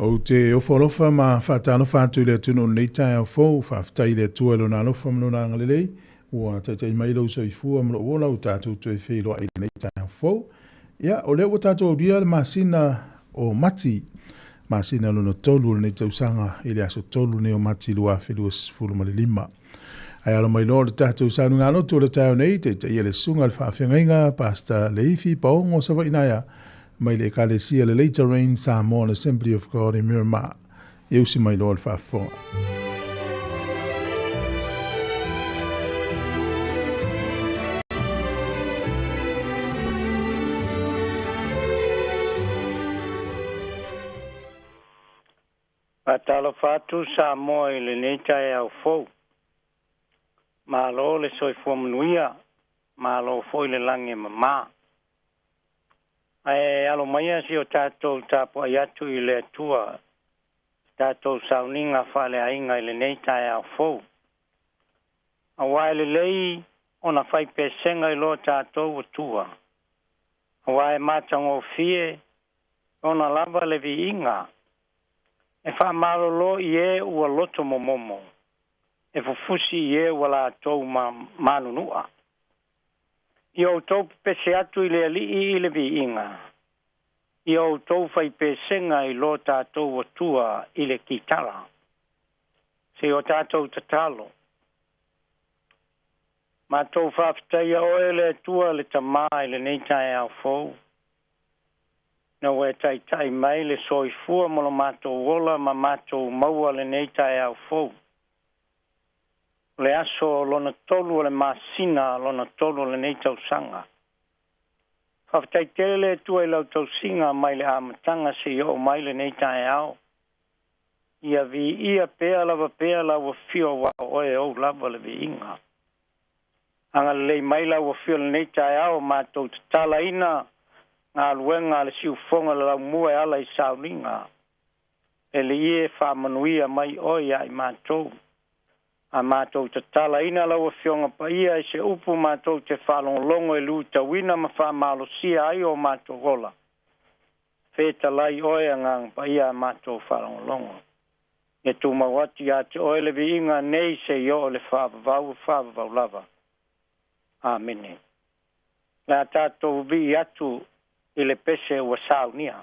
Ou te ofo alofa ma faatalofa atu i le atunuu i lenei taeao fou. Faafetai i le Atua i Lona alofa ma Lona agalelei ua taitai mai lou soifua ma lou ola ua tatou toe feiloai i lenei taeao fou. Ia, o lea ua tatou aulia le masina o Mati, masina lona tolu o lenei tausaga i le aso 3 nei o Mati 2025. Ae alo mai loa le tatou sauniga lotu o le taeao nei, taitaia le susuga i le faafeagaiga Pastor Leifi Paogo Savainaea. mai le Ekalesia le Later Rain Samoan Assembly of God i Miramar. Ia usi mai loa le faafofoga. Faatalofa atu Samoa i lenei taeao fou. Malo le soifua manuia, malo foi le lagi e mama. Ae alo maia si o tatou tapuai atu i le Atua i tatou sauniga faaleaiga i lenei taeao fou. Aua e lelei ona fai pesega i lo tatou Atua, aua e matagofie ona lava le viiga, e faamalolo i e ua loto momomo, e fufusi i e ua latou manunua. Ia outou pepese atu i le Alii i le viiga, ia outou fai pesega i lo tatou Atua i le kitara. Se o tatou tatalo. Matou faafetaia oe le Atua le Tamā i lenei taeao fou. Na ua e taitai mai le soifua ma lo matou ola ma matou maua lenei taeao fou. O le aso lona tolu o le masina lona tolu o lenei tausaga. Faafetai tele le Atua i lau tausiga mai le amataga seia oo mai lenei taeao. Ia viia pea lava pea lau afio aua o oe e ou lava le viiga. Agalelei mai lau afio i lenei taeao matou tatalaina galuega a le siufofoga o le laumua e ala i sauniga. E alii e, faamanuia mai oe ia i matou. A matou tatalaina lau Afioga Paia i se upu matou te faalogologo e lutauina ma faamalosia ai o matou ola, fetalai oe Agaga Paia a matou faalogologo. Ia tumau atu ia te oe le viiga nei seia oo i le faavavau e faavavau lava. Amene. O le a tatou vivii atu i le pese ua saunia.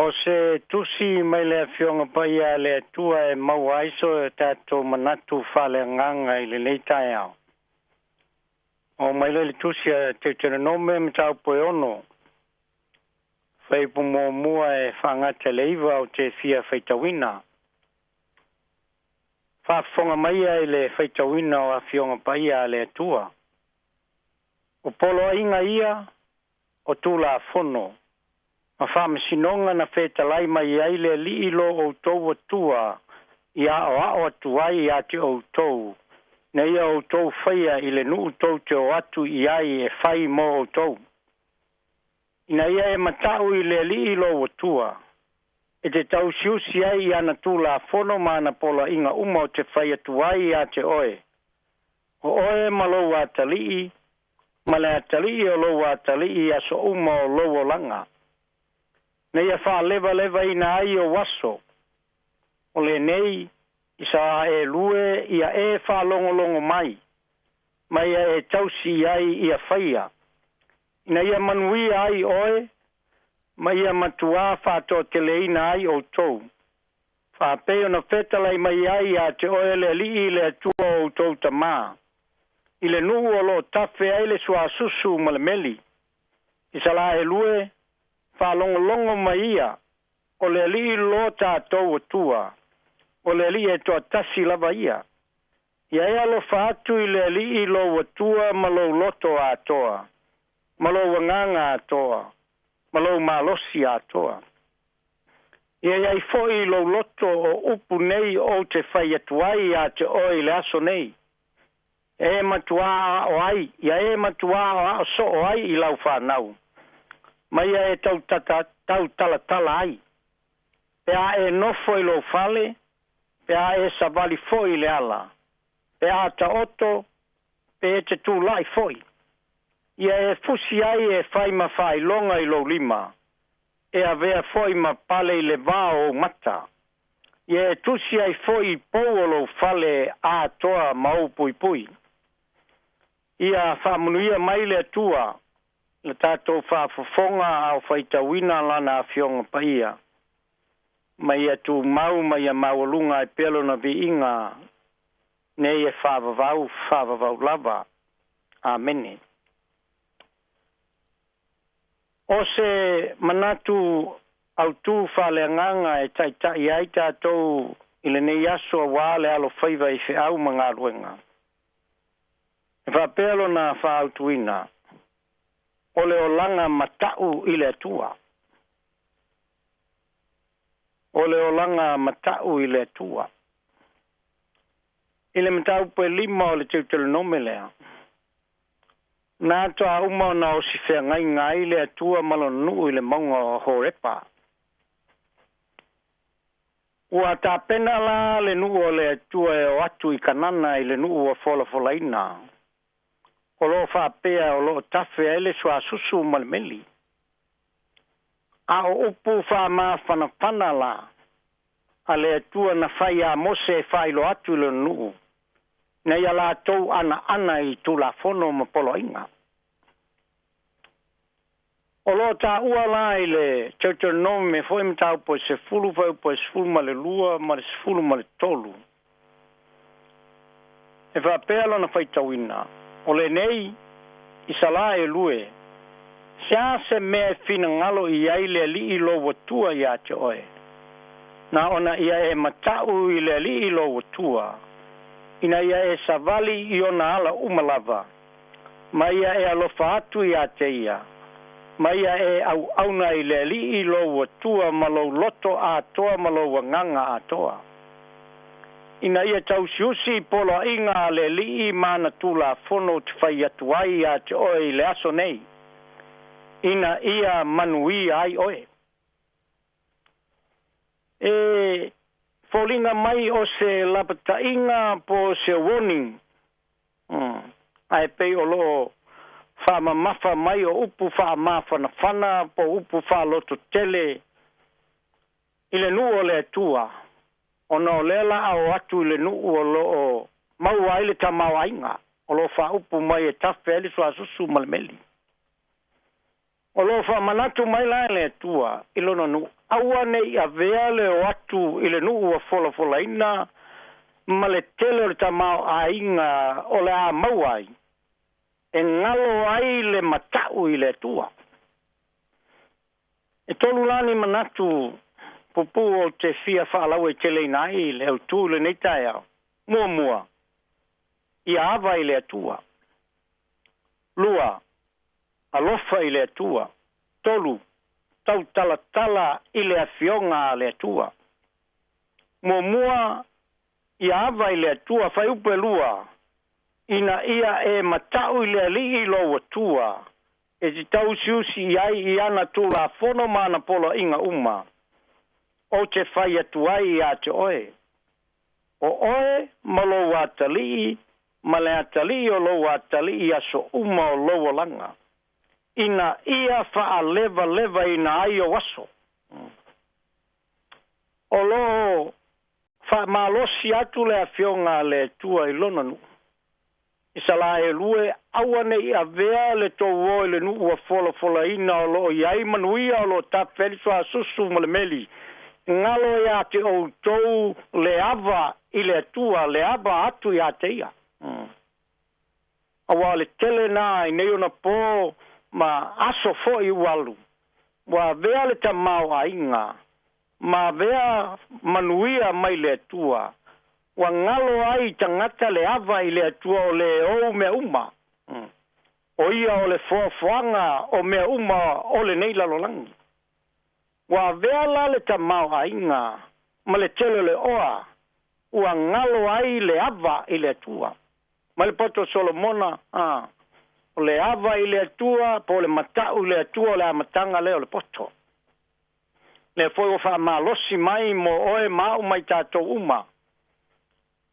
O se tusi mai le Afioga Paia a le Atua e maua ai so tatou manatu faaleagaga i lenei taeao. Oo mai lea i le tusi a Teutelonome mataupu e 6, fuaiupu 1 e faagata i le 9 ou te fia faitauina. Faafofoga maia i le faitauina o Afioga Paia a le Atua. O poloaiga ia o Tulafono ma faamasinoga na fetalai mai ai le Alii lo outou Atua i aoao atu ai ia te outou, ina ia outou faia i le nuu tou te o atu i ai e fai mo outou. Ina ia e mata'u i le Alii lou Atua, e te tausiusi ai i ana Tulafono ma ana poloaiga uma ou te fai atu ai ia te oe, o oe ma lou atalii, ma le atalii o lou atalii i aso uma o lou olaga, ina ia faalevalevaina ai ou aso, o lenei Isaraelu e, ia e faalogologo mai, ma ia e tausi i ai ia faia, ina ia manuia ai oe, ma ia matuā faatoateleina ai outou, faapei ona fetalai mai ai ia te oe le Alii le Atua o outou tamā, i le nuu o loo tafe ai le suasusu ma le meli. Isaraelu e, faalogologo mai ia, o le Alii lo tatou Atua, o le Alii e toatasi lava ia. Ia e alofa atu i le Alii lou Atua ma lou loto atoa, ma lou agaga atoa, ma lou malosi atoa. Ia i ai foi lou loto o upu nei ou te fai atu ai ia te oe i le aso nei. E matuā aoao ai, ia e matuā aoao soo ai i lau fanau, ma ia e tautalatala ai, pe a e nofo i lou fale, pe a e savali foi i le ala, pe a taoto, pe e te tulai foi. Ia e fusi ai e fai ma faailoga i lou lima, e avea foi ma pale i le va o ou mata. Ia e tusi ai foi i pou o lou fale atoa ma ou puipui. Ia faamanuia mai le Atua le tatou faafofoga a o faitauina Lana Afioga Paia, ma ia tumau ma ia maualuga ai pea Lona viiga nei e faavavau faavavau lava. Amene. O se manatu autū faaleagaga e taita'i ai tatou i lenei aso auā le alofaiva i feau ma galuega. E faapea lona faaautuina, o le olaga mata'u i le Atua. O le olaga mata'u i le Atua. I le mataupu e 5 o le Teutelonome lea, na atoa uma ona osi feagaiga ai le Atua ma lona nuu i le mauga o Horepa. Ua tapena la le nuu o le Atua e o atu i Kanana i le nuu ua folafolaina, o loo faapea o loo tafe ai le suasusu ma le meli. A o upu faamafanafana la a le Atua na fai iā Mose e faailoa atu i lona nuu, ina ia latou anaana i Tulafono ma poloaiga. O loo taua la i le Teuteronome foi mataupu e 10 fuaiupu e 12 ma le 13. E faapea lona faitauina, o lenei Isaraelu e, se a se mea e finagalo i ai le Alii lou Atua ia te oe, na ona ia e mata'u i le Alii lou Atua, ina ia e savali i ona ala uma lava, ma ia e alofa atu ia te ia, ma ia e auauna i le Alii lou Atua ma lou loto atoa ma lou agaga atoa. Ina ia tausiusi i poloaiga a le Alii ma ana Tulafono ou te fai atu ai ia te oe i le aso nei, ina ia manuia ai oe. E foliga mai o se lapataiga po o se warning, ae pei o loo faamamafa mai o upu faamafanafana po o upu faalototele i le nuu o le Atua, ona o lea la a o atu i le nuu o loo maua ai le tamaoaiga o loo faaupu mai e tafe ai le suasusu ma le meli. O loo faamanatu mai la e le Atua i lona nuu, aua nei avea le o atu i le nuu ua folafolaina ma le tele o le tamaoaiga o le a maua ai, e galo ai le mata'u i le Atua. E tolu la ni manatu pupū o te fia faalauaiteleina ai le autū i lenei taeao. Muamua, ia ava i le Atua. Lua, alofa i le Atua. Tolu, tautalatala i le afioga a le Atua. Muamua, ia ava i le Atua. Fuaiupu e 2, ina ia e mata'u i le Alii lou Atua, e te tausiusi i ai i ana tulafono ma ana poloaiga uma, ou te fai atu ai iā te oe. O oe ma lou atalii ma le atalii o lou atalii aso uma o lou olaga, ina ia faalevalevaina ai ou aso. O loo faamalosi atu le afioga a le Atua i lona nuu. Isalaelu e, aua nei avea le tou o i le nuu ua folafolaina o loo i ai manuia, o loo tafe ai le suasusu ma le meli, galo iā te outou le ava i le Atua, le ava atu iā te ia. Auā o le tele na i nei ona pō ma aso fo'i ua alu, ua avea le tamaoaiga ma avea manuia mai le Atua, ua galo ai tagata le ava i le Atua o le ou mea uma. O ia o le foafoaga o mea uma o lenei lalolagi. Ua avea la le tamaoaiga ma le tele o le oa, ua galo ai le ava i le Atua. Mai le poto o Solomona, a o le ava i le Atua po o le mata'u i le Atua o le amataga lea o le poto. Lea foi ua faamalosi mai mo oe ma a'u mai tatou uma,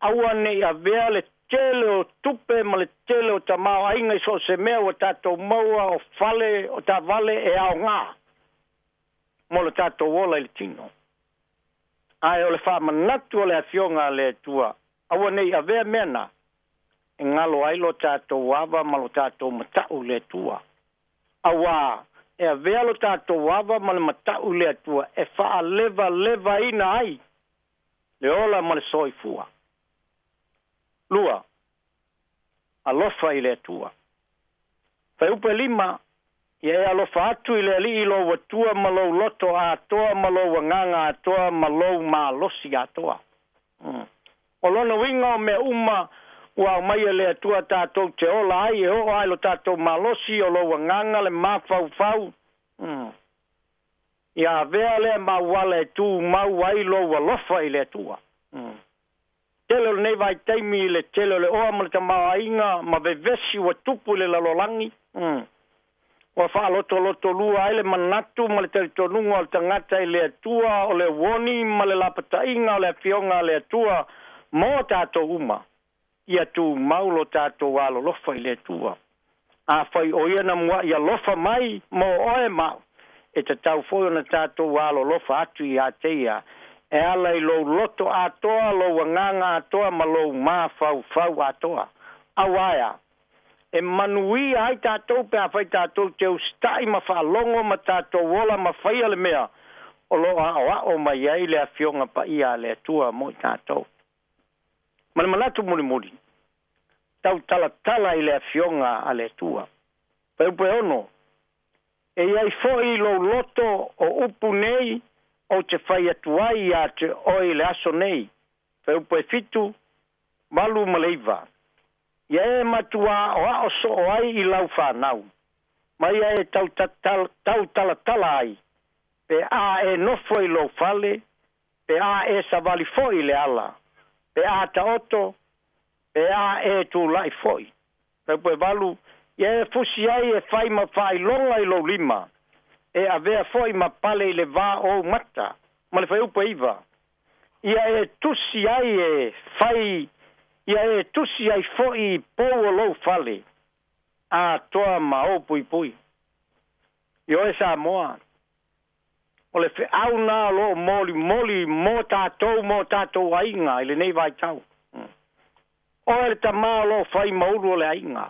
aua nei avea le tele o tupe ma le tele o tamaoaiga i so o se mea ua tatou maua, o fale, o taavale e aogā mo le tatou ola i le tino. Ae o le faamanatu o le afioga a le Atua, aua nei avea mea na e galo ai lo tatou ava ma lo tatou mata'u i le Atua. Auā e avea lo tatou ava ma le mata'u i le Atua e faalevalevaina ai le ola ma le soifua. Lua, alofa i le Atua. Fuaiupu e 5, ia e alofa atu i le Alii lou Atua ma lou loto atoa ma lou agaga atoa ma lou malosi atoa. O lona uiga o mea uma ua aumai e le Atua tatou te ola ai, e oo lava i lo tatou malosi, o lou agaga, le mafaufau. Ia avea lea ma auala e tumau ai lou alofa i le Atua. Tele o lenei vaitaimi i le tele o le oa ma le tamaoaiga ma vevesi ua tupu i le lalolagi, ua faalotolotolua ai le manatu ma le talitonuga o le tagata i le Atua, o le uoni ma le lapataiga o le afioga a le Atua mo tatou uma. Ia tumau lo tatou alolofa i le Atua. Afai o ia na mua'i alofa mai mo oe ma a'u, e tatau foi ona tatou alolofa atu iā te ia, e ala i lou loto atoa, lou agaga atoa ma lou mafaufau atoa. Auā e a? E manuia ai tatou pe afai tatou te usita'i ma faalogo ma tatou ola ma faia le mea o lo o aoao mai ai le Afioga Paia a le Atua mo i tatou. Ma le manatu mulimuli, tautalatala i le Afioga a le Atua. Fuaiupu e 6, e i ai foi i lou loto o upu nei ou te fai atu ai iā te oe i le aso nei. Fuaiupu e 7, 8 ma le 9, ia e matuā aoao soo ai i lau fanau, ma ia e tautalatala ai, pe a e nofo i lou fale, pe a e savali foi i le ala, pe a taoto, pe a e tula'i foi. Fuaiupu e 8, ia e fusi ai e fai ma faailoga i lou lima, e avea foi ma pale i le va o ou mata. Ma le fuaiupu e 9, ia e tusi ai e fai, ia e tusi ai foi i pou o lou fale, atoa ma ou puipui. I oe Samoa, o le feau na o loo molimoli mo tatou ma o tatou aiga i lenei vaitau. Oe le tamā o loo fai ma ulu o le aiga.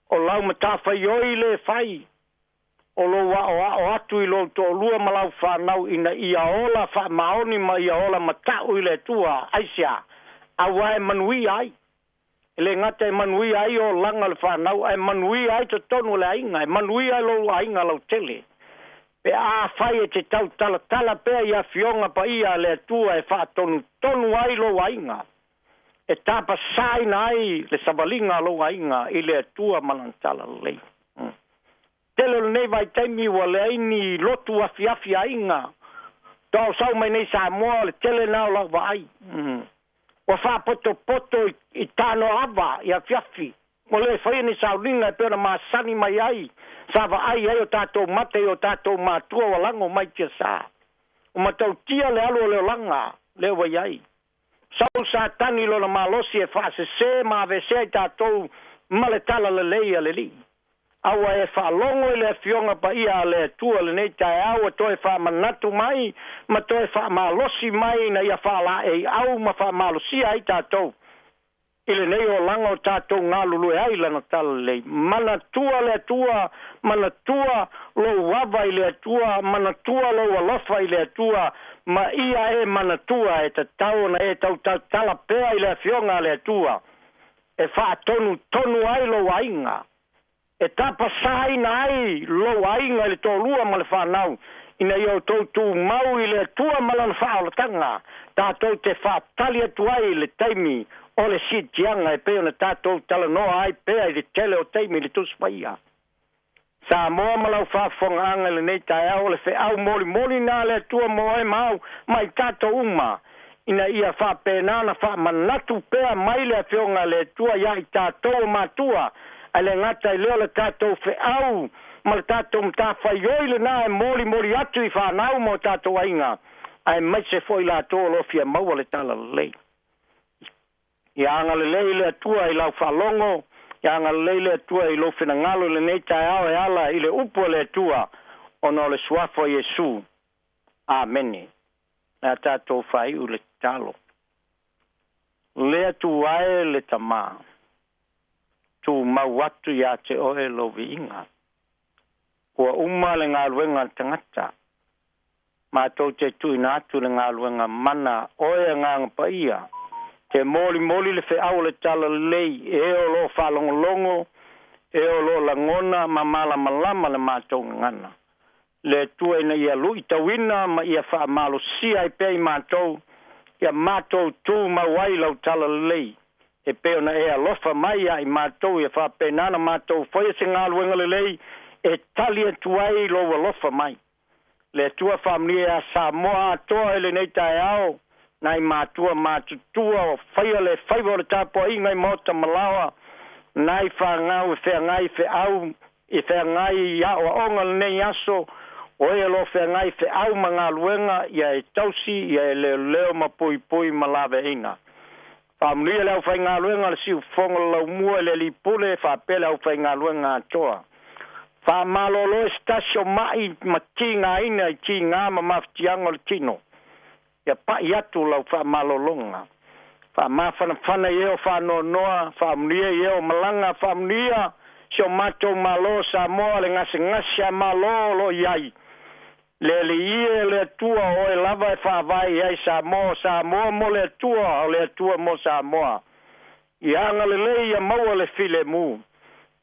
O lau matafaioi le fai. O lou aoao atu i lou toalua ma lau fanau ina ia ola faamaoni ma ia ola mata'u i le Atua. Aisea? Auā e manuia ai. E le gata e manuia ai olaga o le fanau, ae manuia ai totonu o le aiga, e manuia ai lou aiga lautele. Pe afai e te tautalatala pea i afioga paia a le Atua e faatonutonu ai lou aiga, e tapasaina ai le savaliga a lou aiga i le Atua ma Lana talalelei. Tele o lenei vaitaimi ua leai ni lotu afiafi aiga. Toa o sau mai nei Samoa, o le tele na o lau vaai. Ua faapotopoto i tanoava i afiafi. Ua le faia ni sauniga e pei ona masani mai ai, sa vaai ai o tatou mata i o tatou matua ua lago mai tiasa. Ua matautia le alu o le olaga lea ua i ai. Sau Satani i lona malosi e faasese ma aveesea i tatou ma le talalelei a le Alii. A ua e faalogo i le Afioga Paia a le Atua lenei taeao ua toe faamanatu mai ma toe faamalosi mai ina ia faalaeiau ma faamalosia ai tatou i lenei olaga o tatou galulue ai i Lana talalelei. Manatua le Atua, manatua lou ava i le Atua, manatua lou alofa i le Atua, ma ia e manatua e tatau ona e tautautala pea i le Afioga a le Atua e faatonutonu ai lou aiga, e tapasaina ai lou aiga i le toalua ma le fanau, ina ia outou tumau i le Atua ma Lana faaolataga, tatou te faatali atu ai i le taimi o le siitiaga e pei ona tatou talanoa ai pea i le tele o taimi i le Tusi Paia. Samoa ma lau faafofogaaga i lenei taeao, o le feau molimoli na a le Atua mo oe ma au ma i tatou uma, ina ia faapena ona faamanatu pea mai le Afioga a le Atua iā i tatou o matua, ae le gata i lea o le tatou feau ma le tatou matafaioi lena e molimoli atu i fanau ma o tatou aiga, aemaise foi i latou o lo o fia maua le talalelei. Ia agalelei le Atua i lau faalogo, ia agalelei le Atua i lou finagalo i lenei taeao e ala i le upu a le Atua, ona o le Suafa o Iesu. Amene. Le a tatou faaiu le tatalo. Le Atua e le Tama, tumau atu ia te oe lou viiga. Ua uma le galuega a le tagata, matou te tuuina atu le galuega mana oe Agaga Paia, te molimoli le feau o le talalelei e o lo o faalogologo, e o lo o lagona ma malamalama le matou gagana. Le Atua ina ia luitauina ma ia faamalosia ai pea i matou, ia matou tumau ai lau talalelei, e pei ona e alofa mai ia i matou, ia faapena ona matou faia se galuega lelei e tali atu ai lou alofa mai. Le Atua faamanuia ia Samoa atoa i lenei taeao, nai matua matutua o faia le faiva o le tapuaiga i maota ma laoa, nai fanau e feagai feau i feagai i aoaoga lenei aso, o e o lo o feagai feau ma galuega, ia e tausi, ia e leoleo ma puipui ma laveaiina. Faamanuia le aufaigaluega a le Siufofoga o le Laumua i le Alii Pule faapea le aufaigaluega atoa. Faamalolo e se tasi o ma'i ma tigaina i tiga ma mafatiaga o le tino. Ia pa'i atu lau faamalologa. Faamafanafana i e o faanoanoa, faamanuia i e o malaga, faamanuia si o matou Malo o Samoa le gasegase a Malo o lo o i ai. Le Alii e, le Atua, o Oe lava e faavae i ai Samoa, o Samoa mo le Atua, o le Atua mo Samoa. Ia agalelei ia maua le filemu.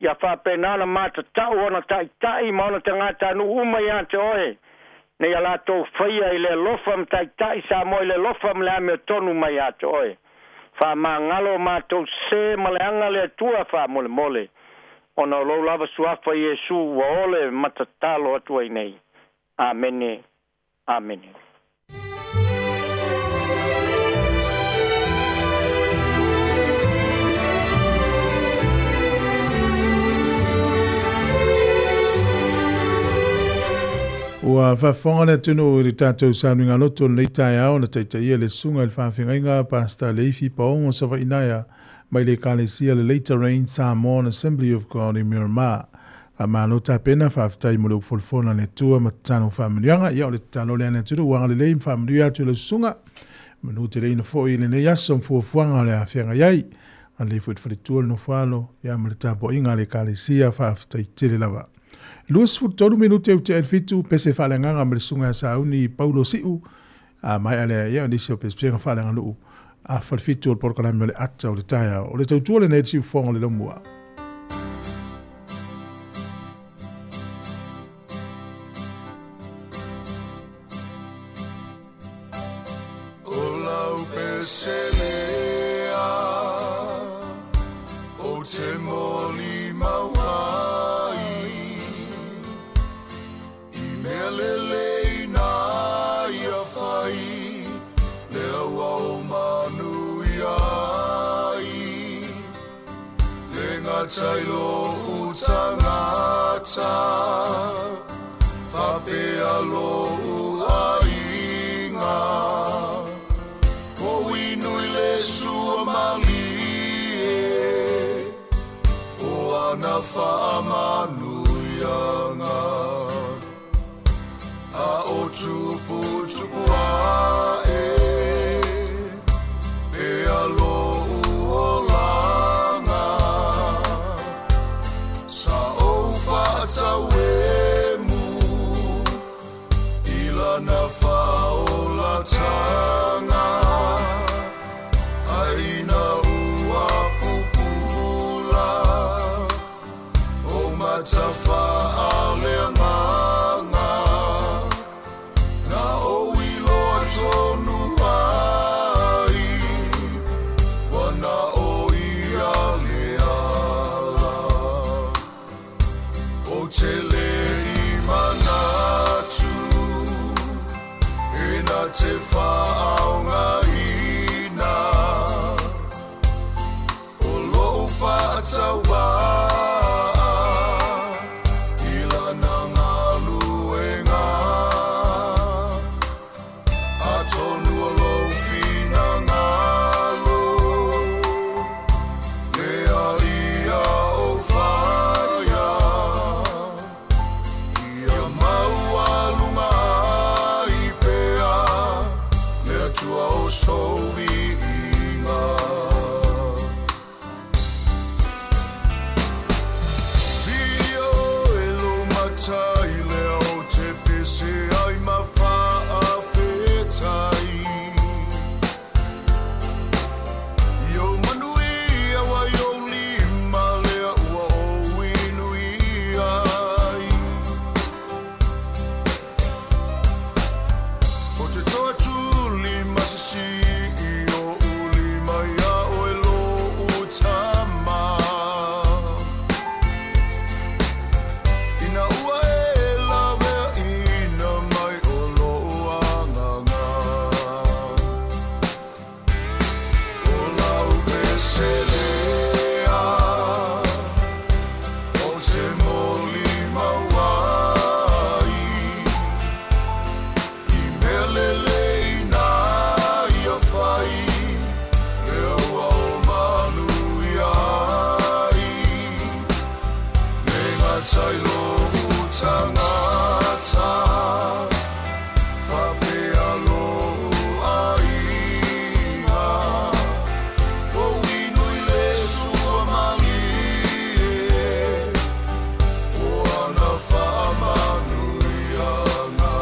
Ia faapena ona matatau ona taitai ma ona tagatanuu uma ia te Oe, nei a latou faia i le alofa ma taitai Samoa i le alofa ma le amiotonu mai ia te Oe. Faamagalo o matou sē ma leaga le Atua faamolemole, ona o lou lava Suafa Iesu ua ole ma tatalo atu ai nei. Amene. Amene. Ua faafofoga le atunuu i le tatou sauniga loto i lenei taeao na taitaia le Susuga i le Faafeagaiga Pastor Leifi Paogo Savainaea mai le Ekalesia le Later Rain Samoan Assembly of God i Miramar. Faamalo tapena, faafetai mo le upu folafola a le Atua ma tatalo faamanuiaga. Ia o le tatalo lea a le atunuu ua agalelei ma faamanuia atu i lau susuga. Manu teleina foi i lenei aso ma fuafuaga o le a feagai ai. Agalelei foi i le faletua, le nofoalo, ia ma le tapuaiga a le Ekalesia, faafetai tele lava. 23 minute ua tea i le 7, pese faaleagaga ma le susuga ia Sauni Paulo Siu, a maea lea, ia, o nisi o pesepesega faaleaganuu afa le 7 o le polokalame o le ata o le taeao. O le tautua lenei i le siufofoga o le laumua. O lau peselea o te moli mau ai I mea lelei na ia fai Lea ua ou manuia ai Le gata i lou tagata Faapea lou aiga Ko inui le sua malie O ana faamanuiaga A o tuputupu ae Pea lou olaga Sa ou faatauemu I lana faaolataga Ae ina ua pupula O mata faaleagaga Na ou iloa tonu ai Ua na o ia le ala Ou te le i manatu E na te faaaogaina O lou faatauvaa I lana galuega Atonu o lou finagalo Lea ia ou faia Ia maualuga ai pea Le Atua o sou viiga. Viia oe lou Matai lea ou te pese ai ma faafetai. I ou manuia ua i ou lima lea ua ou inuia ai. Ou te toatuli ma sisii o'u lima iā oe lo'u Tama. Ina ua e laveaina mai o lo'u agaga. O lau pese lea ou te molimau ai I mea lelei na ia fai Lea ua ou manuia ai Le gata i lou tagata Faapea lou aiga Ua inu i le sua malie O ana faamanuiaga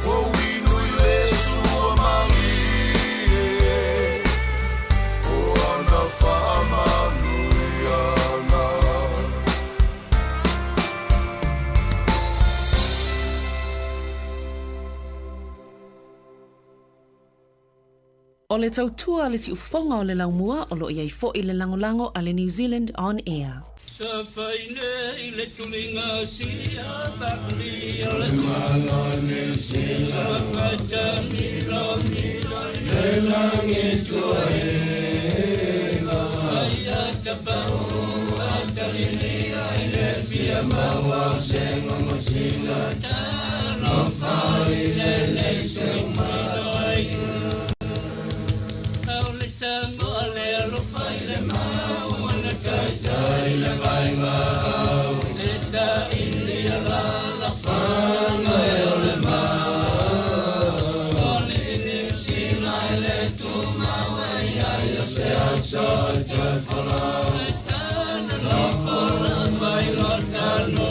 Ua inu i le sua malie O ana faamanuiaga. O le tautua a le siufofoga o le laumua o lo o i ai foi le lagolago a le New Zealand On Air. Sa fai nei le tuliga sia pakli o le malo New Zealand fatamilo milo le langi tuaega ai tapau atalilia i le fia maua se ngongosina talofa i le lei se umai Au le Samoa le alofa i le mau ana taitai le vaega au se saili ala la fanga e o le mau o le Niu Sila e le tumau e iai o se aso e toe folau e tana nofo la mai lo tanu.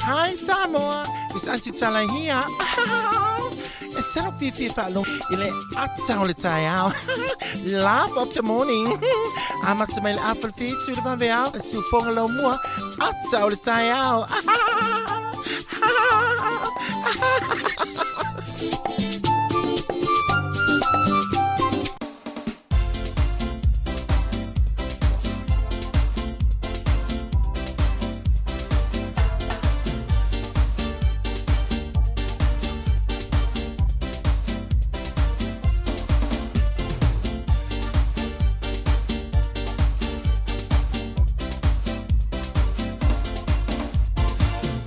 Hi Samoa, it's Auntie Tala here. It's Tala Fifi Fa'along ile ata o le taeao. Laugh of the morning. Amata mai le afa le fitu le vaveao. E siufoga lau mua. Ata o le taeao.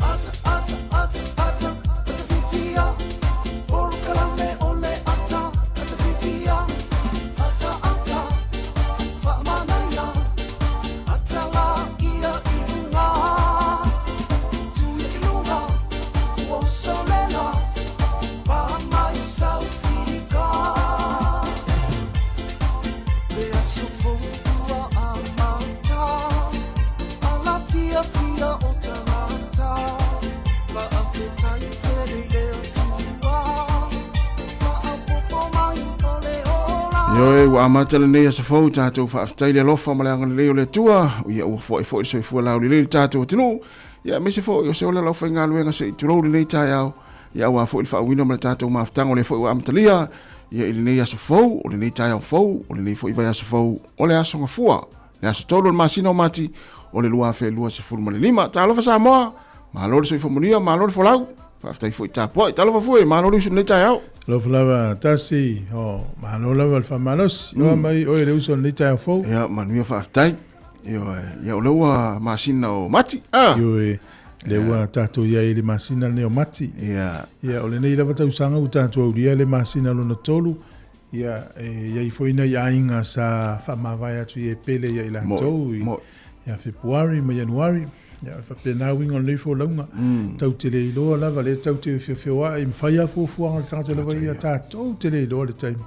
Ata, ata, ata, ata, ata fifia. Oro kalame. Ioe, ua amata lenei aso fou, tatou faafetai le alofa ma le agalelei o le Atua, ia ua foai foi le soifua laulelei i le tatou atunuu, ia aemaise foi o se ola lau faigaluega se i tulou lenei taeao, ia aua foi le faauuina ma le tatou mafutaga o lea foi ua amatalia, ia i lenei aso fou, o lenei taeao fou, o lenei foi vaiaso fou, o le aso Gafua, le aso 3 o le masina o Mati, o le 2025. Talofa Samoa, malo le soifua manuia, malo le folau. Faafetai foi tapuai. Talofa fue, malo le usu i lenei taeao. Alofa lava tasi, o malo lava le faamalosi. Oa mai oe le uso i lenei taeao fou. Ia, manuia faafetai. Ioe, ia o lea ua masina o Mati. Ah. Ioe, lea ua tatou i ai i le masina lenei o Mati. Ia. Ia, o lenei lava tausaga ua tatou aulia le masina lona tolu. Ia, e i ai foi nai aiga sa faamavae atu i Epele ia i latou i ia Fepuari ma Ianuari. Ia, e faapena uiga o lenei folauga. Tau te le iloa lava, lea tau te feofeoai, ma fai lava fuafuaga a le tagata lava ia, tatou te le iloa le taimi.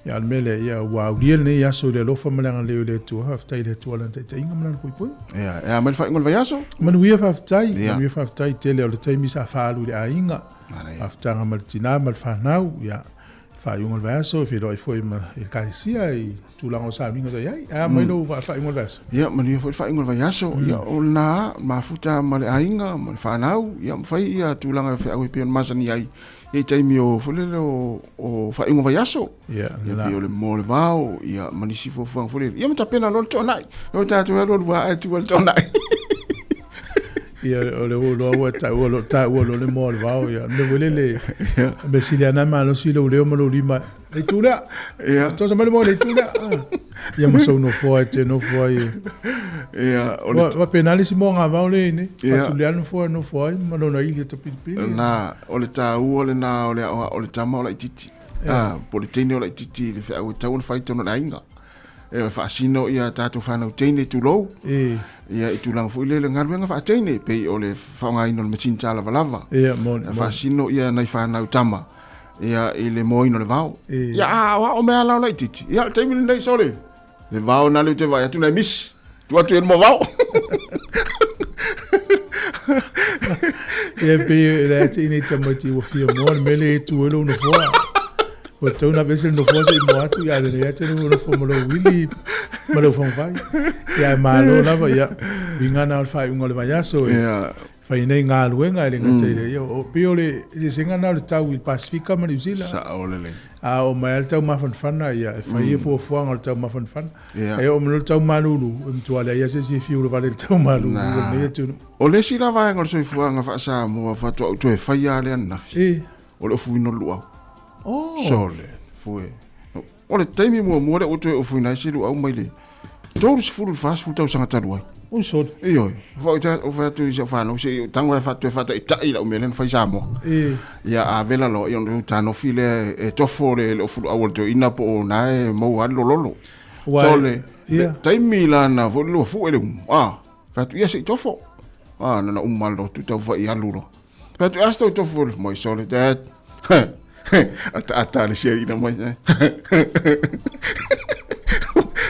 Ia, a o le mea lea, ia, ua aulia lenei aso i le alofa ma le agalelei o le Atua. Faafetai i le Atua i Lana taitaiga ma Lana puipuiga. Ia, e a mai le faaiuga o le vaiaso? Manuia faafetai, manuia faafetai tele o le taimi sa faaalu i le aiga. Mafutaga ma le tina ma le fanau, ia, faaiuga o le vaiaso, e feiloai foi ma ekalesia i tulaga o sauniga sa i ai. Ae a mai lou faaiuga o le vaiaso? Ia, manuia foi le faaiuga o le vaiaso. Ia, o lena mafuta ma le aiga ma le fanau, ia, ma fai ia tulaga e feau e pei ona masani ai i taimi o foi lele o faaiuga o vaiaso. Ia, Ia, pei o le moa o le vao, ia, ma nisi fuafuaga foi lele. Ia, ma tapena loa le toanai. O tatou alu alu ae tua le toanai. Ia, o le ua loa ua taua lo taua lo le moa o le vao, ia, le mea lele, me sili ana malosi lou leo ma lou lima, le itu lea. Ia. Tosa mai le moa le itu lea. Ia ma sou nofoa e te nofo ai. Ia, o le Wa pena le si moa ngā vao le nei. Ia. Patu le anu foa nofo ai ma lona ili e tapilipili. Na, o le taua lena o le o le tama o laititi. Ah, po le teine o laititi i le feau e tau ona fai tonu o le aiga. E faasino ia tatou whanau teine tulou. E. Ia i tulaga foi lele galuega faateine pei o le faaaogaina o le masini talavalava. Ia, mo, mo. Faasino ia nai whanau tama ia i le moaina o le vao. E. Ia a o ao mea la o laititi. Ia le taimi lenei sole. Le vao na le te vai atu na misi. Tu atu e le mo vao. Ia pe le ate i nei tamaiti ua fia moa le mele e tu e lou nofoa. Ua tau na vese le nofoa se i moa atu ia le nei ate lou nofoa ma lou wili ma lou fongafai. Ia e malo lava ia uiga na o le faaiuga o le vaiaso e fai nei galuega e le gata i le ia o pei o le eseesega na o le tau i le Pasifika ma Niu Sila. Sao lelei. A oo mai lava le tau mafanafana ia e fai ia fuafuaga o le tau mafanafana. E oo mai loa le tau malulu e matua leai lava se isi e fiu lavale i le tau malulu o lenei atunuu. O le isi la vaega o le soifuaga faa-Samoa faatoa ou toe faia lava lea ananafi. O le ofuina o le luau. Oh. Sole, fue. O le taimi muamua lea ua toe ofuina ai se luau mai le 30 i le 40 tausaga talu ai. Oi sole. Ioe. O fai atu i si au fanau se i tango e toe faataitai lau mea lea na fai Samoa. E. Ia a vela loa, ia ona tanofi lea e tofo le ofu luau o le toeaina po o na e maua ai le lololo. Sole, le taimi la na foi lua fue le umu. Ah, fai atu ia se i tofo. Ah, na na uma loa tu tau fai alu loa. Fai atu, asta o tofu le mai sole, dad. Ata ata le sia ina mai.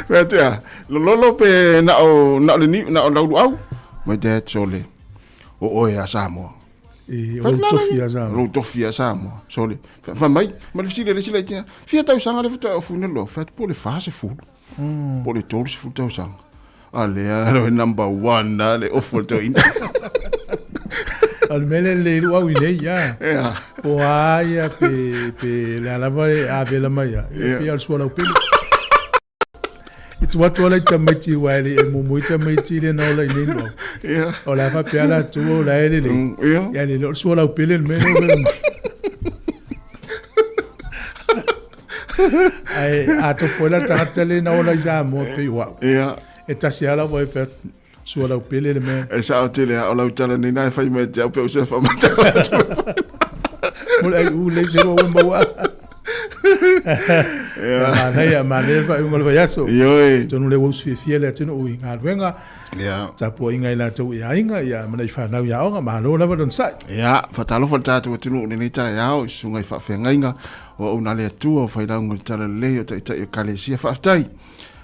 Fai atu ia, lololo pe na o na o le ni na o lau luau. Mai dad sole. O oe a Samoa. E, o tofi a Samoa. Lou tofi a Samoa. Sole. Fai mai, ma le fesili le sila i tina. Fia tausaga le faatoa ofuina le luau. Fai atu po o le 40. Po o le 30 tausaga. A lea le number one na le ofu o le toeaina. O le mea lea le luau i nei, ia. Ia. Po a ia pe, pe le a lava e avela mai ia. Ia pe o le sualau pele. I tu atu ala i tamaiti ua ele e mumu i tamaiti le na ola i nei luau. Ia. O le a faapea la tu o la ele le. Ia. Ia le o le sualau pele le mea lea o vela mai. Ae a tofu ai la le tagata le na ola i Samoa pei o au. Ia. E tasi lava lau e fai atu, sua lau pele le mea. E sao tele a o lau tala nei na e fai mai te au pe o se whamatala atu. Mo le ai u le se roa ua maua. Ia. Manaia, manaia le faaiuga o le vaiaso. Ioe. Atonu lea ua usufiafia le atunuu i galuega. Ia. Tapuaiga i latou i aiga, ia ma nai fanau i aoga, malo lava le onosai. Ia, faatalofa le tatou atunuu i lenei taeao i susuga i faafeagaiga o auauna le Atua o failauga o le Talalelei o Taitai o Ekalesia. Faafetai!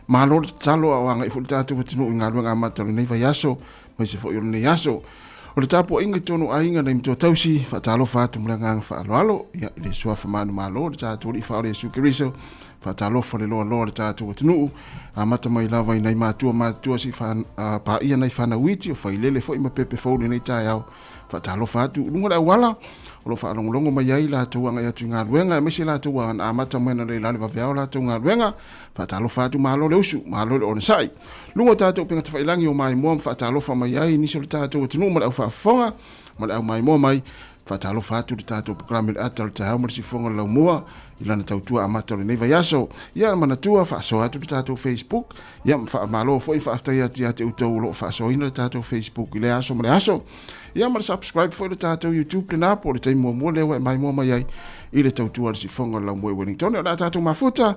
Malo le tatalo a o agai foi le tatou atunuu i galuega amata o lenei vaiaso, aemaise foi o lenei aso. O le tapuaiga i totonu o aiga nai matua tausi, faatalofa atu ma le agaga faaaloalo, ia, i le Suafa manumalo o le tatou Alii Faaola Iesu Keriso, faatalofa le loaloa o le tatou atunuu, amata mai lava i nai matua matutua seia paia nai fanau iti o failele foi ma pepe fou i lenei taeao. Faatalofa atu i luga o le auala o lo o faalogologo mai ai latou agai atu i galuega, aemaise latou ua amata mai analeila i le vaveao latou galuega. Faatalofa atu, malo le usu, malo le onosai. Luga o tatou upega tafailagi o maimoa ma faatalofa mai ai nisi o le tatou atunuu ma le au faafofoga ma le au maimoa mai. Faatalofa atu le tatou polokalame le ata o le taeao ma le sifofoga o le laumua i lana tautua amata o lenei vaiaso. Ia manatua faasoa atu le tatou Facebook. Ia ma faamalo foi faafetai atu ia te outou o lo o faasoaina le tatou Facebook i lea aso ma le aso. Ia ma le subscribe foi le tatou YouTube lena po o le taimi muamua lea ua e maimoa mai ai i le tautua a le sifofoga o le laumua i Wellington. O le a tatou mafuta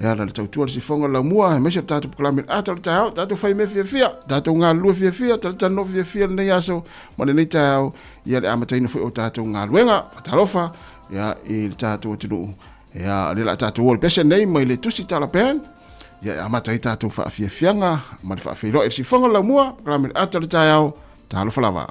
e ala le tautua le sifoga o le laumua, aemaise le tatou polokalame le ata o le taeao, tatou fai mea fiafia, tatou galulue fiafia, talatalanoa fiafia lenei aso ma lenei taeao, ia le amataina foi o tatou galuega. Faatalofa ia i le tatou atunuu. Ia le la tatou o le pese nei mai le Tusi Tala Band. Ia e amata ai tatou faafiafiaga ma le faafeiloai i le sifoga o le laumua, polokalame le ata o le taeao. Talofa lava.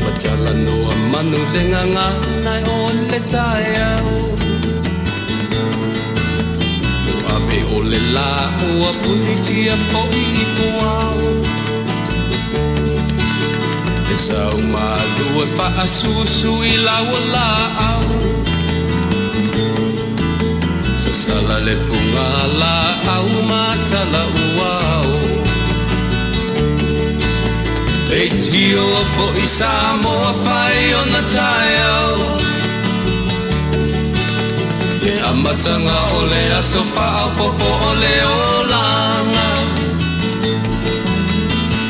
Matalanoa manu le gagana o le taeao Ave o le la ua punitia fo'i i puao E sau malu e faasusu i lau laau Sasala le puga laau matala uao Leitio fo'i Samoa fai ona taeao Le amataga o le aso faaopoopo o le olaga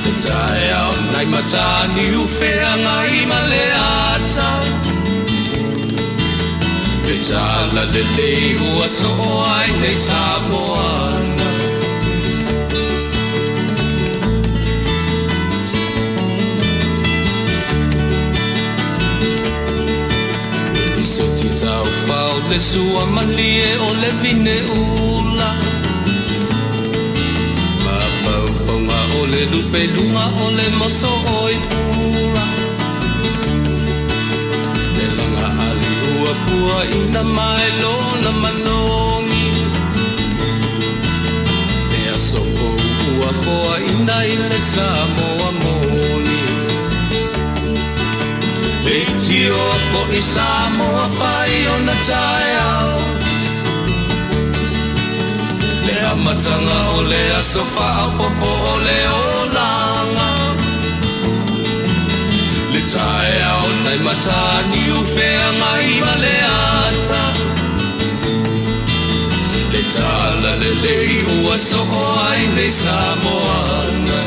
Le taeao nai Mataniu feagai ma le ata Le tala lelei ua soo ai nei Samoana. Lisoti taufao le sua malie o le vine ula Mafaufauga o le lupe luga o le moso oi pula Le laga ali ua pua ina mai lona manogi Le aso fou ua foaina i le Samoa moni Leitioa fo'i Samoa fai ona taeao Le amataga o le aso faaopoopo o le olaga Le taeao nai Mataniu feagai ma le ata Le tala lelei ua soo ai nei Samoana.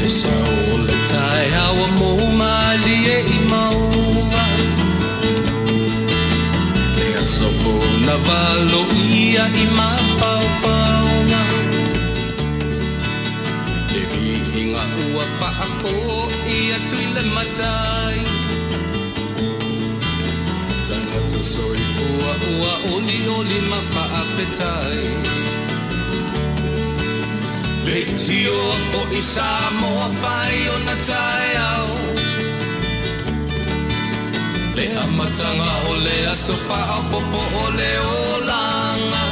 Le sao o le taeao ua mou malie i mauga Le aso fou na valoia i mafaufauga Le viiga ua faafoi atu i le matai Tagata soifua ua olioli ma faafetai Leitioa fo'i Samoa fai ona taeao Le amataga o le aso faaopoopo o le olaga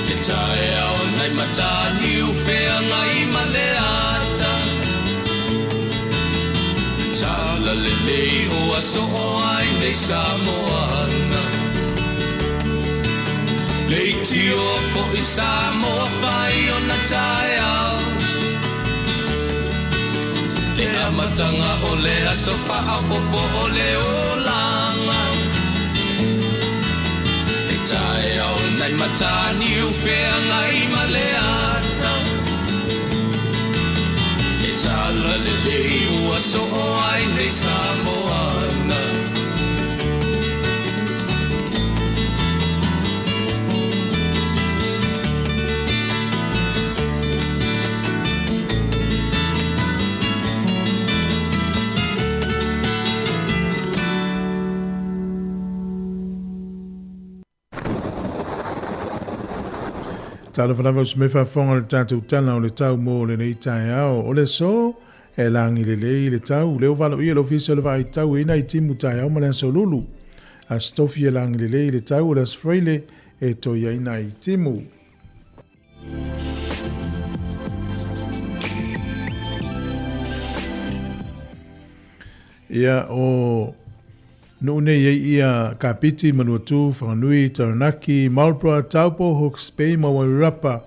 Le taeao nai Mataniu feagai ma le ata Tala lelei ua soo ai nei Samoana Leitioa fo'i Samoa fai ona taeao. amataga o le aso faaopopo o le olaga. Le taeao nai mataniu feagai ma le ata. E tala lelei ua soo ai nei Samoana. Talofa lava o se faafofoga o le tatou tala o le tau mo lenei taeao. O le aso e lagi lelei le tau, lea ua valoia le ofisa o le vaai tau e nai timu taeao ma le aso lulu. Aso Tofi e lagi lelei le tau, o le aso Faraile e toe i ai nai timu. Ia, o Nuu nei e ai ia Kapiti, Manuatu, Whanganui, Taranaki, Marlborough, Taupo, Hawke's Bay ma Wairarapa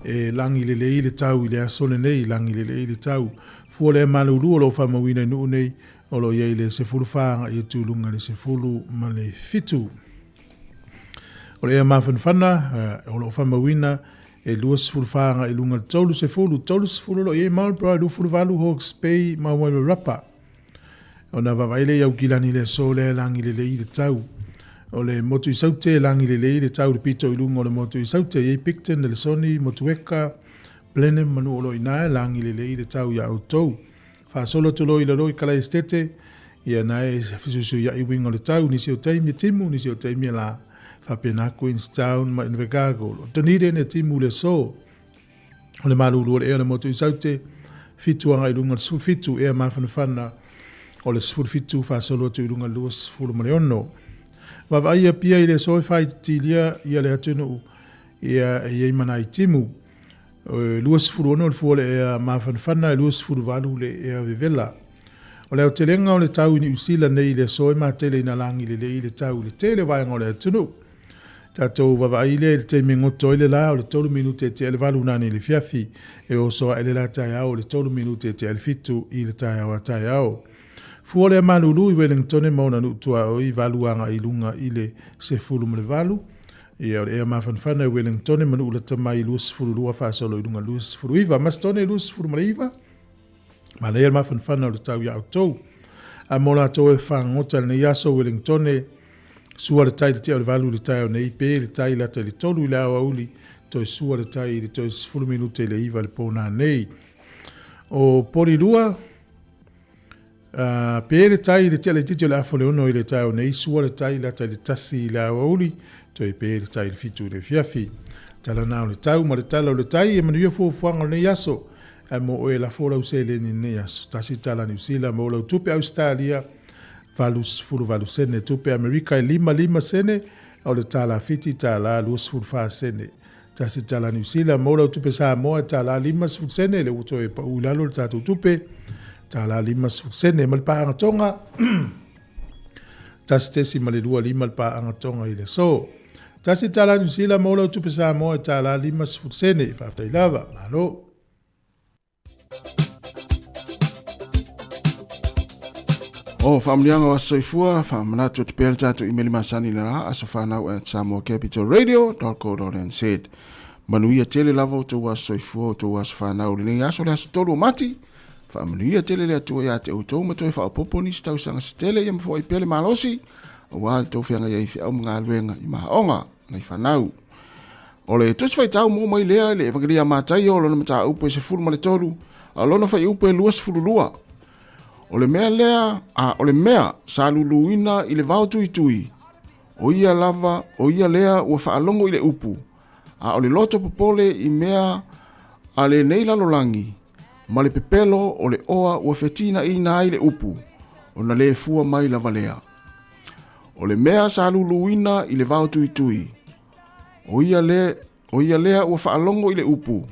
e lagi lelei le tau i le aso lenei, lagi lelei le tau. Fua lea malulu o lo o faamauina i nuu nei, o lo o i ai le 14 agai atu i luga i le 17. O le ea mafanafana o lo o faamauina e 24 agai i luga i le 30, 30 o lo o i ai Marlborough, 28 Hawke's Bay ma Wairarapa. Ona vaavaai lea i Aukilani i le aso lea e lagi lelei i le tau. O le motu i Saute e lagi lelei le tau i le pito i luga o le motu i Saute e i ai Picton, Nelesoni, Motueka, Blenheim ma nuu o lo o i ina e lagi lelei i le tau iā outou. Faasolo atu loa i lalo i Kalai Esitete, ia na e fesuisuiaʻi uiga o le tau, nisi o taimi e timu, nisi o taimi e lā. Faapena Queenstown ma Invercargill. O Dunedin e timu le aso. O le malulu o le ea o le motu i Saute, 7 agai i luga o le 17, ea mafanafana o le 17 faasolo atu i luga 26. Vaavaai ia pia i le aso e faaitiitilia ia le atunuu ia e i ai ma nai timu. E 26 le fua o le ea mafanafana, e 28 le ea vevela. O le aotelega o le tau i Niu Sila nei i le aso e matele ina lagi lelei le tau i le tele o vaega o le atunuu. Tatou vaavaai lea i le taimi e goto ai le la, o le 3 minute e tea le 8 nanei i le afiafi. E oso ae le la taeao i le 3 minute e tea le 7 i le taeao a taeao. Fua lea malulu i Wellingtone ma ona nuu tuaoi, 8 agai i luga i le 18. Ia, o le ea mafanafana i Wellingtone ma nuu lata mai 22 faasolo i luga 29. Masitone 29, Manaia le mafanafana o le tau iā outou. A mo latou e fagota i lenei aso Wellingtone, sua le tai i le tea o le 8 i le taeao nei, pe le tai lata i le 3 i le aoauli, toe sua le tai i le toe 10 minute i le 9 i le pō nanei. O Polilua, uh, pe le tai i le tea laitiiti o le afa o le 6 i le taeao nei, sua le tai lata i le 1 i le aoauli, toe pe le tai i le 7 i le afiafi. Tala na o le tau ma le tala o le tai e manuia fuafuaga o lenei aso. Ae mo oe lafo lau seleni i lenei aso. Tasi tala Niu Sila mo lau tupe Ausetalia, 88 sene. Tupe Amerika e 55 sene, a o le tala Fiti tala 24 sene. Tasi tala Niu Sila mo lau tupe Samoa e tala 50 sene, lea ua toe pau i lalo le tatou tupe, tala 50 sene. Ma le paaga Tonga, 1.25 le paaga Tonga i le aso. Tasi tala Niu Sila mo lau tupe Samoa e tala 50 sene. Faafetai lava. Malo. O faamanuiaga o aso soifua, faamanatu atu pea le tatou imeli masani i le la asofanau at samoacapitalradio.co.nz. Manuia tele lava outou aso soifua, outou aso fanau i lenei aso, le aso 3 o Mati. Faamanuia tele le Atua ia te outou ma toe faaopoopo nisi tausaga se tele ia ma foai pea le malosi, aua le tou feagai ai i feau ma galuega i maoga nai fanau. O le Tusi Faitau mo mai lea i le Evangelia a Mataio, lona mataupu e 13, a lona fuaiupu e 22. O le mea lea, a o le mea sa luluina i le vao tuitui, o ia lava, o ia lea ua faalogo i le upu, a o le loto popole i mea a lenei lalolagi, ma le pepelo o le oa ua fetinaina ai le upu, ona le fua mai lava lea. O le mea sa luluina i le vao tuitui, o ia, le, o ia lea ua faalogo i le upu,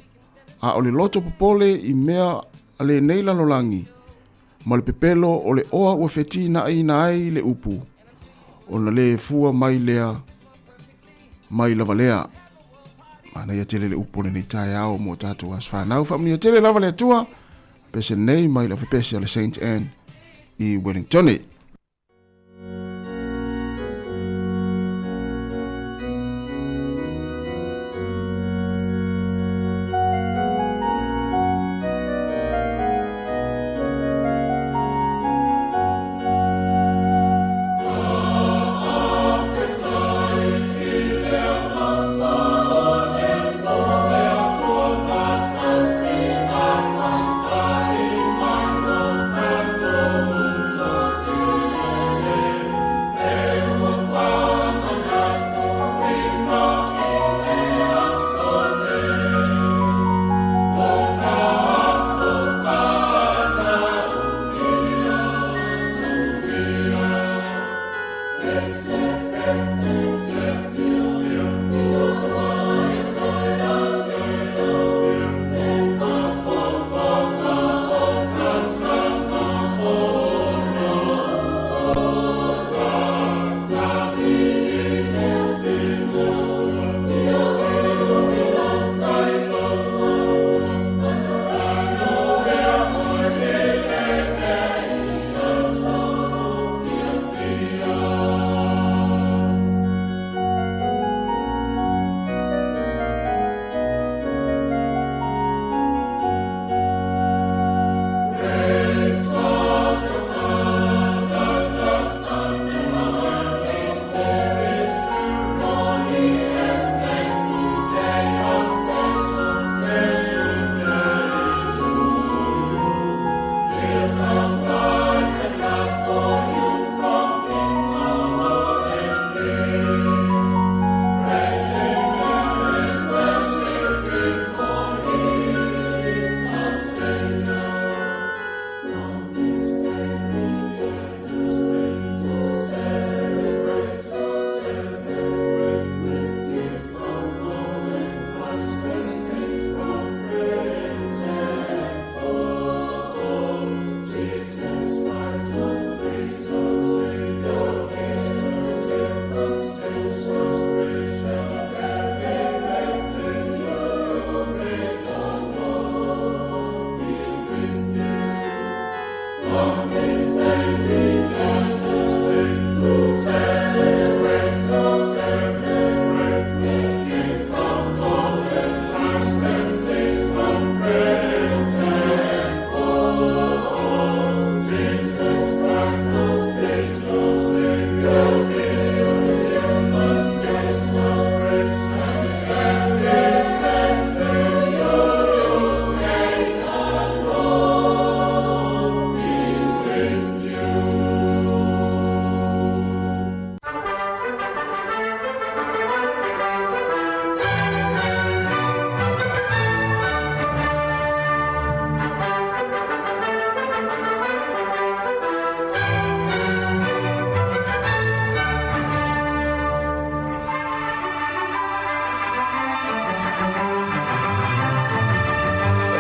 a o le loto popole i mea a lenei lalolagi, ma le pepelo o le oa ua fetinaina ai le upu, ona le fua mai lea, mai lava lea. Manaia tele le upu o lenei taeao mo tatou aso fanau. Faamanuia tele lava le Atua. Pese lenei mai le Ofepese o le Saint Anne i Wellingtone.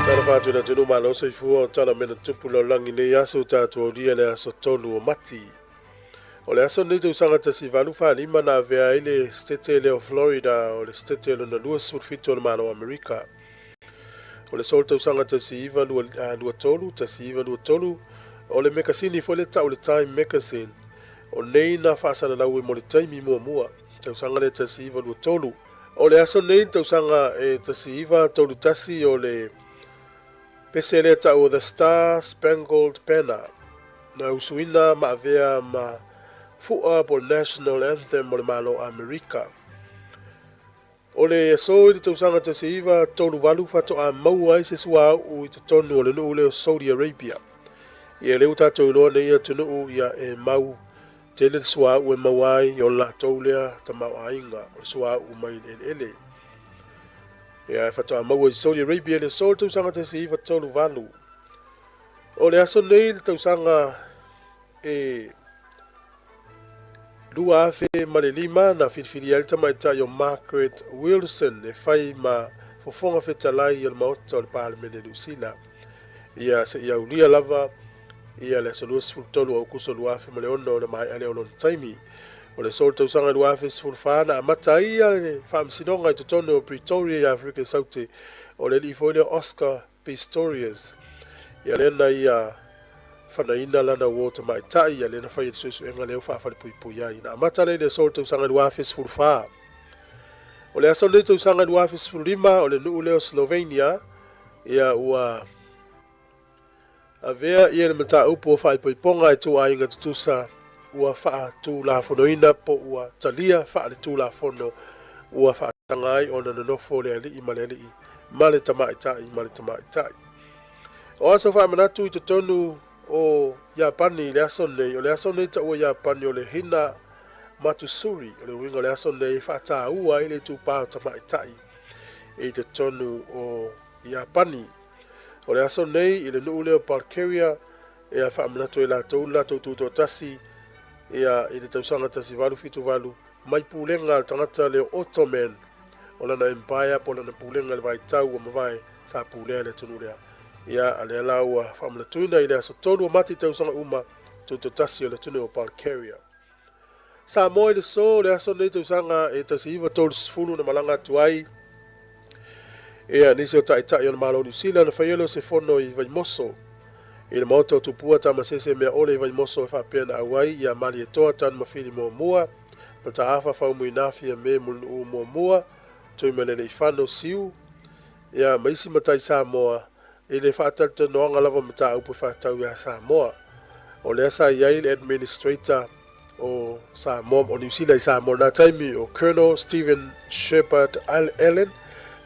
Talofa atu i le atunuu malo soifua o tala mena tupu lalolagi nei aso tatou aulia le aso 3 o Mati. O le aso lenei tausaga 1845 na avea ai le Setete lea o Florida o le Setete lona 27 o le Malo o Amerika. O le aso tausaga 1923, 1923, o le mekasini foi le tau le Time Magazine, o nei na faasalalau mo le taimi muamua, tausaga le 1923. O le aso nei tausaga e 1931 o le pese lea tau o The Star Spangled Banner na usuina ma avea ma fua po National Anthem o le Malo Amerika. O le aso i le tausaga 1938 faatoa maua ai se suauu i totonu o le nuu lea o Saudi Arabia. Ia lea ua tatou iloa nei atunuu ia e mau tele le suauu e maua ai o le latou lea tamaoaiga o le suauu mai le eleele. Ia e faatoa maua i Saudi Arabia le aso i le tausaga 1938. O le aso nei le tausaga e 2005 na filifilia ai le tamaitai o Margaret Wilson e fai ma fofoga fetalai o le Maota o le Palemene Niu Sila. Ia seia aulia lava ia le aso 23 o Aokuso 2006 ona maea lea o lona taimi. O le aso o le tausaga 2014 na amata ai le faamasinoga i totonu o Pretoria i Afrika i Saute o le alii foi lea Oscar Pistorius. Ia lea na ia fanaina lana uō tamaitai, ia lea na faia le suesuega lea ua faafalepuipui ai. Na amata lea i le aso o le tausaga 2014. O le aso lenei tausaga 2015, o le nuu lea o Slovenia, ia ua avea ia le mataupu o faaipoipoga e ituaiga tutusa ua faatulafonoina po ua talia faaletulafono ua faataga ai ona nonofo le alii ma le alii ma le tamaitai ma le tamaitai. O aso faamanatu i totonu o Iapani i le aso nei, o le aso nei taua Iapani o le Hina Matsuri, o le uiga o le aso nei e faataua ai le itupa o tamaitai i totonu o Iapani. O le aso nei i le nuu lea o Bulgaria e faamanatu ai latou le latou tutoatasi ia i le tausaga 1878 mai pulega a le tagata lea o Ottoman o lana empire po o lana pulega i le vaitau ua mavae sa pulea le atunuu lea. Ia a lea la ua faamanatuina i le aso 3 o Mati tausaga uma tutoatasi o le atunuu o Bulgaria. Samoa i le so, le aso lenei tausaga e 1930 na malaga atu ai ia nisi o taitai o le Malo o Niu Sila na faia lea o se fono i Vaimoso i le maota o Tupua Tamasese Meaole i Vaimoso e faapea na auai ia Malietoa Tanumafili muamua, Mataafa Faumuina Fiame Mulinuu muamua, Tuimalealiifano Siu ia ma isi matai Samoa i le faatalatalanoaga lava o mataupu e faatatau ia Samoa. O lea sa i ai le Administrator o Samoa, o Niu Sila i Samoa i lena taimi, o Colonel Stephen Shepherd Allen,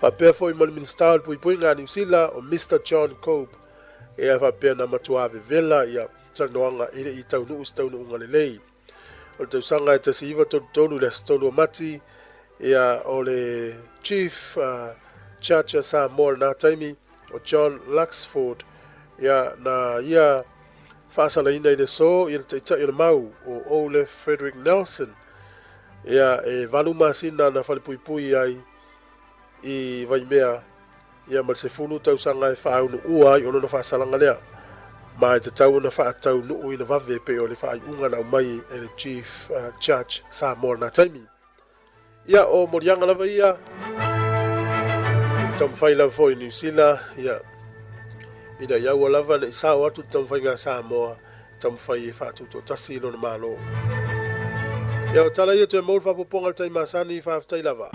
faapea foi ma le Minisita o le Puipuiga a Niu Sila, o Mister John Cope, ea faapea na matua vevela ia talanoaga e le i taunuu se taunuuga lelei. O le tausaga e 1933 i le aso 3 o Mati, ia, o le Chief uh, Judge a Samoa i lena taimi, o John Luxford, ia, na ia faasalaina i le aso ia le taitai o le mau o Olaf Frederick Nelson, ia, e valu masina na falepuipui ai i Vaimea, ia ma le 10 tausaga e faaunuua ai o lona faasalaga lea, ma e tatau ona faataunuuina vave e pei o le faaiuga na aumai e le Chief Judge Samoa i lena taimi. Ia, o moliaga lava ia i le taumafai lava foi i Niu Sila, ia, ina ia aua lava ne i sao atu le taumafaiga a Samoa taumafai e faatutoatasi i lona Malo. Ia, o tala ia toe maua le faaopoopoga i le tai masani, faafetai lava.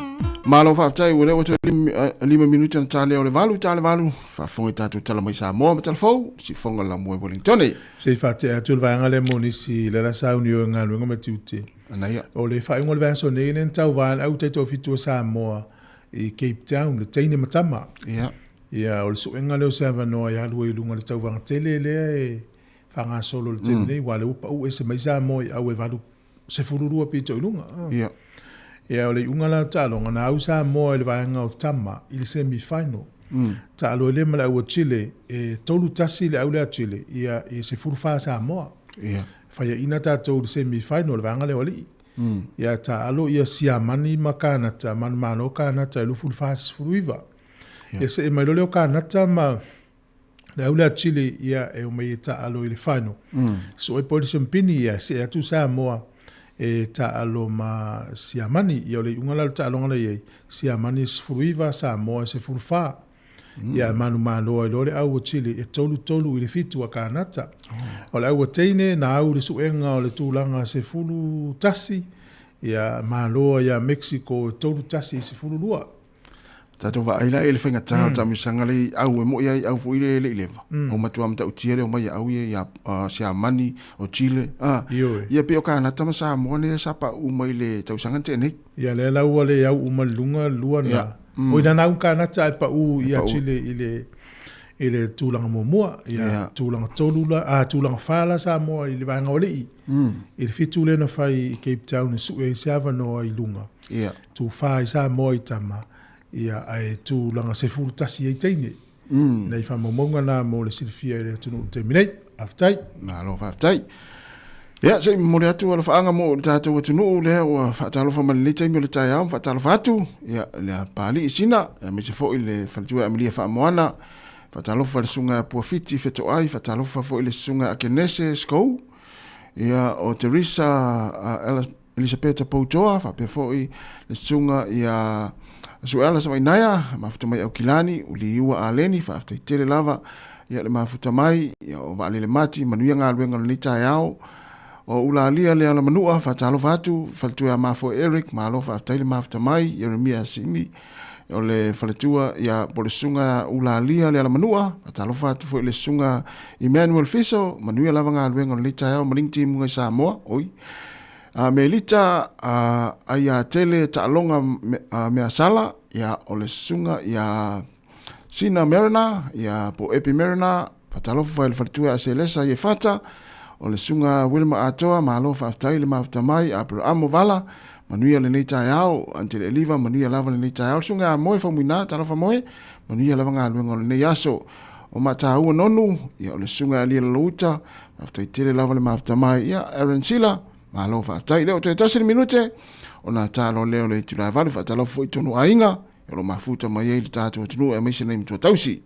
Malo faafetai ua lea ua toe 5 minute na talea o le 8 tale 8 faafofoga i tatou tala mai Samoa ma tala fou sifoga la moe Wellington. Se i faatea atu le vaega lea mo nisi lea la sauni o galuega ma tiute. Anaia. O le faaiuga o le vaiaso nei lea na tauva ai le au taitoafitu o Samoa i Cape Town, le teine ma tama. Ia. Ia, o le suega lea o se avanoa e alu ai i luga o le tauvaga tele lea e faagasolo i le taimi nei, aua o lea ua pau ese mai Samoa i au e 82 pito i luga. Ia. Ia, o le iuga la o taaloga, na au Samoa i le vaega o tama i le semi final. Taalo ai lea ma le au a Chile, e 3-1 le au lea a Chile, ia, e 14 Samoa. Ia. Faiaina tatou i le semi final, le vaega lea o alii. Ia, taalo ia Siamani ma Kanata, manumalo Kanata e 24 19. Ia see mai loa lea o Kanata ma le au lea Chile, ia e omai e taaalo i le final. Sue po i le siampini, ia see atu Samoa e taaalo ma Siamani. Ia o le iuga la o le taaloga la i ai, Siamani e 19, Samoa e 14. Ia e manumalo ai loa le au o Chile e 3-3 i le 7 a Kanata. O le au a teine na au i le suega o le tulaga 11, ia malo ai ia Mexico e 3-1 i 12. Tatou vaai la i le faigata o le taamilosaga lea i au e moi ai au foi le le i leva. O matua matautia le omai au ia ia Siamani, o Chile, a Ioe. ia pei o Kanata ma Samoa nei sa pauu mai le tausaga na tea nei. Ia lea la ua le au uma i luga lua na. Oi na na au Kanata ae pau ia Chile i le i le tulaga muamua, ia tulaga tolu la, a tulaga fa la Samoa i le vaega o alii. I le 7 lea na fai i Cape Town e sue ai se avanoa i luga. Ia. Tū fa i Samoa i tama, ia, ae tulaga 11 ai teine. Nei faamaumauga na mo le silafia e le atunuu i le taimi nei. Faafetai. Malo faafetai. Ia, se i momoli atu alofaaga mo le tatou atunuu lea ua faatalofa mai lenei taimi o le taeao, ma faatalofa atu ia le Papalii Sina, aemaise foi le faletua ia Amelia Faamoana, faatalofa le susuga ia Puafiti Fetoai, faatalofa foi le susuga ia Akenese Skou, ia o Teresa Elisapeta Poutoa, faapea foi le susuga ia Sueala Savainaia, mafuta mai Aukilani, Uliua Aleni, faafetai tele lava. Ia le mafuta mai, ia o Vaalele Mati, manuia galuega o lenei taeao. O Ulalia le Alamanua, faatalofa atu, faletua ia Mafoe Eric, malo faafetai le mafuta mai, Ieremia Simi, o le faletua ia po le susuga Ulalia le Alamanua, faatalofa atu foi le susuga Emmanuel Fiso, manuia lava galuega o lenei taeao, Maligi Timuga i Samoa, oi. A Melita a Aiatele Taaloga Measala, ia o le susuga ia Sina Mariner, ia po Epi Mariner, faatalofa fai le faletua ia Selesa Iefata, o le susuga Wilma Atoa, malo faafetai le mafuta mai, Aperamo Vala, manuia lenei taeao, Antele Eliva, manuia lava lenei taeao, le susuga ia Moe Faumuina, talofa Moe, manuia lava galuega o lenei aso. O Mataua Nonu, ia o le susuga ia Alia Lalouta, faafetai tele lava le mafuta mai, ia Aaron Sila, malo faafetai. Lea o toe tasi le minute, ona talo lea o le itula e 8, faatalofa foi i tonu aiga, o lo mafuta mai ai le tatou atunuu aemaise nei matua tausi.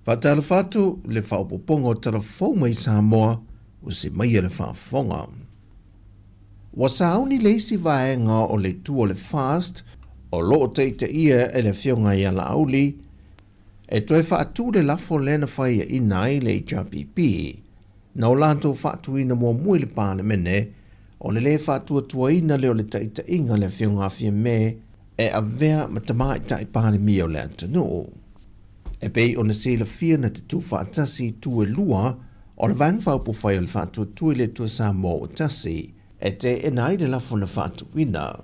Faatalofa atu le faaopoopoga o tala fou mai Samoa ua se mai e le faafofoga. Ua sauni le isi vaega o le itu o le FAST o lo o taitaia e le Afioga ia Laauli e toe faatu le lafo lea na faiaina ai le HRPP na o latou faatuina muamua i le Palemene o le lē faatuatuaina lea o le taitaiga a le Afioga a Fiame e avea ma Tamaitai Palemia o le atunuu. E pei ona silafia na tutū faatasi itu e lua o le Vaega Faaupufai o le Faatuatua i le Atua Samoa ua Tasi e teena ai le lafo na faatuina.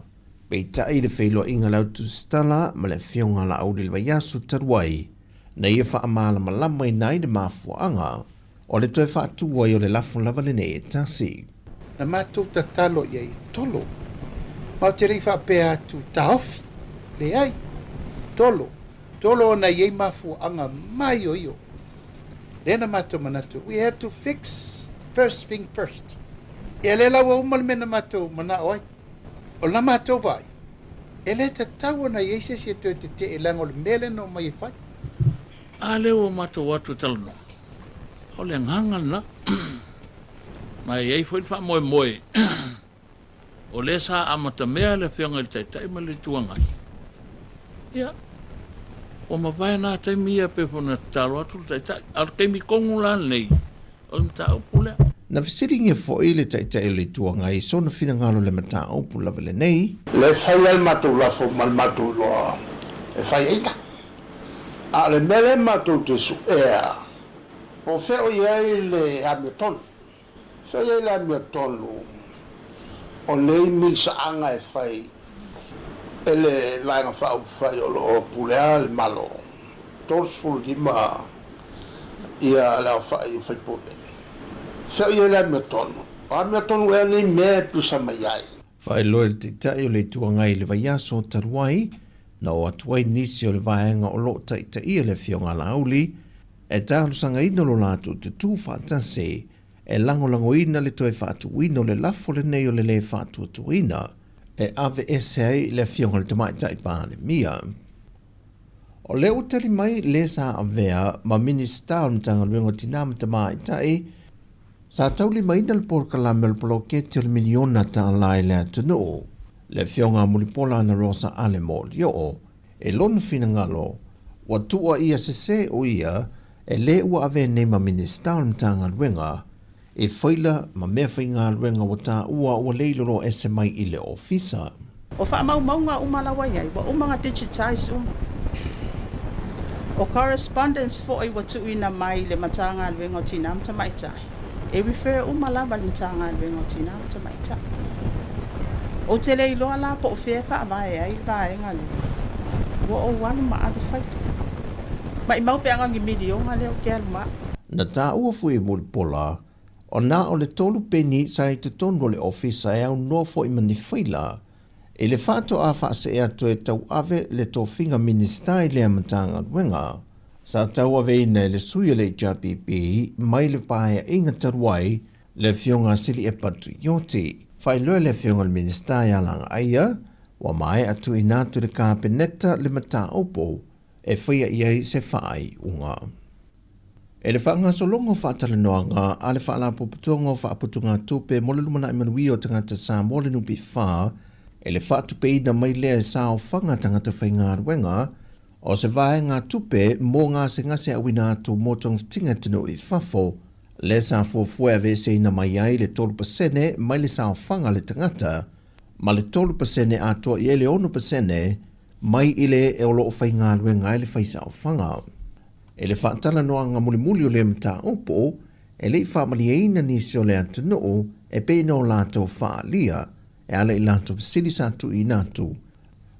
Peitai i le feiloaiga a le Autusitala ma le Afioga a Laauli i le vaiaso talu ai, na ia faamalamalamaina ai le mafuaaga o le toe faatū ai o le lafo lava lenei e tasi. Na matou tatalo i ai e tolo. Ma ou te le i faapea atu, taofi. Leai. Tolo. Tolo ona e i ai mafuaaga maioio. Lea na matou manatu, we have to fix first thing first. Ia lea la ua uma le mea na matou manao ai. O la matou vaai, e le tatau ona i ai se isi e toe tetee leaga o le mea lea na omai e fai. A lea ua matou o atu e talanoa, o le agaga lena. Ma e i ai foi le faamoemoe o lea sa amatamea le Afioga i le Taitai ma le Itu Agai. Ia, ua mavae na taimi ia pei foi ona tatalo atu le Taitai. A o le taimi tonu la lenei, o le mataupu lea. Na fesiligia foi le Taitai o le Itu Agai i sona finagalo i le mataupu lava lenei. Le fai ai le matou lafo ma le matou iloa e fai ai la. A o le mea lea matou te suea, po o fea o i ai le amiotonu. Fea o i ai le amiotonu o nei misaaga e fai e le Vaega Faaupufai o lo o pulea le Malo, 35 ia le aofai o faipule. Fea o i ai le amiotonu? O amiotonu ea nei mea e pisa mai ai? Faailoa e le Taitai o le Itu Agai i le vaiaso talu ai, na oo atu ai nisi o le vaega o lo o taitaia le Afioga a Laauli e talosagaina lo latou tutū faatasi e lagolagoina le toe faatuina o le lafo lenei o le lē faatuatuaina e aveese ai le Afioga i le Tamaitai Palemia. O lea ua tali mai le sa avea ma Minisita o le Matagaluega o Tinā ma Tamaitai, Sa taulimaina le polokalame o le poloketi o le miliona tālā i le atunuu, le Afioga a Mulipola Anarosa Ale Molioo, e lona finagalo, ua tuuaia sesē o ia e lē ua avea nei ma Minisita o le Matagaluega i faila ma meafaigaluega ua taua ua le iloloa ese mai i le ofisa. O faamaumauga uma la ua i ai, ua uma ona digitize uma. O correspondence foi ua tuuina mai i le Matagaluega o Tinā ma Tamaitai, e refer uma lava i le Matagaluega o Tinā ma Tamaitai. Ou te le iloa la po o fea e faavae ai le vaega lea, ua ou alu ma ave faila. Maimau pe a na o ni miliona lea ou te alu ma au. Na taua foi e Mulipola, o na o le 3 peni sa i totonu o le ofisa e aunoa foi ma ni faila, i le faatoa faasee atu e tauave le tofiga Minisita i lea Matagaluega. Sa tauaveina e le sui o le HRPP mai le paeaiga talu ai, le Afioga a Sili'epa Tuioti. Faailoa e le Afioga i le Minisita ia Lagaaia, ua maea tuuina atu i le Kapeneta le mataupu e faia i ai se faaiuga. E le faagasologa o faatalanoaga a le Faalapotopotoga o Faaputugatupe mo le Lumanai Manuia o Tagata Samoa le NPF e le faatupeina mai lea e saofaga tagata faigaluega o se vaegatupe mo gasegase auina atu mo togafitiga atunuu i fafo lea sa fuafua e aveeseina mai ai le 3% mai le saofaga a le tagata ma le 3% atoa i ai le 6% mai i le e o loo faigaluega ai le faisaofaga. E le faatalanoaga mulimuli o lea mataupu, e le i faamalieina nisi o le atunuu e pei ona o latou faaalia e ala i latou fesili sa tuuina atu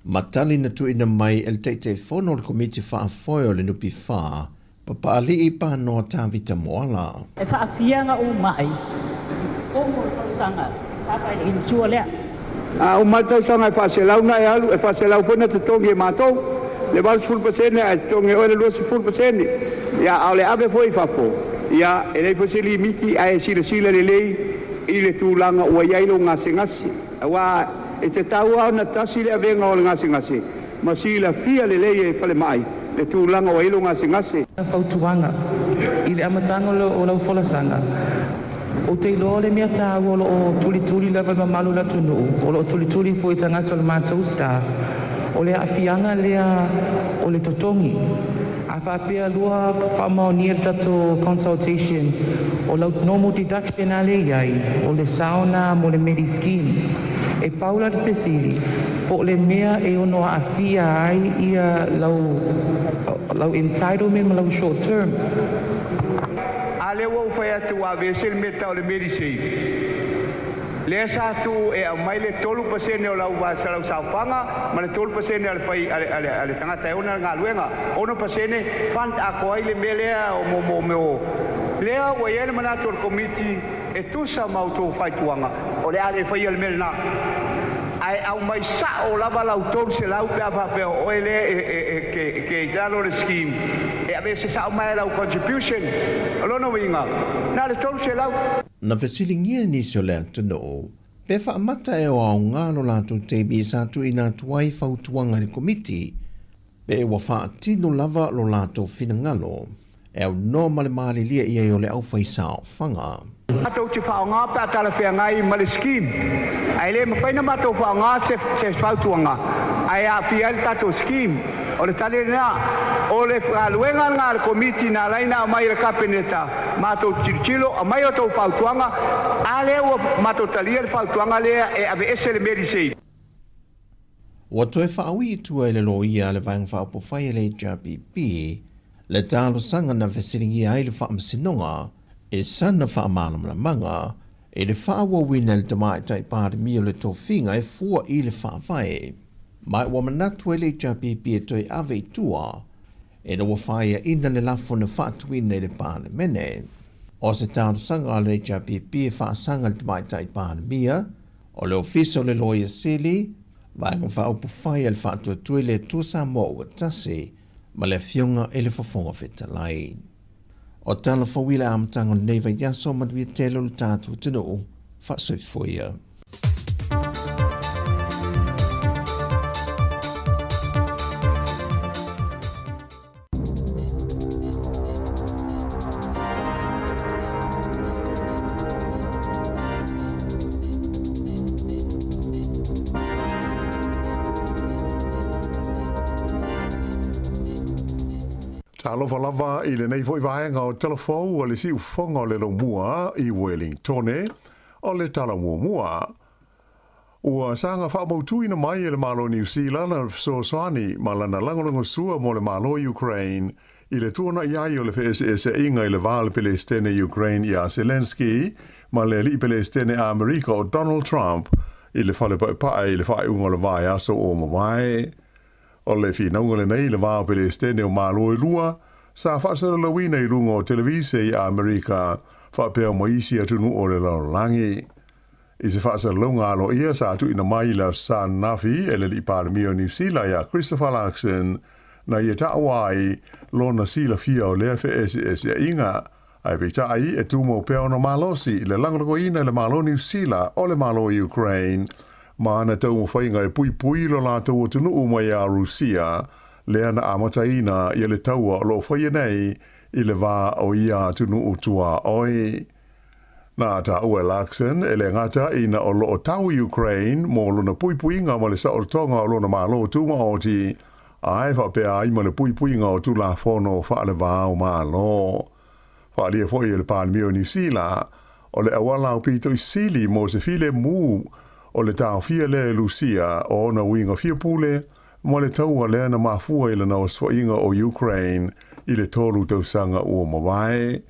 ma tali na tuuina mai e le Taitaifono o le Komiti Faafoe o le NPF, Papaalii Panoa Tavita Moala. E faafia ona ou mai omo le tausaga papa i le insure lea. A uma le tausaga e 400 na e alu, e 400 foi na totogi e matou le 80% ae totogi e oe le 20%. Ia, a o le ave foi i fafo, ia, e leai foi se limiti, ae silasila lelei i le tulaga ua i ai lou gasegase, aua e tatau lava ona tasi le avega o le gasegase ma silafia lelei e falemai le tulaga ua i ai lou gasegase. Fautuaga i le amataga o lau folasaga, ou te iloa le mea taua o loo tulituli lava le mamalu o le atunuu, o loo tulituli foi tagata o le matou staff, o le aafiaga lea o le totogi. A faapea lua faamaonia le tatou consultation, o lau normal deduction a lea i ai o le saona mo le Medi Scheme. E pau la le fesili, po o le mea e ono aafia ai ia lau entitlement ma lau short term? A lea ua ou fai atu ua aveese le mea tau o le Medisave lea sa tuu e aumai le 3% o lau lau saofaga ma le 3% a le fai a le tagata e ona le galuega, 6% fund atoa ai le mea lea o mo mo lea ua i ai le manatu o le Komiti e tusa ma outou faituaga o le a le faia le mea lena, ae aumai sao lava lau 300 pe a faapea o oe lea e ke i lalo le scheme e aveese sao mai lau contribution. O lona uiga na le 300. Na fesiligia nisi o le atunuu pe faamata e o aoga lo latou taimi sa tuuina atu ai fautuaga i le Komiti, pe ua faatino lava lo latou finagalo e aunoa ma le malilia i ai o le aufaisaofaga. Matou te faaaoga pe a talafeagai ma le scheme, ae le mafai ona matou faaaoga se fautuaga ae aafia ai le tatou scheme. O le tali lena. O le galuega lena a le Komiti na ala ai ona aumai i le Kapeneta matou tilotilo aumai outou fautuaga. A lea ua matou talia le fautuaga lea e aveese le Medisave. Ua toe faaui i tua e le loia a le Vaega Faaupufai a le HRPP le talosaga na fesiligia ai le Faamasinoga e sana faamalamalamaga i le faaauauina e le Tamaitai Palemia o le tofiga e fua i le Faavae. Ma ua manatu ai le HRPP e toe ave i tua ina ua faiaina le lafo na faatuina i le Palemene. O se talosaga a le HRPP e faasaga i le Tamaitai Palemia, o le Ofisa o le Loia Sili, Vaega Faaupufai a le Faatuatua i le Atua Samoa Ua Tasi ma le Afioga i le Fofoga Fetalai. O tala fou i le amataga o lenei vaiaso, manuia tele o le tatou atunuu, faasoifua ia. Talofa lava i lenei foi vaega o Tala Fou a le Siufofoga o le Laumua i Wellingtone, o le tala muamua. Ua saga faamautuina mai e le Malo o Niu Sila lana fesoasoani ma lana lagolagosua mo le Malo o Ukraine i le tuanai ai o le feeseeseaiga i le va o le Pelesitene Ukraine ia Zelenskyy ma le alii Pelesitene Amerika o Donald Trump i le fale paepae i le faaiuga o le vaiaso ua mavae. O le finauga lenei i le va o Pelesitene o Malo e lua, sa faasalalauina i luga o televise i Amerika faapea ma isi atunuu o le lalolagi. I se faasalalauga aloaia sa tuuina mai i le Aso Sa ananafi e le Alii Palemia o Niu Sila ia Christopher Luxon, na ia taua ai lona silafia o lea feeseeseaiga, ae peitai e tumau pea ona malosi i le lagolagoina e le Malo o Niu Sila o le Malo o Ukraine ma ana taumafaiga e puipui lo latou atunuu mai ia Rusia, lea na amataina ia le taua o lo o faia nei i le va o ia atunuu tuaoi. Na taua e Luxon e le gata ina o lo o tau Ukraine mo lona puipuiga ma le saolotoga o lona Malo Tumaoti, ae faapea ai ma le puipuiga o Tulafono faale-va o Malo. Faaalia foi e le Palemia o Niu Sila, o le auala aupito i sili mo se filemu o le taofia lea e Lusia o ona uiga fiapule ma le taua lea na mafua i lana osofaʻiga o Ukraine i le 3 tausaga ua mavae.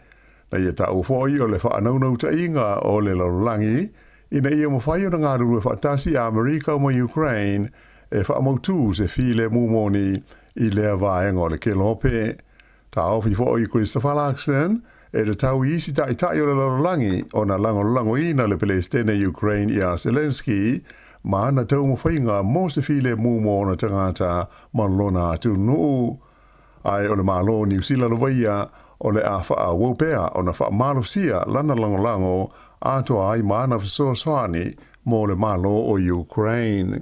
Na ia taua foi o le faanaunautaiga o le lalolagi ina ia mafai ona galulue faatasi a Amerika ma Ukraine e faamautū se filemu moni i lea vaega o le kelope. Taofi foi Christopher Luxon e tatau i isi taitai o le lalolagi ona lagolagoina le Pelesitene Ukraine ia Zelenskyy ma ana taumafaiga mo se filemu mo ona tagata ma lona atunuu. Ae o le Malo o Niu Sila lava ia o le a faaauau pea ona faamalosia lana lagolago atoa ai ma ana fesoasoani mo le Malo o Ukraine.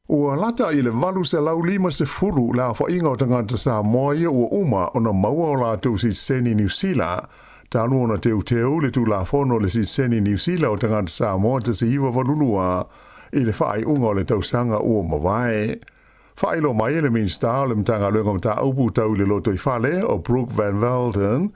Ua lata i le 850 le aofaiga o tagata Samoa ia ua uma ona maua o latou sitiseni Niu Sila, talu ona teuteu le Tulafono o le Sitiseni Niu Sila o Tagata Samoa 1982 i le faaiuga o le tausaga ua mavae. Faailoa mai e le Minisita o le Matagaluega o Mataupu Tau i le Lotoifale o Brooke Van Velden,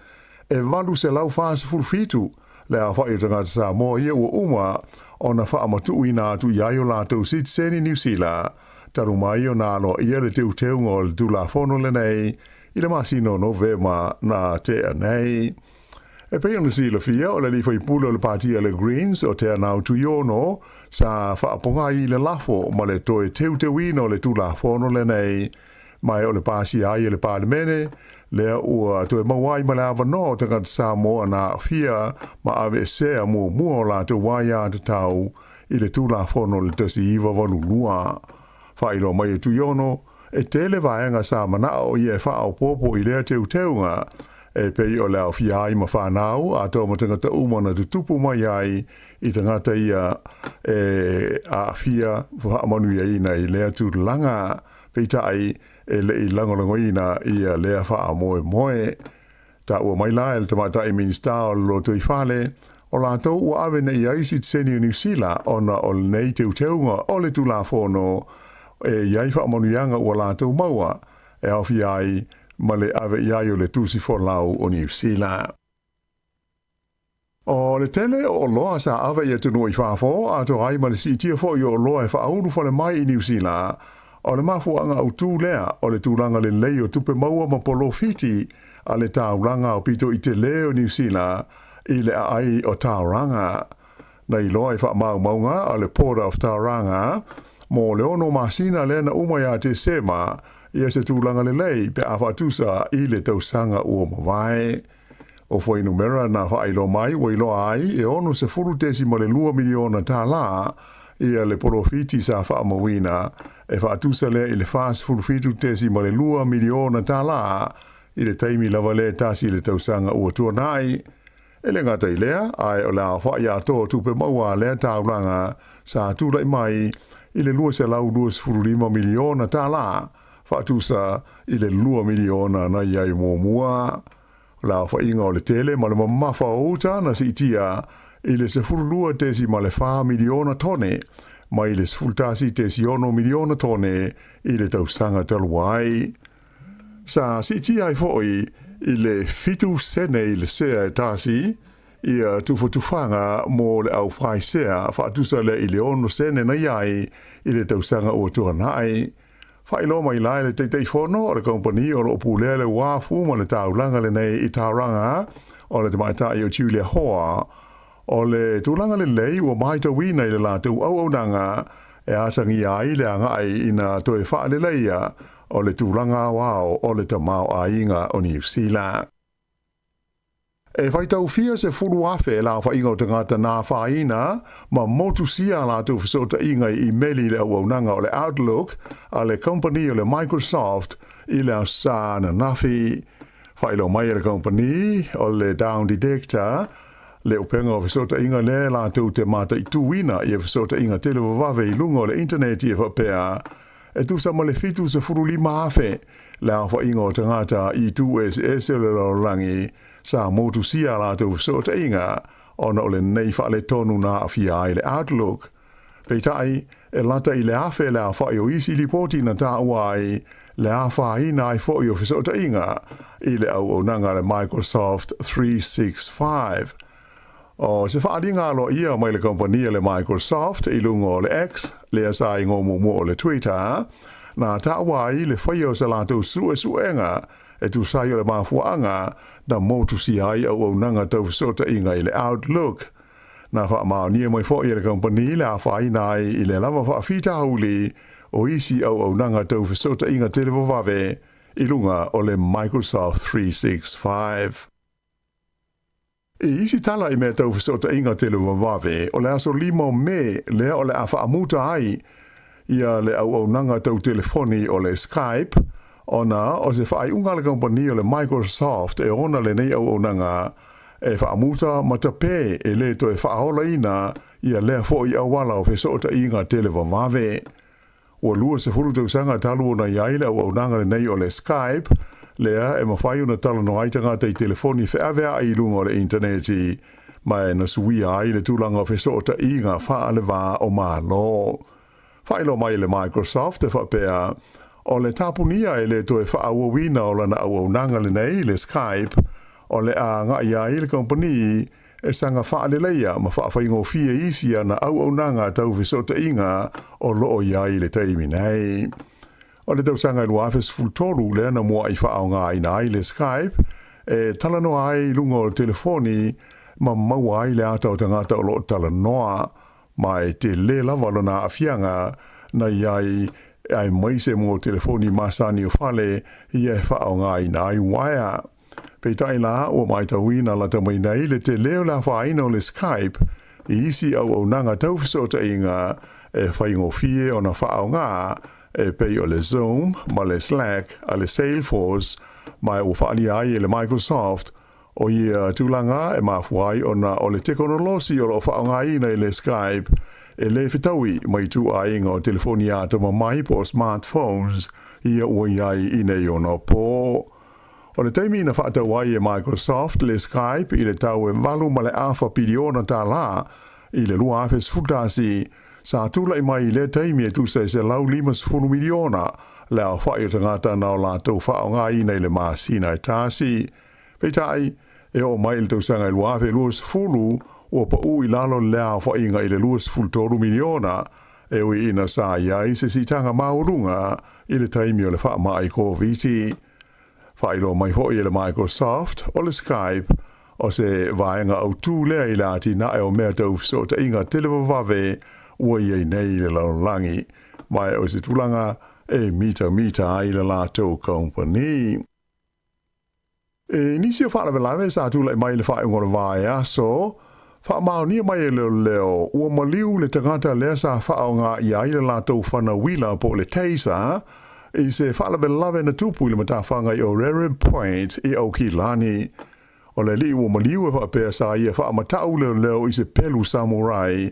e 847 le aofai o tagata Samoa ia ua uma ona faamatuuina atu i ai o latou sitiseni Niu Sila, talu mai ona aloaia le teuteuga o le Tulafono lenei i le masina o Novema na tea nei. E pei ona silafia, o le alii faipule o le Pāti a le Greens o Teanau Tuiono sa faapogai i le lafo ma le toe teuteuina o le Tulafono lenei, ma e o le pasia ai e le Palemene lea ua toe maua ai ma le avanoa o tagata Samoa na aafia ma aveesea muamua o latou aiatatau i le Tulafono o le 1982. Faailoa mai e Tuiono, e tele vaega sa manao ia e faaopoopo i lea teuteuga, e pei o le aofia ai ma whanau atoa ma tangata uma na tutupu mai ai i tagata ia e aafia faamanuiaina i lea tulaga, peitai e le i lagolagoina ia lea faamoemoe. Taua mai la e le Tamaitai Minisita o le Lotoifale, o latou ua ave nei ai sitiseni o Niu Sila ona o lenei teuteuga o le Tulafono e i ai faamanuiaga ua latou maua e aofia ai ma le ave i ai o le tusi folau o Niu Sila. O le tele o oloa sa ave i atunuu i fafo, atoa ai ma le siitia foi o oloa e faaulu fale mai i Niu Sila, o le mafuaaga autū lea o le tulaga lelei o tupe maua ma polofiti a le taulaga aupito i telē o Niu Sila i le aai o Tauranga. Na iloa i faamaumauga a le Port of Tauranga mo le ono masina lea na uma iā Tesema ia se tulaga lelei pe a faatusa i le tausaga ua mavae. O fuainumera na faailoa mai ua iloa ai e $60.2 miliona tālā ia le polofiti sa faamauina e faatusa lea i le $47.2 miliona tālā i le taimi lava lea tasi i le tausaga ua tuanai. E le gata i lea, ae o le aofai atoa o tupe maua a lea taulaga sa tulai mai i le $225 miliona tālā, faatusa i le $2 miliona na i ai muamua. O le aofaiga o le tele ma le mamafa o uta na siitia i le 12.4 miliona tone mai le 11.6 miliona tone i le tausaga talu ai. Sa siitia ai foʻi i le 7 sene i le sea e tasi ia tufatufaga mo le aufaisea, faatusa lea i le 6 sene na i ai i le tausaga ua tuanai. Faailoa mai la e le Taitaifono o le Kamupani o lo o pulea le uafu ma le taulaga lenei i Tauranga, o le tamaitai o Julia Hoa, o le tulaga lelei ua matauina i le latou auaunaga e atagia ai le agai ina toe faaleleia o le tulaga aoao o le tamaoaiga o Niu Sila. E faitaufia 10,000 le aofaiga o tagata na afaina ma motusia a latou fesootaiga i imeli i le auaunaga o le Outlook a le kamupani o le Microsoft i le Aso Sa ananafi. Faailoa mai e le kamupani o le Down Detector le upega o fesootaiga lea e latou te mataituina ia fesootaiga televavave i luga o le initaneti e faapea e tusa ma le 75,000 le aofaiga o tagata i itu eseese o le lalolagi sa motusia a latou fesootaiga ona o lenei faaletonu na aafia ai le Outlook. Peitai, e lata i le 1,000 le aofai o isi lipoti na taua ai le afaina ai foi o fesootaiga i le auaunaga a le Microsoft 365. O se faaaliga aloaia mai le kamupani a le Microsoft i luga o le X, lea sa igoa muamua o le Twitter, na taua ai le faia o se latou suesuega e tusa ai o le mafuaaga na motusia ai auaunaga tau fesootaiga i le Outlook. Na faamaonia mai foi e le kamupani le afaina ai i le lava faafitauli o isi auaunaga tau fesootaiga televavave i luga o le Microsoft 365. I isi tala i mea tau fesootaiga televavave, o le aso 5 o Me lea o le a faamuta ai ia le auaunaga tau telefoni o le Skype, ona o se faaiuga a le kamupani o le Microsoft e ona lenei auaunaga e faamuta ma tapē e lē toe faaolaina ia lea foʻi auala o fesootaiga televavave. Ua 20 tausaga talu ona i ai le auaunaga lenei o le Skype, lea e mafai ona talanoa ai tagata i telefoni feaveai i luga o le initaneti, ma e na suia ai le tulaga o fesootaiga faale-va o Malo. Faailoa mai e le Microsoft e faapea, o le tapunia e le toe faaauauina o lana auaunaga lenei, le Skype, o le a agai ai le kamupani e saga faaleleia ma faafaigofie isi ana auaunaga tau fesootaiga o lo o i ai i le taimi nei. O le tausaga e 2013 lea na muaʻi faaaogaina ai le Skype e talanoa ai i luga o le telefoni ma maua ai le ata o tagata o lo o talanoa, ma e tele lava lona aafiaga na i ai aemaise mo telefoni masani o fale ia e faaaogaina ai uaea. Peitai la, ua matauina lata mai nei le tele o le afaina o le Skype i isi auaunaga tau fesootaiga e faigofie ona faaaoga e pei o le Zoom ma le Slack a le Salesforce, ma ua faaalia ai e le Microsoft o ia tulaga e mafua ai ona o le tekonolosi o lo o faaaogaina i le Skype e le fetaui ma ituaiga o telefoni atamamai po o smartphones ia ua i ai i nei ona po. O le taimi na faatau ai e Microsoft le Skype i le tau e $8.5 piliona i le 2011, sa tulai mai i lea taimi e tusa e 150 miliona le aofai o tagata na o latou faaaogaina i le masina e tasi. Peitai, e oo mai i le tausaga e 2020, ua pau i lalo le aofaiga i le 23 miliona, e ui ina sa i ai se siitaga maualuga i le taimi o le faamai Koviti. Faailoa mai foi e le Microsoft, o le Skype, o se vaega autū lea i le atinae o mea tau fesootaiga televavave ua i ai nei i le lalolagi, ma o se tulaga e mitamita ai le latou kamupani. I nisi o faalavelave sa tulai mai i le faaiuga o le vaiaso, faamaonia mai e leoleo ua maliu le tagata lea sa faaaoga i ai le latou fana uila po o le taser i se faalavelave na tupu i le matafaga i Orere Point i Aukilani. O le alii ua maliu e faapea sa ia faamatau leoleo i se pelu samurai,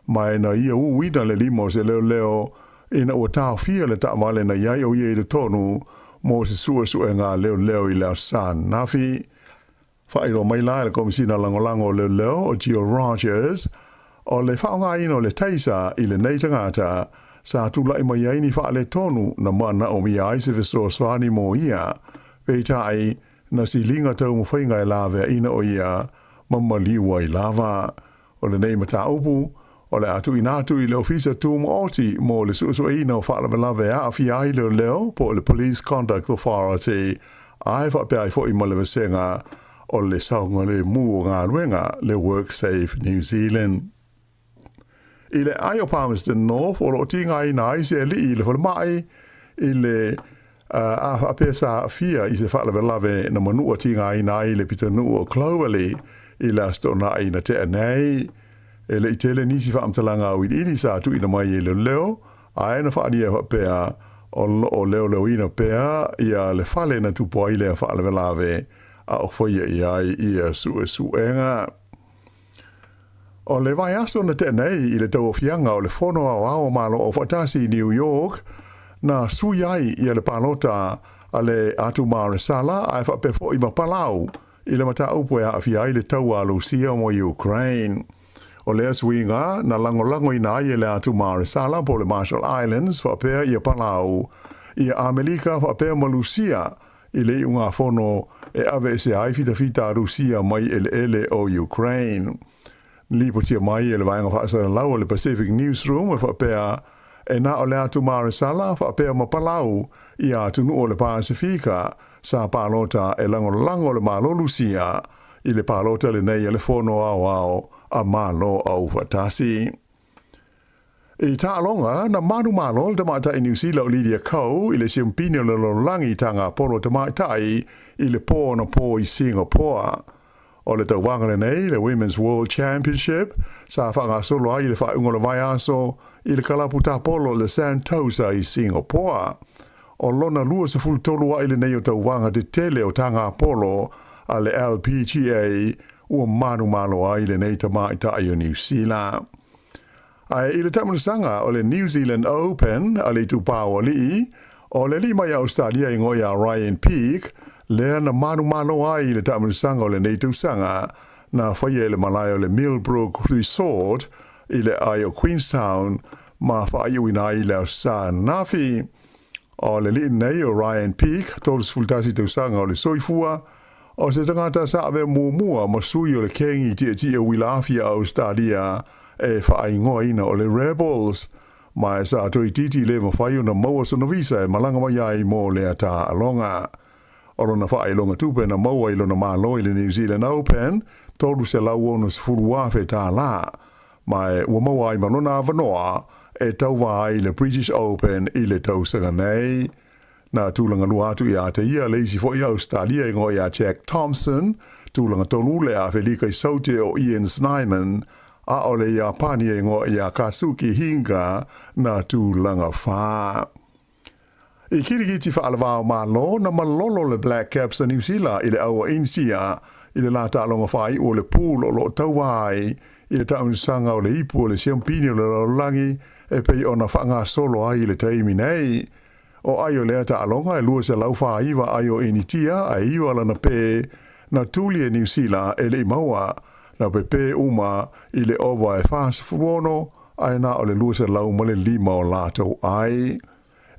ma e na ia uina le lima o se leoleo ina ua taofia le taavale na i ai o ia i totonu mo se suesuega a leoleo i le Aso Sa ananafi. Faailoa mai la e le Komesina Lagolago o Leoleo o Jill Rogers, o le faaaogaina o le taser i lenei tagata sa tulaʻi mai ai ni faaletonu na manaʻomia ai se fesoasoani mo ia. Peitai, na siliga taumafaiga e laveaʻina o ia ma maliu ai lava. O lenei mataupu, o le a tuuina atu i le Ofisa Tumaoti mo le Suesueina o Faalavelave e Aafia ai Leoleo po o le Police Conduct Authority, ae faapea ai foi ma le Vasega o le Saogalemu o Galuega, le WorkSafe New Zealand. I le ae o Palmerston North, o lo o tigaina ai se alii i le falemai i le a faapea sa aafia i se faalavelave na manua tigaina ai le pitonuu o Clovelly i le Aso Toonai na tea nei. E le i tele nisi faamatalaga auiliili sa tuuina mai e leoleo, ae na faaalia faapea o lo o leoleoina pea ia le fale na tupu ai lea faalavelave a o faia i ai ia suesuega. O le vaiaso na tea nei i le tauaofiaga o le Fono Aoao o Malo Aufaatasi i New York, na sui ai ia le palota a le Atu Maresala ae faapea foi ma Palau i le mataupu e aafia ai le taua a Lusia ma Ukraine. O lea suiga na lagolagoina ai e le Atu Maresala po o le Marshall Islands faapea ia Palau, ia Amelika faapea ma Lusia i le iugafono e aveesea ai fitafita a Rusia mai eleele o Ukraine. Lipotia mai e le vaega faasalalau o le Pacific Newsroom e faapea, e na o le atu Maresala faapea ma Palau ia atunuu o le Pasefika sa palota e lagolago le Malo Rusia i le palota lenei a le Fono Aoao a Malo Aufaatasi. I taaloga, na manumalo le tamaitai Niu Sila o Lydia Ko i le siampini o le lalolagi taga polo tamaitai i le pō anapō i Singapore. O le tauvaga lenei, le Women's World Championship, sa faagasolo ai i le faaiuga o le vaiaso i le kalapu tapolo le Sentosa i Singapore. O lona 23 aʻi lenei o tauvaga tetele o taga polo a le LPGA ua manumalo ai lenei tamaitai o Niu Sila. Ae i le taamilosaga o le New Zealand Open a le itupa o alii, o le alii mai Ausetalia i ngoe ia Ryan Peake, lea na manumalo ai i le taamilosaga o lenei tausaga na faia i le malae o le Millbrook Resort i le ae o Queenstown ma faaiuina ai le Aso Sa ananafi. O le alii nei o Ryan Peake, 31 tausaga o le soifua, O se tagata sa avea muamua ma sui o le kengi tietie uila afi a Ausetalia e faaigoaina o le Rebels, ma e sa toeitiiti le mafai ona maua sona visa e malaga mai ai mo lea taaloga. O lona faailoga tupe na maua i lona malo i le New Zealand Open, $360,000, ma e ua maua ai ma lona avanoa e tauva ai i le British Open i le tausaga nei. Na tulaga lua atu ia te ia le isi foi Ausetalia i ngoe ia Jack Thompson, tulaga tolu le Afelika i Saute o Ian Snyman, a o le Iapani e ngoe ia Kazuki Hinga na tulaga whā. I kirikiti whaalavao malo na malolo le Black Caps a Niu Sila i le aua Initia i le la taaloga faaiu o le pool o lo o taua ai i le taamilosaga o le ipu o le siampini o le lalolagi e pei ona faagasolo ai i le taimi nei. O ai o lea taaloga e 249 ai o Initia ae iva lana pē na tuli e Niu Sila e le i maua, na pepē uma i le ova e 46 ae na o le 205 o latou ai.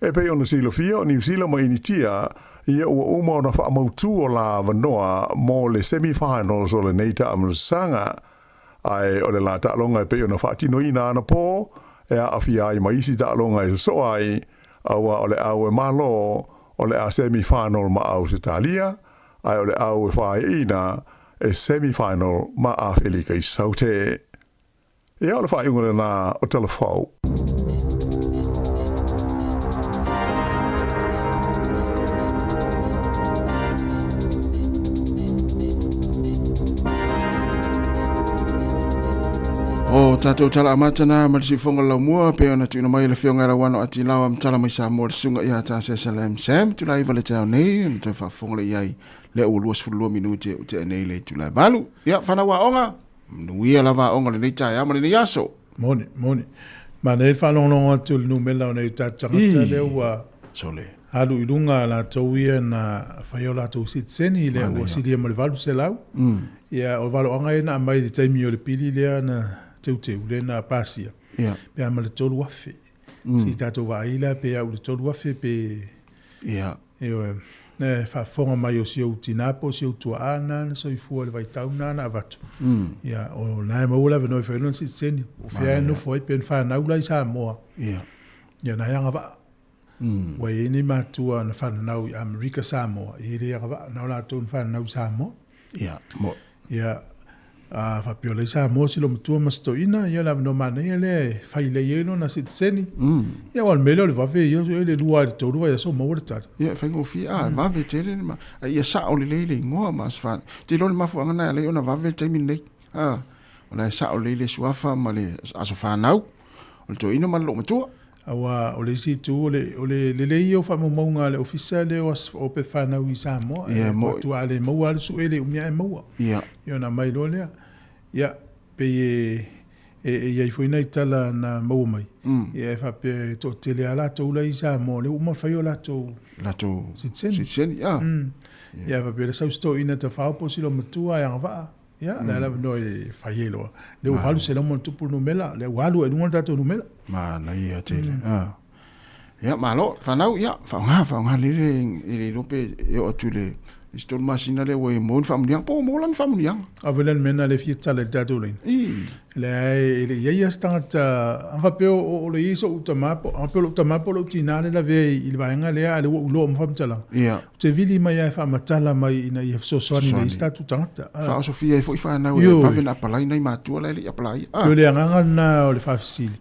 E pei ona silafia o Niu Sila ma Initia ia ua uma ona faamautū o la avanoa mo le semi-finals o lenei taamilosaga. Ae o le la taaloga e pei ona faatinoina anapō e aafia ai ma isi taaloga e sosoo ai, aua o le au e malo o le a semi-final ma Ausetalia, ae o le au e faeaina e semi-final ma Afelika i Saute. Ia, o le faaiuga lena o Tala Fou. O tatou tala amata na ma le siufoga o le laumua pe ona tuuina mai e le Afioga ia Lauano Atilawa ma tala mai Samoa le susuga ia Tasesa Lam Sam itula 9 le taeao nei ona toe faafofoga lea i ai lea ua 22 minute ua tea nei le itula e 8. Ia fanau aoga, manuia lava aoga lenei taeao ma lenei aso. Moni, moni. Manaia le faalogologo atu i le numera o nai o tatou tagata lea ua Sole. alu i luga latou ia na fai o latou sitiseni lea ua silia ma le 800. Ia, o valoaga ia na aumai i le taimi o le pili lea na teuteu, lea na pasia, pe a ma le 3,000. Se i tatou vaai la pe au i le 3,000 pe... Ia. Ioe. E faafofoga mai o si ou tinā po o si ou tuaa na na soifua i le vaitau na na avatu. Ia, o na e maua le avanoa e fai ai lona sitiseni. O fea e nofo ai pe na fanau la i Samoa. Ia. Ia, na e agavaa. Ua i ai nei matua na fananau i Amerika Samoa, e le agavaa, na o latou na fananau i Samoa. Ia, mo. Ia, a faapea o la i Samoa si matua ma si toeaina, ia o le avanoa manaia lea e fai lelei ai lona sitiseni. Ia, aua o le mea lea o le vave ia, e le 2 i le 3 vaiaso ua maua le tali. Ia, e faigofie, a, vave tele, ma, a ia sao lelei le igoa ma se fa, te iloa le mafuaaga lena e ala ai ona vave le taimi lenei. A, o la e sao lelei le suafa ma le aso fanau o le toeaina ma le loomatua. Aua o le isi itu, o le, o le lelei ia o faamaumauga a le Ofisa lea o aso, o pepa fanau i Samoa. Ia, E matua a le maua lava le sue, e le umi ae maua. Ia. Ia ona aumai loa lea. Ia, pei e, e, e i ai foi nai tala na maua mai, ia e faapea e toatele lava latou la i Samoa, lea ua uma ona fai o latou Latou sitiseni. sitiseni, ia. Ia, e faapea le sau si toeaina tafao po o si loomatua e agavaa. Ia, le ala avanoa e fai ai loa. Lea ua 800 ma ono tupu le numera, lea ua alu ai i luga le tatou numera. Manaia tele. Ah. Ia, malo, fanau, ia, faaaoga, faaaoga lele e le iloa pe e oo atu i le isi 3 masina lea ua e maua ni faamanuiaga, po ua maua la ni faamanuiaga. Ave lea le mea lena lea e fia tala i le tatou laina. Leai, e le i ai lava se tagata, a faapea o le i ai sou tama, a faapea o lou tama po o lou tina lea e lavea i le vaega lea, a o lea ua ou iloa uma faamatalaga. Ou te vili mai lava e faamatala mai ina ia fesoasoani i isi tatou tagata. Faaosofia ai foi fanau e vave ona apalai nai matua la e le i apalaia. O le agaga lena o le faafesili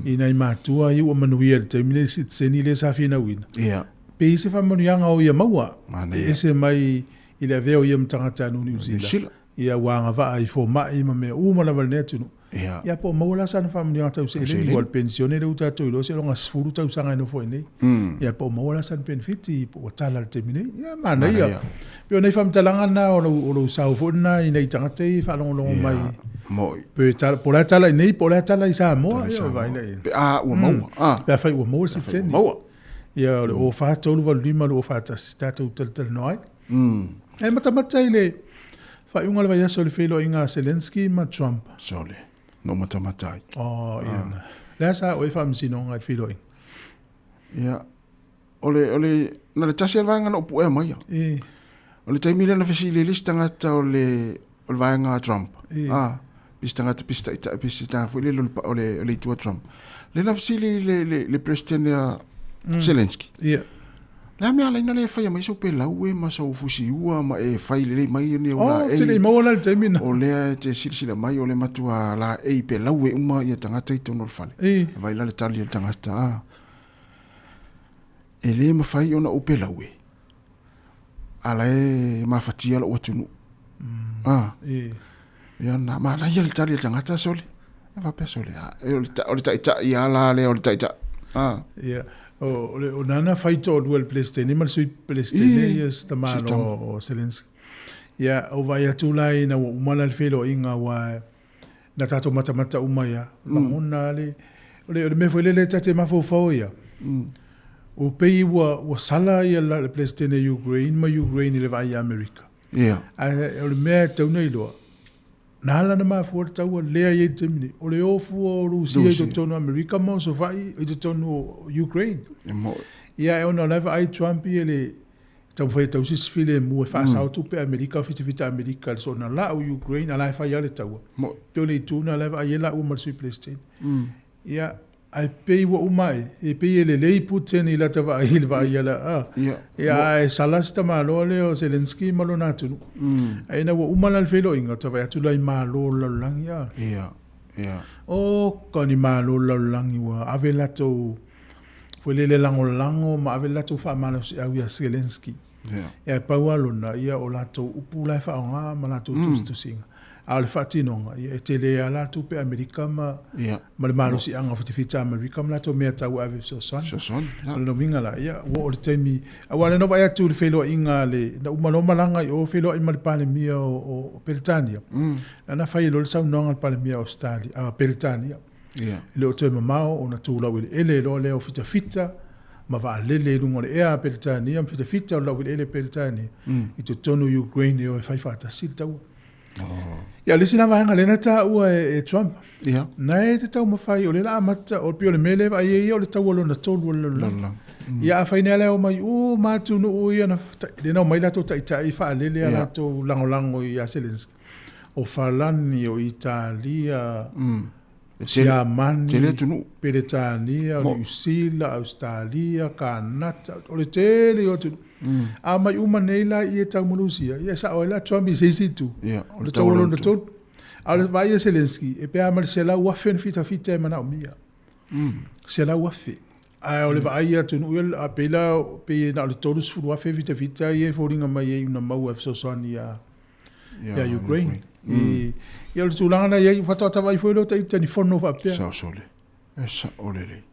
i nai matua ia ua manuia i le taimi lenei i le sitiseni lea sa finauina. Pe i ai se faamanuiaga o ia maua e ese mai i le avea o ia ma tagatanuu Niu Sila. Ia ua agavaa i fomai ma mea uma lava i lenei atunuu. Ia. Ia po o maua la sana faamanuiaga tau seleni, aua o le penisione lea ua tatou iloa seiloga 10 tausaga e nofo ai nei. Ia po o maua la sana penefiti po ua tala i le taimi nei. Ia manaia. Pei o nai faamatalaga na o lou, o lou sao foi lena i nai tagata ia e faalogologo mai. Moi. Pe tala, po o le a tala i nei, po o le a tala i Samoa. Ia, vaai la i ai. Pe a ua maua. Pe afai ua maua le sitiseni. Maua. Ia o le 04 385 241 tatou talatalanoa ai. E matamata i le faaiuga o le vaiaso i le feiloaiga a Zelensky ma Trump. Sole, no matamata ai. Oh, ia na. Le a sa oe faamasinoga i le feiloaiga? Ia, o le, o le, na le tasi a le vaega na ou puea mai ia. E. O le taimi lea na fesili ai le isi tagata o le, o le vaega a Trump. E. Ah, pe se tagata, pe se taitai, pe se tagata foi lele o le, o le, o le itu a Trump. Lea na fesili le, le, le President ia Zelensky. Ia. Le a mea ala ai na le faia mai sou pelau e ma sou fusiua ma e fai lelei mai ni au Oh, laei. te le i maua la le taimi na. O lea e te silasila mai o le matua laei pelau e uma ia tagata i totonu o le fale. E. Vaai la le tali a le tagata, ah, e le mafai ona ou pelau e. A la e mafatia lou atunuu. Ah. E. Ia na manaia le tali a le tagata sole. E faapea sole, ah, e o le, o le taitai lava la lea o le taitai. Ah. Ia, o, o, le, o nana fai toalua le Peresetene ma le Sui Peresetene ia si tamalo o Zelensky. Ia, o vaai atu la ina ua uma la le feiloaiga aua na tatou matamata uma ia, lagona le, o le, o le mea foi lele ta te mafaufau ia. Ua pei ua, ua sala ia la, le Peresetene Ukraine ma Ukraine i le vaai ia Amerika. Ia. Ae o le mea e tatau ona iloa, na ala ona mafua le taua lea i ai i le taimi nei, o le o fua o Rusia i totonu o Amerika ma osofai i totonu o Ukraine. E moe. Ia, e ona o la e vaai Trump ia le taumafai e tausi se filemu e faasao tupe a Amerika, fitafita Amerika i le soona lau Ukraine, a la e fai lava le taua. Moe. Pei o le itu lena o la e vaai ai laua ma le Sui Peresetene. Ia, ae pei ua uma ae, e pei e lelei Putin i lata vaai i le vaai a la, a. Ia, ae sala si tamaloa lea o Zelensky ma lona atunuu. Ae ina ua uma la le feiloaiga, ta vaai atu la i malo o le lalolagi, a. Ia, ia. Oka ni malo o le lalolagi ua ave latou foi lele lagolago ma ave latou faamalosiau ia Zelensky. Ia. Ia, e pau lava lona, ia o latou upu la e faaaoga ma latou tusitusiga. A o le faatinoga, ia e tele lava la tupe Amerika ma, Ia. ma le malosiaga o fitafita Amerika ma latou mea tau ave fesoasoani. Fesoasoani, ia. O lona uiga la, ia, ua oo i le taimi, aua o lea na ou vaai atu i le feiloaiga a le, na uma loa malaga i o feiloai ma le Palemia o, o Peretania. Na na fai ai loa le saunoaga a le Palemia o Ausetalia, a Peretania. Ia. E le o toe mamao ona tu laueleele loa lea o fitafita ma vaalele i luga o le ea a Peretania ma fitafita o le laueleele a Peretania i totonu o Ukraine e o e fai faatasi le taua. Ia, o le isi la vaega lea na taua e Trump. Na e te taumafai o lea la amata o pei o le mea lea e vaai ai ia o le taua lona tolu o le lalolagi. Ia afai nei la e omai uma atunuu ia na lea na omai latou taitai faalele a latou lagolago ia Zelensky. O Falani, o Italia, Siamani, Tele atunuu. Peretania, o Niu Sila, Ausetalia, Kanata, o le tele o atunuu. A omai uma nei la i e tau ma Rusia, ia e sao ai la Trump i se isi itu. Ia, o le taua lona tolu. A o le vaai a Zelensky, e pe a ma le 100,000 na fitafita e manaomia. 100,000. Ae o le vaai a atunuu ia, a pei la, pei na o le 30,000 fitafita ia e foliga mai ai una maua e fesoasoani ia ia Ukraine. Ia o le tulaga na i ai, faatoa ta vaai foi lea o ita ni fono faapea. Sao sole. E sao lelei.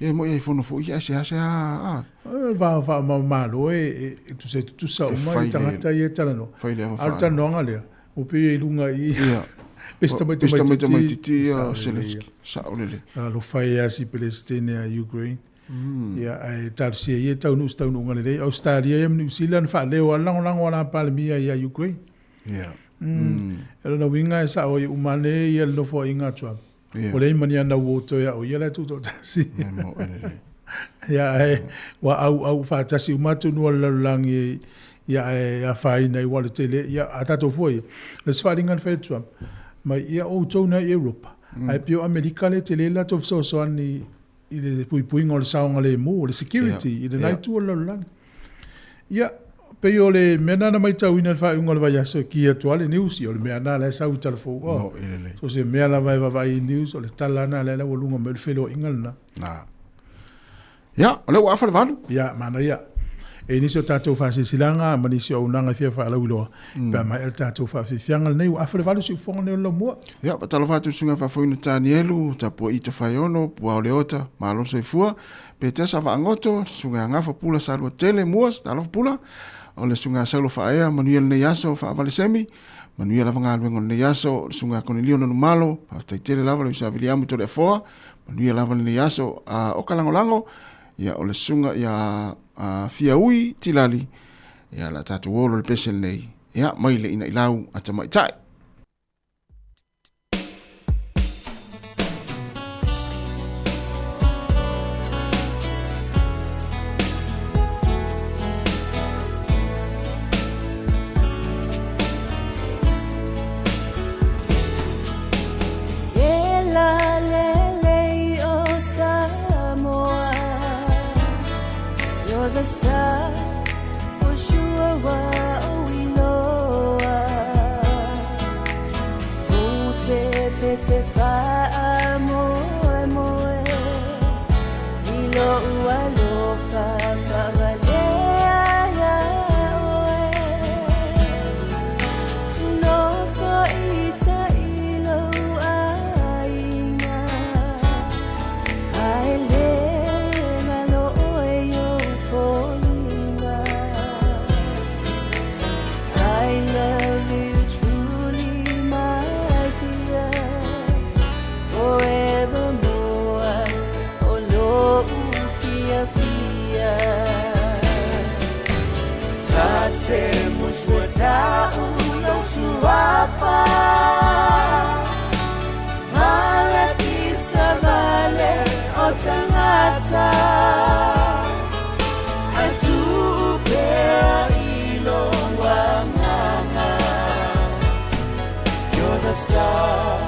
Ia mo ia fono foi ia se ase a. E va va ma malo e e tusa tutusa uma i tagata ia e talanoa. Fai le A o le talanoaga lea, ua pei e i luga i Ia. Pesta mai tamaitiiti. Ia Zelensky. Sao lelei. Alofa ia si Peresetene a Ukraine. Ia ae talosia ia e taunuu se taunuuga lelei. Ausetalia ia ma Niu Sila na faaleo lava le lagolago a la Palemia ia Ukraine. Ia. O lona uiga e sao ai uma ane ia le nofoaiga a Trump. Ua leai ma ni ana ua toe a'o ia la e tutoatasi. Ia ae ua auau faatasi uma atunuu o le lalolagi ia ae afaina ai ua le tele ia a tatou fua ia. O le isi faaaliga na fai e Trump, mai ia outou na i Europa, ae pei o Amerika lea e tele le latou fesoasoani i le puipuiga o le saogalemu, o le security i lena itu o le lalolagi. Ia, pei o le mea lena na matauina i le faaiuga o le vaiaso e ki atu lava le news, ia o le mea lena la e sau i Talafou. Oh, so se mea lava e vaavaai i news, o le tala lena lea ua luga mai o le feloaiga lena. Na. Ia, o lea ua afa le 8. Ia, manaia. E nisi o tatou faasilasilaga ma nisi o auaunaga e fia faalauiloa, pe a maea le tatou faafiafiaga lenei, ua afa le 8 siufofoga nei o le laumua. Ia, faatalofa atu i le susuga faafoeina Tanielu, Tapua'i Tofaeono, Puao Leota, Malo le soifua, Petea Savaagoto, Susuga ia Gafa Pula Saluatele, Muas, talofa Pula, o le Susuga ia Saulo Faaea, manuia lenei aso, Faavale Semi, manuia lava galuega o lenei aso, le Susuga ia Konelio Nanumalo, faafetai tele lava le uso ia Viliamu Toleafoa, manuia lava lenei aso, a o ka lagolago, ia o le Susuga ia Fiaui Tilali, ia la tatou olo le pese lenei, ia mai le inailau a tamaitai. You're the star for sure I love you truly, my dear, forevermore. O lou fiafia. Ta te musuata'u lou suafa. Ma le pisa vale o tagata. Ae tuu pea i lou agaga. You're the star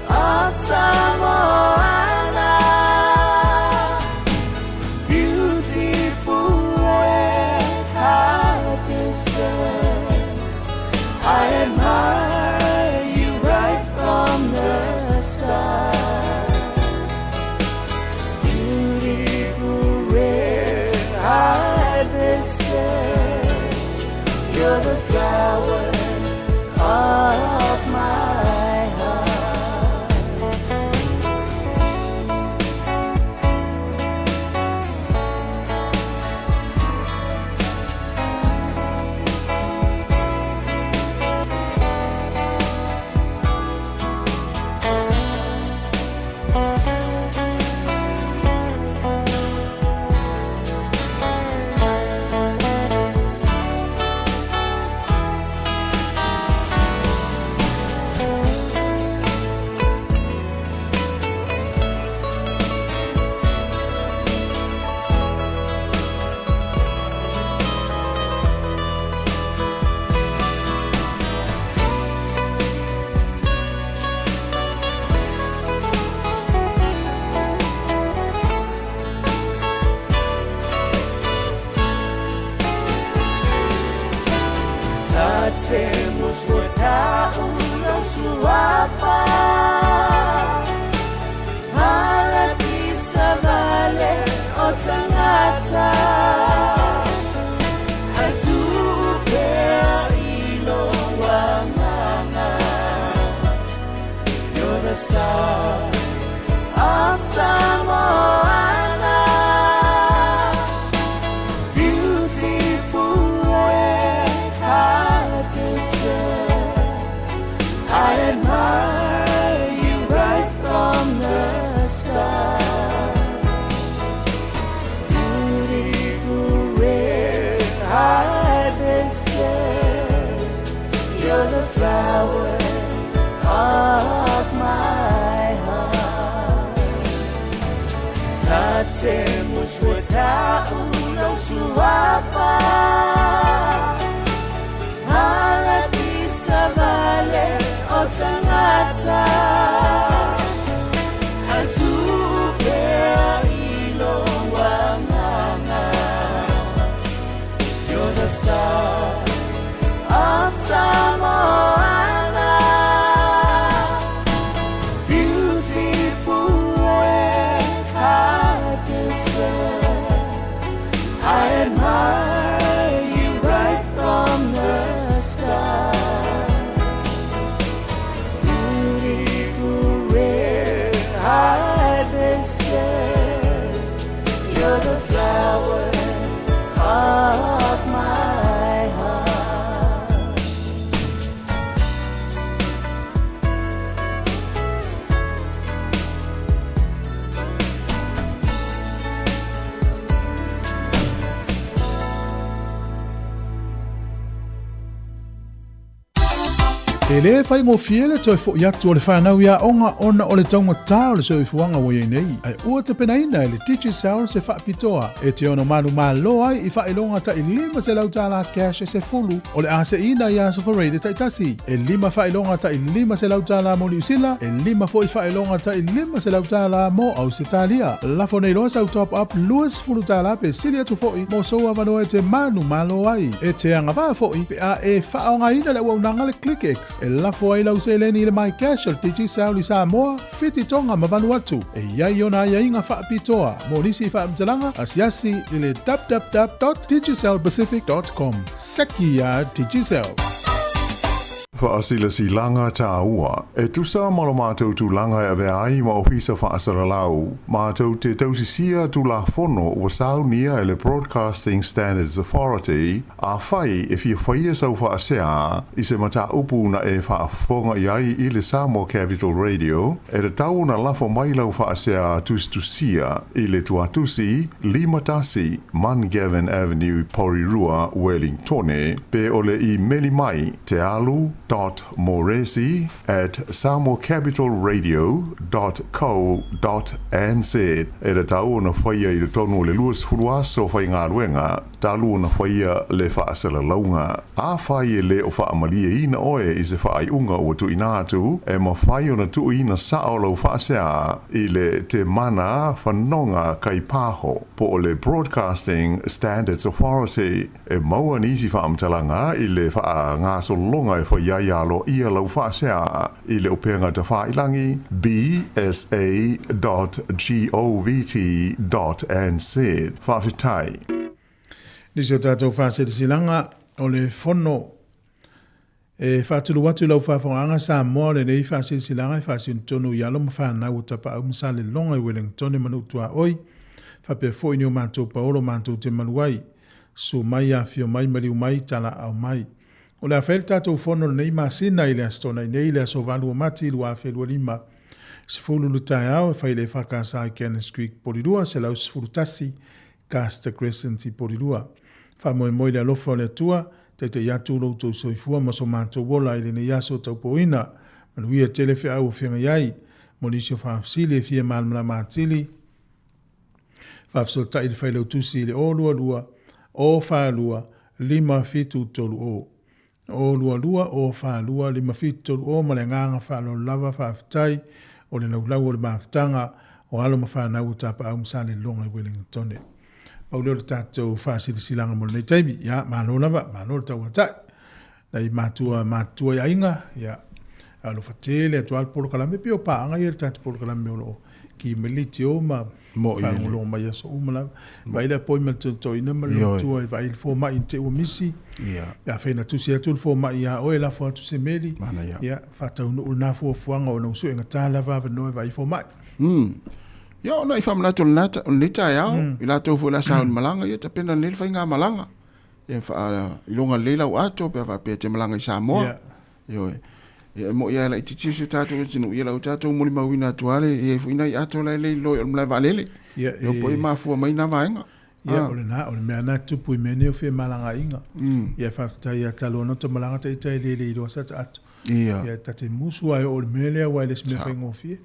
of Samoana. Beautiful and happiest I admire you right from the start. Beautiful You're the star of Samoana. Beautiful red hibiscus. I admire you right from the start. Beautiful red hibiscus. You're the flower of my heart. You're the star of Samoana. Beautiful red hibiscus. I admire you right from the start. Beautiful red hibiscus. You're the flower of my heart. E lē faigofie le toe foʻi atu o le fanau i aoga ona o le taugatā o le soifuaga ua iai nei, ae ua tapenaina e le Digicel se faapitoa e te ono manumalo ai i faailoga taʻi $500 cash e sefulu o le a seʻiina i aso Farede taʻitasi, e lima faailoga taʻi $500 mo Niusila, e lima foʻi faailoga taʻi $500 mo Ausetalia. Lafo nei loa sau top up $20 pe sili atu foʻi mo sou avanoa e te manumalo ai. E te agavaa foʻi pe a e faaaogaina le auaunaga le ClickX e lafo ai lau seleni i le MyCash o le Digicel i Samoa, Fiti, Tonga ma Vanuatu. E i ai ona aiaiga faapitoa mo nisi faamatalaga asiasi i le www.digicelpacific.com. Seki iā Digicel! Faasilasilaga tāua. E tusa ma lo mātou tulaga e avea ai ma Ofisa Faasalalau, mātou te tausisia Tulafono ua saunia e le Broadcasting Standards Authority, Afai e fia faia sau faasea i se mataupu na e faafofoga i ai i le Samoa Capital Radio, e tatau ona lafo mai lau faasea tusitusia i le tuatusi 51 Mungavin Avenue, Porirua, Wellingtone, pe o le imeli mai tealu dot moresi at samoacapitalradio dot co dot nz. E tatau ona faia i totonu o le 20 aso faigaluega talu ona faia le faasalalauga. Afai e le o faamalieina oe i se faaiuga ua tuuina atu, e mafai ona tuuina sao lau faasea i le Te Mana Whanonga Kaipaho po o le Broadcasting Standards Authority. E maua nisi faamatalaga i le faagasologa e fai ai aloaia lau faasea i le upega tafailangi bsa dot govt dot nz. Faafetai. Nisi o tatou faasilasilaga o le Fono e faatulou atu i lau faafogaaga Samoa o lenei faasilasilaga e faasinotonu i alo ma fanau o Tapaau ma Saleloga i Welengtone ma Nuutuaoi, faapea foi ni o matou paolo matou te malu ai. Susu mai, afio mai, maliu mai, talaau mai. O le a fai le tatou fono lenei masina i le Aso Toonai nei, le aso 8 o Mati 2025, 10 i le taeao e fai i le EFKS i Cannons Creek, Porirua, 111 Caster Crescent i Porirua. Faamoemoe i le alofa o le Atua, taitai atu lo outou soifua ma so matou ola i lenei aso taupoina. Manuia tele feau o feagai ai. Mo nisi o faafesili e fia malamalama atili, faafesootai i le Failautusi i le 022 042 5730. 022 042 5730 ma le agaga faaaloalo lava faafetai o le laulau o le mafutaga o alo ma fanau o Tapaau ma Salelologa i Welingtone. Pau lea o le tatou faasilasilaga mo lenei taimi. Ia, malo lava, malo le tauatai. Nai matua matutua i aiga, ia, alofa tele atu lava le polokalame, pei o paaga ia i le tatou polokalame o lo o ki mai le leitio ma faalogologo mai i aso uma lava. Vaai le apoi ma le toetoeina ma le matua i vaai le fomai i te ua misi. Pe afai na tusi atu le fomai ia oe, lafo atu se meli. Ia, faataunuu lena fuafuaga ona ua suegata lava avanoa e vaai fomai. Ia, ona i faamanatu o lenei taeao, i latou foi o le a sauni malaga, ia tapena lelei le faigamalaga. Ia faailoga lelei lau ato pe a faapea e te malaga i Samoa. Yeah. Ioe. Ia e moi lava e laitiiti si o tatou atunuu, ia lau tatou molimauina atu lava le i ai foi nai ato la e le iloa o le malae vaalele. Ia, e po e mafua mai na vaega. Ia, o lena, o le mea na tupu i mea nei o femalagaaiga. Ia, faafetai ia talu ona ota malaga ita e le le iloa sa ta ato. Ia. Ia, ta te musu ai o le mea lea aua e le o se mea faigofie.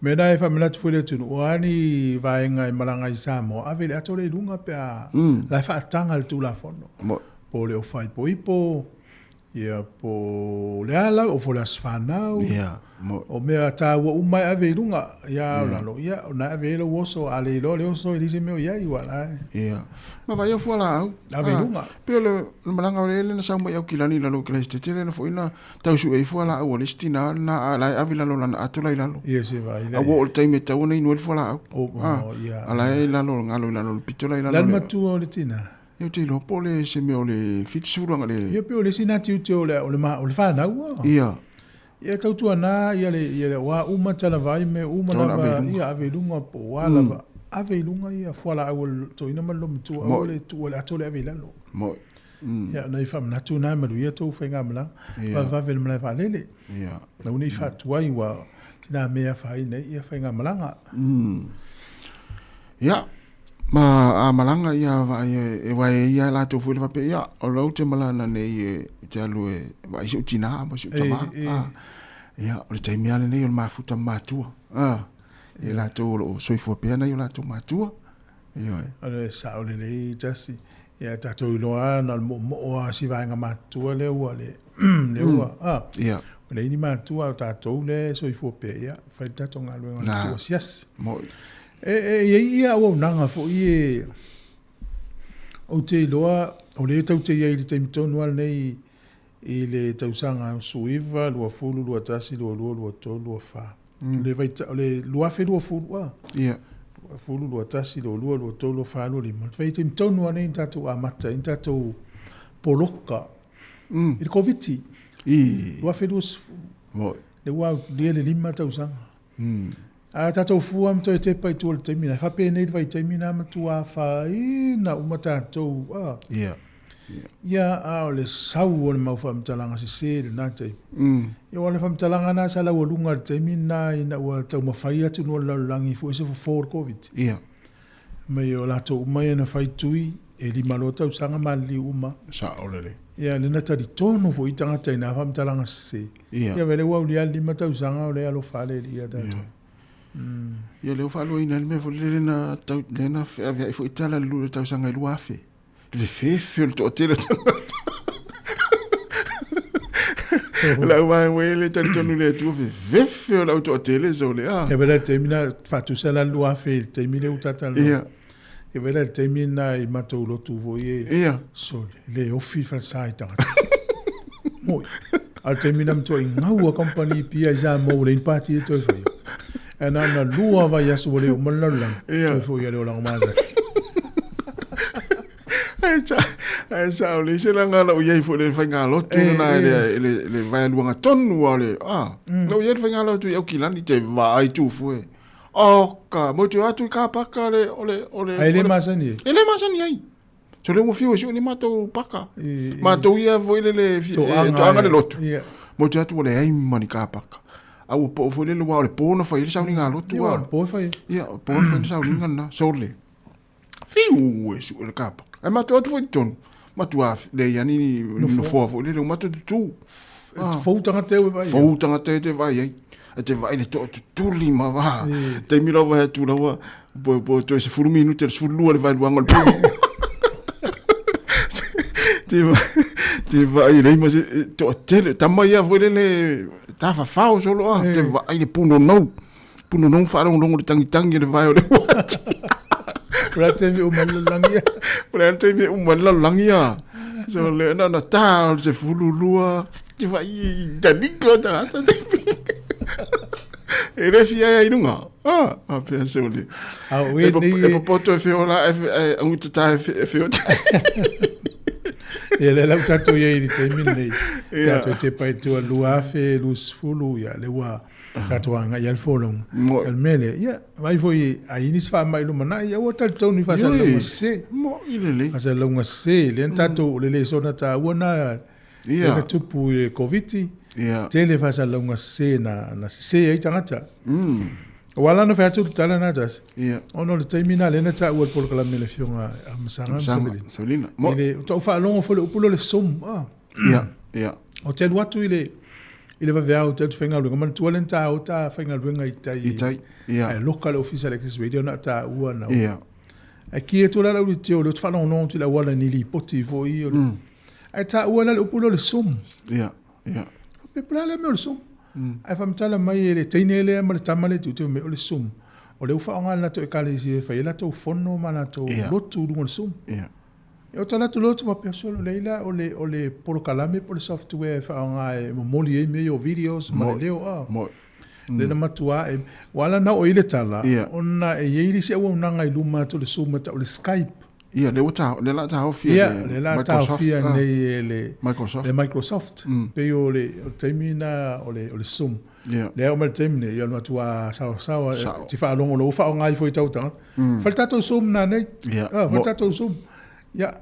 Mea na e faamanatu foi i le atunuu, o a ni vaega e malaga i Samoa, ave le ato lea i luga pe a la e faataga le Tulafono. Po o le ofaipoipo, ia po o le a lava, po o le aso fanau. Ia, O mea taua uma e ave i luga, ia a o lalo, ia o na e ave ai lou oso, a le iloa le oso e leai se mea o i ai, ua la e. Ia. Ma vaai au fualaau. Ave i luga. Pei o le malaga o le ele na sau mai Aukilani i lalo o Keraisitete lea na foi na tau sue ai fualaau a le isi tina lena a la e ave i lalo o lana ato la i lalo. Ia se vaai la. A ua oo i le taimi e tatau ona inu ai le fualaau. Ia. A la e i lalo, galo i lalo o le pito la i lalo. Le matua o le tina. Ia ou te iloa po o le se mea o le 70 aga le. Ia pei o le isi na tiute o le o le o le fanau. Ia. Ia tautuana ia le ia le ua uma talavai mea uma lava ia ave i luga po o a lava ave i luga ia fualaau a le toeaina ma le olomatua aua le tuua le ato lea ave i lalo. Moi. Ia na i faamanatu na manuia tou faigamalaga. Vavevave i le malae vaalele. Ia. Aua ne i faatuai ua tina mea afaina ai ia faigamalaga. Ia. Ma a malaga ia vaai e wae e ia latou foi le faapea ia o lau te malaga nei e te alu e vaai si ou tina ma si ou tama. Ia o le taimi lava lenei o le mafuta ma matua. Ia latou o lo o soifua pea nai o latou matua. Ioe. O le sao lelei tasi. Ia tatou iloa na o le moomoo lava o si vaega matutua lea ua le lea ua Ia. Ua leai ni matua o tatou lea e soifua pea ia fai le tatou galuega o le tuuasiasi. Moi. E i ai ia auaunaga foi e ou te iloa o lea tou te i ai i le taimi tonu lava lenei i le tausaga 19, 20, 21, 22, 23, 24. Le vaita, o le 2020 a. Ia. 20, 21, 22, 23, 24, 25. Le vaitaimi tonu lava lenei na tatou amata ai na tatou poloka i le Koviti. 2020. Moi. Lea ua aulia le 5 tausaga. A tatou fua ma toe tepa i tua i le taimi lena, e faapenei le vaitaimi lena matua afaina uma tatou, a. Ia. Ia, a o le sau o le mau faamatalaga sese i lena taimi. Ia, aua o le faamatalaga lena sa laualuga i le taimi lena ina ua taumafai atunuu o le lalolagi e fue se fofo o le Koviti. Ia. Mai o latou uma ia na fai tui, e 5 loa tausaga maliliu uma. Sao lelei. Ia, lea na talitonu foi tagata i na faamatalaga sese. Ia. Ia, lea ua aulia le 5 tausaga o lea e alofa le Alii ia tatou. Ia, lea ua faaluaina ai le mea foi lele na tau, lea na feaveai foi tala i le tausaga e 2000. Le fefefe o le toatele o tagata. O le au vaevae e le talitonu i le Atua, fefefe o le au toatele sole a. Ia vela le taimi na faatusa la le 2000 i le taimi lea ua tatalanoa. Ia. Ia vela le taimi na i matou lotu foi e. Ia. Sole, le ofi falesa i tagata. Moi. A o le taimi na matuai gau a kamupani pia i Samoa ua leai ni pati e toe faia. E na ona lua vaiaso ua le uma le lalolagi. Ia. Toe foi ia le olaga masani. Ae sa, ae sa o le isi laga na ou i ai foi i le faigalotu lena i le, i le, le vaealuaga tonu lava o le, a, na ou i ai i le faigalotu i Aukilani, te vaai tufue. Oka, mo te o atu i ka paka o le, o le, o le. Ae le masani ai. E le masani ai. So le ua fiu e sue ni matou paka. Matou ia foi lele toaga le lotu. Mo te atu ua leai ma ni ka paka. A ua poo foi lele ua o le po na fai ai le sauniga a lotu. Ia, o le po e fai ai. Ia, o le po na fai ai le sauniga lena. Sole. Fiu e sue le ka paka. Ae matou atu foi i totonu. Matua leai lava ni nofoa foi lele, ua matou tutu. Fou tagata e o e vaai ai. Fou tagata e te vaai ai. E te vaai le toatutuli ma va. Taimi lava e atu lava, po, po toe 10 minute, le 12 le vaeluaga o le pulu. Te, te vaai lei ma se, toatele, tama ia foi lele, tafafao solo a, te vaai le punonou. Punonou faalogologo le tangitangi le vae o le uati. O le a le taimi e uma ai le lalolagi ia. O le a le taimi e uma ai le lalolagi ia. So le na na tā o se fulu lua, te whai i tanika tagata te E le fia ai lunga. Ah, a pea se ole. A o e nei e popoto e whiola e e angu te tā e whio. Ia le lau tatou ia i le taimi lenei. Ia toe te pai tua 2020 ia le ua tatou agai ai le folauga. O le mea lea, ia vaai foi a i ai nisi faamai lumanai, ia ua talitonu i faasalalauga sese. Moi lelei. Faasalalauga sese, lea na tatou, o le lesona taua lena lea na tupu i le Koviti, tele faasalalauga sese na sese ai tagata. Aua la na fai atu le tala lena tasi, ona o le taimi lena lea na taua i le polokalame a le Afioga a Masaga ma Savelina. I le faatoa ou faalogo foi i le upu lea o le Zoom. Ou te alu atu i le i le vaveao ou te atu faigaluega, manatua lea na ta o ta faigaluega i tai. I tai, ia. Ae loka le ofisa o le Access Radio na o taua na. Ia. Ae ki atu la lau leitio, lea ou te faalogologo atu i le auala i ni lipoti foi o le. Ae taua la le upu lea o le Zoom. Ia, ia. Faapea, po o le a lea mea o le Zoom? Ae faamatala mai e le teine lea ma le tama lea e tiute mai, o le Zoom, o lea ua faaaoga e le latou ekalesia e fai ai latou fono ma latou lotu i luga o le Zoom. Ia. Ou te alu atu loa ou te faapea, solo lelei la o le, o le polokalame po o le software e faaaoga e momoli ai mea ia o videos ma le leo a. Moi. Lea na matua e, ua ala ona oo i ai le tala, ona e i ai le isi auaunaga i luma atu o le Zoom e tau o le Skype. Ia, lea ua ta, lea la taofia e le Ia, lea la taofia nei e le Microsoft. Le Microsoft. Pei o le, o le taimi lena o le, o le Zoom. Ia. Lea oo mai le taimi nei, ia o le matua saosaoa, Sao. te faalogo loa ua faaaoga ifo i tau tagata. Fai le tatou Zoom nanei. Ia. Ah, fai le tatou Zoom. Ia,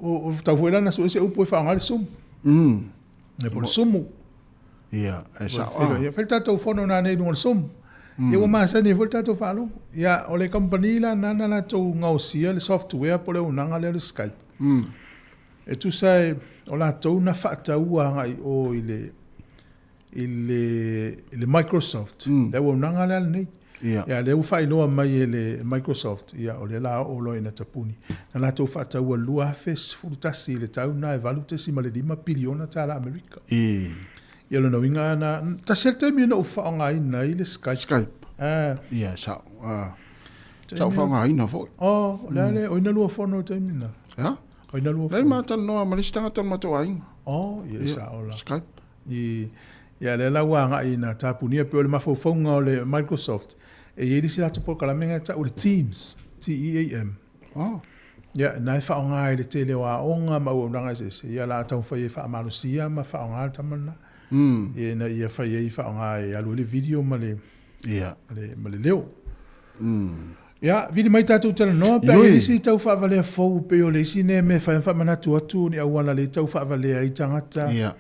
o, o tau foi la na sue se upu e faaaoga ai le Zoom. E po o le Sumu. Ia, e sao. Ah. Ia, fai le tatou fono nanei i luga o le Zoom. Ia ua masani ai foi le tatou faalogo. Ia, o le kamupani la nana latou gaosia le software po o le auaunaga lea o le Skype. E tusa e, o latou na faataua agai i o i le i le, i le Microsoft, le auaunaga lea lenei. Ia. Ia, lea ua faailoa mai e le Microsoft, ia, o lea la oo loa ina tapuni. Na latou faataua 2011 i le tau lena e $8.5 piliona tala Amerika. I. Ia, lona uiga na, tasi lava le taimi na ou faaaogaina ai le Skype. Skype. Ah. Ia, sao. Ah. Sa ou faaaogaina foi. Oh, o le a le, o ai na lua fono i le taimi lena? Ia? O ai na lua fono? Leai ma talanoa ma le isi tagata o le matou aiga. Oh, ia, sao la. Skype. I, ia lea la ua agai ina tapunia pei o le mafaufauga o le Microsoft, e i ai le isi latou polokalame lena e tau o le Teams, T-E-A-M. Oh. Ia, na e faaaoga ai le tele o aoga ma auaunaga eseese, ia la taumafai e faamalosia ma faaaoga le tama lena. Ia, ina ia fai ai faaaoga e alu ai le video ma le, Ia. ma le, ma le leo. Ia, vili mai tatou talanoa pe a i ai nisi tau faavalea fou pei o le isi nea mea e fai ona faamanatu atu ni auala le tau faavalea ai tagata Ia.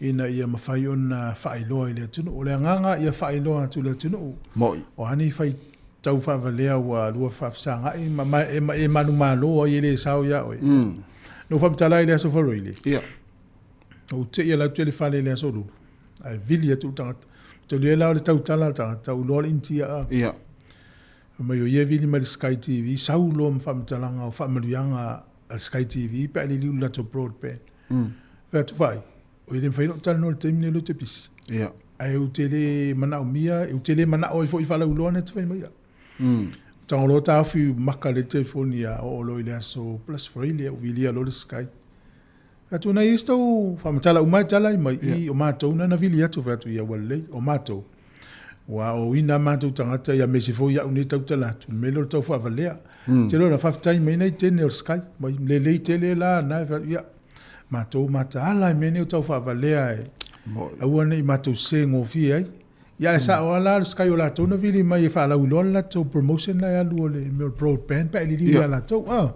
ina ia mafai ona faailoa i le atunuu. O le agaga ia faailoa atu i le atunuu. Moi. O a ni fai tau faavalea ua lua faafesagai ma, ma, e, ma e manumalo ai e le sao iā oe. Na ou faamatala ai i le Aso Faraile. Ia. Na ou tei alu atu i le fale i le Aso Lulu, ae vili atu le tagata. Tolu ai la o le tautala a le tagata, ua iloa le Initia a. Ia. Fai mai o ia e vili mai le Sky TV, sau loa ma faamatalaga o faamanuiaga a le Sky TV pe a liliu i le latou broadband. Fai atu, Vaai, oi e le mafai ona ou talanoa i le taimi lenei o lea ou te pisi. Ia. Ae ou te le manaomia, ou te le manao ai foi i faalauiloa na e te fai mai au. Tago loa taofi maka le telefoni ia oo loa i le aso plus Friday ou vilia loa le Sky. Fai atu, Na i ai se tou faamatala uma e tala ai mai i o matou na na vili atu. Fai atu, Ia ua lelei, o matou, ua aoaoina a matou tagata ia aemaise foi au nei tautala atu, le mea lea o le tau faavalea. Tele ona faafetai mai nai teine o le Sky, mai lelei tele la na e fai atu, ia, matou mataala i mea nei o tau faavalea e aua ne i matou sese gofie ai. Ia ae sao lava la le Sky o latou na vili mai e faalauiloa le latou promotion la e alu o le mea o le broadband pe a e liliu ia latou. Ah.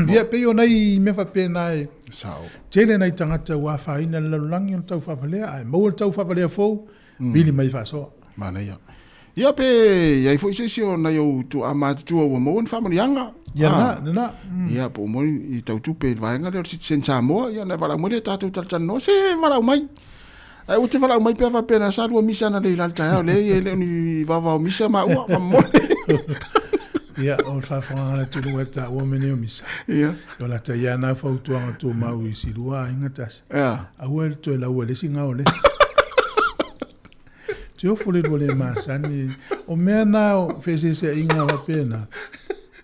Ia pei o nai mea faapena e sao. Tele nai tagata ua afaina i le lalolagi ona tau faavalea ae maua le tau faavalea fou vili mai faasoa. Manaia. Ia pe i ai foi se isi o nai ou tuaa matutua ua maua ni faamanuiaga. Ia na, lena. Ia po o maua ni tau tupe i le vaega lea o le Citizen Samoa, ia ona e valaau mai lea tatou talatalanoa, se valaau mai. Ae ua te valaau mai pea faapea na sa lua misa ananei i la le taeao, leai e le o ni vaovao misa maua, faamolemole. Ia, o le faafofogaaga a le atunuu e taua mea nei o misa. Ia. O lata ia na fautuaga tumau i si lua aiga tasi. Ia. Aua le toe laua i le isi gao o le isi. Te ofo le lua le masani. O mea na o feeseeseaiga faapena,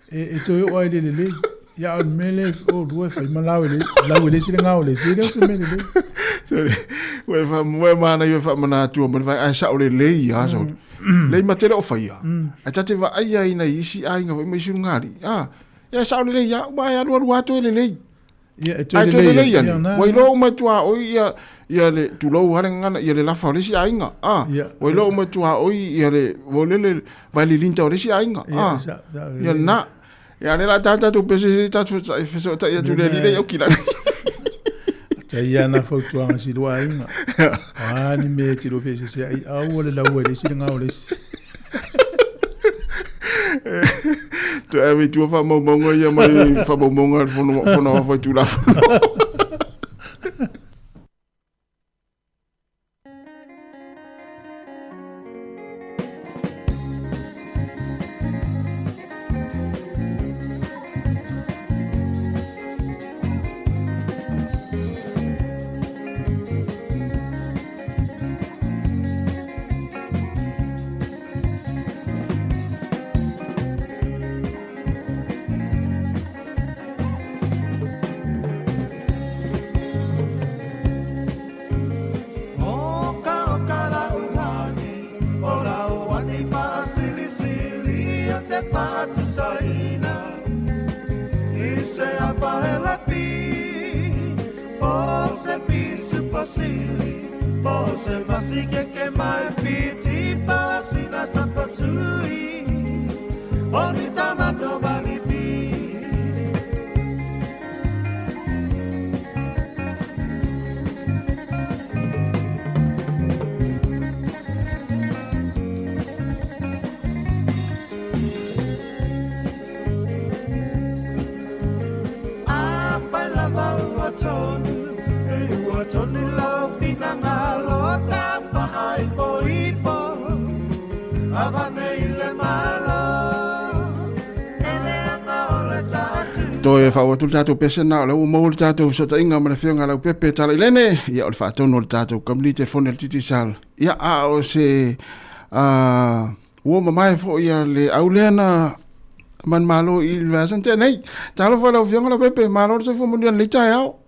e toe oo lava i le lelei. Ia, o le mea lea o lua e fai ma lau e le, lau e le isi le gao le isi, e le o se mea lelei. Sorry. Ua e wha, ua e mana i e wha mana atua mo le whai, ai sa o le lei a sa o le. Lei ma te leo whai a. Ai tate wa ai ai na isi ai nga whai mai suru ngari. Ah, ia sa o le lei a, ua e alu alu ato e le lei. Ia, e toe lelei lelei ia, ane. Ua iloa uma e tuaoi ia, ia le tulou lava le gagana, ia le lafa o le isi aiga. Ah, ua iloa uma e tuaoi ia le volele vaililinta o le isi aiga. Ah, ia lena. Ia lea la ta tatou pese se tatou fesootai atu le alii lea i Aukilani. Tai ia na fautuaga si lua aiga. O a ni mea e te lua feeseeseai, aua le laua i le isi le gao o le isi. Toe ave i tua faamaumauga ia mai faamaumauga a le Fono Fono Aoao Faitulafono. Toe faauu atu le tatou pese na o lea ua maua le tatou fesootaiga ma le afioga Leaupepe Talailene, ia o le faatonu o le tatou kamupani telefoni a le Digicel. Ia a o se ua mamae foi ia le au lea na manumalo i le vaiaso na tea nei. Talofa i lau afioga Leaupepe, malo le soifua manuia i lenei taeao.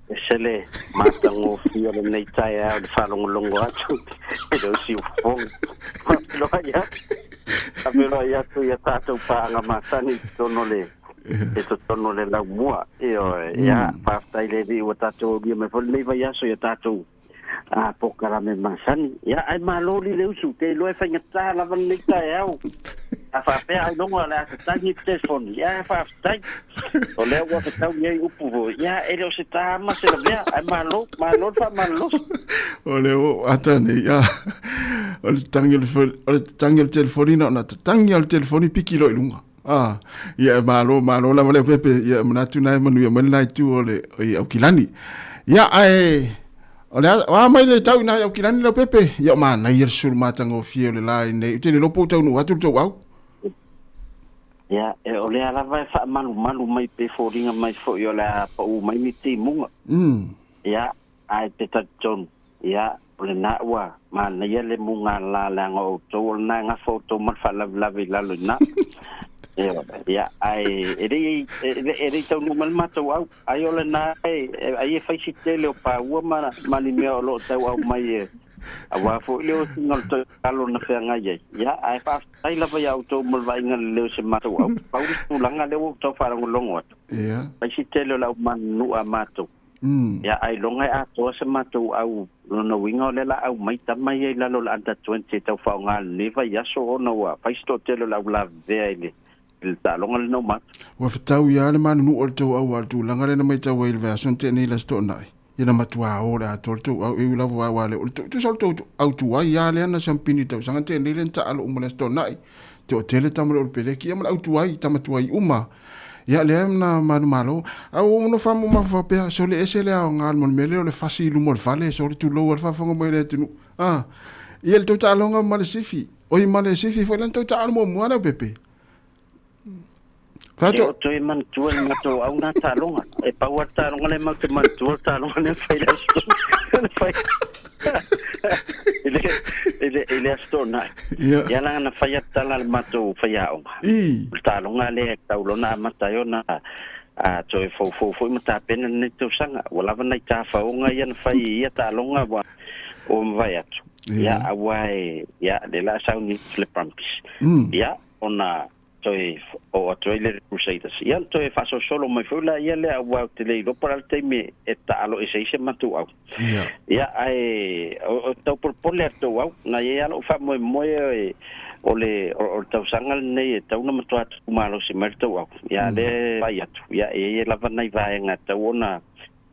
Ese le matagofie o lenei taeao i le faalogologo atu i le siufofoga. Faafeiloai atu, faafeiloai atu i a tatou paaga masani i totonu o le i totonu o le laumua. Ioe, ia, faafetai le Alii ua tatou aulia mai foi lenei vaiaso i a tatou a polokalame masani. Ia, ae malo li le usu, te iloa e faigata lava lenei taeao. A faapea ailoga o le a tatagi le telefoni, ia faafetai. O lea ua fetaui ai upu foi, ia e le o se ta ma se lavea, ae malo, malo le faamalolosi. O le o ata nei, a, o le tatagi o le, o le tatagi o le telefoni na ona tatagi lava o le telefoni piki loa i luga. A, ia e malo, malo lava Leaupepe, ia e manatu na e manuia mai lena itu o le i Aukilani. Ia, ae, o le a, o a mai le tau ina i Aukilani Leaupepe? Ia o manaia le sulu matagofie o le la i nei. Ou te le iloa po o taunuu atu le tou au. Ia, e, o lea lava e faamalumalu mai pe foliga mai foi o le a pau mai ni timuga. Ia, ae te talitonu, ia, o lena ua manaia le mugala leaga o outou o lena e gafa outou ma le faalavelave i lalo i ina. Ioe, ia, ae e le i, e le i taunuu mai le matou au, ai o lena e, ai e fai si tele o paua ma, ma ni mea o lo o tau aumai e, aua foi le osiga o le toilalo na feagai ai. Ia, ae faafetai lava iā outou mo le vaaiga lelei o se matou au. Pau le tulaga lea ua ou tau faalogologo atu, fai si tele o le au manunuu a matou. Ia ailoga e atoa se matou au, lona uiga o lea la aumai tama ia i lalo o le under 20 e tau faaaoga i lenei vaiaso ona ua fai se toatele o le au lavevea i le i le taaloga lena o matou. Ua fetau ia le manunuu o le tou au a o le tulaga lea na maitau ai i le vaiaso na tea nei i le Aso Toonai, ia na matua o le atoa le tou au e ui lava aua le o le tusa o le tou au tuai lava lea na siampini i le tausaga na tea nei lea na taalo uma i le Aso Toonai, toatele tama le Olopeleki ia ma le au tuai, tama tuai uma. Ia lea na manumalo. A ua ono faamamafa faapea, sole ese le aoga mo le mea lea o le fasi i luma o le fale, sole tulou a le faafofoga mai le atunuu. A, ia le tou taaloga ma le sifi. Oi ma le sifi foi lea na tou taalo muamua Leaupepe. Fai atu. E toe manatua le matou au na taaloga. E pau lava le taaloga lea matou te manatua le taaloga lea na fai i le aso. Na fai. I le i le i le Aso Toonai. Ia. Ia leaga na fai atu tala a le matou faiaoga. I. O le taaloga lea e tatau loa ona amata ai ona a toe foufou foi ma tapena lenei tausaga. Ua lava nai tafaoga ia na fai i ia taaloga ua ua mavae atu. Ia aua e ia lea o le a sauni atu le Brumbies. Ia ona toe oo atu ai le Crusaders. Ia ona toe faasolosolo mai foi laia lea aua ou te le iloa po o le a le taimi e taalo ese ai si a matou au. Ia. Ia ae o le taupolepole a le tou au, na i ai lava lou faamoemoe o le o le tausaga lenei e tatau ona matua tumalosi mai le tou au. Ia a o lea e vaai atu, ia e i ai lava nai vaega e tatau ona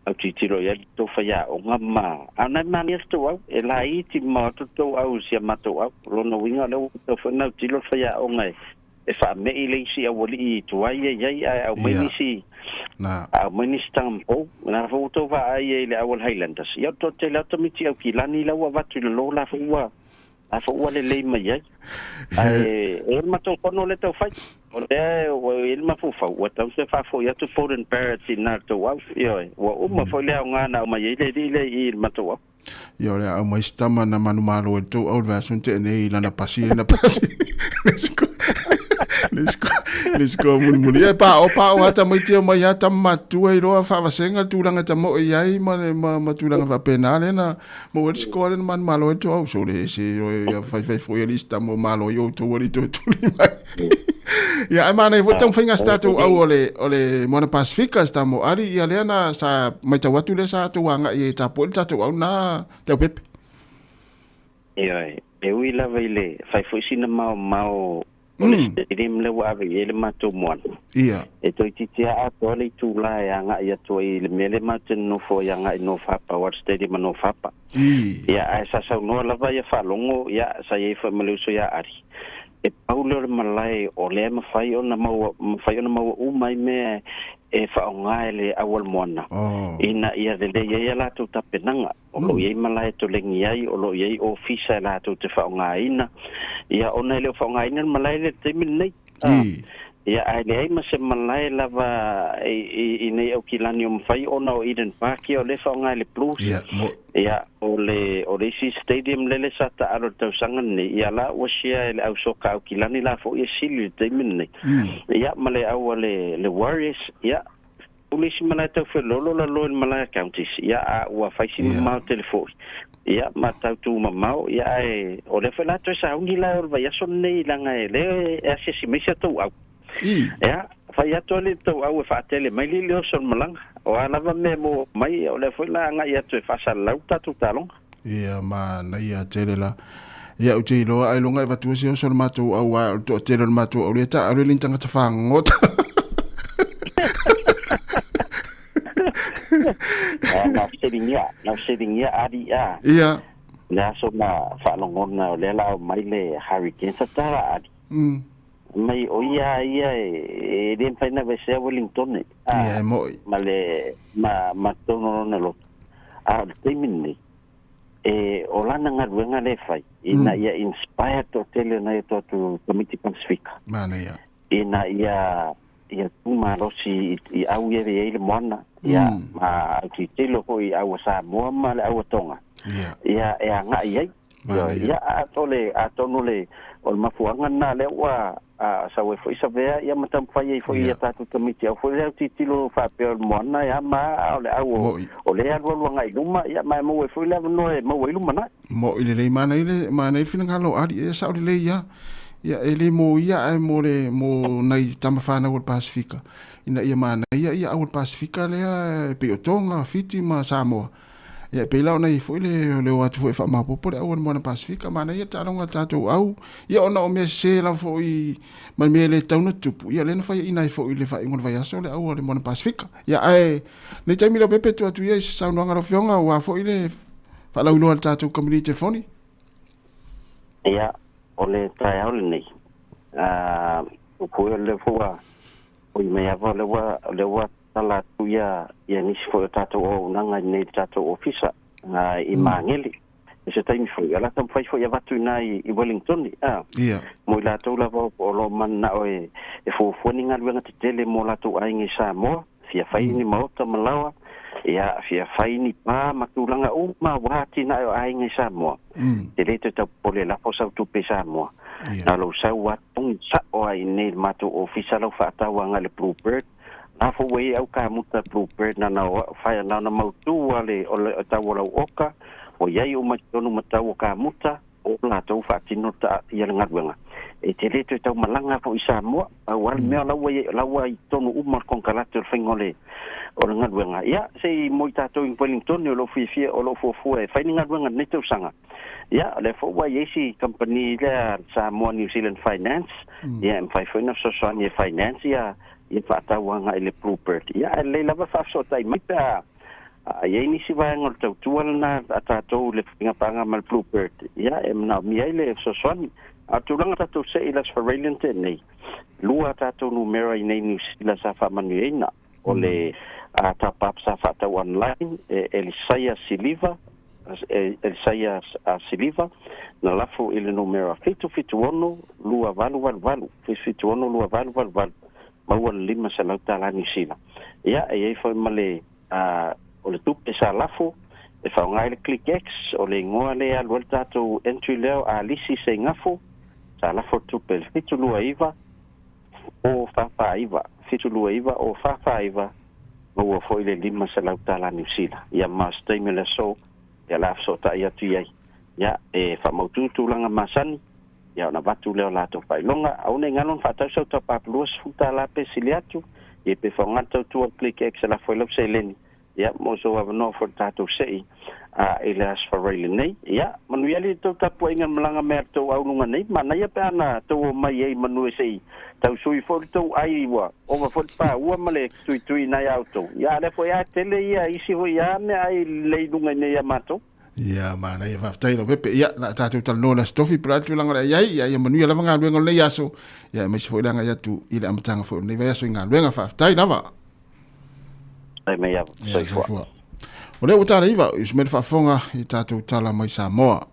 autilotilo i ai le tou faiaoga ma a o na e manaia le tou au, e laiti mamao atu le tou au i si a matou au. O lona uiga o lea ua tatau foi ona autilo le faiaoga e e faame'i le isi aualii tuai ia i ai ae aumai nisi aumai nisi tagamapou. Na foi ua tou vaai ai i le au a le Highlanders, ia o le toatele lava o tamaiti Aukilani la ua avatu i lalo la foi ua la foi ua lelei mai ai. Ae e i ai le matou fono lea e tau fai, o lea ua i ai le mafaufau ua tatau ona toe faafoi atu Foden Barrett i ina i le tou au. Ioe, ua uma foi le aoga na aumai ai le alii lea i i i le matou au. Ia o le a aumai se tama na manumalo e le tou au i le vaiaso na tea nei i lana pasi lana pasi. Le score, le score mulimuli. Ia e pa'o pa'o lava tamaiti e omai lava tama matutua iloa faavasega le tulaga e tamoe i ai ma le ma, ma tulaga faapena lea na maua ai le score lea na manumalo ai le tou au. Sole ese ia faifai foi alii se tama o malo ai outou alii toe tuli mai. Ia ae manaia foi le taumafaiga a si tatou au o le o le Moana Pasifika si tama o Ali ia lea na sa matau atu lea sa tou agai ai e tapuai le tatou au na Leaupepe. Ioe, e ui lava i le fai foi sina maomao o le stadium lea ua ave i ai le matou moana. Ia. E toeitiiti lava atoa le itula e agai atu ai i le mea lea matou te nonofo ai agai i North Harbour, aua o le stadium a North Harbour. Ia, ae sa saunoa lava ia faalogo, ia, sa i ai foi ma le uso ia Ali, e pau lea o le malae o lea e mafai ona maua, mafai ona maua uma ai mea e faaaoga e le au a le moana, ina ia lelei ai a latou tapenaga. O lo o i ai malae e tolegi ai, o lo o i ai ofisa e latou te faaaogaina, ia, ona e le o faaaogaina le malae lea i le taimi lenei. Ia, ae leai ma se malae lava i nei Aukilani o mafai ona o Eden Park ia o lea e faaaoga e le Blues. Ia, mo. Ia, o le, o le isi stadium lele sa taalo i le tausaga lenei, ia la ua share e le au soka Aukilani la foi e sili i le taimi lenei. Ia, ma le au a le, le Warriors, ia, o le isi malae tau felolo lalo i le malae a Counties, ia, a ua fai si mamao tele foi. Ia, ma tau tumamao, ia, ae o lea foi la toe sauni la o le vaiaso lenei, leaga e lea e asiasi mai si a tou au. Ia, fai atu alii le tou au e faatele mai le le oso o le malaga. O a lava mea e maua mai, o lea foi la agai atu e faasalalau le tatou taaloga. Ia, manaia tele la. Ia, ou te iloa ailoga e avatua se oso o le matou au, ae o le toatele o le matou au lea taaalo e le ni tagata fagota. Na fesiligia, na fesiligia alii a. Ia. Le aso na faalogona o lea la aumai le hurricane sa tala alii. Mai o ia a ia e le mafai ona aveesea Wellington a. Ia e mo'i. Ma le ma ma totonu o lona loto. A o le taimi lenei, e o lana galuega lea e fai, ina ia inspire toatele o nai o tatou tamaiti Pasifika. Manaia. Ina ia ia tu malosi i au ia e i ai le moana, ia, ma autilotilo foi i au a Samoa ma le au a Tonga, ia, e agai i ai. Ia, atonu o le mafuaaga lena lea ua sau ai foi Savea, ia ma taumafai ai foi ia tatou tamaiti au foi le autilotilo faapea o le moana e ama a o le au o lea e alualu agai i luma, ia, ma e maua ai foi le avanoa e maua ai lumanai. Mo'i lelei, manaia le manaia le finagalo o Ali, e sao lelei lava. Ia, e le mo ia ae mo le mo nai tama fanau o le Pasifika ina ia manaia ia au o le Pasifika lea e pei o Tonga, Fiti ma Samoa. Ia e pei la ona i ai foi le le o atu foi e faamaopoopo le au o le Moana Pasifika, manaia le taaloga a le tatou au. Ia ona o mea sese lava foi ma mea e le tatau ona tutupu, ia lea na faiaina ai foi i le faaiuga o le vaiaso le au a le Moana Pasifika. Ia ae nei taimi Leaupepe tuu atu ia i se saunoaga a lau Afioga aua foi le faalauiloa a le tatou kamupani telefoni. Ia, o le taeao lenei, a, o foi o lea foi ua ui mai lava o lea ua, o lea ua tala atu ia, ia nisi foi o tatou auaunaga i inei i le tatou ofisa, a, i Magele. I se taimi foi, o le a taumafai foi e avatu i ina i, i Wellington, a, mo i latou lava o lo o mananao e, e fuafua ni galuega tetele mo latou aiga i Samoa, fia fai ni maota ma laoa. Ia, fia fai ni pa ma tulaga uma aua atinae o aiga i Samoa. E te le toe tau popole e lafo sau tupe i Samoa. Na o lou sau lava togi sao lava i inei i le matou ofisa lau faatau agai i le Blue Bird. La foi ua i ai au kamuta Blue Bird na na o fai na ona mautu lava le o le tau o lau oka, ua i ai uma i totonu ma tau o kamuta, o latou faatino ta ia le galuega. E te le toe tau malaga foi i Samoa, pau lava le mea o la ua i la ua i totonu uma le konekarate o le faiga o le o le galuega. Ia, se i mo i tatou i Wellington o lo o fiafia o lo o fuafua e fai ni galuega i lenei tausaga. Ia, o lea foi ua i ai si kamupani lea Samoa New Zealand Finance, ia e mafai foi ona fesoasoani e finance ia ia faatau agai i le Bluebird. Ia, ae lelei lava faafesootai mai pe a A i ai nisi vaega o le tautua lena a tatou i le faiga paaga ma le Bluebird, ia, e manaomia ai le fesoasoani. A o le tulaga tatou see i le Aso Faraile na tea nei, lua a tatou numera i nei Niu Sila sa faamanuiaina, o le top up sa faatau online e Elisaia Siliva, Elisaia Siliva, na lafo i le numera 776 2888, 776 2888, maua le $500 Niu Sila. Ia, e i ai foi ma le A o le tupe sa lafo e faaaoga ai le ClickX, o le igoa lea e alu ai le tatou entry lea o Alisi Seigafo, sa lafo le tupe i le 729 0 4 4 9, 729 0 4 4 9, maua foi le $500 Niu Sila. Ia ma o se taimi o le aso, ia o le a fesootai atu i ai. Ia, e faamautu tulaga masani, ia ona avatu lea o latou faailoga. Aua ne i galo ona faatau sau taupapu $20 pe sili atu, ia pe faaaoga le tautua ClickX e lafo ai lau seleni, ia mo sou avanoa foi i le tatou sei a i le Aso Faraile nei. Ia, manuia alii le tou tapuaiga i le malaga mai a le tou auluga nei, manaia pe ana tou omai ai i manu e sei tausui foi le tou ai ua ova foi le paua ma le tuitui i nai a outou. Ia a lea foi a tele ia isi foi a meaai lelei i luga i nei a matou. Ia, manaia, faafetai Lopepe. Ia, o le a tatou talanoa i le Aso Tofi, po o le a le tulaga o le a i ai. Ia, ia manuia lava galuega o lenei aso. Ia, aemaise foi le agai atu i le amataga foi o lenei vaiaso i galuega. Faafetai lava. Ai mai ava. Ia, soifua. O lea ua tala iva, i usu mai le faafofoga i tatou tala mai Samoa.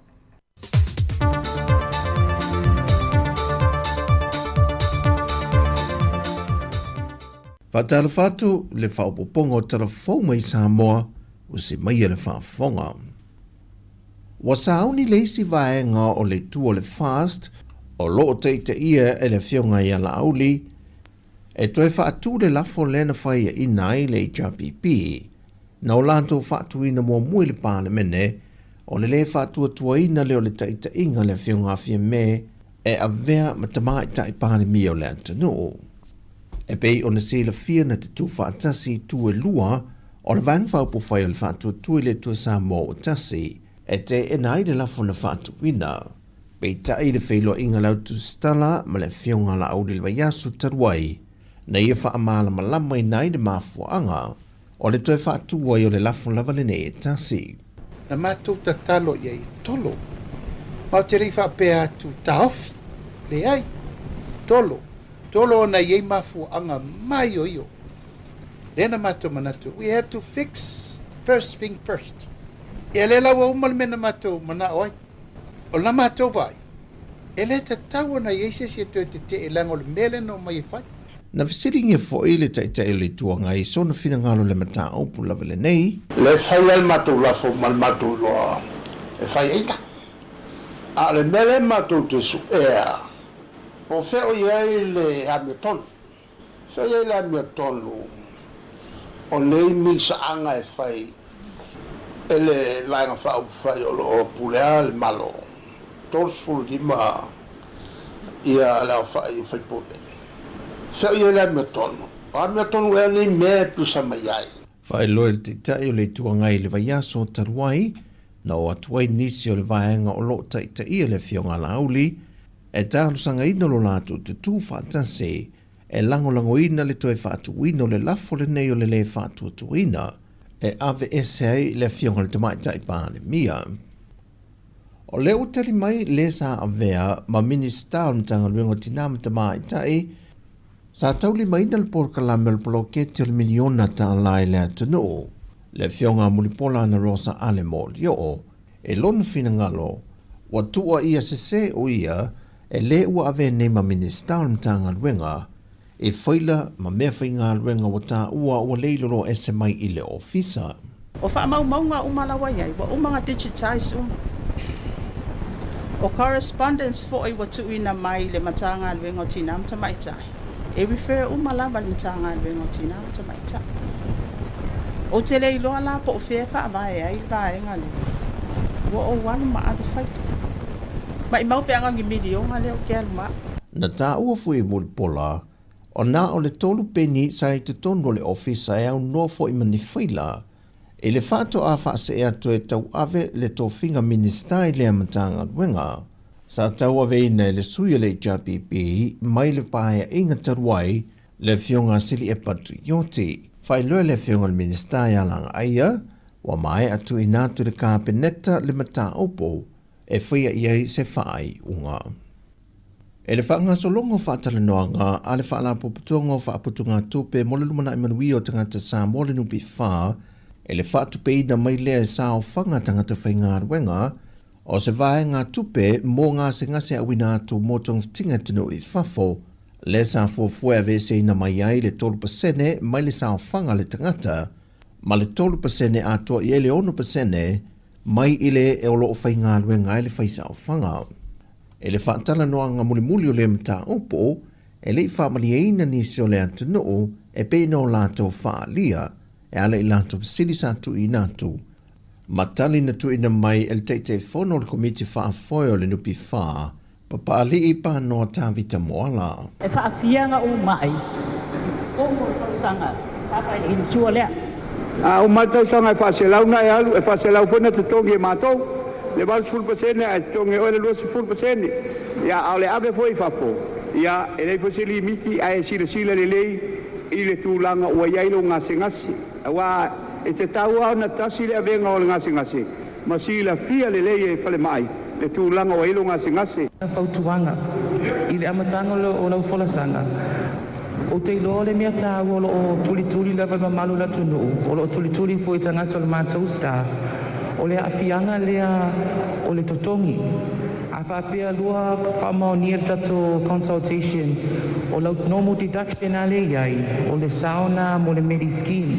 Faatalofa atu le faaopoopoga o tala fou mai Samoa ua se maia le faafofoga. Ua sauni le isi vaega o le itu o le FAST o lo o taitaia e le Afioga ia Laauli e toe faatu le lafo lea na faiaina ai le HRPP na o latou faatuina muamua i le Palemene o le lē faatuatuaina lea o le taitaiga a le Afioga a Fiame e avea ma Tamaitai Palemia o le atunuu. E pei ona silafia na tutū faatasi itu e lua o le Vaega Faaupufai o le Faatuatua i le Atua Samoa ua tasi e teena ai le lafo na faatuina. Peitai i le feiloaiga a le Autusitala ma le Afioga a Laauli i le vaiaso talu ai, na ia faamalamalamaina ai le mafuaaga o le toe faatu ai o le lafo lava lenei e tasi. Na matou tatalo i ai e tolo. Ma ou te le i faapea atu, Taofi! Leai! Tolo! Tolo ona i ai mafuaaga maioio. Lea na matou manatu, we have to fix first thing first. Ia lea la ua uma le mea na matou manao ai. O la matou vaai, e le tatau ona i ai se isi e toe tetee leaga o le mea lea na omai e fai. Na fesiligia foi le Taitai o le Itu Agai i sona finagalo i le mataupu lava lenei. Le fai ai le matou lafo ma le matou iloa e fai ai la. A o le mea lea matou te suea, po o fea o i ai le amiotonu. Fea o i ai le amiotonu o nei misaaga e fai e le Vaega Faaupufai o lo o pulea le Malo, 35 ia le aofai o faipule. Fea o i ai le amiotonu? O amiotonu ea nei mea e pisa mai ai? Faailoa e le Taitai o le Itu Agai i le vaiaso talu ai, na oo atu ai nisi o le vaega o lo o taitaia le Afioga a Laauli e talosagaina lo latou tutū faatasi e lagolagoina le toe faatuina o le lafo lenei o le lē faatuatuaina e aveese ai le Afioga i le Tamaitai Palemia. O lea ua tali mai le sa avea ma Minisita o le Matagaluega o Tinā ma Tamaitai, sa taulimaina le polokalame o le poloketi o le miliona tālā i le atunuu, le Afioga a Mulipola Anarosa Ale Molioo, e lona finagalo, ua tuuaia sesē o ia e lē ua avea nei ma Minisita o le Matagaluega. i faila ma meafaigaluega ua taua ua le iloilo ese mai i le Ofisa. O faamaumauga uma la ua i ai, ua uma ona digitise uma. O correspondence foʻi ua tuuina mai i le Matagaluega o Tinā ma Tamaitai, e refer uma lava i le Matagaluega o Tinā ma Tamaitai. Ou te le iloa la po o fea e faavae ai le vaega lea, ua ou alu ma ave faila. Maʻimau pe aga ni miliona lea ou te alu ma au. Na taua foi e Mulipola, o na o le 3 peni sa i totonu o le ofisa e aunoa foʻi ma ni faila i le faatoa faasee atu e tauave le tofiga Minisita i lea Matagaluega. Sa tauaveina e le sui o le HRPP mai le paeaiga talu ai, le Afioga Sili'epa Tuioti. Faailoa e le Afioga i le Minisita ia Lagaaia, ua maea tuuina atu i le Kapeneta le mataupu e faia i ai se faaiuga. E le faagasologa o faatalanoaga a le Faalapotopotoga o Faaputugatupe mo le Lumanai Manuia o Tagata Samoa le NPF e le faatupeina mai lea e saofaga tagata faigaluega o se vaega tupe mo gasegase auina atu mo togafitiga atunuu i fafo, lea sa fuafua e aveeseina mai ai le 3% mai le saofaga a le tagata ma le 3% atoa i ai le 6% mai i le e o loo faigaluega ai le faisaofaga. E le faatalanoaga mulimuli o lea mataupu, e le i faamalieina nisi o le atunuu e pei ona o latou faaalia e ala i latou fesili sa tuuina atu ma tali na tuuina mai e le Taitaifono o le Komiti Faafoe o le NPF, Papaalii Panoa Tavita Moala. E faafiaga ou maʻi i totonu o le tausaga sa faaileina sua lea. A uma le tausaga e 400 na e alu, e 400 foi na totogi e matou le 80% ae totogi e oe le 20%. Ia, a o le ave foi i fafo, ia, e leai foi se limiti, ae silasila lelei i le tulaga ua i ai lou gasegase, auā e tatau lava ona tasi le avega o le gasegase ma silafia lelei e falemai le tulaga ua i ai lou gasegase. Fautuaga i le amataga o lau folasaga, ou te iloa o le mea taua o loo tulituli lava i mamalu o le atunuu, o loo tulituli foi i tagata o le matou staff, o le aafiaga lea o le totogi. A faapea lua faamaonia le tatou consultation, o lau normal deduction a lea i ai o le saona mo le Medi Scheme.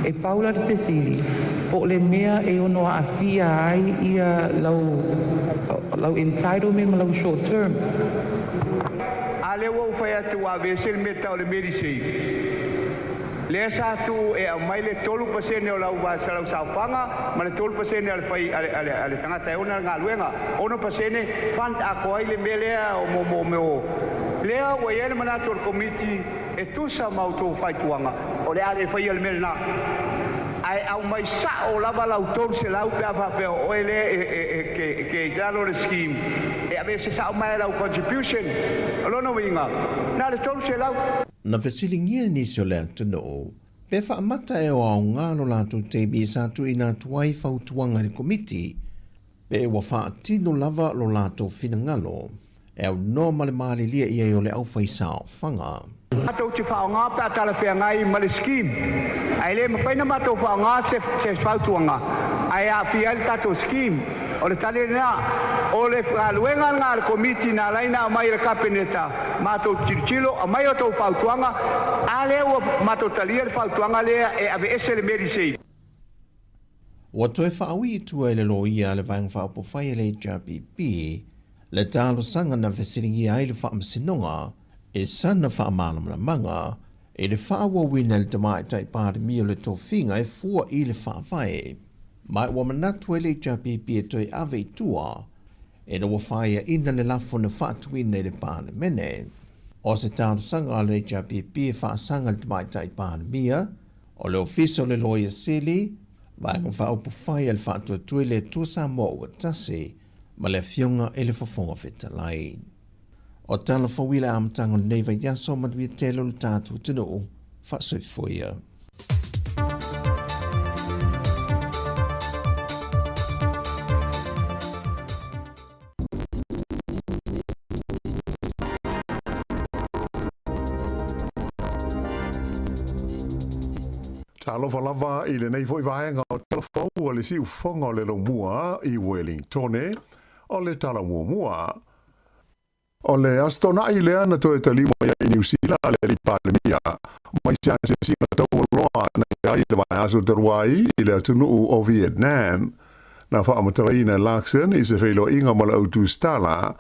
E pau la le fesili, po o le mea e ono aafia ai ia lau entitlement ma lau short term? A lea ua ou fai atu ua aveese le mea tau o le Medisave, lea sa tuu e aumai le 3% o lau saofaga ma le 3% a le fai a le tagata e ona le galuega, 6% fund atoa ai le mea lea o mo mo lea ua i ai le manatu o le Komiti e tusa ma outou faituaga o le a le faia le mea lena, ae aumai sao lava lau 300 pe a faapea o oe lea e ke i lalo le scheme e aveese sao mai lau contribution. O lona uiga na le 300. Na fesiligia nisi o le atunuu pe faamata e o aoga lo latou taimi sa tuuina atu ai fautuaga i le Komiti, pe ua faatino lava lo latou finagalo e aunoa ma le malilie i ai o le aufaisaofaga. Matou te faaaoga pe a talafeagai ma le scheme, ae le mafai ona matou faaaoga se fautuaga ae aafia ai le tatou scheme. O le tali lena. O le galuega lena a le Komiti na ala ai ona aumai i le Kapeneta matou tilotilo, aumai outou fautuaga. A lea ua matou talia le fautuaga lea e aveese le Medisave. Ua toe faaui i tua e le loia a le Vaega Faaupufai a le HRPP le talosaga na fesiligia ai le Faamasinoga i sana faamalamalamaga i le faaauauina e le Tamaitai Palemia o le tofiga e fua i le Faavae. Ma ua manatu ai le HRPP e toe ave i tua ina ua faaiaina le lafo na faatuina i le Palemene. O se talosaga a le HRPP e faasaga i le Tamaitai Palemia, o le Ofisa o le Loia Sili, Vaega Faaupufai a le Faatuatua i le Atua Samoa ua Tasi, ma le Afioga i le Fofoga Fetalai. O tala fou i le amataga o lenei vaiaso, manuia tele o le tatou atunuu, faasoifua ia. Talofa lava i lenei foi vaega o Tala Fou a le Siufofoga o le Laumua i Wellingtone, o le tala muamua. O le Aso Toonai lea na toe taliu mai ai i Niu Sila le Alii Palemia mai se asiasiga taualoa na i ai i le vaiaso talu ai i le atunuu o Vietnam. Na faamatalaina e Luxon i se feiloaiga ma le au tusitala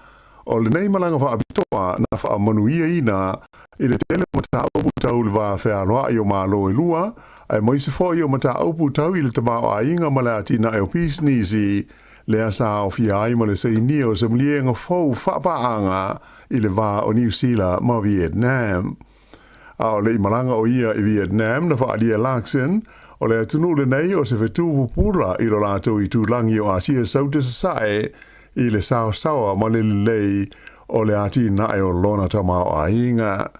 o lenei malaga faapitoa na faamanuiaina i le tele o mataupu tau i le va fealoai o Malo e lua, aemaise foi o mataupu tau i le tamaoaiga ma le atinae o pisinisi lea sa aofia ai ma le sainia o se maliega fou faapaaga i le va o Niu Sila ma Vietnam. A o le i malaga o ia i Vietnam na faaalia e Luxon, o le atunuu lenei o se fetu pupula i lo latou itulagi o Asia Saute Sasae i le saosaoa ma le lelei o le atinae o lona tamaoaiga.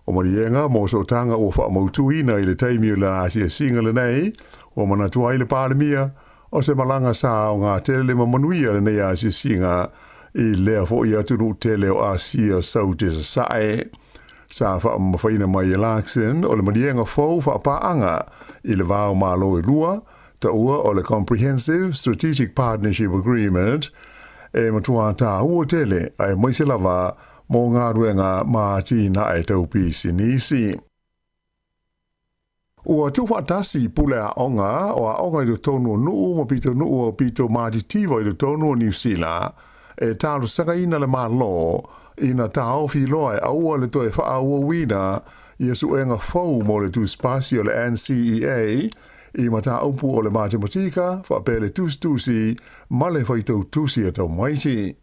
O maliega mo sootaga ua faamautuina i le taimi o le asiasiga lenei, ua manatu ai le Palemia, o se malaga sa aoga tele ma manuia lenei asiasiga i lea foi atunuu tele o Asia Saute Sasae. Sa faamamafaina mai e Luxon o le maliega fou faapaaga i le va o Malo e lua, taua o le Comprehensive Strategic Partnership Agreement, e matua tāua tele aemaise lava mō galuega ma atinae tau pisinisi. Ua tuufaatasi pule aoga o aoga i totonu o Nuu ma pitonuu o pito matitiva i totonu o Niu Sila e talosagaina le Malo ina taofi loa e aua le toe faaauauina ia suega fou mo le tusipasi o le NCEA i mataupu o le matematika faapea le tusitusi ma le faitautusi a tamaiti.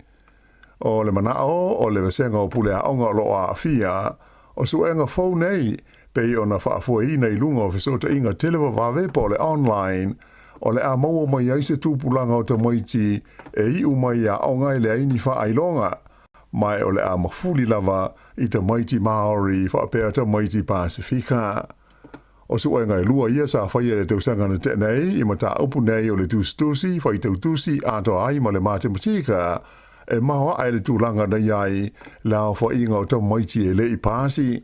O le manao o le vasega o pule aoga o lo o aafia, o suega fou nei, pei ona faafoeina i luga o fesootaiga televavave po o le online, o le a maua mai ai se tupulaga o tamaiti e iu mai i aoga e leai ni faailoga, ma o le a mafuli lava i tamaiti Māori faapea tamaiti Pasifika. O suega e lua ia sa faia i le tausaga na tea nei i mataupu nei o le tusitusi, faitautusi atoa ai ma le matematika, e maoae le tulaga na i ai le aofaiga o tamaiti e le i pasi.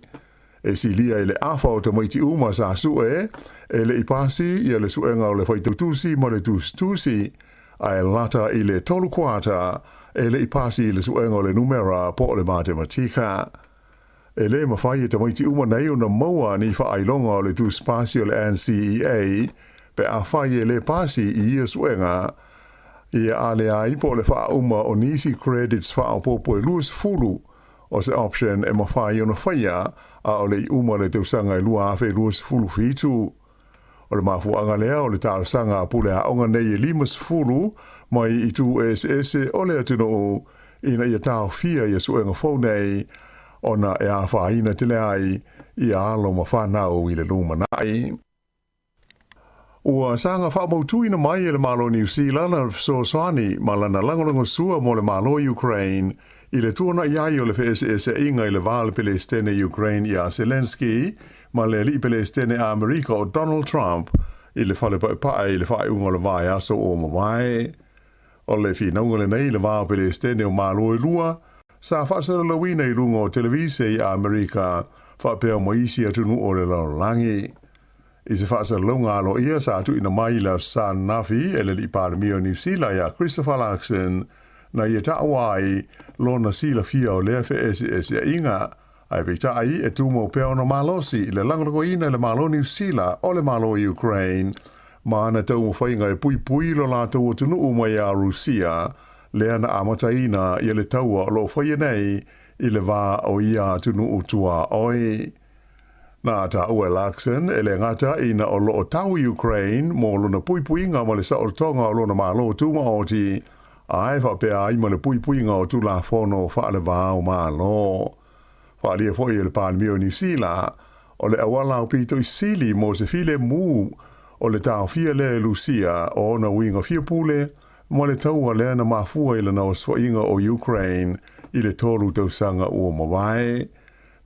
E silia i le afa o tamaiti uma sa sue e le i pasi ia le suega o le faitautusi ma le tusitusi, ae lata i le 3/4 e le i pasi i le suega o le numera po o le matematika. E lē mafai e tamaiti uma nei ona maua ni faailoga o le tusipasi o le NCEA pe afai e lē pasi i ia suega ia a leai po o le faauma o nisi credits faaopoopo e 20 o se option e mafai ona faia a o le i uma le tausaga e 2027. O le mafuaaga lea o le talosaga a pule aoga nei e 50 mai itu eseese o le atunuu ina ia taofia ia suega fou nei ona e afaina tele ai ia alo ma fanau i le lumanai. Ua saga faamautuina mai e le Malo o Niu Sila lana fesoasoani ma lana lagolagosua mo le Malo o Ukraine i le tuanai ai o le feeseeseaiga i le va o le Pelesitene Ukraine ia Zelenskyy ma le alii Pelesitene Amerika o Donald Trump i le fale paepae i le faaiuga o le vaiaso ua mavae. O le finauga lenei i le va o Pelesitene o Malo e lua, sa faasalalauina i luga o televise i Amerika faapea ma isi atunuu o le lalolagi. I se faasalalauga aloaia sa tuuina mai i le Aso Sa ananafi e le Alii Palemia o Niu Sila ia Christopher Luxon, na ia taua ai lona silafia o lea feeseeseaiga, ae peitai e tumau pea ona malosi i le lagolagoina e le Malo o Niu Sila o le Malo o Ukraine ma ana taumafaiga e puipui lo latou atunuu mai ia Rusia, lea na amataina ia le taua o lo o faia nei i le va o ia atunuu tuaoi. Na taua e Luxon e le gata ina o lo o tau Ukraine mo lona puipuiga ma le saolotoga o lona Malo Tumaoti, ae faapea ai ma le puipuiga o Tulafono faale-va o Malo. Faaalia foi e le Palemia o Niu Sila, o le auala aupito i sili mo se filemu o le taofia lea e Lusia o ona uiga fia pule ma le taua lea na mafua i lana osofaiga o Ukraine i le 3 tausaga ua mavae.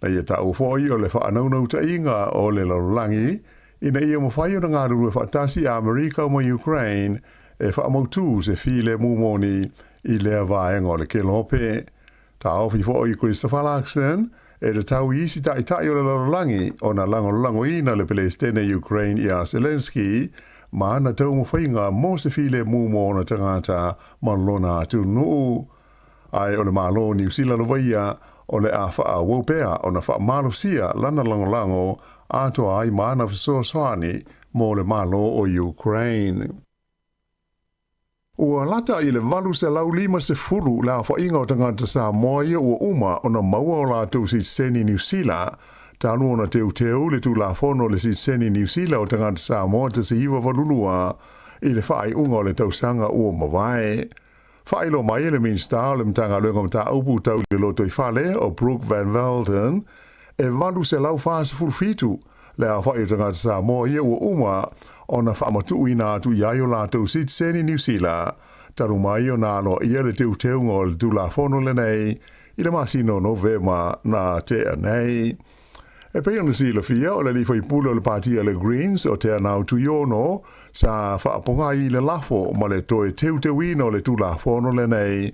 Na ia taua foi o le faanaunautaiga o le lalolagi ina ia mafai ona galulue faatasi a Amerika ma Ukraine e faamautū se filemu moni i lea vaega o le kelope. Taofi foi Christopher Luxon e tatau i isi taitai o le lalolagi ona lagolagoina le Pelesitene Ukraine ia Zelenskyy ma ana taumafaiga mo se filemu mo ona tagata ma lona atunuu. Ae o le Malo o Niu Sila lava ia o le a faaauau pea ona faamalosia lana lagolago atoa ai ma ana fesoasoani mo le Malo o Ukraine. Ua lata i le 850 le aofaiga o tagata Samoa ia ua uma ona maua o latou sitiseni Niu Sila, talu ona teuteu le Tulafono o le Sitiseni Niu Sila o Tagata Samoa 1982 i le faaiuga o le tausaga ua mavae. Faailoa mai e le Minisita o le Matagaluega o Mataupu Tau i le Lotoifale o Brooke Van Velden, e 847 le aofai o tagata Samoa ia ua uma ona faamatuuina atu i ai o latou sitiseni Niu Sila, talu mai ona aloaia le teuteuga o le Tulafono lenei i le masina o Novema na tea nei. E pei ona silafia, o le alii faipule o le pāti a le Greens o Teanau Tuiono sa faapogai i le lafo ma le toe teuteuina o le Tulafono lenei,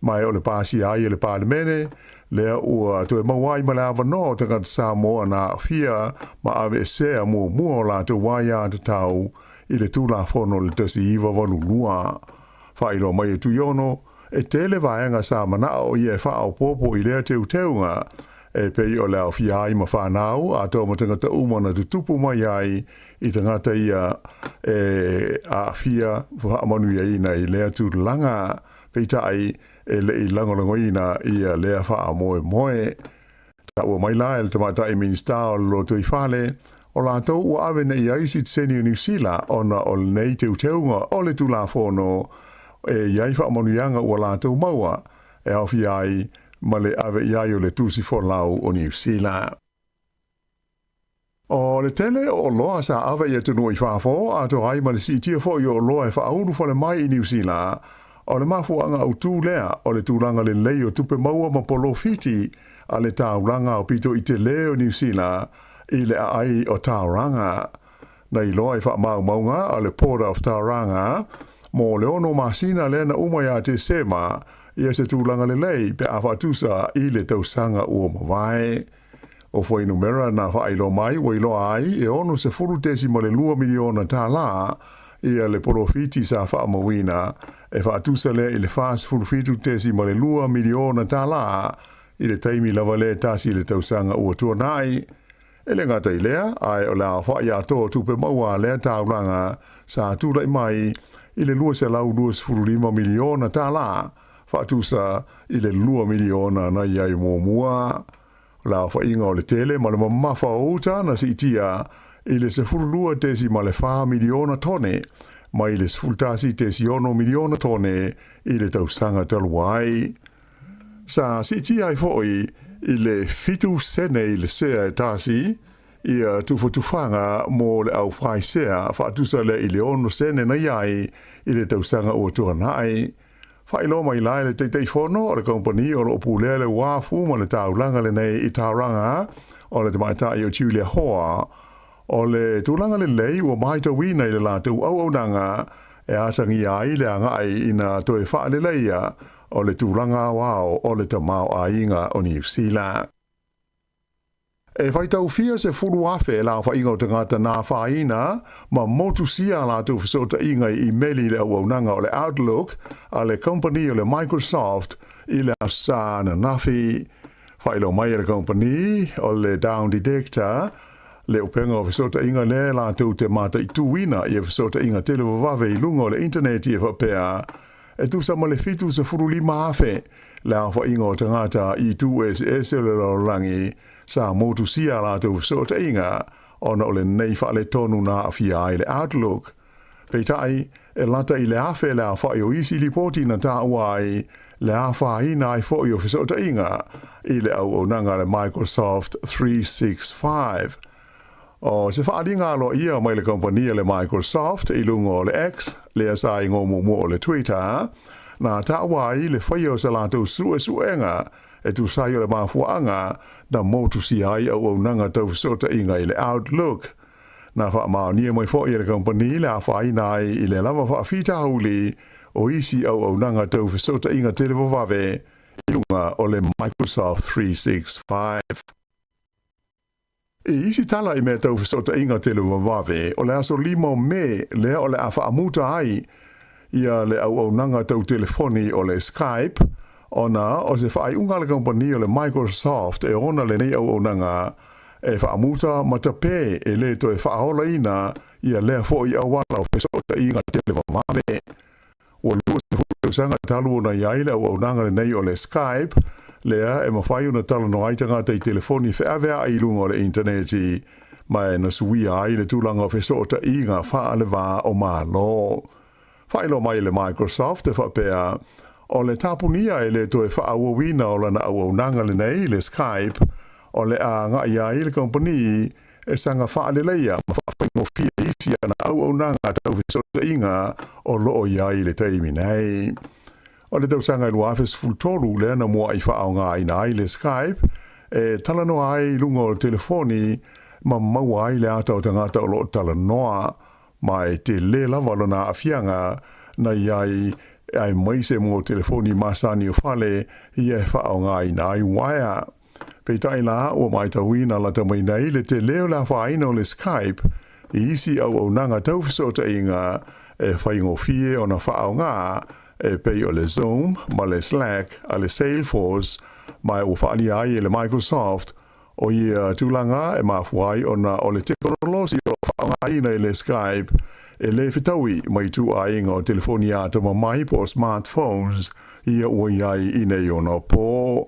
ma e o le pasia ai e le Palemene lea ua toe maua ai ma le avanoa o tagata Samoa na aafia ma aveesea muamua o latou aiatatau i le Tulafono o le 1982. Faailoa mai e Tuiono, e tele vaega sa manao ia e faaopoopo i lea teuteuga, e pei o le aofia ai ma whanau a tō ma tangata uma na tutupu mai ai i tangata ia e aafia faamanuiaina i lea tulaga, peitai e le i lagolagoina ia lea faamoemoe. Taua mai la e le Tamaitai Minisita o le Lotoifale, o latou ua ave nei i ai sitiseni o Niu Sila ona o lenei teuteuga o le Tulafono e i ai faamanuiaga ua latou maua e aofia ai ma le ave i ai o le tusi folau o Niu Sila. O le tele o oloa sa ave i atunuu i fafo, atoa ai ma le siitia foi o oloa e faaulu fale mai i Niu Sila, o le mafuaaga autu lea o le tulaga lelei o tupe maua ma polofiti a le taulaga aupito i tele o Niu Sila i le aai o Tauranga. Na iloa i faamaumauga a le Port of Tauranga mo le ono masina lea na uma ia Tesema ia se tulaga lelei pe a faatusa i le tausaga ua mavae. O fuainumera na faailoa mai ua iloa ai e $60.2 miliona tālā ia le polofiti sa faamauina e faatusa lea i le $47.2 miliona tālā i le taimi lava lea tasi i le tausaga ua tuanai. E le gata i lea, ae o le aofai atoa o tupe maua a lea taulaga sa tulai mai i le $225 miliona tālā, faatusa i le $2 miliona na i ai muamua. O le aofaiga o le tele ma le mamafa o uta na siitia i le 12.4 miliona tone mai le 11.6 miliona tone i le tausaga talu ai. Sa siitia ai foi i le 7 sene i le sea e tasi ia tufatufaga mo le aufaisea faatusa lea i le 6 sene na i ai i le tausaga ua tuanai. Faailoa mai la e le Taitaifono o le Kamupani o lo o pulea le uafu ma le taulaga lenei i Tauranga, o le tamaitai o Julia Hoa, o le tulaga lelei ua matauina i le latou auaunaga e atagia ai le agai ina toe faaleleia o le tulaga aoao o le tamaoaiga o Niu Sila. E faitaufia 10,000 le aofaiga o tagata na afaina ma motusia a latou fesootaiga i imeli i le auaunaga o le Outlook a le kamupani o le Microsoft i le Aso Sa ananafi. Faailoa mai e le kamupani o le Down Detector le upega o fesootaiga lea e latou te mataituina ia fesootaiga televavave i luga o le initaneti e faapea e tusa ma le 75,000 le aofaiga o tagata i itu eseese o le lalolagi sa motusia a latou fesootaiga ona o lenei faaletonu na aafia ai le Outlook. Peitai, e lata i le 1,000 le aofai o isi lipoti na taua ai le afaina ai foi o fesootaiga i le auaunaga a le Microsoft 365. O se faaaliga aloaia mai le kamupani a le Microsoft i luga o le X, lea sa igoa muamua o le Twitter, na taua ai le faia o se latou suesuega e tusa ai o le mafuaaga na motusia ai auaunaga tau fesootaiga i le Outlook. Na faamaonia mai foi e le kamupani le afaina ai i le lava faafitauli o isi auaunaga tau fesootaiga televavave i luga o le Microsoft 365. I isi tala i mea tau fesootaiga televavave, o le aso 5 o Me lea o le a faamuta ai ia le auaunaga tau telefoni o le Skype, Ona o se faaiuga a le kamupani o le Microsoft e ona lenei auaunaga e faamuta ma tapē e lē toe faaolaina ia lea foʻi auala o fesootaiga televavave. Ua 20 tausaga talu ona i ai le auaunaga lenei o le Skype, lea e mafai ona talanoa ai tagata i telefoni feaveai i luga o le initaneti, ma e na suia ai le tulaga o fesootaiga faale-va o Malo. Faailoa mai e le Microsoft e faapea, o le tapunia e lē toe faaauauina o lana auaunaga lenei, le Skype, o le a agai ai le kamupani e saga faaleleia ma faafaigofie isi ana auaunaga tau fesootaiga o lo o i ai i le taimi nei. O le tausaga e 2013 lea na muaʻi faaaogaina ai le Skype e talanoa ai i luga o le telefoni ma maua ai le ata o tagata o lo o talanoa, ma e tele lava lona aafiaga na i ai aemaise mo telefoni masani o fale ia e faaaogaina ai uaea. Peitai la, ua matauina lata mai nei le tele o le afaina o le Skype i isi auaunaga tau fesootaiga e faigofie ona faaaoga e pei o le Zoom ma le Slack a le Salesforce, ma ua faaalia ai e le Microsoft o ia tulaga e mafua ai ona o le tekonolosi o lo o faaaogaina i le Skype e lē fetaui ma ituaiga o telefoni atamamai po o smartphones ia ua i ai i nei ona pō.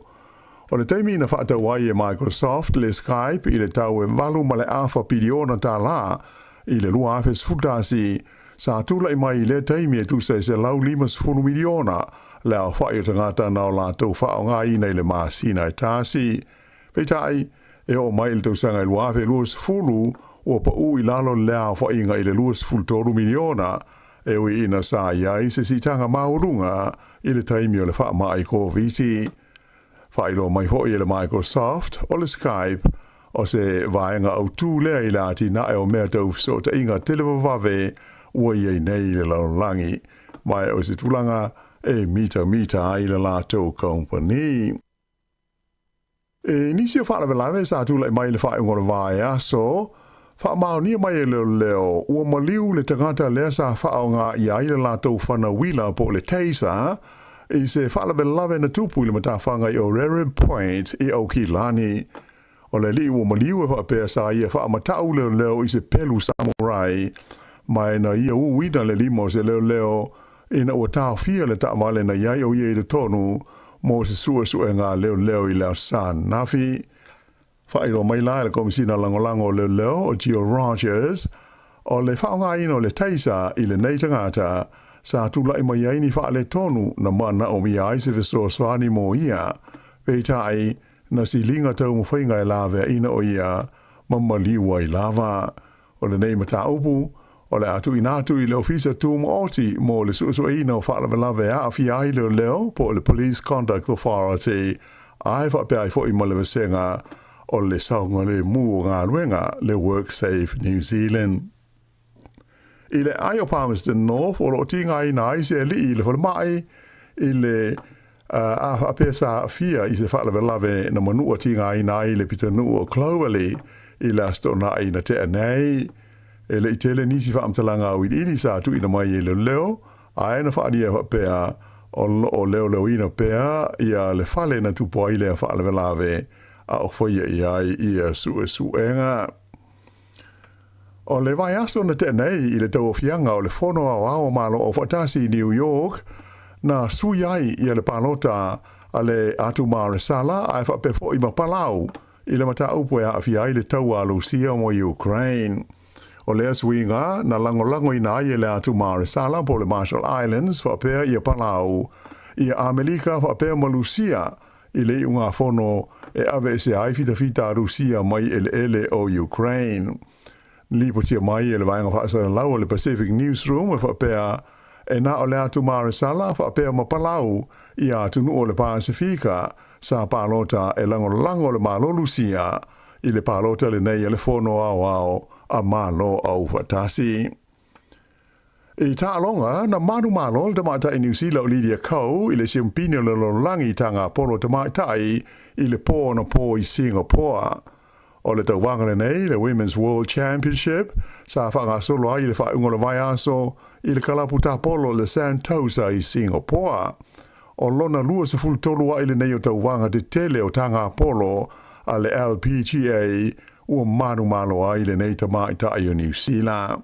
O le taimi na faatau ai e Microsoft le Skype i le tau e $8.5 piliona tālā i le 2011, sa tulai mai i lea taimi e tusa e 150 miliona le aofai o tagata na o latou faaaogaina i le masina e tasi. Peitai, e oo mai i le tausaga e 2020, ua paū i lalo le aofaiga i le 23 miliona, e ui ina sa i ai se siitaga maualuga i le taimi o le faamai Koviti. Faailoa mai foi e le Microsoft, o le Skype, o se vaega autū lea i le atinae o mea tau fesootaiga televavave ua i ai nei i le lalolagi, ma o se tulaga e mitamita ai le latou kamupani. I nisi o faalavelave sa tulai mai i le faaiuga o le vaiaso, faamaonia mai e leoleo ua maliu le tagata lea sa faaaoga i ai le latou fana uila po o le taser i se faalavelave na tupu i le matafaga i Orere Point i Aukilani. O le alii ua maliu e faapea sa ia faamatau leoleo i se pelu samurai ma e na ia uina le lima o se leoleo ina ua taofia le taavale na i ai o ia i totonu mo se suesuega leoleo i le Aso Sa ananafi. Faailoa mai la e le Komesina Lagolago o Leoleo o Jill Rogers, o le faaaogaina o le taser i lenei tagata sa tulai mai ai ni faaletonu na manaomia ai se fesoasoani mo ia, peitai na siliga taumafaiga e laveaina o ia ma maliu ai lava. O lenei mataupu, o le a tuuina atu i le Ofisa Tumaoti mo le Suesueina o Faalavelave e Aafia ai Leoleo po o le Police Conduct Authority, ae faapea ai foi ma le Vasega o le Saogalemu o Galuega, le WorkSafe New Zealand. I le ʻAe o Palmerston North o lo o tigaina ai se alii i le falemai i le a faapea sa aafia i se faalavelave na manua tigaina ai le pitonuu o Clovelly i le Aso Toonai na tea nei. E le i tele nisi faamatalaga auiliili sa tuuina mai e leoleo, ae na faaalia faapea o lo o leoleoina pea ia le fale na tupu ai lea faalavelave a o faia i ai ia suesuega. O le vaiaso na tea nei i le tauaofiaga o le Fono Aoao o Malo Aufaatasi i New York, na sui ai ia le palota a le Atu Maresala ae faapea foi ma Palau i le mataupu e aafia ai le taua a Lusia mo Ukraine. O lea suiga na lagolagoina ai e le Atu Maresala po o le Marshall Islands faapea ia Palau, ia Amelika faapea ma Lusia i le iugafono e aveesea ai fitafita a Rusia mai eleele o Ukraine. Lipotia mai e le vaega faasalalau o le Pacific Newsroom e faapea, e na o le atu Maresala faapea ma Palau ia atunuu o le Pasefika sa palota e lagolago le Malo Rusia i le palota lenei a le Fono Aoao a Malo Aufaatasi. I taaloga, na manumalo le tamaitai Niu Sila o Lydia Ko i le siampini o le lalolagi i Tagapolo Tamaitai i le pō anapō i Singapore. O le tauvaga lenei, le Women's World Championship, sa faagasolo ai i le faaiuga o le vaiaso i le kalapu tapolo le Sentosa i Singapore. O lona 23 aʻi lenei o tauvaga tetele o Tagapolo a le LPGA ua manumalo ai lenei tamaitai o Niu Sila.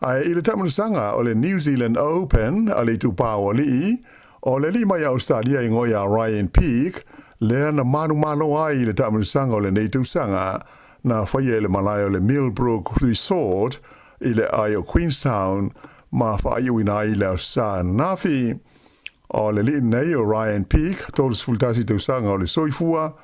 Ae i le taamilosaga o le New Zealand Open a le Itupā o Alii, o le alii mai Ausetalia e igoa ia Ryan Peake, lea na manumalo ai i le taamilosaga o lenei tausaga na faia i le malae o le Millbrook Resort i le ʻAe o Queenstown ma faaiuina ai i le Aso Sa ananafi. O le alii nei o Ryan Peake, 31 tausaga o le soifua,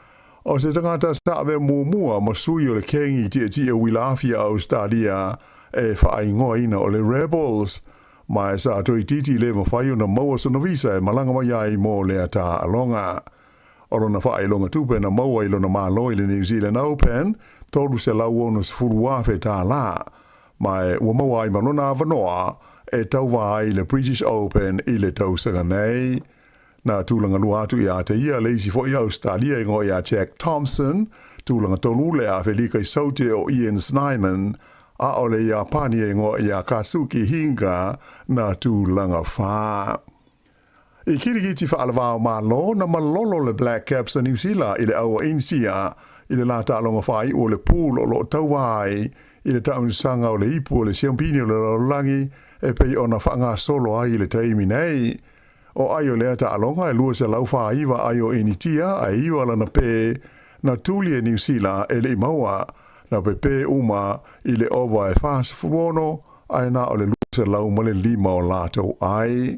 o se tagata sa avea muamua ma sui o le kengi tietie uila afi a Ausetalia e faaigoaina o le Rebels, ma e sa toeitiiti le mafai ona maua sona visa e malaga mai ai mo lea taaloga. O lona faailoga tupe na maua i lona malo i le New Zealand Open, $360,000, ma e ua maua ai ma lona avanoa e tauva ai i le British Open i le tausaga nei. Na tulaga lua atu ia te ia le isi foi Ausetalia e igoa ia Jack Thompson, tulaga tolu le Afelika i Saute o Ian Snyman, a o le Iapani e igoa ia Kazuki Hinga na tulaga fa. I kirikiti faalavao Malo na malolo le Black Caps a Niu Sila i le au a Initia i le la taaloga faaiu o le pool o lo o taua ai i le taamilosaga o le ipu o le Siampini o le Lalolagi e pei ona faagasolo ai i le taimi nei. O ai o lea taaloga e 249 ai o Initia ae iva lana pē na tuli e Niu Sila e le i maua, na pepē uma i le ova e 46 ae na o le 205 o latou ai.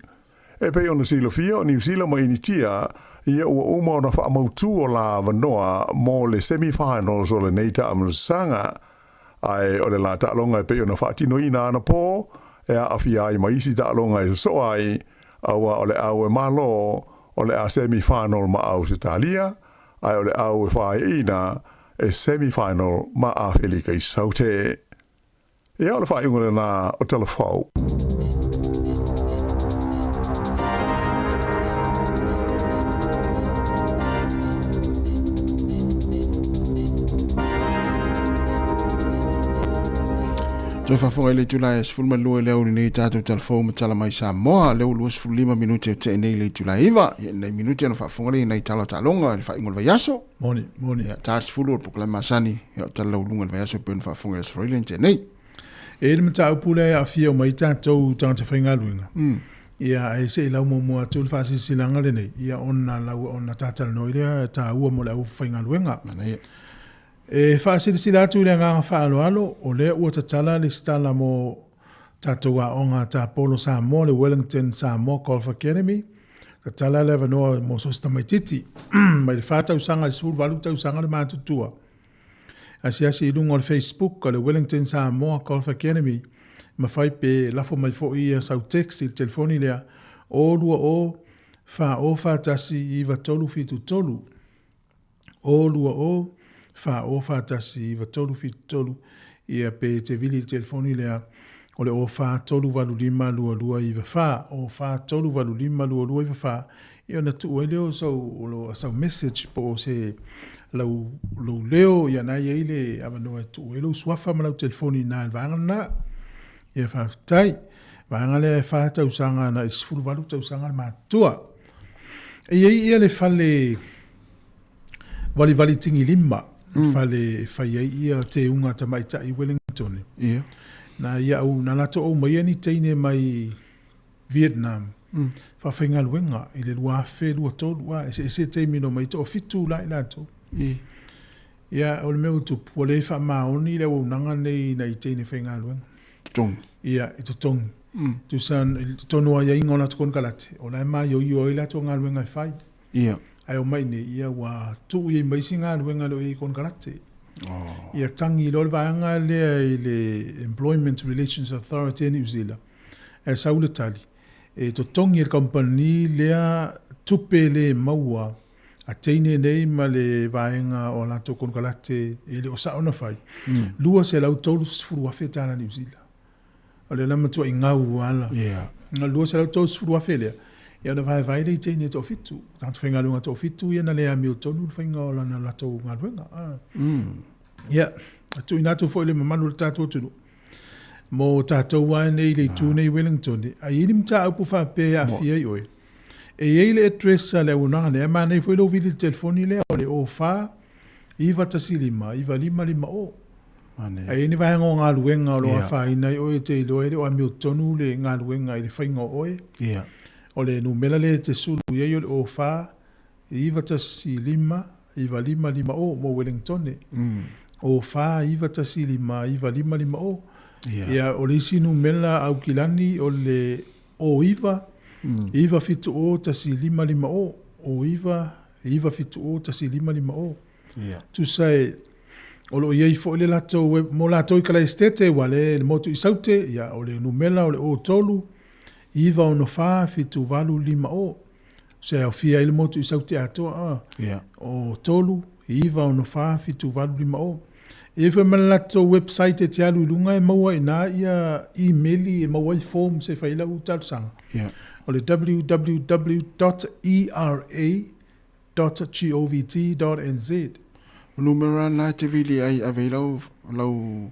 E pei ona silafia, o Niu Sila ma Initia ia ua uma ona faamautū o la avanoa mo le semi-finals o lenei taamilosaga. Ae o le la taaloga e pei ona faatinoina anapō, e aafia ai ma isi taaloga e sosoo ai, aua o le au e malo o le a semi-final ma Ausetalia, ae o le au e faaiaina e semi-final ma Afelika i Saute. Ia, o le faaiuga lena o Tala Fou. Toe faafofoga i le itula e 12 i le aoauli nei tatou talafou ma tala mai Samoa, lea ua 25 minute o tea nei le itula e 9. Ia, nei minute ona faafofoga lea i nai tala o taaloga i le faaiuga o le vaiaso. Moni, moni. Ia, ta le 10 o le polokalame masani, ia o tala lauluga i le vaiaso e pei ona faafofoga i le Aso Faraile na tea nei. E i ai le mataupu lea e aafia uma ai tatou tagata faigaluega. Ia, ae se i lau muamua atu le faasilasilaga lenei, ia ona lau ona talatalanoa ai lea e taua mo le aufaigaluega. Manaia. E faasilasila atu i le agaga faaaloalo, o lea ua tatala le sitala mo tatou aoga tapolo Samoa, le Wellington Samoa Golf Academy. Tatala le avanoa mo so o se tamaitiiti mai le 4 tausaga i le 18 tausaga le matutua. Asiasi i luga o le Facebook a le Wellington Samoa Golf Academy, mafai pe lafo mai foi ia sau text i le telefoni lea, 020 4041 9373. 0 2 0 4 0 4 1 9 3 7 3 ia pe te vili i le telefoni lea o le 0 4 3 8 5 2 2 9 4 0 4 3 8 5 2 2 9 4 ia ona tuu ai lea o sau, o lo, sau message po o se lau, lou leo ia na i ai le avanoa e tuu ai lou suafa ma lau telefoni i ina i le vaega lena. Ia faafetai. Vaega lea e 4 tausaga agai i le 18 tausaga le matutua. E i ai ia le fale valivali tigilima, fale e fai ai ia teuga tamaitai i Wellington. Ia. Na ia au, na latou aumaia ni teine mai Vietnam, faafaigaluega i le 2023, a eseese taimi na omai, toafitu la i latou. Ia, o le mea ua tupu, ua le faamaoni le auaunaga lenei i nai teine faigaluega. Totogi. Ia, i totogi. Tusa, i totonu o aiaiga o latou konekarate, o la e maioio ai latou galuega e fai. Ia. Ae omai i inei, ia ua tuu i ai ma isi galuega e le o i ai i konekarate. Oh. Ia tagi loa le vaega lea i le Employment Relations Authority a New Zealand, ae sau le tali, e totogi e le kamupani lea tupe le maua a teine nei ma le vaega o a latou konekarate e le o sao ona fai, $230,000 tala Niu Sila. O lea la matuai gau ala. Yeah. Na $230,000 lea, ia ona vaevae lea i teine e toafitu, tagata faigaluega toafitu ia na le amiotonu le faiga o lana latou galuega. Ia, tuuina atu foi i le mamalu o le tatou atunuu, mo tatou lava nei i le itu nei i Wellington, a i ai ni mataupu faapea e aafia ai oe, E i ai le address a le auaunaga lea, e manaia foi lou vili i le telefoni lea o le 04 915 9550. A i ai ni vaega o galuega o lo o afaina ai oe e te iloa e le o amiotonu le galuega i le faiga o oe, o le numera lea e te sulu i ai o le 04 915 9550 mo Welingtone. 04 915 9550. Ia, o le isi numera Aukilani o le 09 970 1550, 09 970 1550. Tusa e, o lo o i ai foi le latou web, mo latou i Kalaesetete, ua le le motu i Saute, ia, o le numera o le 03 964 7850. Se aofia ai le motu i Saute atoa, a. 03 964 7850. E i ai foi ma le latou website e te alu i luga e maua i ina ia imeli e maua ai forms e fai ai lau talosaga. O le www.era .govt.nz. O numera na e te vili ai ave ai lau, lau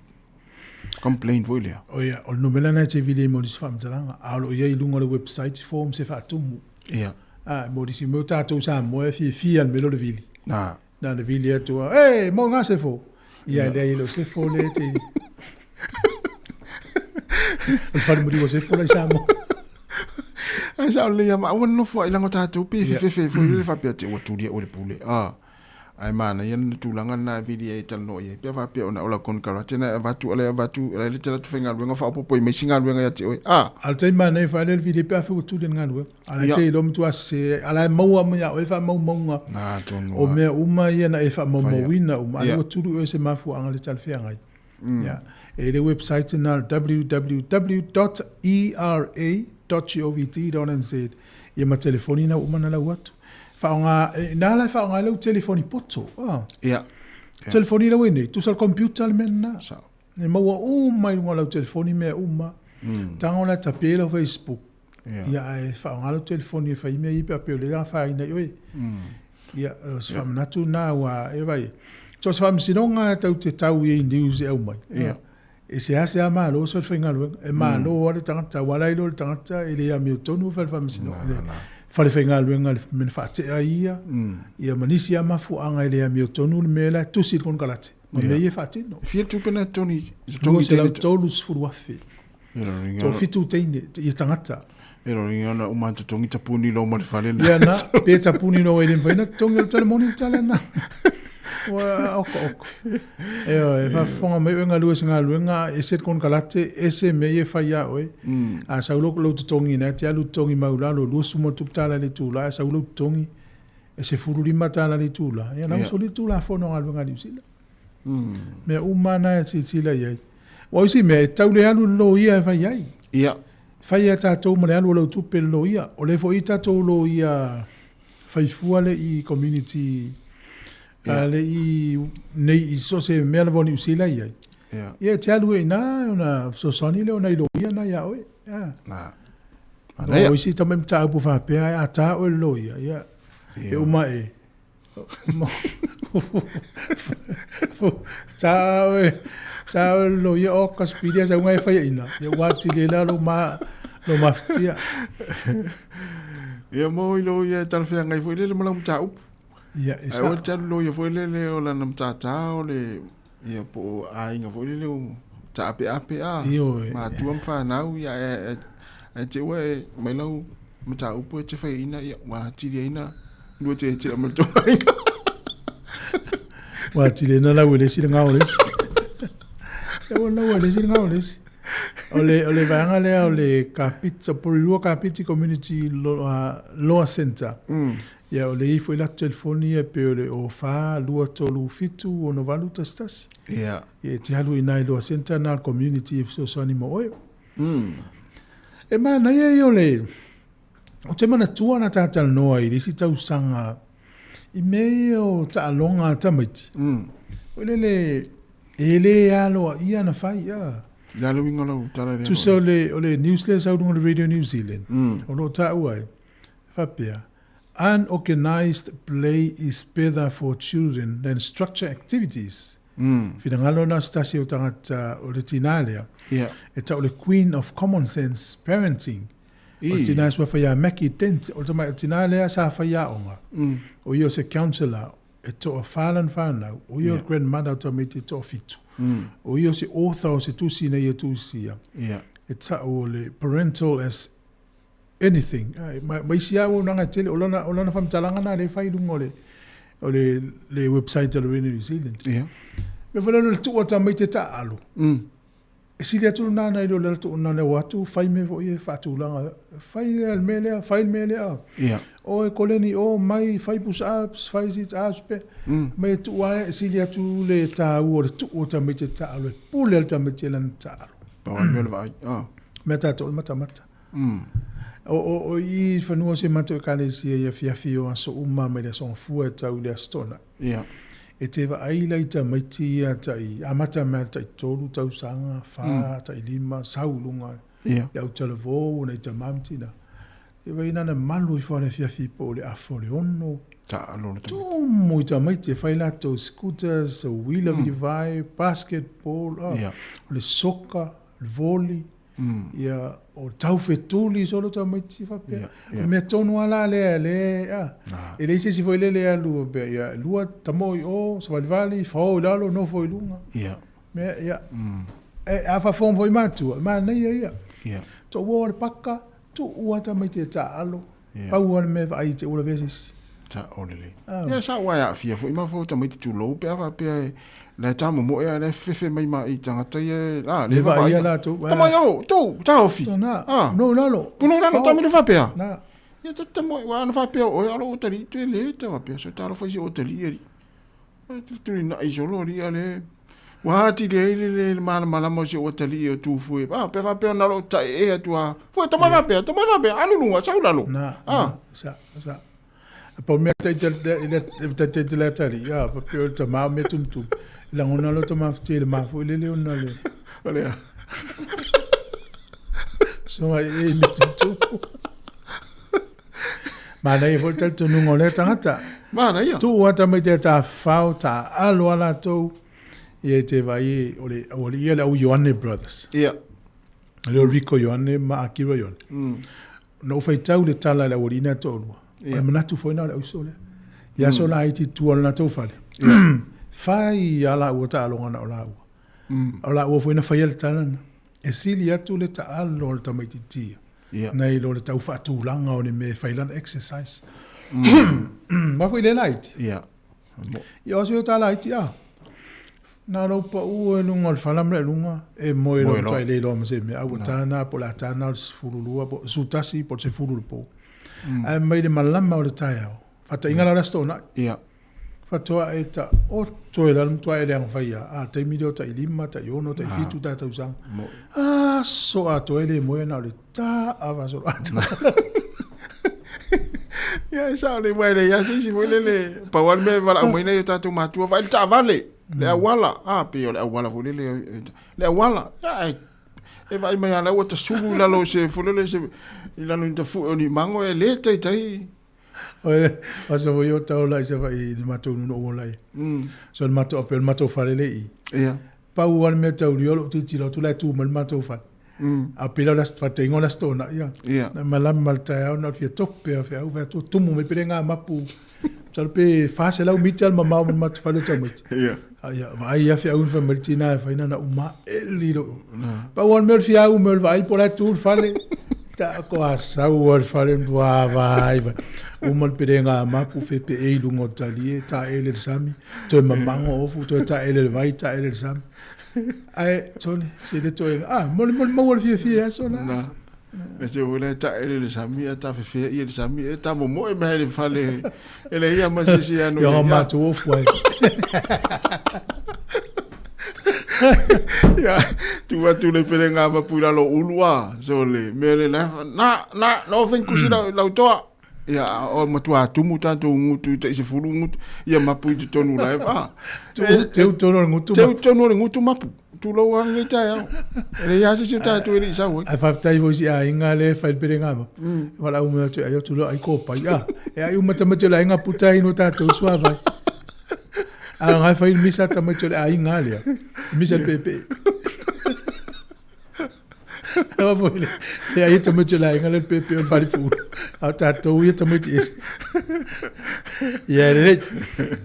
complaint foi lea. O ia, o le numera na e te vili ai mo nisi faamatalaga, a o lo o i ai i luga o le website forms e faatumu. Ia. A, mo nisi mea o tatou Samoa e fiafia i le mea lea o le vili. Na. Na le vili atu a, e, mo ngā sefo. Ia, leai, e le o sefo le te... O le fale maliu o sefo la i Samoa. Ai sa o le ia ma aua nofo ai lango tatou pe fefe foi le faapea te ua tuli au le pule. Ah. Ai mana ia na tulaga na vili ai talanoa i ai. Pea faapea ona ola konekarate na e avatu ala e avatu ala le tala tu faigaluega faaopoopo i mai isi galuega ia te oe. Ah. A o le taimi manaia faale le vili pe afai ua tuli le galuega. A la te iloa matua sese a la e maua mai ia oe faamaumauga o mea uma ia na e faamaumauina uma. A lea ua tuli oe se mafuaaga le talafeagai. Ia. E le website na www.era.govt.nz ia ma telefoni na ua uma ona lau atu. Faaaoga, na la e faaaoga ai lau telefoni poto. Ah. Ia. Telefoni lau e nei, tusa le computer le mea lena. E maua uma i luga o lau telefoni mea uma. Tago la e tape lau Facebook. Ia ae faaaoga lau telefoni e fai mea ia pe a pei o lea e afaina i oe. Ia, o se faamanatu lena aua e vaai, so o se faamasinoga lava tatou te tau i ai i news e aumai. Ia. E seasea malo se falefaigaluega, e malo lava le tagata, aua la e iloa le tagata e le amiotonu le fale faamasinoga, le falefaigaluega i le mea na faatea ai ia, ia ma nisi lava mafuaaga e le amiotonu le mea la e tusi i le konekarate ma mea ia e faatino. E fia tupe na totogi? $230,000. Toafitu teine, ia tagata. E roringa ona uma totogi tapuni lo ma le fale na. Ia na, pe tapuni lo e le mawhai na totogi o le tala moni le tala na. Ua oko oko. E o, e whafonga mai oe ngalue se ngaluenga, e se konekarate, e se mea ia e whai a oe. A sau lo lou totogi na, te alu totogi mau lalo, 20 ma tupu tala le itula, a sau lou totogi, e $15 le itula. Ia na usoli le Tulafono o Galuega a Niu Sila. Mea uma na e silasila i ai. Aua o isi mea, e tau le alu i le loia e fai ai. Ia. Fai e tatou ma le alu o lau tupe i le loia. O lea foi tatou loia fai fua le i community a le i nei i so se mea lava o Niu Sila i ai. Ia. Ia e te alu ai i ina ona fesoasoani lea o nai loia na ia oe. Ia. Na. O isi tama mataupu faapea a ta oe le loia, ia. E uma e Ta oe, ta oe le loia o ka spili sa unga e fai ina. Ia ua atili ai la lou ma lou mafatia. Ia mo i loia e talafeagai foi lele ma lau mataupu. Ia, e sa. Ai o te alu loia foi lele o lana matata o le ia po o aiga foi lele o taapeape a. Ioe. Matua ma fanau ia e e te ua e mai lau mataupu e te fai ina ia ua atili ai na lua te te ma le tou aiga. Ua atili ai na lau e le isi le gao o le isi. Se ua lau e le isi le gao o le isi. O le, o le vaega lea o le Kapiti, Porirua Kapiti Community Law Centre. Ia, o le i ai foi latou telefoni ia pei o le 04 2 3 7 6 8 1 1. Ia. Ia, e te alu i ina i Law Centre na o le community e fesoasoani mo oe. E manaia ia o le, ou te manatua na ta talanoa i le isi tausaga i mea ia o taaloga a tamaiti. Foi lele, e le aloaia na fai, a. Le a le uiga o lau tala lea? Tusa o le, o le news lea e sau i luga o le Radio New Zealand, o lo o taua ai, faapea, Unorganised play is better for children than structured activities. Finagalo na o se tasi o tagata o le tinā lea, e tau o le Queen of Common Sense Parenting. O le tina e suafa ia Mackie Dent, o le tamai tina lea sa faiaoga, o ia o se counsellor e toafa lana fanau, o ia o le grandmother o tamaiti e toafitu. O ia o se author o se tusi na ia tusia, e tau o le Parental as Anything. Ma isi lava auaunaga e tele, o lana, o lana faamatalaga lena lea e fai i luga o le, o le, le website a le Radio New Zealand. Mea foi lea o le tuu o tamaiti e taaalo. E sili atu lena nai lo le tuu na o atu fai mea foi e faatulaga, fai le mea lea, fai le mea lea. O e koleni o mai, fai push ups, fai sit ups, pe, mai e tuu lava e sili atu le taua o le tuu o tamaiti e taaalo, e pule le tamaiti i lana taaalo. Pau lava le mea o le vaai. Mea tatou o le matamata. O, o, o i fanua o si matou ekalesia i afiafi o aso uma mai le Aso Gafua e tau i le Aso Toonai. E te vaai la i tamaiti ia tai amata mai le tai 3 tausaga, 4, tai 5, sau i luga le au talavou ona i tama ma tina. E vaai na na malu ifo le afiafi po o le afa o le 6. Taalo le tamaiti. Tumu i tamaiti e fai latou scooters, o uila vilivae, basketball, o le soka, le volley. Ia, o taufetuli solo tamaiti faapea. O le mea tonu lava la lea, le, a, e leai se isi foi lele e alu faapea, ia, lua tamo i o, savalivali, fao i lalo, nofo i luga. Mea, ia, e, a faafofoga foi matua, e manaia ia. Toua o le paka, tuu lava tamaiti e taaalo, pau lava le mea e vaai i te ua lavea se isi. Sao lelei. Ia sa ua e aafia foi ma fo tamaiti tulou pe a faapea e la e tamomoe a la e fefe mai ma i tagata ia e a le vaaia latou. Tama ia o tou taofi. Na. No lalo. Puno lalo tama le faapea. Na. Ia ta tamo ua ana faapea oe alo o tali tu le ta faapea so talo fai se o tali ali. E tuli na i solo ali ale. Ua atili ai le le malamalama o si ou atalii o tu fue. Ah, pe faapea na loo tae e atu a. Fue, tama faapea, tama faapea, alu luga, sau lalo. Na, na, sa, sa. Pau mea tai te tai te te le atalii, a, faapea o le tama o mea tumutumu. E lagona loa tama fiti le mafua i le leo na le. O le a. So ai e me tumutumu. Manaia foi le talitonuga o lea tagata. Manaia. Tuu ata mai te tawhao, ta alo a latou. Ia i te vai e, o le aualii ia le au Ioane Brothers. Ia. Le o Rico Ioane ma Akira Ioane. Na ou faitau le tala i le aualii na toalua. O le manatu foi na o le auso lea. Ia aso la iti tua o le latou fale. Fai a laua taaloga na o laua. O laua foi na faia le tala na. E sili atu le taalo o le tamaitiiti nai lo le tau faatulaga o le mea e fai lana exercise. Ma foi le laiti. Ia o aso ia o ta laiti a. Na lou pau e luga o le fala ma le luga e moe loa matua le iloa ma se mea. A ua tāna po o le a tāna o le 12 po o le 11 po o le 10 i le po. Ae mai le malama o le taeao. Faataiga la o le Aso Toonai. Faatoa e taoto e lalo matua e leaga faia. A taimi lea o tai 5, tai 6, tai 7 ta tausaga. Aso atoa e le moe na o le taava solo atoa. Ia e sao le wai le ia se isi foi lele. Pau lava le mea e valaau mai nei o tatou matua vaai le taavale, le auala. A pei o le auala foi lele le auala. Ia e e vaai mai a la ua tasulu i lalo o se foi lele se i lalo i tafue o ni mango e le taitai. O aso foi o tau la i Savaii i le matou nuu na ou ola ai. So le matou ape o le matou fale le i. Pau lava le mea taulia o lou tilotilo atu la e tu mai le matou fale. A pei la o le aso faataiga o le Aso Toonai ia. Na malama le taeao na o le fia tope lava feau fai atu tumu mai pele ngā mapu. Masalo pe 400 mita le mamao ma le matou fale o tamaiti. A ia vaai lava feau na fai mai le tina e fai na na uma eli lou. Pau lava le mea o le fia au mai o le vaai po o la e tu le fale. Ta ko a sau a le fale mtua vai vai. Uma le pele ngā mapu fepe e i luga o talie, ta ele le sami, toe mamango ofu, toe ta ele le vai, ta ele le sami. Ae, tole, se le toe, ah, mo le mo le maua le fiafia e aso la. Na. E se ula ta ele le sami, a ta fefea ia le sami, e ta momoe mai le fale, e le ia ma se se anu. Ia mātou ofu ai. Ia, tu atu le pele ngā mapu i lalo ulu a, so le, mea le na, na, na, na o whenkusi lau, lau toa. Ia, o matua tumu tātou ngutu i tai se fulu ngutu, ia mapu i te tonu lai, a. Teu tonu o le ngutu mapu. Teu tonu o le ngutu mapu. Tulou a nei taeao. E le ia se se tātou e le i sau ai. Ai whafetai foi si aiga le e fai le pele ngā mapu. Wala ume atu ai o tulou ai kōpai. A, e ai uma tamaiti o le aiga puta ai no tātou suavai. A ngai fai misa tamaiti o le aiga lea. Misa le pepe. Aua foi le le ai tamaiti o le aiga le pepe o le falefulu. A o tatou ia tamaiti ese. Ia e lelei.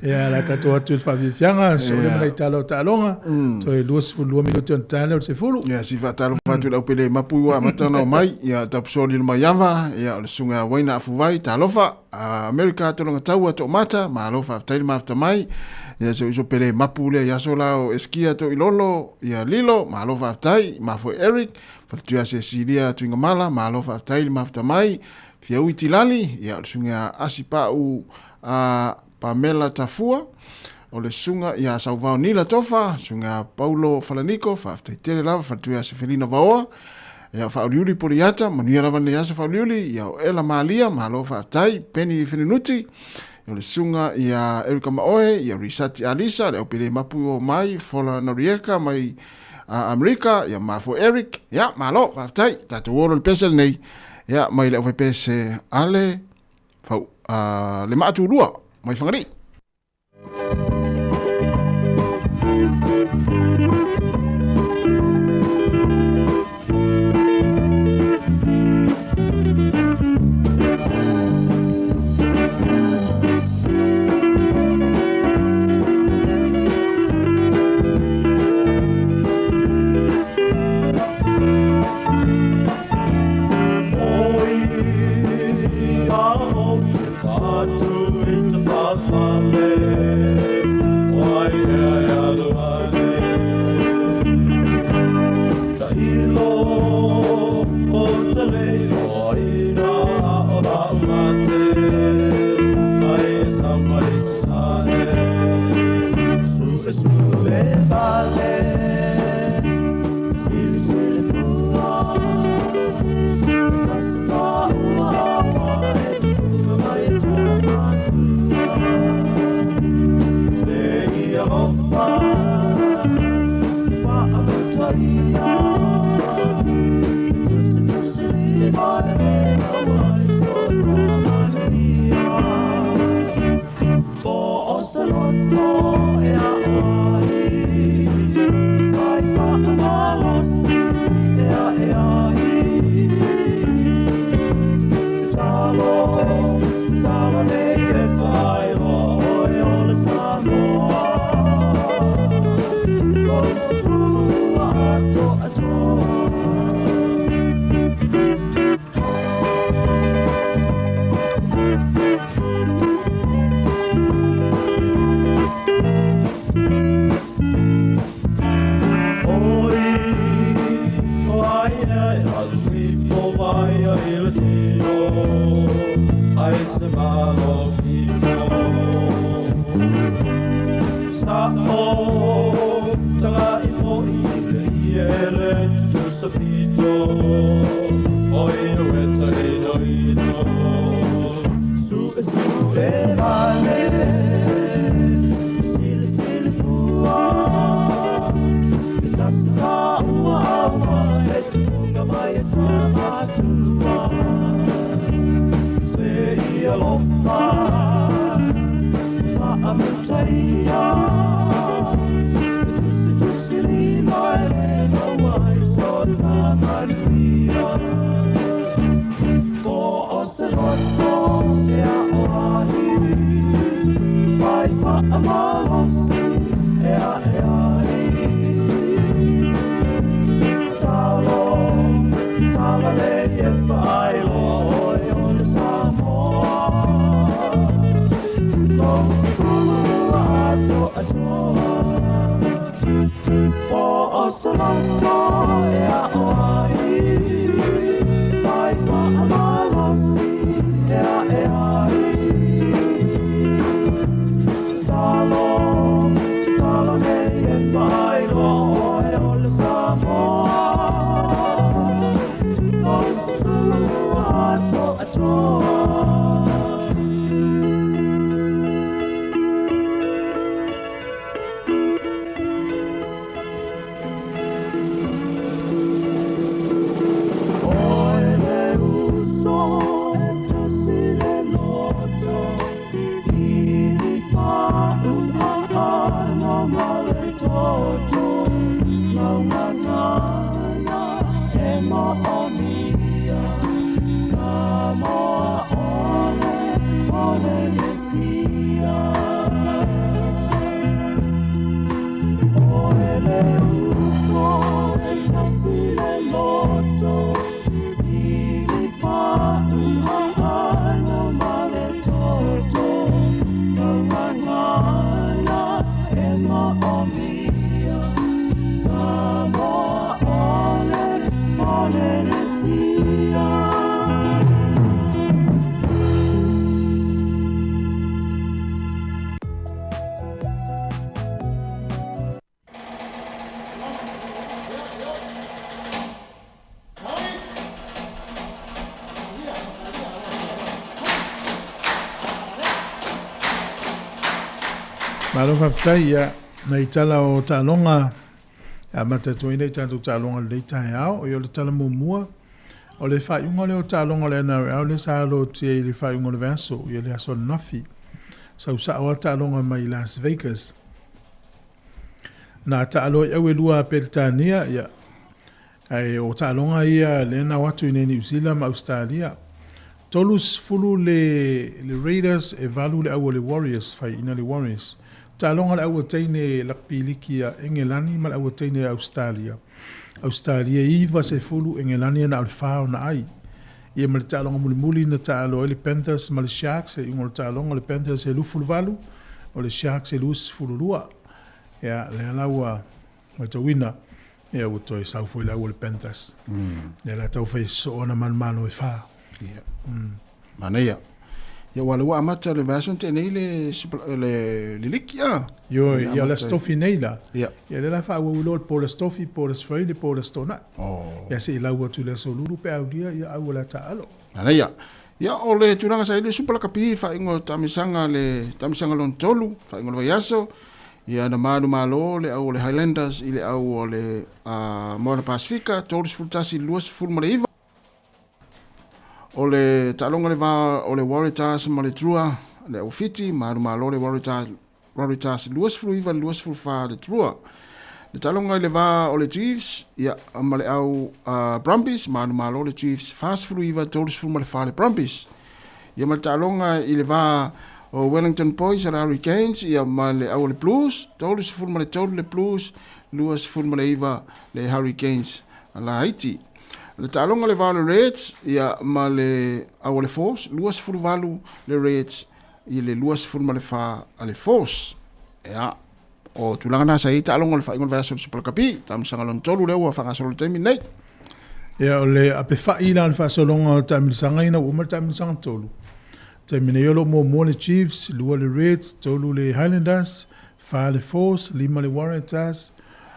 Ia la tatou atu i le faafiafiaga, so le mana i tala o taaloga, toe 22 minute ona ta lea o le 10. Ia, si faatalofa atu i le aupele mapu ua amata ona omai, ia Tapusoli le Maiava, ia o le susuga ia Waina Afuvai, talofa, Amerika Tologa Taua Toomata, malo faafetai le mafuta mai, ia si ou uso pele mapu lea i aso la o Eskia Toilolo, ia Lilo, malo faafetai, mafoe Eric, faletuia Cecilia Tuigamala, malo faafetai le mafuta mai, Fiaui Tilali, ia o le susuga ia Asi Pau Pamela Tafua, o le susuga ia Sauvao Nila Tofa, susuga ia Paulo Falaniko, faafetai tele lava, faletuia ia Sefelina Vaoa, ia o Faauliuli Poliata, manuia lava lenei aso Faauliuli, ia o Ela Malia, malo faafetai, Penny Fenunuti, o le susuga ia Erika Maoe, ia Risati Alisa, le aupele mapu o mai, Fola Norieka mai Amerika, ia Mafo Eric, ia malo, faafetai, tatou olo le pese lenei, ia mai le aufaipese ale, fau, le maatulua mai Fagalii. Malo faafetai ia nai tala o taaloga e amata atu ai nei tatou taaloga i lenei taeao. Ia o le tala muamua, o le faaiuga lea o taaloga o le NRL lea sa aloatia i le faaiuga o le vaiaso, ia le aso ananafi. Sau sao lava taaloga mai Las Vegas. Na taalo ai au e lua a Peretania, ia, ae o taaloga ia lea na o atu i inei Niu Sila ma Ausetalia. 30 le, le Raiders e valu le au a le Warriors, faiaina le Warriors. Taaloga a le au a teine lakapi liki a Engelani ma le au a teine a Ausetalia. Ausetalia e 90, Engelani e na o le fa ona ai. Ia ma le taaloga mulimuli na taalo ai le Panthers ma le Sharks, e iuga o le taaloga o le Panthers e 28, o le Sharks e 22. Ia, lea la ua matauina, ia ua toe sau foi le au o le Panthers. Lea la tau fai sosoo ona manumalo e fa. Ia. Manaia. Ia ua le ua amata le vaiaso na tea nei le le le liki a. Ioe, ia o le Aso Tofi nei la. Ia. Ia lea la faaauau loa le po o le Aso Tofi, po o le Aso Faraile, po o le Aso Toonai. Oh. Ia se i lau atu i le Aso Lulu pe aulia, ia au o le a taaalo. Manaia. Ia o le tulaga sa i le Supa Lakapi, faaiuga o taamisaga le taamisaga lona tolu, faaiuga o le vaiaso. Ia na manumalo le au o le Highlanders i le au o le uh, Moana Pasifika, 31-29. O le taaloga le va o le Waratahs ma le Drua le au Fiti, manumalo le Waratahs, Waratahs 29-24 le Drua. Le taaloga i le va o le Chiefs ia, ma le au uh, Brumbies, manumalo le Chiefs 49-34 le Brumbies. Ia ma le taaloga i le va o Wellington Boys a le Hurricanes ia ma le au o le Blues, 33 le Blues, 29 le Hurricanes a la Haiti. Le taaloga le va o le Reds ia ma le au o le Force, 28 le Reds i le 24 a le Force. Ia, o tulaga na sa i taaloga o le faaiuga o le vaiaso o le Super Rugby, taamisaga lona tolu lea ua faagasolo i le taimi lenei. Ia, o le apefa'i la o le faasologa o le taamilosaga ina ua uma le taamilosaga tolu. Taimi nei o lo o muamua le Chiefs, lua le Reds, tolu le Highlanders, fa le Force, lima le Waratahs,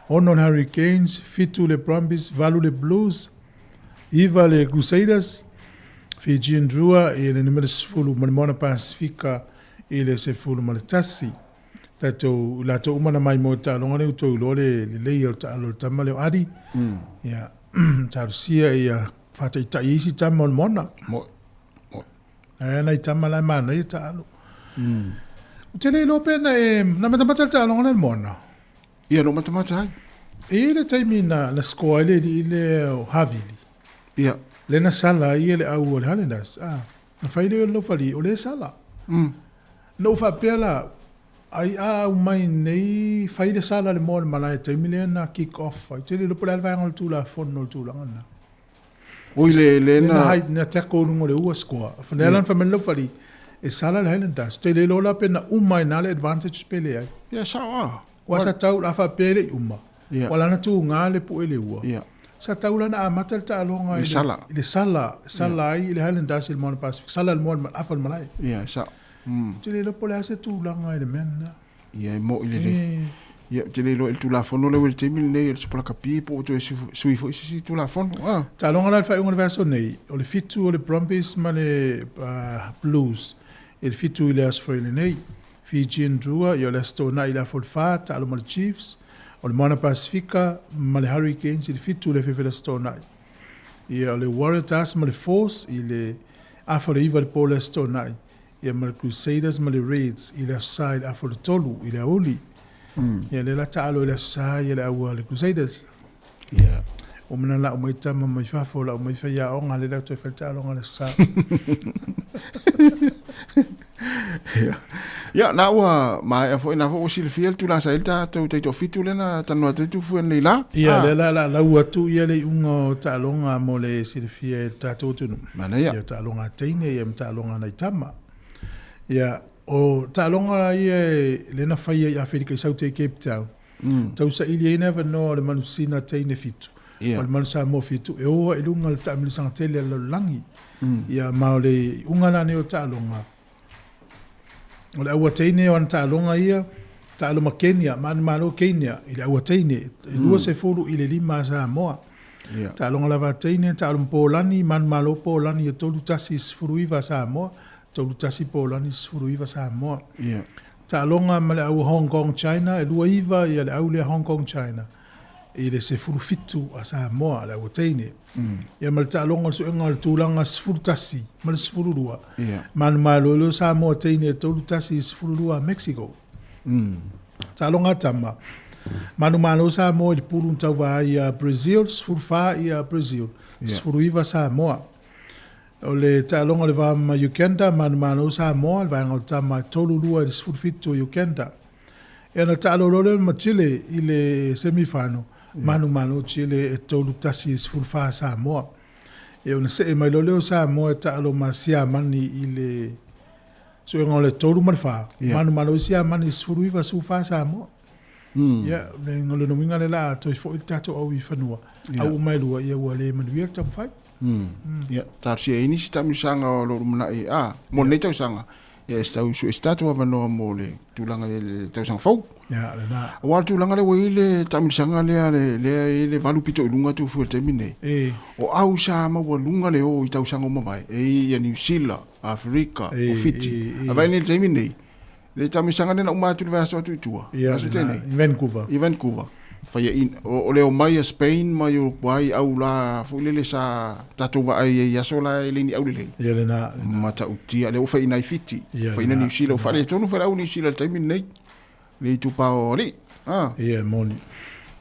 ono le Hurricanes, fitu le Brumbies, valu le Blues, iva le Crusaders, Fijian Drua i le numera 10 ma le Moana Pasifika i le 11. Tatou, latou uma na mai mo taaloga lea ua tou iloa le lelei o le taalo o le tama lea o Adi. Ia, talosia ia faataitai ai isi tama o le Moana. Moe. Moe. Ae nai tama la e manaia taalo. Ou te le iloa pe na e, na matamata le taaloga lea le Moana. Ia, no matamata ai. E i ai le taimi na, na score ai le alii lea o Havili. Ia. Lea na sala ai le au o le Highlanders. Ah, na fai lea o le laufali, o lea e sala. Na ou faapea la, ai a aumai nei, fai le sala le moa o le malae i taimi lea na kick off ai. Ou te le iloa po o le a le vaega o le Tulafono o le tulaga lena. Oi le le na na hai na tackle luga o le ua score. Lea la na fai mai le laufali, e sala le Highlanders. Ou te le iloa la pe na uma ai na le advantage pe leai. Ia sao a. Aua sa tau la faapea e le i uma. Ia. Ua lana tuga le pue le ua. Ia. Sa tau la na amata le taaloga I le sala. I le sala, sala ai i le Highlanders i le Moana Pacific. Sala le moa afa o le malae. Ia, sao. Ou te le iloa po o le a se tulaga i le mea lena. Ia, e mo'i lelei. Ia, ou te le iloa i le Tulafono lea ua i le taimi lenei o le Super Lakapi po ua toe sui foi se isi Tulafono. Ah. Taaloga la i le faaiuga o le vaiaso nei, o le fitu o le Brumbies ma le Blues i le fitu i le Aso Faraile nei. Fijian Drua, ia o le Aso Toonai i le afa o le fa, taalo ma le Chiefs, o le Moana Pasifika ma le Hurricanes i le fitu i le afiafi o le Aso Toonai. Ia o le Waratahs ma le Force i le afa o le iva i le po o le Aso Toonai, ia ma le Crusaders ma le Reds i le Aso Sa i le afa o le tolu i le aoauli. Ia lea la taalo i le Aso Sa ia le au a le Crusaders. Ia. Ua mana lau mai tama mai fafo, lau mai faiaoga, lea la toe fai le taaloga i le Aso Sa. Ia. Ia, na ua maea foi, na foi ua silafia le tulaga sa i ai le tatou taitoafitu lea na talanoa atu ai Tufu ananei la. Ia, lea la la lau atu ia le iuga o taaloga mo le silafia e le tatou atunuu. Manaia. Ia, o taaloga a teine ia ma taaloga a nai tama. Ia, o taaloga ia lea na faia i Aferika i Saute i Cape Town. Tau saili ai le avanoa o le manusina teine fitu, o le manu Samoa fitu, e o ai i luga o le taamilisaga tele a le lalolagi. Ia, ma o le iuga la nei o taaloga, o le aua teine o ana taaloga ia, taalo ma Kenya, ma ana malo Kenya i le aua teine, e 20 i le lima a Samoa. Taaloga lava a teine, taalo ma Polani, ma ana malo Polani e 3-1 i 19 a Samoa, 3-1 Polani 19 Samoa. Taaloga ma le au Hong Kong China, e 29 ia le au lea Hong Kong China i le 17 a Samoa, le au teine. Ia ma le taaloga o le suega o le tulaga 11 ma le 12. Manumalo leo Samoa teine e 3-1 i le 12 a Mexico. Taaloga a tama. Manumalo Samoa i le pulu na tauva ai ia Brazil, 14 ia Brazil, 19 Samoa. O le taaloga o le va ma Uganda, manumalo Samoa, le vaega o tama e 3-2 i le 17 o Uganda. Ia na taalo loa lea ma Chile i le semi-final, manumalo Chile e 3-1 i le 14 Samoa. Ia ona see mai loa lea o Samoa e taalo ma Siamani i le suega o le 3 ma le 4, manumalo i Siamani i le 19 14 Samoa. Ia, le lona uiga lea o le a toe foi le tatou au i fanua, au uma e lua, ia ua le manuia le taumafai. Ia, talosia ai nisi taamilosaga o lo o lumanai, a, mo lenei tausaga, ia e tau sue se tatou avanoa mo le tulaga i le tausaga fou. Ia, lena. Aua o le tulaga lea ua i ai le taamilosaga lea, lea e i ai le valu pito i luga atu fua i le taimi lenei. O au sa maualuga le o i tausaga ua mavae, e i ai ia Niu Sila, Aferika, o Fiti. A vaai nei i le taimi lenei, Le taamilosaga lea na uma atu le vaiaso atu i tua. Ia, Aso tei nei. I Vancouver. I Vancouver. Faia i, o, o le omai a Spain ma Uruguay au la foi lele sa tatou vaai ai i aso la e le ni aulelei. Ia lena, lena. Matautia, lea ua faiina ai Fiti, Ia, faiina lena, Niu Sila, ua lena. faaletonu foi le au Niu Sila i le taimi lenei. Le itupa o alii. Ah. Ia, e moni.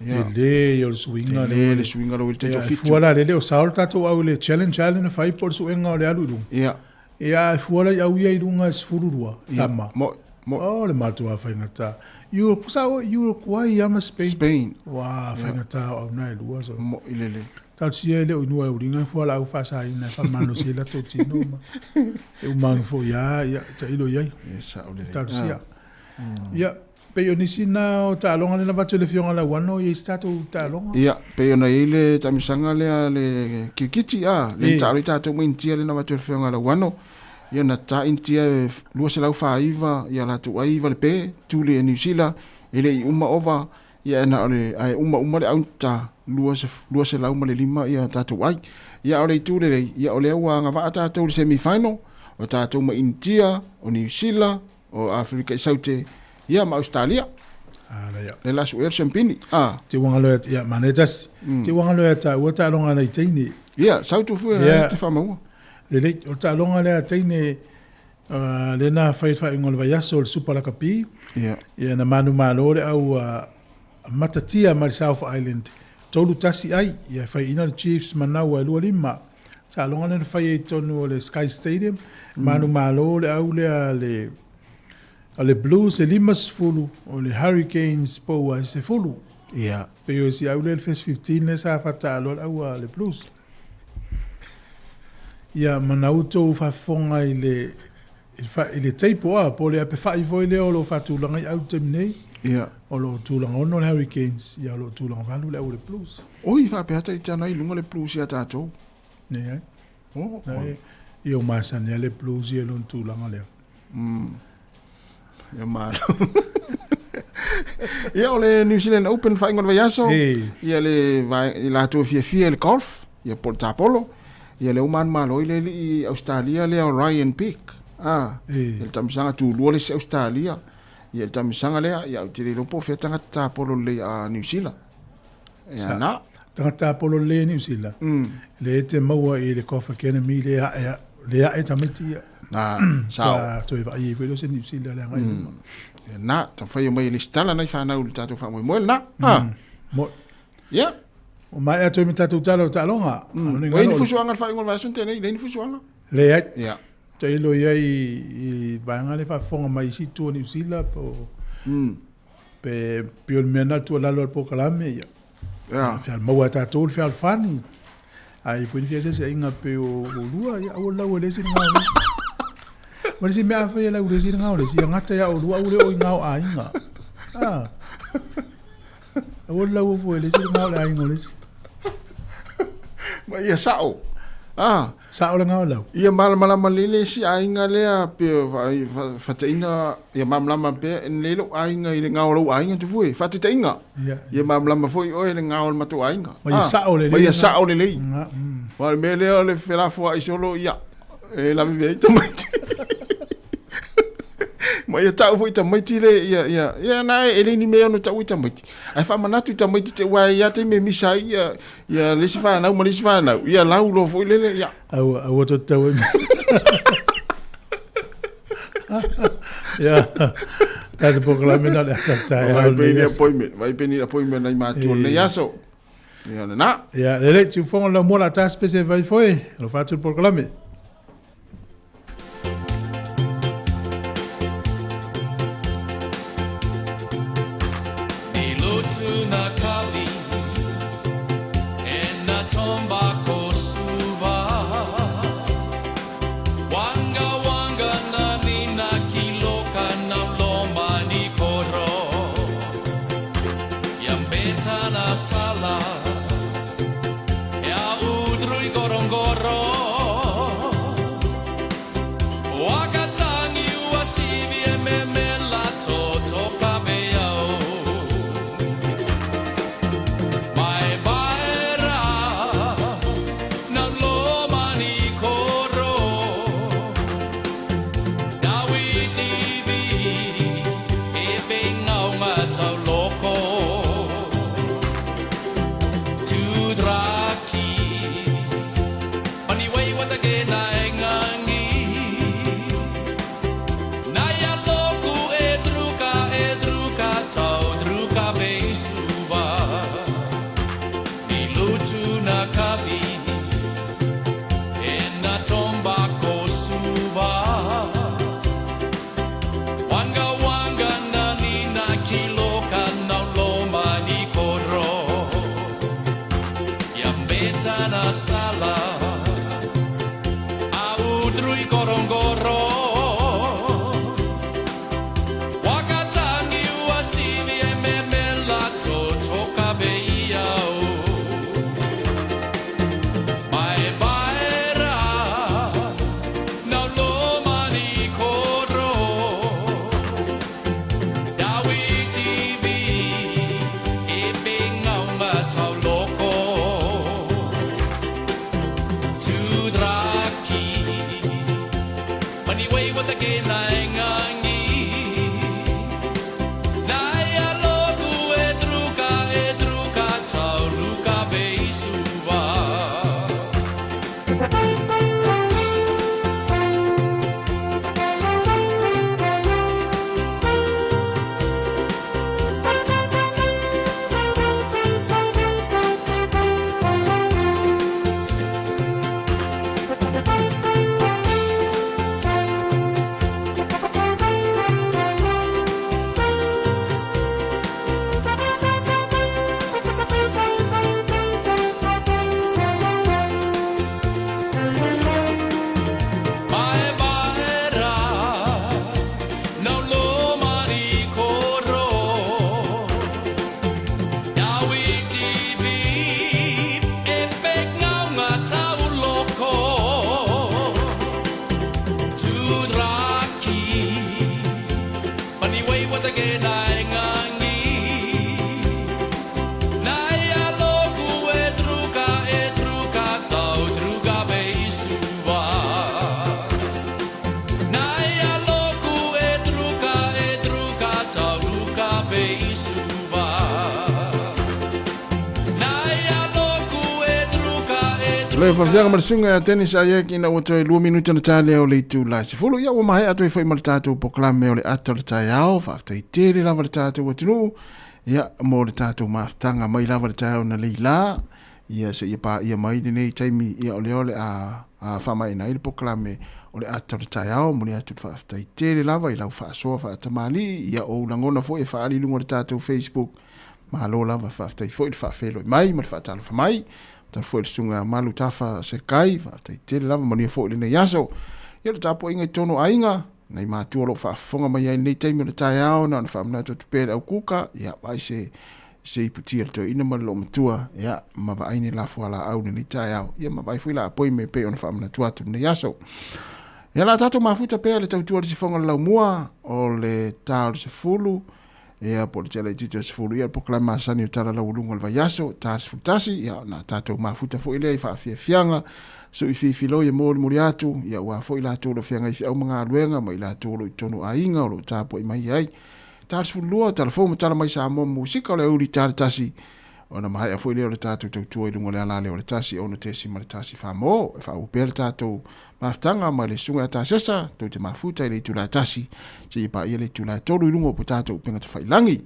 Ia. Tele ia o le suiga Tele lea. le suiga lea ua i le Ia, e taitoafitu. fua la lele o sao le tatou au i le challenge lea na fai po o le suega o le alu i luga. Ia. Ia, e fua la i au ia i luga e 12, tama. Mo, mo. Oh, le matua faigata. Europe, sa o Uruguay ia ma Spain. Spain. Wa, faigata o au na e lua. So. Mo i lele. Talosia e le o inua e uliga e fua la au faasaina e faamalosi ai latou tino ma e uma ane foi lava, ia, tailo i ai. Ia, sao lelei. Talosia. Ia, pei o nisi na o taaloga lea na avatu e le Afioga Lauano, e i ai se tatou taaloga? Ia, pei ona i ai le taamilosaga lea a le kirikiti, a, lea na taalo ai tatou ma Initia lea na avatu e le Afioga Lauano. Ia, na ta Initia e 249 ia latou ai iva le pe, tuli e Niu Sila, e le i uma ova, ia na o le, ae uma uma le aunta, 205 ia tatou ai. Ia, a o le itu lelei, ia o lea ua agavaa tatou i le semi final, o tatou ma Initia, o Niu Sila, o Aferika i Saute, ia ma Ausetalia. Ah, ia. Le la suʻea le siampini. Ah. Te uanga loea, ia, manaia tasi. Te uanga loea taua taaloga nai teine. Ia, sau tu fue Ia. te whamaua. Lelei, o le taaloga lea a teine, lea na fai i le faaiuga o le vaiaso o le Super Lakapi. Ia. Ia, na manumalo le au matatia mai le South Island. 3-1 ai, ia, e faiaina le Chiefs Manaua e 2-5. Taaloga lea na fai ai i totonu o le Sky Stadium. Manumalo le au lea a le, a le Blues e 50, o le Hurricanes poua e 10. Ia. Pei o si au lea le First 15 lea sa faataaloa le au a le Blues. Ia, mana outou faafofoga i le, i le, fa, i le table a, po o le apefa'i foi lea o lo o faatulaga i au i le taimi nei. Ia. O lo o tulaga 6 le Hurricanes, ia o lo o tulaga 8 le au o le Blues. Oi, faapea ita na i luga le Blues ia tatou. Leai. Oh, Leai. Ia o masani a le Blues ia lona tulaga lea. Ia malo. Ia o le New Zealand Open faaiuga o le vaiaso. Ia le vae- i latou e fiafia i le golf, ia po o le tapolo. Ia lea ua manumalo ai le alii Australia lea o Ryan Peck. Ah, ia le taamilosaga tulua le isi Australia. Ia le taamilosaga lea, ia ou te le iloa po o fea tagata tapolo lelei a New Zealand. Ia na. Tagata tapolo lelei a Niu Sila, lea e te maua i le Golf Academy lea ae, lea ae tamaiti ia. Na, sao. Ka toe vaai ai foi lea o se Niu Sila le agai i luma. Ia na, taumafai e omai e lesitala nai fanau i le tatou faamoemoe lena. Ah. Mo. Ia. O maea atu ai ma tatou tala o taaloga. Ua i ai ni fusuaga i le faaiuga o le vaiaso tei nei, leai ni fusuaga? Leai. Ia. Tailo i ai i vaega lea faafofoga mai isi itu o Niu Sila po pe pei o le mea lena le tuualalo a le polokalame ia. Ia. Fealmaua e tatou le fealofani. A i ai foi ni feeseeseaiga pei o oulua, ia aua le lau e le isi le gao o le isi. Ma le isi mea afai e lau le isi le gao o le isi, ia gata ia oulua aua le oo i gao o aiga. Ah. Aua le lau fua e le isi le gao o le aiga o le isi. Ma ia sao. Ah. Sao le gao lau. Ia malamalama lelei le isi aiga lea pe fataina ia malamalama pea lelei lou aiga i le gao o lou aiga tufue. Faataitaiga. Ia malamalama foi oe i le gao o le matou aiga. Ma ia sao lelei. Ma ia sao lelei. Ma le mea lea o le felafoai solo ia e lavevea ai tamaiti. Ma ia ta'u foi tamaiti le ia ia ia na e le ni mea ono ta'u i tamaiti. Ae faamanatu i tamaiti te ua ia taimi e misa ai ia ia le isi fanau ma le isi fanau. Ia lau loa foi lele ia. Aua aua to tau e. Ia. Tatou polokalame na le ata taeao. Vai pe ni appointment, vai pe ni appointment nai matua nei aso. Ia lena. Ia, lelei, tiufoga o le laumua o le a ta se pese e fai foi. Alofa atu le polokalame. Le faafeaga ma le susuga ia Dennis Ayek ina ua toe 2 minute ona ta lea o le itula e 10. Ia ua maea atu ai foi ma le tatou polokalame o le ata o le taeao. Faafetai tele lava le tatou atunuu. Ia mo le tatou mafutaga mai lava le taeao na leila. Ia seia paia mai lenei taimi ia o lea o le a faamaeaina ai le polokalame o le ata o le taeao. Momoli atu le faafetai tele lava i lau faasoa faatamalii, ia ou lagona foi e faaali i luga o le tatou Facebook. Malo lava, faafetai foi le faafeiloai mai ma le faatalofa mai. Faatalofa foi i le susuga ia Malu Tafa Sekai, faafetai tele lava, manuia foi lenei aso. Ia o le tapuaiga i totonu o aiga, nai matua o lo o faafofoga mai ai i lenei taimi o le taeao, na ona faamanatu atu pea i le au kuka, ia vaai se se iputi a le toeaina ma le loomatua, ia, ma vaai ni lafualaau i lenei taeao, ia ma vaai foi la apoi me pei ona faamanatu atu i lenei aso. Ia la tatou mafuta pea le tautua i le sifoga o le laumua o le ta o le 10, Ia, po o le tea laitiiti o le 10, ia, le polokalame masani o Tala Laualuga o le Vaiaso, ta 11, ia, ona tatou mafuta foi lea i faafiafiaga, suifiifiloi e molimoli atu, ia, aua foi latou o lo o feagai i feau ma galuega, ma i latou o lo o i totonu o aiga o lo o tapuai mai ai. Ta 12, Tala Fou ma Tala Mai Samoa ma Musika o le aoauli ta le 1, ona maea foi lea o le tatou tautua i luga o le ala lea o le 1 6.1 Famo, e faaauau pea le tatou mafutaga ma le susuga ia Tasesa, tou te mafuta i le itula e 1 seia paia le itula e 3 i luga o tatou upega tafailagi.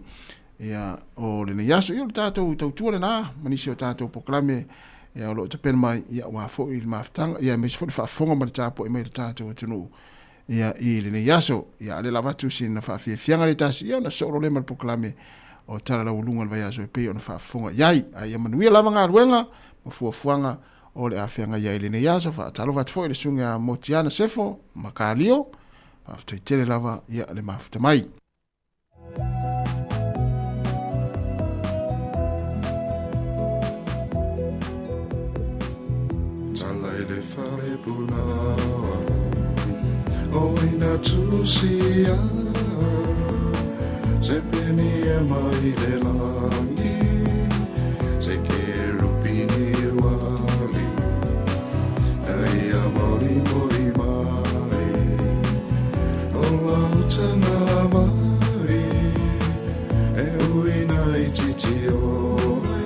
Ia, o lenei aso, ia o le tatou tautua lena, ma nisi o tatou polokalame, ia o lo o tapena mai, ia aua foi le mafutaga, ia aemaise foi le faafofoga ma le tapuai mai o le tatou atunuu, ia i lenei aso. Ia a o lea lava atu sina faafiafiaga le tasi, ia ona soo loa lea ma le polokalame o Tala Laualuga o le Vaiaso e pei ona faafofoga i ai. A ia manuia lava galuega ma fuafuaga o le a feagai ai i lenei aso. Faatalofa atu foi i le susuga ia Motiana Sefo ma Kalio. Faafetai tele lava ia le mafuta mai. Tala i le fale punaoa O ina tusia Se peni e mai le langi Se kerupini wali Na ia mori mori mai O lau tanga vai E uina i titi ore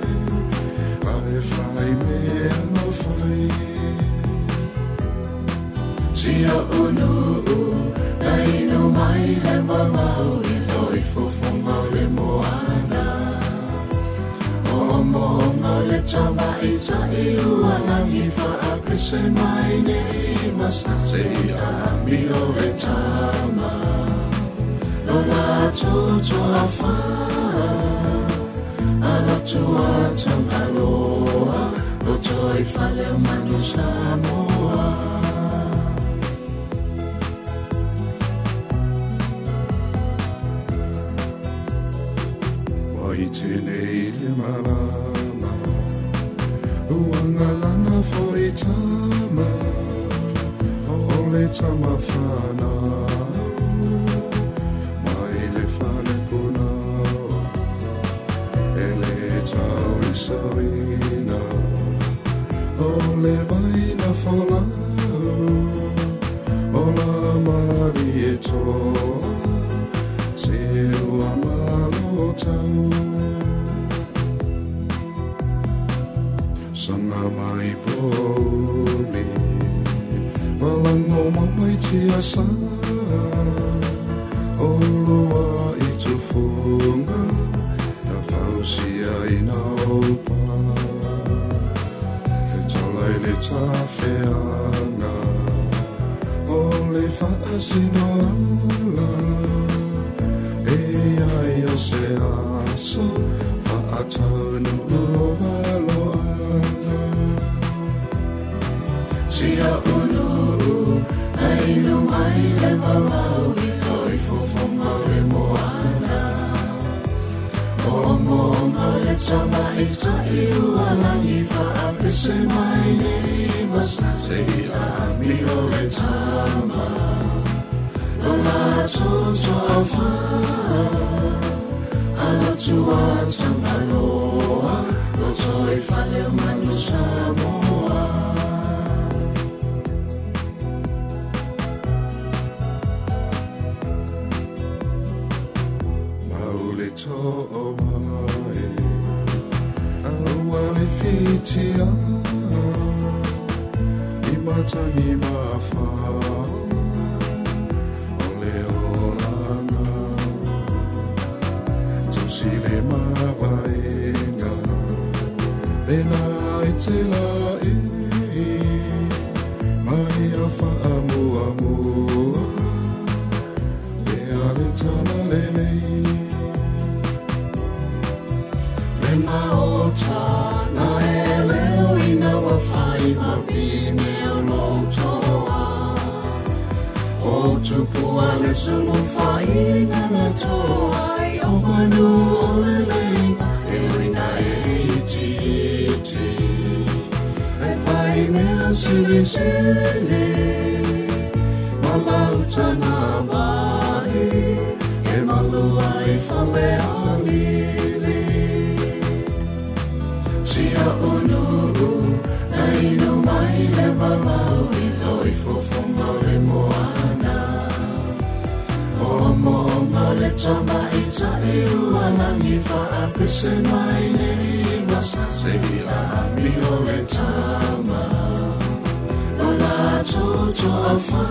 A e whai mea ma whai Si o unu na inu mai le mamau i loi fofonga o le moana O moonga o le tama i tai ua langi whaapese mai nei masta Se i ami o le tama Lo la tutua wha Ala tua tangaloa Lo toi fale o manu Samoa. Wai tēnei le marama Ua ngalana foi tama O le tama whanau Mai le fale punau E le tau i sauina O le vaina folau O la mari e toa Se ua malo tau Sanga mai poli Walango mamai tia sa O lua i tufunga Na fausia ina opa Le tala i le tawheanga O le whaasino ala E ai o se aso Whaataunu o valo ana Sia unu Ainu mai le mamau i loi fofonga o le moana O moonga o le tama i tai ua langi whaapese mai nei masta Se i ami o le tama Lo la tutua wha Ala tua tangaloa Lo toi fale o manu Samoa. Mauli to'o mai Aua le whitia I matangi mawha O le oranga Tausi le mavaenga Le la i te la e Mai a whaamua mua E a le tala lelei Le maota na e leo ina wa whai ma pine o no toa O tupua le sulu whainga na toa i o manu o le leinga E uina e iti iti E whai mea sili sili Malautanga mai E ulu ai Falealili. Si o unuu na inu mai le vavau i toi fofonga o le moana. O moonga o le tama i tae ua langi faapese mai le iwasa se i a ami o le tama. O la toto a wha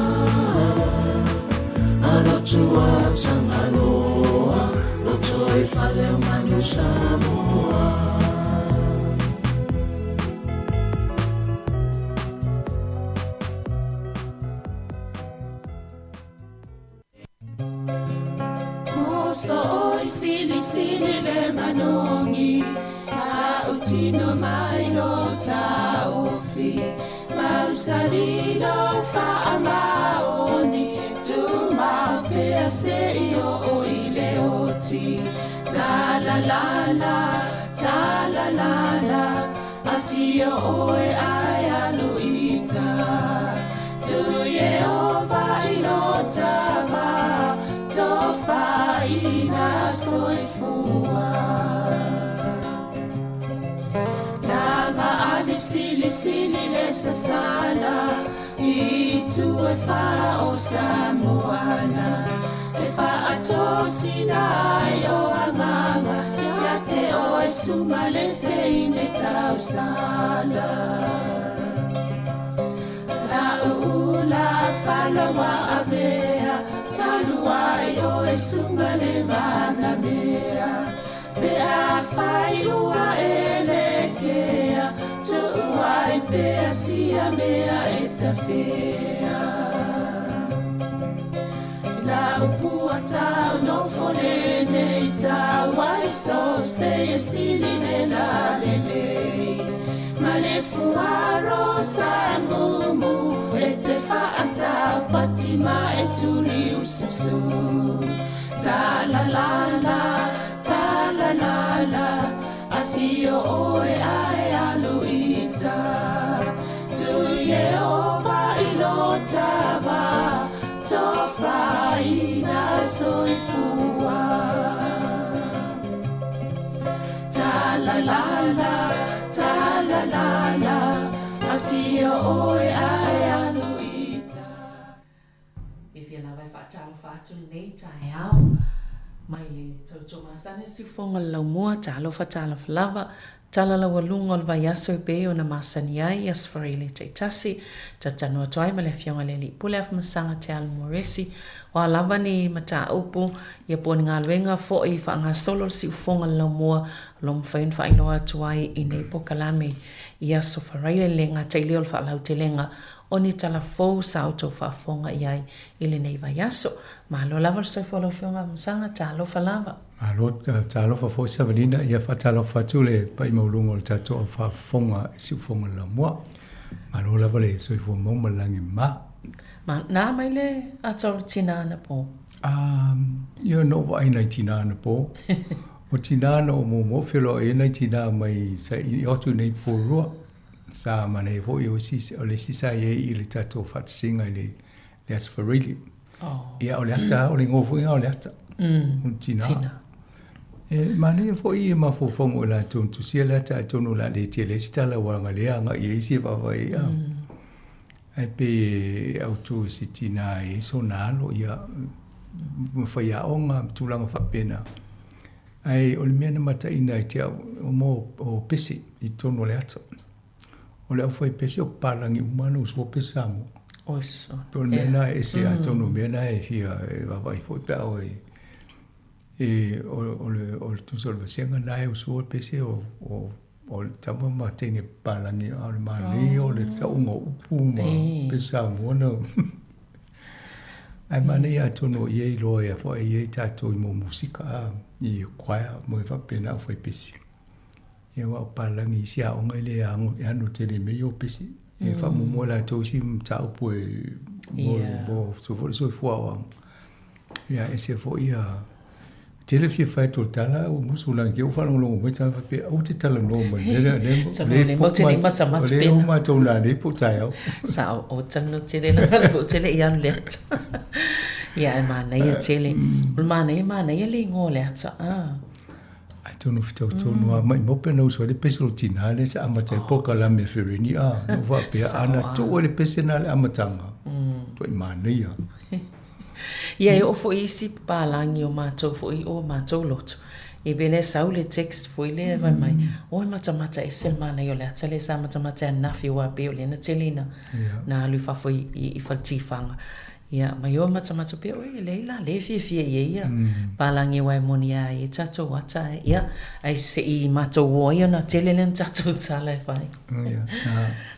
alotu a tangaloa loto i fale o manu Samoa. Moso oi sili sili le manongi Ta utino mai lo taufi Mausali lo faamaoni Tu maupea se i o i le oti Ta la la la, ta la la la Afio oe ai alu ita Tu Yehova i lo tava Tofaina soifua. Langa ali sili sili le sasala I tu e wha o Samoana E wha atosina ai o anganga Ia te o e sunga le te ine tausala. La uula falawa avea Taluai o e sunga le mana mea Pe a whai ua e le kea Tuuai pea sia mea e tawhea. La upua tau no fole nei tau ai so se e sili le la le le. Ma le fuaro sa mumu e te whaatau pati ma e tuli usasu. Ta la la la, ta la la la, afio oe ae alu ita. Tu Yehova i lo tava, tofaina soifua. Ta la la la, ta la la la, afio oe ae alu ita. E fia lava e faatalofa atu lenei taeao mai le tautua masani le siufoga o le laumua talofa talofa lava tala laualuga o le vaiaso e pei ona masani ai Aso Faraile taitasi talatalanoa atu ai ma le Afioga i le Alii Pule Afamasaga Te Alo Moresi o a lava ni mataupu ia po o ni galuega foi faagasolo le siufoga o le laumua o lo o mafai ona faailoa atu ai i nei polokalame i Aso Faraile le gata i lea o le faalautelega o ni tala fou sa outou faafofoga i ai i lenei vaiaso. Malo lava le soifua o lau Afioga Afamasaga, talofa lava. Malo, talofa foi Savalina, ia faatalofa atu le pa'i maualuga o le tatou au faafofoga i Siufoga o le Laumua. Malo lava le soifua mau ma le lagi mama. Ma, na mai le ata o le tina anapo? Ah, ia na ou vaai nai tina anapo. O tina na ou muamua feloai ai nai tina mai sa i atu nei Porirua. Sa manaia foi o isi, o le isi sa i ai i le tatou faatasiga i le, le Aso Faraile. Oh. Ia, o le ata, o le igoa foi lena o le ata. O le tina. Tina. E manaia foi e mafaufauga o i latou na tusia le ata atonu o le a le tele ai se tala aua leaga lea agai i ai isi e vaavaai ai a. Ae pei e autu i se tina e i ai sona alo, ia, ma faiaoga ma tulaga faapena. Ae o le mea na mataina e te au, o mo o pese i totonu o le ata. O le auwhai pese o papalagi uma ana usua pese Samoa. Oso. O le mea na e ese atonu o mea na e fia e vaavaai foi pe a oe e o le o le tusa o le vasega na e usua pese o o o le tama ma teine papalagi a o le manaia o le tauga o upu ma pese Samoa na Ae manaia atonu o ia iloa ia foi e i ai tatou i mo musika a i choir mo e faapena au fai pesi. Ia aua o papalagi isi aoga e le e ano tele mai o pesi. E faamuamua latou isi mataupu e mo mo so foi le soifua aoaoga. Ia ese foi ia tele fia fai atu o le tala ua musu lagi ke ua faalogologo mai tagata faapea aua te talanoa mai i le mea lea lea po o lea o matou nanei po o taeao. Sao, o talanoa tele lava le foi tele i alu le ata. Ia, e manaia tele. O le manaia, manaia le igoa o le ata, a. Atonu fetau tonu lava maimau pe na uso ai le pese o le tinā lea sa amata ai le polokalame a Fereni, a, na ou faapea, a na tuu ai le pese lena i le amataga, matuai manaia. Ia, e oo foi isi papalagi o matou foi o matou loto. Ia pei lea sau le text foi lea fai mai, oi matamata ese le manaia o le ata lea sa matamata ananafi aua pei o lea na tele ina na alu i fafo i faletifaga. Ia, mai o matamata pea oe, e leai la, lea e fiafia i ai ia palagi aua e moni lava e i ai tatou ata ae, ia, ae se i matou o ai ona tele lea ona tatou tala e fai.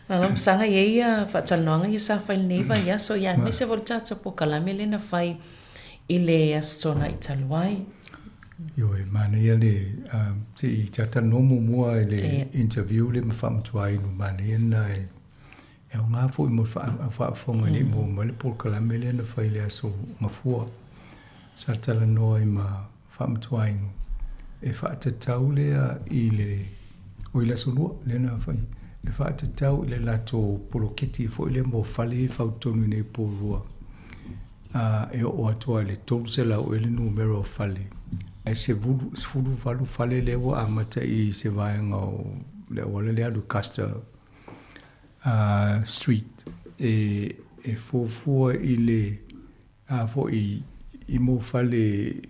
Malo masaga i ai ia faatalanoaga ia sa fai i lenei vaiaso, ia aemaise foi le tatou polokalame lea na fai i le Aso Toonai talu ai. Ioe, manaia le, se i talatalanoa muamua i le interview lea ma Faamatuainu, manaia lena e E aoga foi mo le faafofoga i le maua mai le polokalame lea na fai i le aso Gafua. Sa talanoa ai ma Faamatuainu e faatatau lea i le, oi le aso Lua lea na fai, e faatatau i le latou poloketi foi lea mo fale ia e fau tonu i nei Porirua, a e oo atu lava i le 300 ea le numera o fale, ae 18 fale lea ua amata i se vaega o le auala lea e alu i Custer Street e fuafua i le a foi i mo fale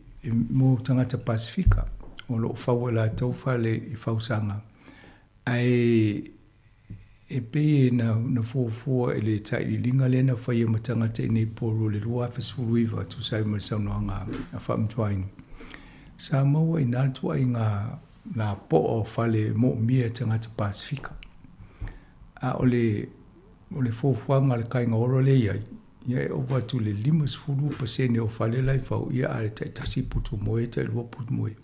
mo tagata Pasefika o lo o fau e latou fale i Fausaga ae e pei e na fuafua i le sailiiliga lea na faia ma tagata i nei Porirua i le 2019 e tusa ai ma le saunoaga a Faamatuainu. Sa maua i ina le tuaiga lapoa o fale e moomia e tagata Pasefika. A o le, o le fuafuaga a le Kaiga Ora lea e i ai, ia e ova atu i le 50% o fale la e fau, ia a le taitasi putu moe, tailua putu moe,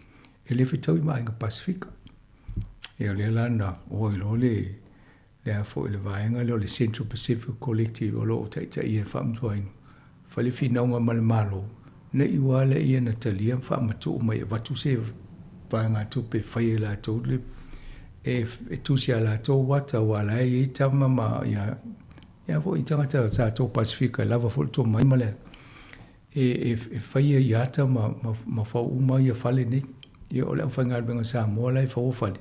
e le fetaui ma aiga Pasefika. Ia o lea la na oo ai loa le, le a foi le vaega lea o le Central Pacific Collective o lo o taitaia e Faamatuainu, fai le finauga ma le Malo, ne i ua ala ia na talia ma faamatuu mai e avatu se vaegatupe e fai ai latou le e, e tusi a latou ata aua la e i ai tama ma ia ia foi tagata sa tou Pasifika e lava foi le tomai ma le e, e, e faia i ata ma, ma, ma fau uma ia fale nei. Ia o le aufaigaluega Samoa la e faua fale.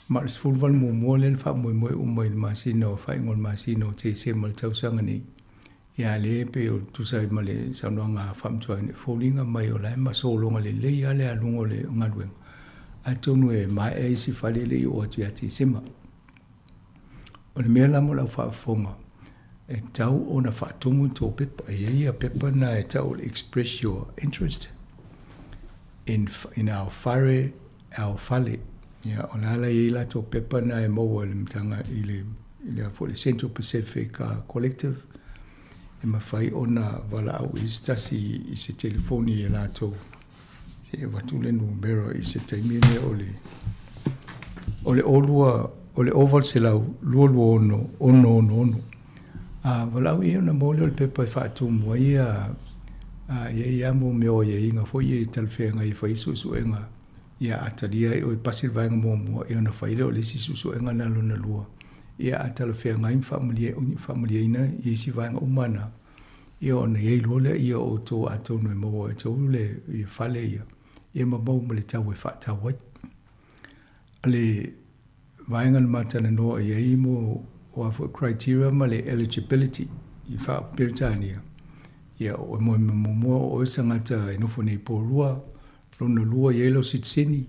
Ma o le 18 muamua lea na faamoemoe uma i le masina o faaiuga o le masina o Tesema i le tausaga nei. Ia lea e pei o tusa ai ma le saunoaga a Faamatuaina, e foliga mai o la e masologa lelei lava le aluga o le galuega, atonu e maea isi fale e le i oo atu ia Tesema. O le mea la mo lau faafofoga, e tatau ona faatumu ni tou pepa. E i ai ia pepa na e tau o le Express Your Interest in, in our Whare Our Fale. Ia, o la la e i ai latou pepa na e maua i le matanga, i le, i le, foi le Central Pacific Collective, e mafai ona valaau i se tasi i se telefoni e latou. Se i avatu le numera i se taimi lea o le o le 02 o le 0800 226 666. A valaau i ai ona maua lea o le pepa e faatumu ai ia a i ai lava mo mea o aiaiga foi ia e talafeagai e fai ai suesuega ia a talia ai oe pasi le vaega muamua ia ona fai lea o le isi suesuega lena lona lua ia a talafeagai ma faamalieina i isi vaega uma na ia ona i ai loa lea ia o outou atonu e maua e outou le ia fale ia ia ma maua ma le tau e faatau ai. O le vaega na ma talanoa i ai mo o a foi criteria ma le eligibility i faa-Peretania, ia o mo mea muamua o oe se tagata e nofo nei i Porirua, lona lua i ai lau sitiseni,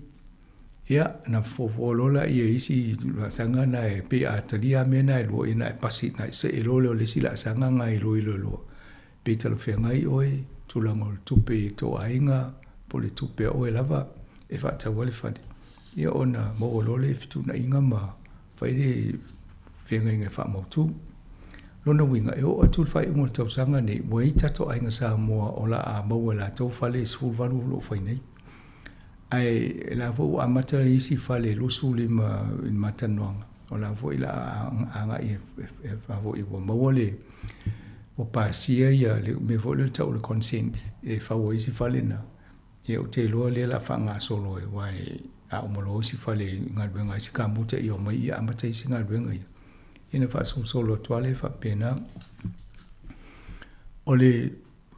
ia na foafoa loa lea i isi laasaga na e pei a talia lava mea na e lua, ia na e pasi, na e see loa lea o le isi laasaga na e iloilo loa. Pe talafeagai oe, tulaga o le tupe i tou aiga, po o le tupe a oe lava e faatau ai le fale, ia ona maua loa lea i fetuunaiga ma fai le feagaiga e faamautu. Lona uiga, e oo atu i le faaiuga o le tausaga nei, ua i ai tatou aiga Samoa o le a maua e latou fale e 18 o lo o fai nei. Ae la foi ua amata isi fale e 25 i le matalanoaga, o la foi la agai e foi ua maua le ua pasia ia le mea foi lea tau o le consent e fau ai isi fale na. Ia ou te iloa lea la faagasolo e aua e a uma loa isi fale i galuega a isi kamuta ia omai ia amata isi galuega ia. Ia na faasolosolo atu lava lea faapena. O le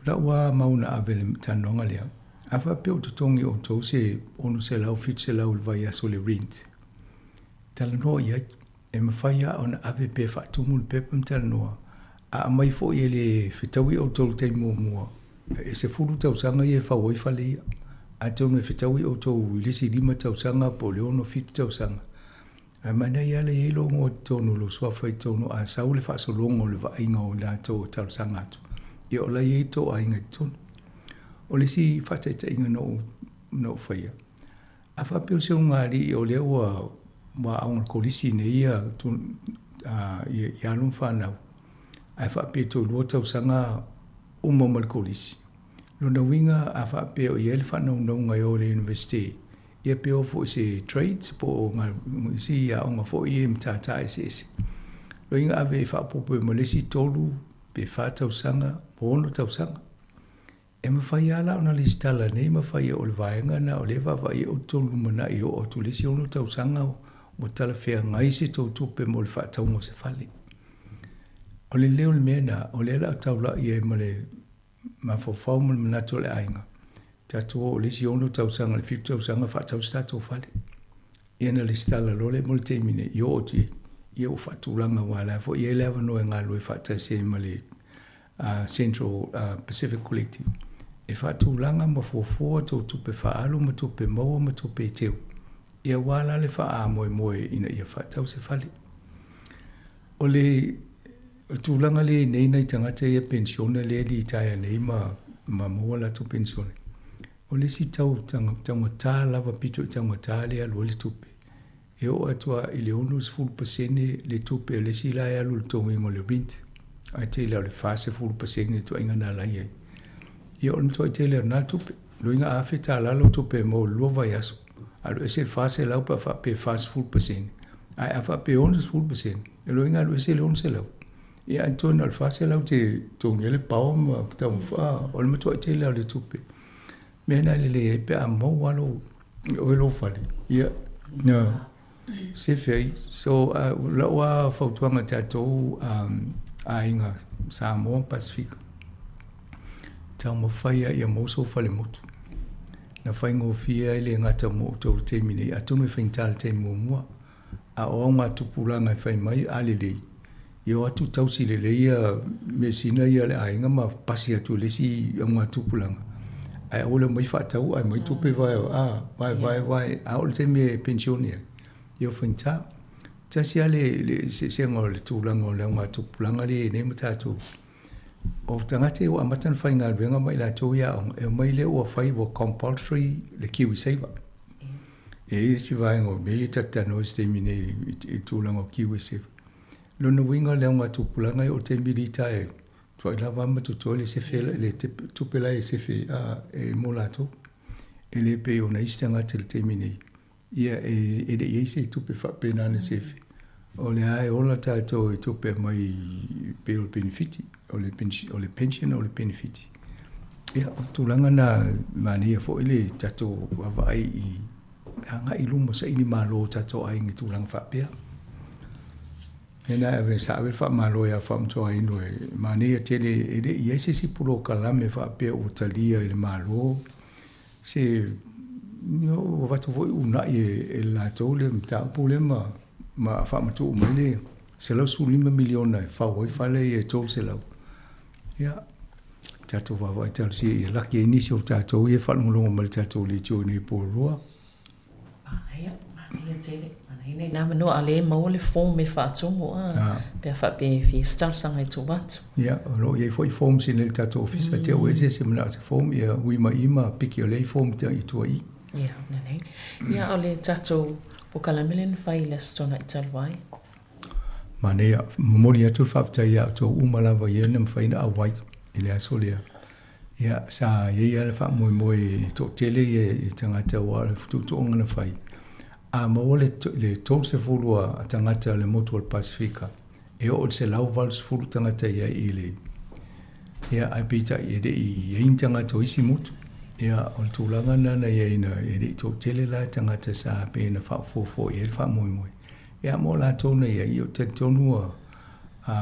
O lau lava mau na ave i le talanoaga lea, a faapea o totogi outou se $600, $700 i le vaiaso i le rent, talanoa i ai. E mafai lava ona ave pea e faatumu le pepa ma talanoa, a aumai foi e le fetaui outou i le taimi muamua, e 10 tausaga ia e fau ai fale ia. Atonu e fetaui outou i le isi 5 tausaga po o le 6, 7 tausaga, Ae manaia lava le i ai lou igoa i totonu o lou suafa i totonu a sau le faasologa o le vaaiga o i latou e talosaga atu, ia o la e i ai tou aiga i totonu. O le isi faataitaiga na ou, na ou faia, a faapea o se ulugalii o lea ua, ua aoga i le kolisi nei ia, ia, ia alo ma fanau, ae faapea toe 2 tausaga uma ma le kolisi. Lona uiga a faapea o i ai le faanaunauga e o i le Iunivesite, Ia pe oo foi i se trades po o isi aoga foi ia i matata eseese. Loiga ave e faaopoopo ma le isi 3 pe 4 tausaga po 6 tausaga. E mafai lava la ona lesitala nei ma fai o le vaega lena o lea e vaavaai ai outou lumanai e oo atu i le isi 6 tausaga ua talafeagai se tou tupe mo le faatauga o se fale. O le leo o le mea lena, o lea o le a taulai ai ma le mafaufau ma le manatu o le aiga, tatou oo i le isi 6 tausaga i le 7 tausaga faatau se tatou fale. Ia ona lesitala loa lea mo le taimi nei, i oo atu i ai, ia ua faatulaga aua o la foi e i ai le avanoa e galulue faatasi ai ma le Central Pacific Collective e faatulaga ma fuafua tou tupe faaalu ma tupe maua ma tupe e teu, ia aua la le faamoemoe ina ia faatau se fale. O le tulaga lea i nei nai tagata ia penisione lea e litaea nei ma ma maua latou penisione, o le isi tau taugata lava pito i taugata lea e alu ai le tupe, e oo atu lava i le 60% le tupe a le isi la e alu i le totogiina o le rent, ae tele lava o le 40% le ituaiga lena la e i ai. Ia o le matuai tele lava o lena tupe. Loiga $1,000 lau tupe e maua i le 2 vaiaso, alu ese le 400 pe a faapea e 40%, ae a faapea e 60%, loiga alu ese le 600. Ia ae toe na o le 400 te totogi ai le power ma taumafa, o le matuai tele lava o le tupe. Mea lena e lelei ai pe a maua lou, oe lou fale, ia, na sefe ai. So, lau lava fautuaga i tatou aiga Samoa ma Pasefika, taumafai lava ia maua sou fale motu. Na faigofie ai le gata mo outou i le taimi nei, atonu e faigata i le taimi muamua, a o augatupulaga e fai mai, a lelei, ia o atu tausi lelei ia measina ia a le aiga ma pasi atu i le isi augatupulaga, ae aua le omai faatau ae aumai tupe vae, a, vae, vae, vae, a oo i le taimi e penisione ai, ia ua faigata. Tasi lava le, le eseesega o le tulaga o le augatupulaga lea e i ai nei ma tatou. O tagata ia ua amata ona faigaluega ma i latou i aoga, e omai lea ua fai ua compulsory le Kiwi Saver. E i ai isi vaega o mea ia ta te talanoa i se taimi nei i le tulaga o Kiwi Saver. Lona uiga o le augatupulaga ia o le taimi lita e tuai lava ma totoe le sefe le tupe la e sefe a e mo latou. E le pei o nai isi tagata i le taimi nei. Ia e le i ai se tupe faapena na sefe. O lea e ola tatou i tupe mai pei o le penefiti, o le pension o le penefiti. Ia, o tulaga na manaia foi le tatou vaavaai i agai i luma saili malo o tatou aiga i tulaga faapea. Ia na ave sa ave le faamalo ia Faamatuainu e manaia tele e le i ai se isi polokalame faapea ua talia e le Malo se ua avatu foi uunai e latou le mataupu lea ma ma faamatuu mai le $115 miliona e fau ai fale ia e 300. Ia, tatou vaavaai talosia ia laki ai nisi o tatou ia e faalogologo mai i le tatou leitio i nei po ua. Manaia, manaia tele. Manaia nei nā manu a le maua le form e faatumu a, pe a faapea e fia se talosaga e tuu atu. Ia, o lo o i ai foi forms i nei le tatou ofisa, te au ese se manao se form, ia ui mai i ma piki o lea i form te i tua i. Ia, lelei. Ia, o le tatou polokalame lea na fai i le Aso Toonai talu ai. Manaia, momoli atu le faafetai ia outou uma lava i e na mafai ona auai i le aso lea. Ia, sa i ai lava le faamoemoe e toatele ia i tagata aua o le tuutuuga na fai. A maua le, le 30 a tagata o le motu o le Pasefika, e oo i le 180 tagata i ai i le, ia, ae peitai e le i i ai ni tagata o isi motu. Ia, o le tulaga lena na i ai na, e le i toatele la tagata sa pei ona faaofoofo i ai le faamoemoe. Ia, mo latou na i ai, ou te talitonu ua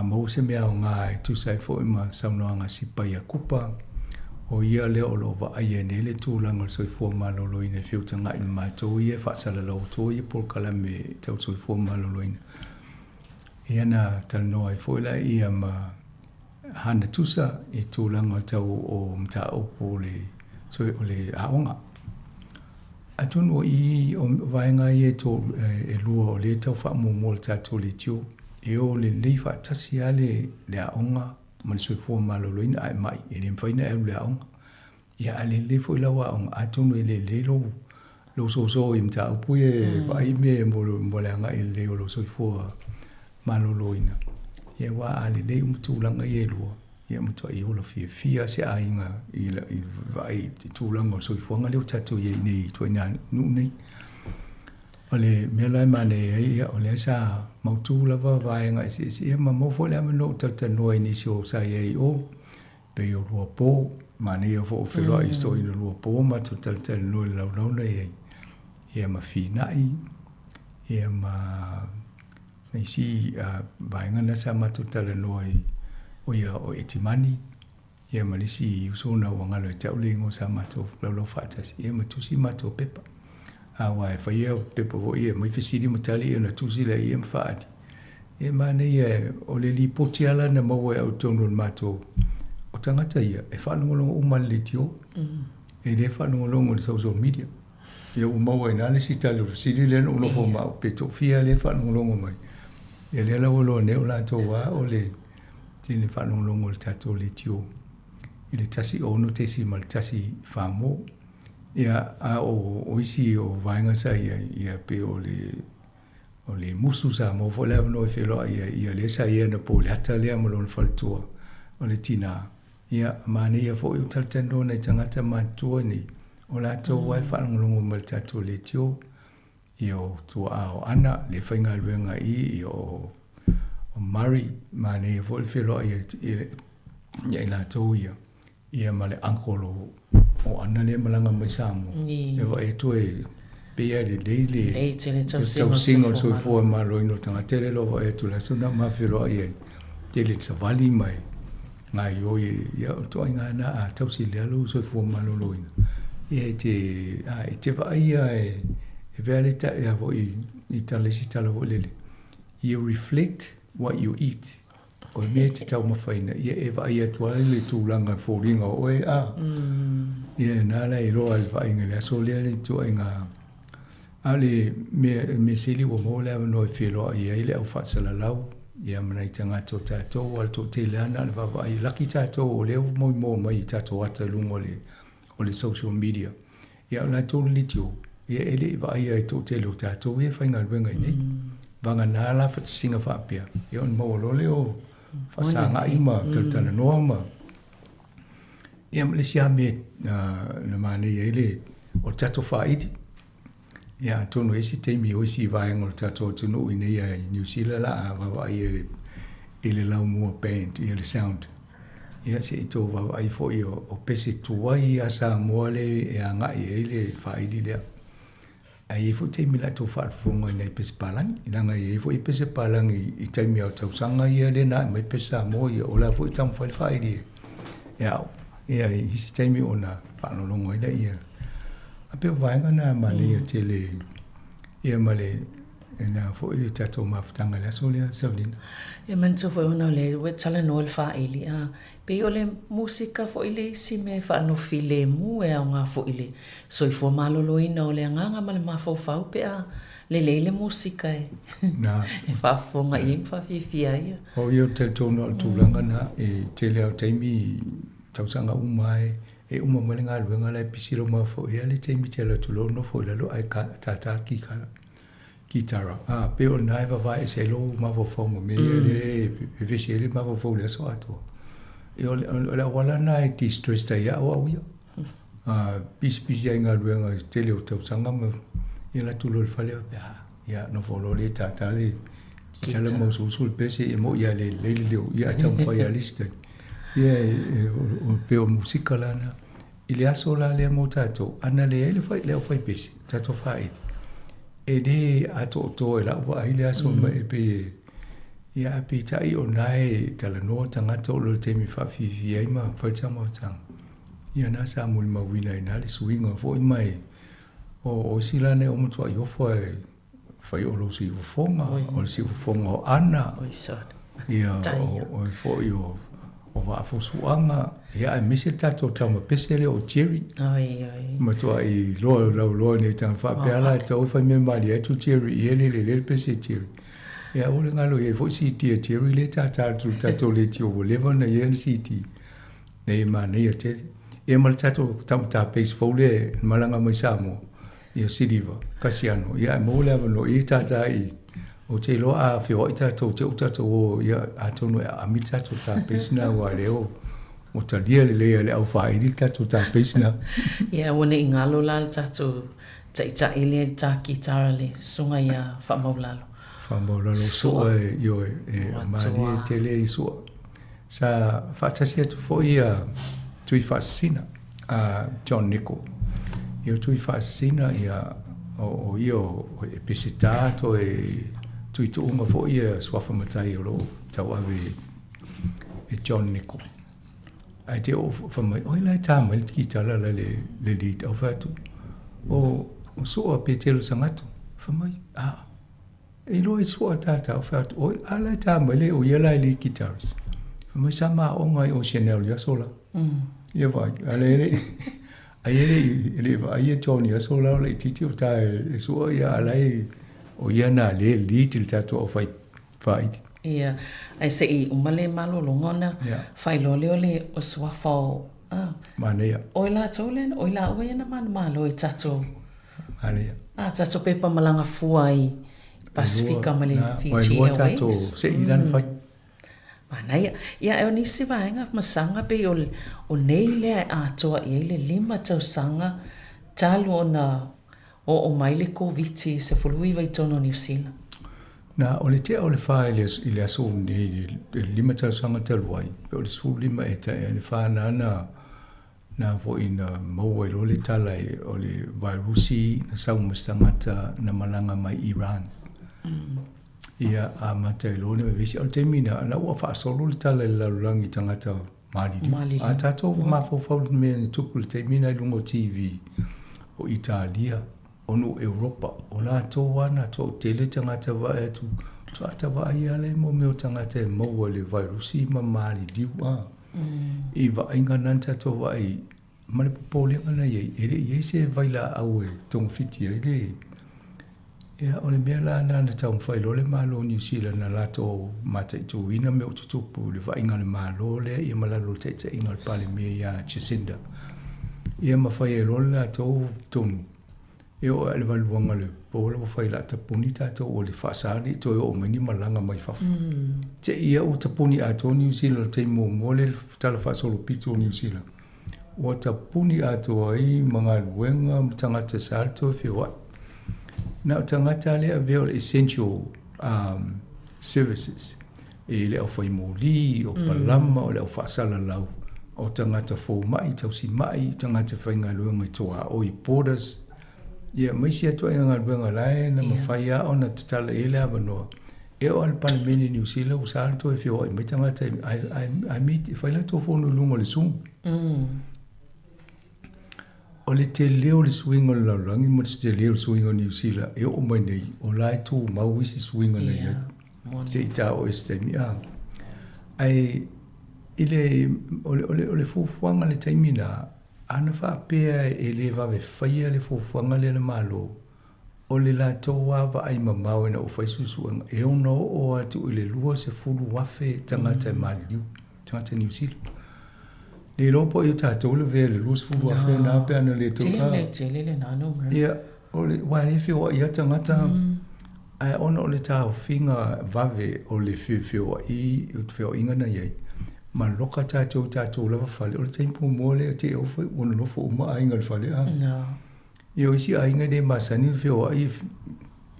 maua se mea aoga e tusa ai foi ma saunoaga a Sipaia Kupa. O ia lea o lo o vaaia nei le tulaga o le soifua maloloina e feutagai ma matou ia e faasalalau atua ia polokalame tau soifua maloloina. Ia na talanoa ai foi laia ma Hana Tusa i tulaga tau o mataupu o le o le aoga. Atonu o i o vaega ia e e lua o lea e tau faamuamua le tatou leitio, e o lelei faatasi lava le le aoga ma le soifua maloloina, a e mai, e le mafai ona e alu i le aoga. Ia a lelei foi lau aoga, atonu e lelei lou lou soso i mataupu ia e vaai mea mo le agai lelei o lou soifua maloloina. Ia aua a lelei uma tulaga ia e lua, ia e matuai ola fiafia se aiga i le vaai i tulaga o le soifuaga lea ua tatou i ai nei i ituaiga nuu nei. O le mea la e manaia ai, ia, o lea sa mautu lava vaega eseese, ia ma maua foi le avanoa ou talatalanoa i nisi o sa i ai i o, pei o Luapo, manaia foi o feiloai i si toeaina Luapo matou talatalanoa i le laulau na i ai, ia ma Finai, ia ma isi vaega na sa matou talanoa ai, o ia o Etimani, ia ma le isi uso na ua galo ia te au le igoa sa matou laulau faatasi, ia ma tusi matou pepa. Aua e faia pepa foi ia, aumai fesili ma tali ia ona tusi lea ia ma faaali. E manaia o le lipoti lava la na maua e au i totonu o le matou, o tagata ia e faalogologo uma i le leitio, e le faalogologo i le social media. Ia ua maua ai i ina le isi tali o le fesili lea na ou nofo ma au, pe toafia lea e faalogologo mai. Ia lea la ua iloa nei o latou lava o le tele faalogologo i le tatou leitio i le 16.1 Samoa. Ia, a o isi o vaega sa i ai, ia pei o le o le musu sa maua foi le avanoa e feiloai ai, ia lea sa i ai anapo i le ata lea ma lona faletua o le tinā. Ia, manaia foi o talatalanoa nai tagata matutua nei, o latou lava e faalogologo mai i le tatou leitio, ia o tuaa o Ana, lea e faigaluega i i, ia o Murray, manaia foi le feiloai ia i latou ia. Ia ma le uncle o o Ana lea e malaga mai Samoa. E vaai atu e pei lava e lelei le Lelei tele tausiga o le soifua maloloina o le tagata lea o vaai atu le aso na ma feiloai ai. Tele le savali ma e gaoioi e ia o ituaiga na a tausi lea lou soifua maloloina. Ia e te a e te vaai lava e e pei lava le a foi i tala isi tala foi lele, you reflect what you eat. O le mea e te taumafaina, ia e vaai atu ai le tulaga foliga o oe, a. Ia na la e iloa ai le vaaiga i le aso lea le ituaiga. A o le mea, mea sili ua maua le avanoa e feiloai ai le au faasalalau, ia ma nai tagata o tatou, aua o le toatele lava na o le vaavaai, laki tatou o lea ua moimoa mai i tatou ata i luga o le, o le social media. Ia o latou le leitio, ia e le i vaaia e toatele o tatou ia e faigaluega i inei. Vagana la fatisiga faapea, ia ona maua loa lea o faasagai ma talatalanoa ma ia ma le isi lava mea na manaia ai le o le tatou faaili. Ia atonu e i ai se taimi o isi vaega o le tatou atunuu i inei i Niu Sila la a vaavaai i i le Laumua Band, ia le sound. Ia se i tou vaavaai foi o pese tuai a Samoa lea e agai i ai le faaili lea. Ae i ai foi taimi la tou faafofoga i nai pese palagi, leaga e i ai foi pese palagi i taimi o tausaga ia lea na ae mai pese Samoa ia, o la foi e taumafai le faaili e au. Ia i isi taimi ona faalogologo ai lea. A pei o vaega na manaia tele ia ma le E na foi le tatou mafutaga i le aso lea, Saulina. E manatua foi ona o lea ua talanoa le faaili, a pei o le musika foi le isi mea e faanofilemu e aoga foi i le soifua maloloina o le agaga ma le mafaufau pe a lelei le musika e e faafofoga i ai ma faafiafia ai. O ia, ou te talitonu lava o le tulaga lena, e tele lava o taimi tausaga uma lava e uma mai le galuega la e pisi lou mafaufau, e i ai lava le taimi e te alu atu loa ou nofo i lalo ae tata le kikala. Kitara, ā, pei o lena e vavae ese ai lou mafaufau ma mea ia lea e vevesi ai le mafaufau i le aso atoa. Ia o le, o le auala lena e de-stress ai au au ia. A pisipisi ai i galuega i le tele o tausaga ma ia alu atu loa i le fale faapea, a, ia nofo loa lea e tata le kitara ma usuusu le pese, e moni lava e le lelei le leo, ia ae taumafai lava le isi taimi. Ia e pei o musika la lena. I le aso la lea mo tatou, ana leai le fai, le aufaipese, tatou faaili, e le atoatoa i lau vaai le aso mm. E pei e, ia ae peitai o lena e talanoa tagata o lo le taimi faafiafia ai ma fai le taumafataga. Ia na sa molimauina ai na le suiga foi ma e o isi la na e o matuai ofo e fai o lou siufofoga, o le siufofoga o Ana, ia o oe foi o o Vaafusuaga, ia aemaise le tatou tama pese lea o Jerry. Oi, oi. Matuai loa lauloa nei tagata faapea la e tatau ona fai mea malie atu Jerry i ele le le pese Jerry. Ia aua le galo i ai foi CD a Jerry lea e tata atu i le tatou leitio ua leva ona i ai ana CD. Nei e manaia tele. Ia ma le tatou tama tāpesi fou lea e malaga mai Samoa, ia Siliva Kasiano, ia ae maua le avanoa ia tata i Ou te iloa a feoai tatou te o tatou o, ia atonu e aami le tatou tāpesi na aua lea ua talia lelei e le au faaili le tatou tāpesi na. Ia aua ne i galo la le tatou taitai lea i le tā kitara le susuga ia Faamaulalo. Faamaulalo Sua e, ioe, e malie tele i Sua. Sa faatasi atu foi ia Tuifaasisina, a John Nichol. Ia o Tuifaasisina ia o ia o e Peseta toe tuituunga foi ia suafa matai o lo o tauave e John Nichol. Ae te oo fai mai, oi la e tā mai le kitala la le lead au fai atu, o Sua Petelo Sagato. Fai mai, a. E iloa i sua tātou fai atu, oi, a la e tā mai le o ia la e lead guitarist. Fai mai sa maonga i o Chanel i aso la. Ia vai, a le ele, ai ele, ele vaai ia John i aso la o le itiiti o tā e, e sua ia a la e, o ia nā le lead i le tātou au whai whaiti. Ia, ae se i uma le malologa ona faailoa lea o le o suafa o, a. Manaia. Oi latou lea, oi laua ia na manumalo i tatou. Manaia. A, tatou pepa malaga fua i Pasifika ma le Fiji Airways. Tatou se i lana fai. Manaia. Ia, e o nisi vaega masaga pei o, o nei lea e atoa i ai le 5 tausaga talu ona oo mai le Koviti 19 i totonu o Niu Sila. Na, o le tea o le fa i le, i le aso nei, le 5 tausaga talu ai, pe o le 15 e taea le fa nana Na foi na maua ai loa le tala o le vairusi na sau ma se tagata na malaga mai Iran. Ia amata ai loa ona vevesi. O le taimi na, la ua faasolo le tala i le lalolagi i tagata maliliu. A tatou ua mafaufau i le mea na tupu i le taimi na i luga o TV o Italia, o nuu Europa, o latou lava na toatele tagata vaai atu, faatoa vaai lava lea i mea o tagata e maua i le vairusi ma maliliu a. I vaaiga na na tatou vaai ma le popolega na i ai, e le i ai se vailaau e togafiti ai le... Ia, o le mea la na na taumafai loa le Malo o Niu Sila na latou mataituina mea o tutupu i le vaaiga a le Malo lea ia ma lalo o le taitaiga o le Palemia ia Jacinda. Ia ma fai ai loa le latou tonu E oo i le valuaga o le po la ua fai la tapuni tatou o le faasa nei toe oo mai ni malaga mai fafo. Te ia ua tapuni atoa Niu Sila le taimi muamua lea i le tala faasolopito o Niu Sila. Ua tapuni atoa ai ma galuega ma tagata sa le toe feoai. Na o tagata lea avea o le essential um, services e le au faimoli, o palama, o le au faasalalau, o tagata fomai, tausimai, tagata faigaluega i tuaoi, borders, ia ma isi atu aiga galuega la e na mafai lava ona tatala i ai le avanoa. E oo lava i le Palemene i Niu Sila ua sa le toe feoai mai tagata ae meet, e fai latou fono i luga o le Zoom. O le tele o le suiga o le lalolagi ma le tele o le suiga o Niu Sila e oo mai nei, o la e tumau isi suiga na i ai. Se i ta oo i se taimi, a. Ae i le, o le, o le, o le fuafuaga i le taimi na, ana faapea e le vave faia le fuafuaga lea a le Malo, o le latou lava vaai mamao ina ua fai suesuega, e ono oo atu i le 20,000 tagata e maliliu, tagata Niu Sila. Le iloa po o ai o tatou lavea i le 20,000 na pe ana le tou. Tele, tele lena numera. Ia, o le, aua e le feoai lava tagata, ae ona o le taofiga vave o le feoai, feoaiga na i ai, ma loka tatou i tatou lava fale, o le taimi muamua lea te i foi ua nonofo uma aiga i le fale, a. Ia o isi aiga e le masani ona feoai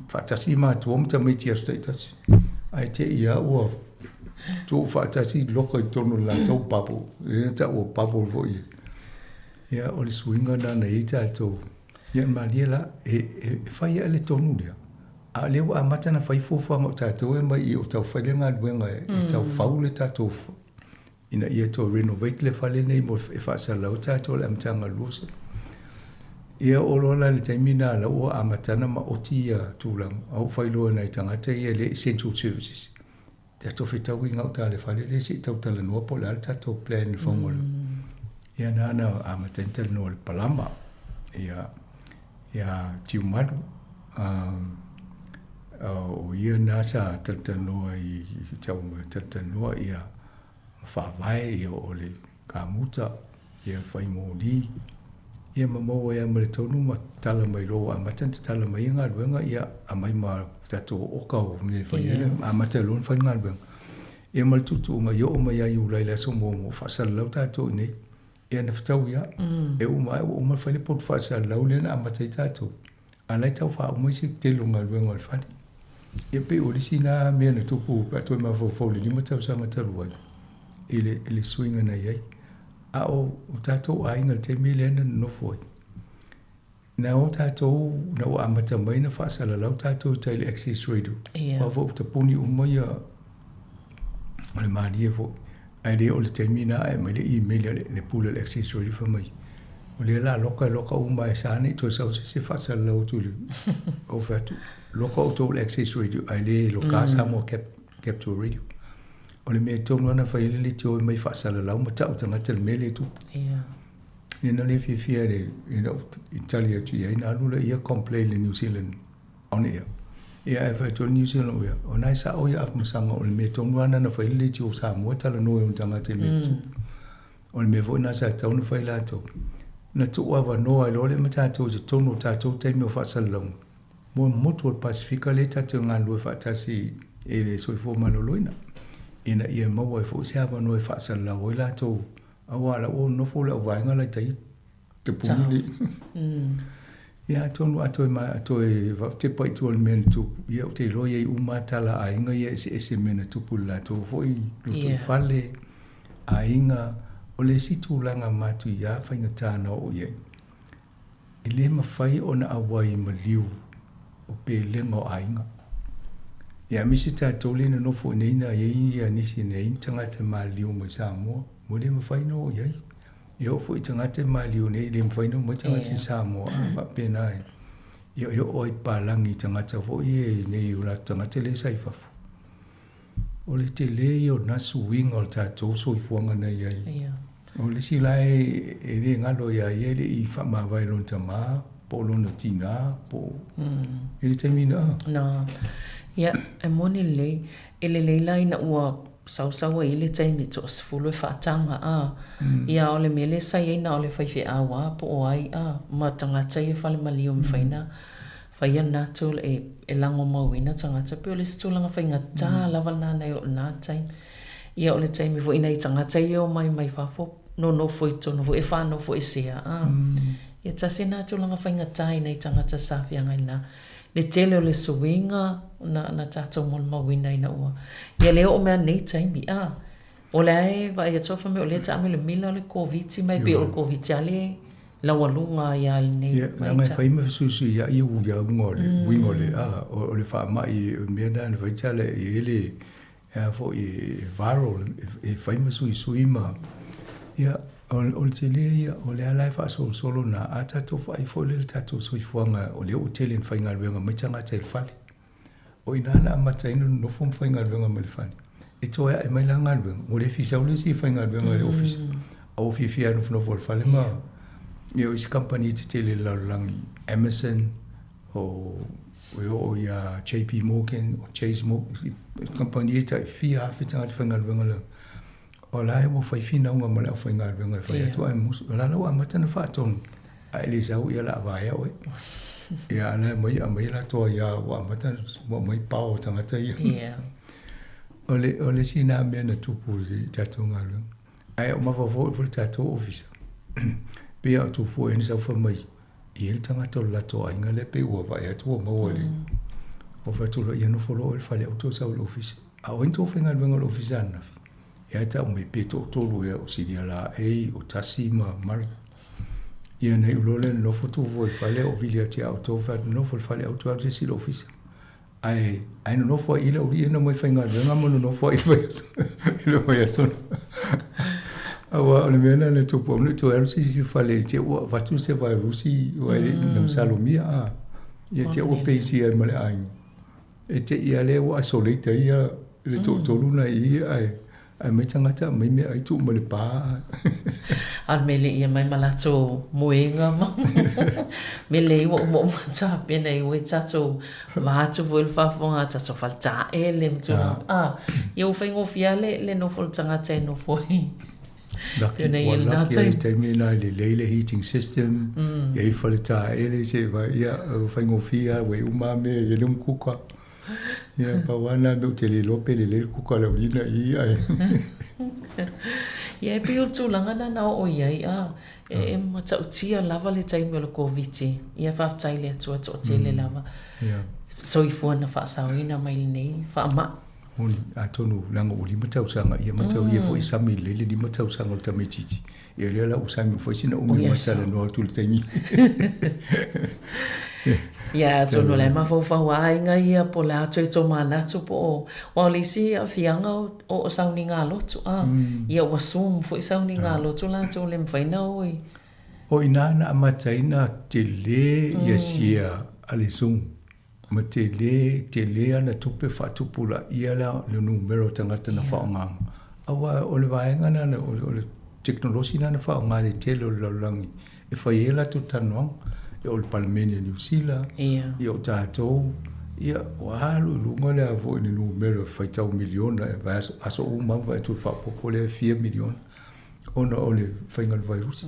faatasi matua ma tamaiti i aso taitasi. Ae te i lava ua tuu faatasi loka i totonu o le latou bubble, lea na taua bubble foi e. Ia o le suiga lena na i ai tatou. Ia malie la, e, e fai lava le tonu lea, a o lea ua amata ona fai fuafuaga o tatou e aumai i o tau fai le galuega e tau fau le tatou. ina ia toe renovate le fale lenei mo e faasalalau ai tatou i le amataga o le 20. Ia oo loa la i le taimi lena la ua amata ana maoti ia tulaga, a ua faailoa e nai tagata ia le essential services, tatou fetaui i gauta a le fale lea se i tau talanoa po o le a le tatou plan i le fauga o le Ia na ana amata ai ona talanoa i le palama, ia, ia Tiumalu, o ia na sa talatalanoa i tau talatalanoa ia ma faavae ia o le kamuta, ia fai moli, ia ma maua ai lava ma le tonu ma tala mai loa ua amata ona tatala mai ia galuega, ia aumai ma tatou oka o mea e fai ai le amata loa ona fai le galuega. Ia ma le tuutuuga i oo mai ia Iulai i le aso muamua, ua faasalalau tatou i inei. Ia na fetaui lava. E uma ae ua uma ona fai le potu faasalalau lea na amata ai tatou. A o la e tau faauma ai se tele o galuega o le fale. Ia pei o le isi lena mea na tupu pe a toe mafaufau i le 5 tausaga talu ai i le, i le suiga na i ai. A o o tatou aiga i le taimi lea na nonofo ai, na o tatou, na ua amata mai ona faasalalau tatou i tai i le Access Radio. Ia. Aua foi ua tapuni uma ia o le malie foi. Ae le o le taimi lena ae aumai le email a le pule o le Access Radio fai mai, o lea o le a loka e loka uma e sa ne i toe sau se isi e faasalalau atu i le ou fai atu, loka outou i le Access Radio ae le loka Samoa Cap, Capital Radio. O le mea tonu lava na fai ai le leitio e omai faasalalau ma tau tagata i le mea lea e tupu. Ia. Ia na le fiafia le, i lau i tali atu i ai, na alu lea ia complain i le New Zealand on air. Ia ae fai atu le New Zealand on air, o na e sao ia Afamasaga o le mea tonu lava na na fai le leitio o Samoa e talanoa i ona tagata i mea tutupu. O le mea foi na sa tatau ona fai latou. Na tuu avanoa ai loa lea ma tatou i totonu o tatou taimi o faasalalauga mo le motu o le Pasefika lea tatou te galulue faatasi i le soifua maloloina ina ia maua ai foi se avanoa e faasalalau ai latou aua la ua nofo le auvaega la i tai te puni le Ia atonu a toe ma toe tepa i tua i le mea na tupu, ia ou te iloa e i ai uma lava tala a aiga ia eseese i mea na tupu i le latou foi lotoifale, aiga. O le isi tulaga matuia faigata na oo i ai, e le mafai ona auai maliu o pelega o aiga. Ia aemaise tatou lea e nonofo i inei na i ai ia nisi na i ai ni tagata maliliu mai Samoa, ua le mafai ona oo i ai. E oo foi i tagata e maliliu nei, e le mafai ona omai tagata i Samoa, a faapena e, ia e oo ai i papalagi i tagata foi ia i inei o latou tagata lea sa i fafo. O le tele ia o lena suiga o le tatou soifuaga na i ai. O le isi la e, e le galo ia ia e le i faamavae lona tama po o lona tina po o i le taimi na. Na. Ia, e moni lelei. E lelei la ina ua sausau ai i le taimi toasefulu e faataga a. Ia, o le mea lea sa i ai na o le faifeau a po o ai a ma tagata ia fale maliu e mafai ona faia lena tulaga e lagomauina tagata. Pei o le isi tulaga faigata lava lena nai o lena taimi. Ia o le taimi foi nai tagata ia e omai mai fafo nonofo i totonu foi e faanofoesea a. Ia tasi lena tulaga faigata i nai tagata sa feagai lena. Le tele o le suiga na na tatou molimauina ina ua ia le oo mai lava lenei taimi a. O la e vaai atu au fai mai o lea e taamilamila o le Koviti ma e pei o le Koviti lava le laualuga ai lava i lenei Ia, leaga e fai ma fesuisuiai ia uiga o le uiga o le a o le faamai o le mea lena na fai tala e i ai le e a foi e viral e fai ma suisui ma ia o le tele ia o lea la e faasolosolo na a tatou vaai foi lea i le tatou soifuaga o lea ua tele ina faigaluega mai tagata i le fale. O i ina na amata ai ona nonofo ma faigaluega mai le fale. E toe ae mai la galuega, ua le fia sau le isi e faigaluega i le ofisa, a ua fiafia lava e nofonofo i le fale ma ia o isi kamupani tetele i le lalolagi, Amazon, o e oo ia JP Morgan, o Chase Morgan, kamupani ia e tai fia afe tagata faigaluega la. O la e ua fai finauga ma le aufaigaluega e fai atu ae musu. O la la ua amata ona faatonu, a e le sau ia o le a vaea oe. Ia a la e aumai, aumai latou aia ua amata ua aumai pao o tagata ia. O le, o le isi lena mea na tupu i le tatou galuega. Ae o mafaufau foi le tatou ofisa. Pei lava o Tufua ea na sau fai mai, e i ai le tagata o le latou aiga lea pei ua vaai atu ua maua i le... Ou fai atu loa, ia nofo loa oe i le fale aua toe sau i le ofisa. A o ai na tou faigaluega i le ofisa ananafi? Ia tau mai pe toatolu ea o Silia Laei, o Tasi ma Murray. Ia na iu loa lea na nofo Tufua i le fale, ou vili atu ia outou, fai atu, nofo i le fale aua toe alu se isi i le ofisa. Ae ae nonofo ai i le aualii na omai faigaluega ma nonofo ai i le vaiaso. Aua o le mea lena na tupu aua ne i toe alu se isi i le fale i te i ua avatu se vairusi aua e le i na masalomia a. Ia te i ua peisi ai ma le aiga. E te i lava lea ua isolate ai ia le toatolu na i i ae ae mai tagata aumai meaai tuu mai le pa. A o le mea le ia mai ma latou moega ma mea lelei ua uma uma tapena i ua tatou vaeatu foi le faafofoga a tatou fale taele ma tulaga a ia ua faigofie lava le le nofo o le tagata e nofo ai. Laki, ua laki lava le taimi lena e lelei le heating system, i ai fale taele se i vaai, ia ua faigofie lava ua i uma lava mea e i ai le kuka. Ia pau lava lena mea ou te le iloa pe lelei le kuka a le aualii i i ae. Ia e pei o le tulaga lena na oo i ai a, e matautia lava le taimi o le Koviti. Ia faafetai i le Atua toatele lava soifua na faasaoina mai lenei faamai. Moni, atonu leaga ua 5 tausaga, ia mataulia foi e sami lelei le 5 tausaga o le tamaitiiti. Ia lea la ua sami foi sina umi ma talanoa atu i le taimi. Ia, atonu o la e mafaufau a aiga ia po o le a toe tomanatu po o, aua o le isi aafiaga o sauniga lotu, a, ia ua zoom foi sauniga lotu latou le mafai ona o i. O i ina na amata ai ona tele ia sia a le zoom. Ma tele, tele ana tupe faatupulaia le numera o tagata na faaaogaina. Aua o le vaega lena, o le tekonolosi lena na faaaoga e le tele o le lalolagi e fai ai a latou talanoaga. Ia o le Palemene o Niu Sila, ia o tatou, ia ua alu i luga le a foi le numera faitau miliona e vaiaso, aso uma lava vaai atu i le faaopoopo lea e fia miliona ona o le faiga o le vairusi.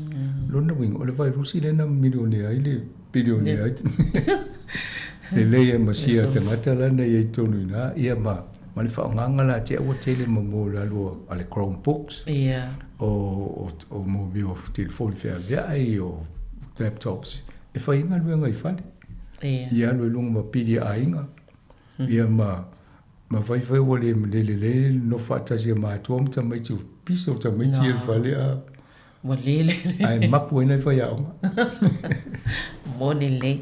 Lona uiga, o le vairusi lea na milionea ai le bilionea ai. Lelei ai ma sia tagata la na i ai i totonu i ina, ia ma ma le faaaogaga la te ua tele ma mo le alu a le Chromebooks, o o mo mea o telefoni feaveai, o laptops, e fai ai galuega i fale. Ia alu i luga ma pili a aiga, ia ma Ma faifai ua le le lelei le nofo faatasi a matua ma tamaiti, ua pisa o tamaiti i le fale a. Ua le lelei. Ae mapu ai nai faiaoga. Moni lelei.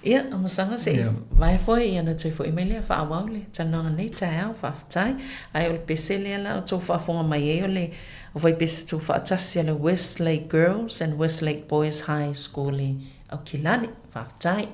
Ia, Amasaga se i vae foi ia ona toe foi mai lea faaauau le talanoaga nei taeao, faafetai. Ae o le pese lea la o tou faafofoga mai ai o le Aufaipisinisi Tuufaatasi a le Westlake Girls and Westlake Boys High School i Aukilani. Faafetai.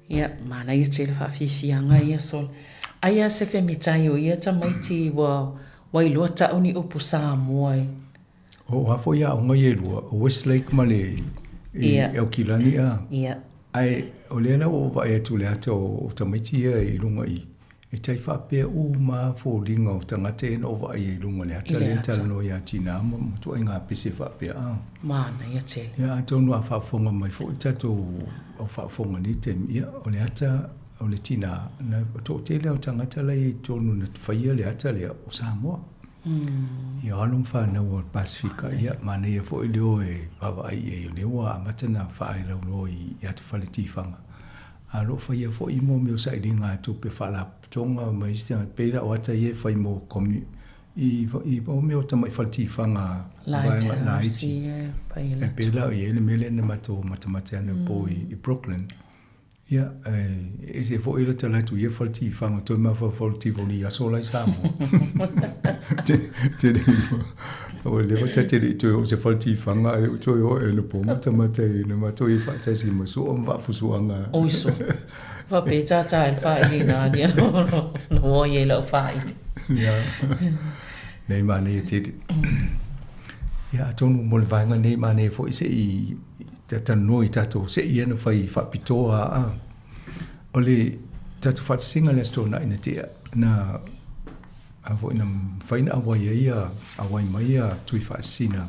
Ia, manaia tele faafiafiaga ia Sol. Ai a se femitai o ia tamaiti ua ua iloa tau ni upu Samoa i. O a foi aoga ia e lua, o Westlake ma le i Aukilani a. Ia. Ae o lea la ua ou vaai atu i le ata o tamaiti ia i luga i i, e tai faapea uma lava foliga o tagata ia na ou vaai ai i luga o le ata lea na talanoa ia Tina ma ituaiga pese faapea a. Manaia tele. Ia atonu a faafofoga mai foi le tatou au faafofoga i lenei taimi, ia o le ata o le tina, na toatele lava o tagata la e i ai i totonu na faia le ata lea o Samoa. Ia o alo ma fanau o le Pasefika, ia manaia foi le o e vaavaai i ai o lea ua amata ona faalauiloa i ata fale tifaga. A o lo o faia foi mo mea o sailiga a tupe faalapotopotoga ma isi tagata, pei la o ata ia e fai mo i i mea o tamai fale tifaga vaega laiti. E pei la e i ai le mea lea na matou matamata ai anapo i Brooklyn. Ia, e ese foi le tala atu i ia fale tifaga, toe mafaufau i le Tivoli i aso la i Samoa. Tele ua leva ta te le i toe oo i se fale tifaga ae le i toe oo anapo matamata i na matou i ai faatasi ma Sua ma Vaafusuaga. Oi Sua, faapea e tātā ai le failiga a nia na ua i ai lau faili. Ia, nei manaia tele. Ia, atonu mo le vaega nei manaia foi se i talanoa i tatou sei ia na fai faapitoa a. O le tatou faatasiga i le Aso Toonai na tea, na a foi na mafai ona auai ai ia, auai mai ia Tui Faasisina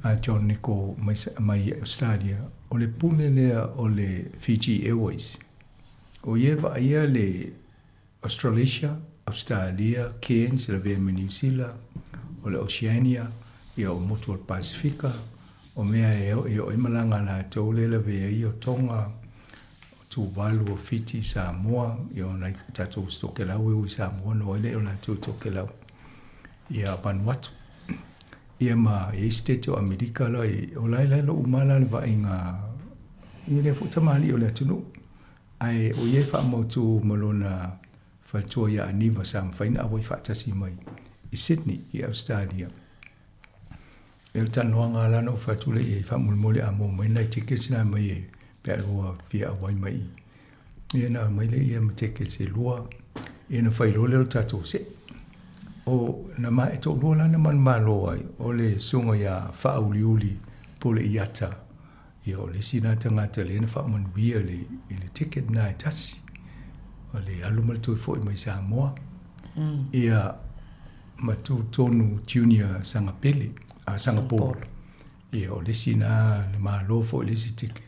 a John Nichol mai, mai Australia, o le pule lea o le Fiji Airways. O ia e vaaia le Australasia, Ausetalia, Cairns, lavea ma Niu Sila, o le Oceania, ia o motu o le Pasefika, o mea e oo ai malaga a latou lea e lavea ai o Tonga, o Tuvalu, o Fiti, Samoa, ia o nai tatou Tokelau e o i Samoa na o ai lea o latou i Tokelau, ia Vanuatu. Ia ma e i ai Setete o Amerika la, o la e la uma la le vaaiga i lea foi tamalii o le atunuu. Ae o ia e faamautu ma lona faletua ia Aniva sa mafai ona auai faatasi mai i Sydney i Ausetalia. E o le talanoaga lava la na ou fai atu lea i ai, faamolemole a maua mai nai tickets na mai e pe a lua fia auai mai i. Ia na aumai lea ia ma tickets e lua, ia na fai loa lea o le tatou see. O na ma e toalua la na manumalo ai, o le susuga ia Faauliuli Pule Iata Ia, o le isi lena tagata lea na faamanuia i le, i le ticket lena e tasi. O le alu ma le toe foi mai Samoa. Ia, ma Tutonu Junior Sangapele, a Sangapolo. Ia, o le isi lena na malo foi le isi ticket.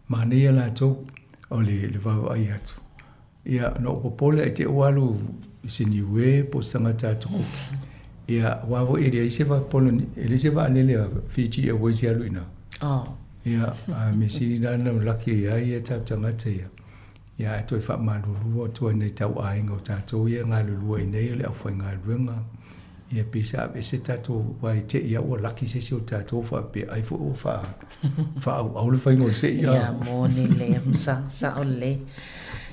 Manaia latou o le, le vaavaai atu. Ia, na ou popole ai te i ua alu i se Niue po o se tagata atukuki. Ia, aua foi e leai se e leai se vaalele a Fiji Airways e alu i ina. Oh. Ia, a mea sili la na laki ai a ia tatou tagata ia. Ia, ae toe faamalulu atu ai i nai tauaiga o tatou ia e galulue ai nei o le aufaigaluega. Ia pei sa aveese tatou aua e te i lava ua laki se isi o tatou faapea ai foi ua faa faaauau le faiga o le sei a. Ia moni lea sa sao lelei.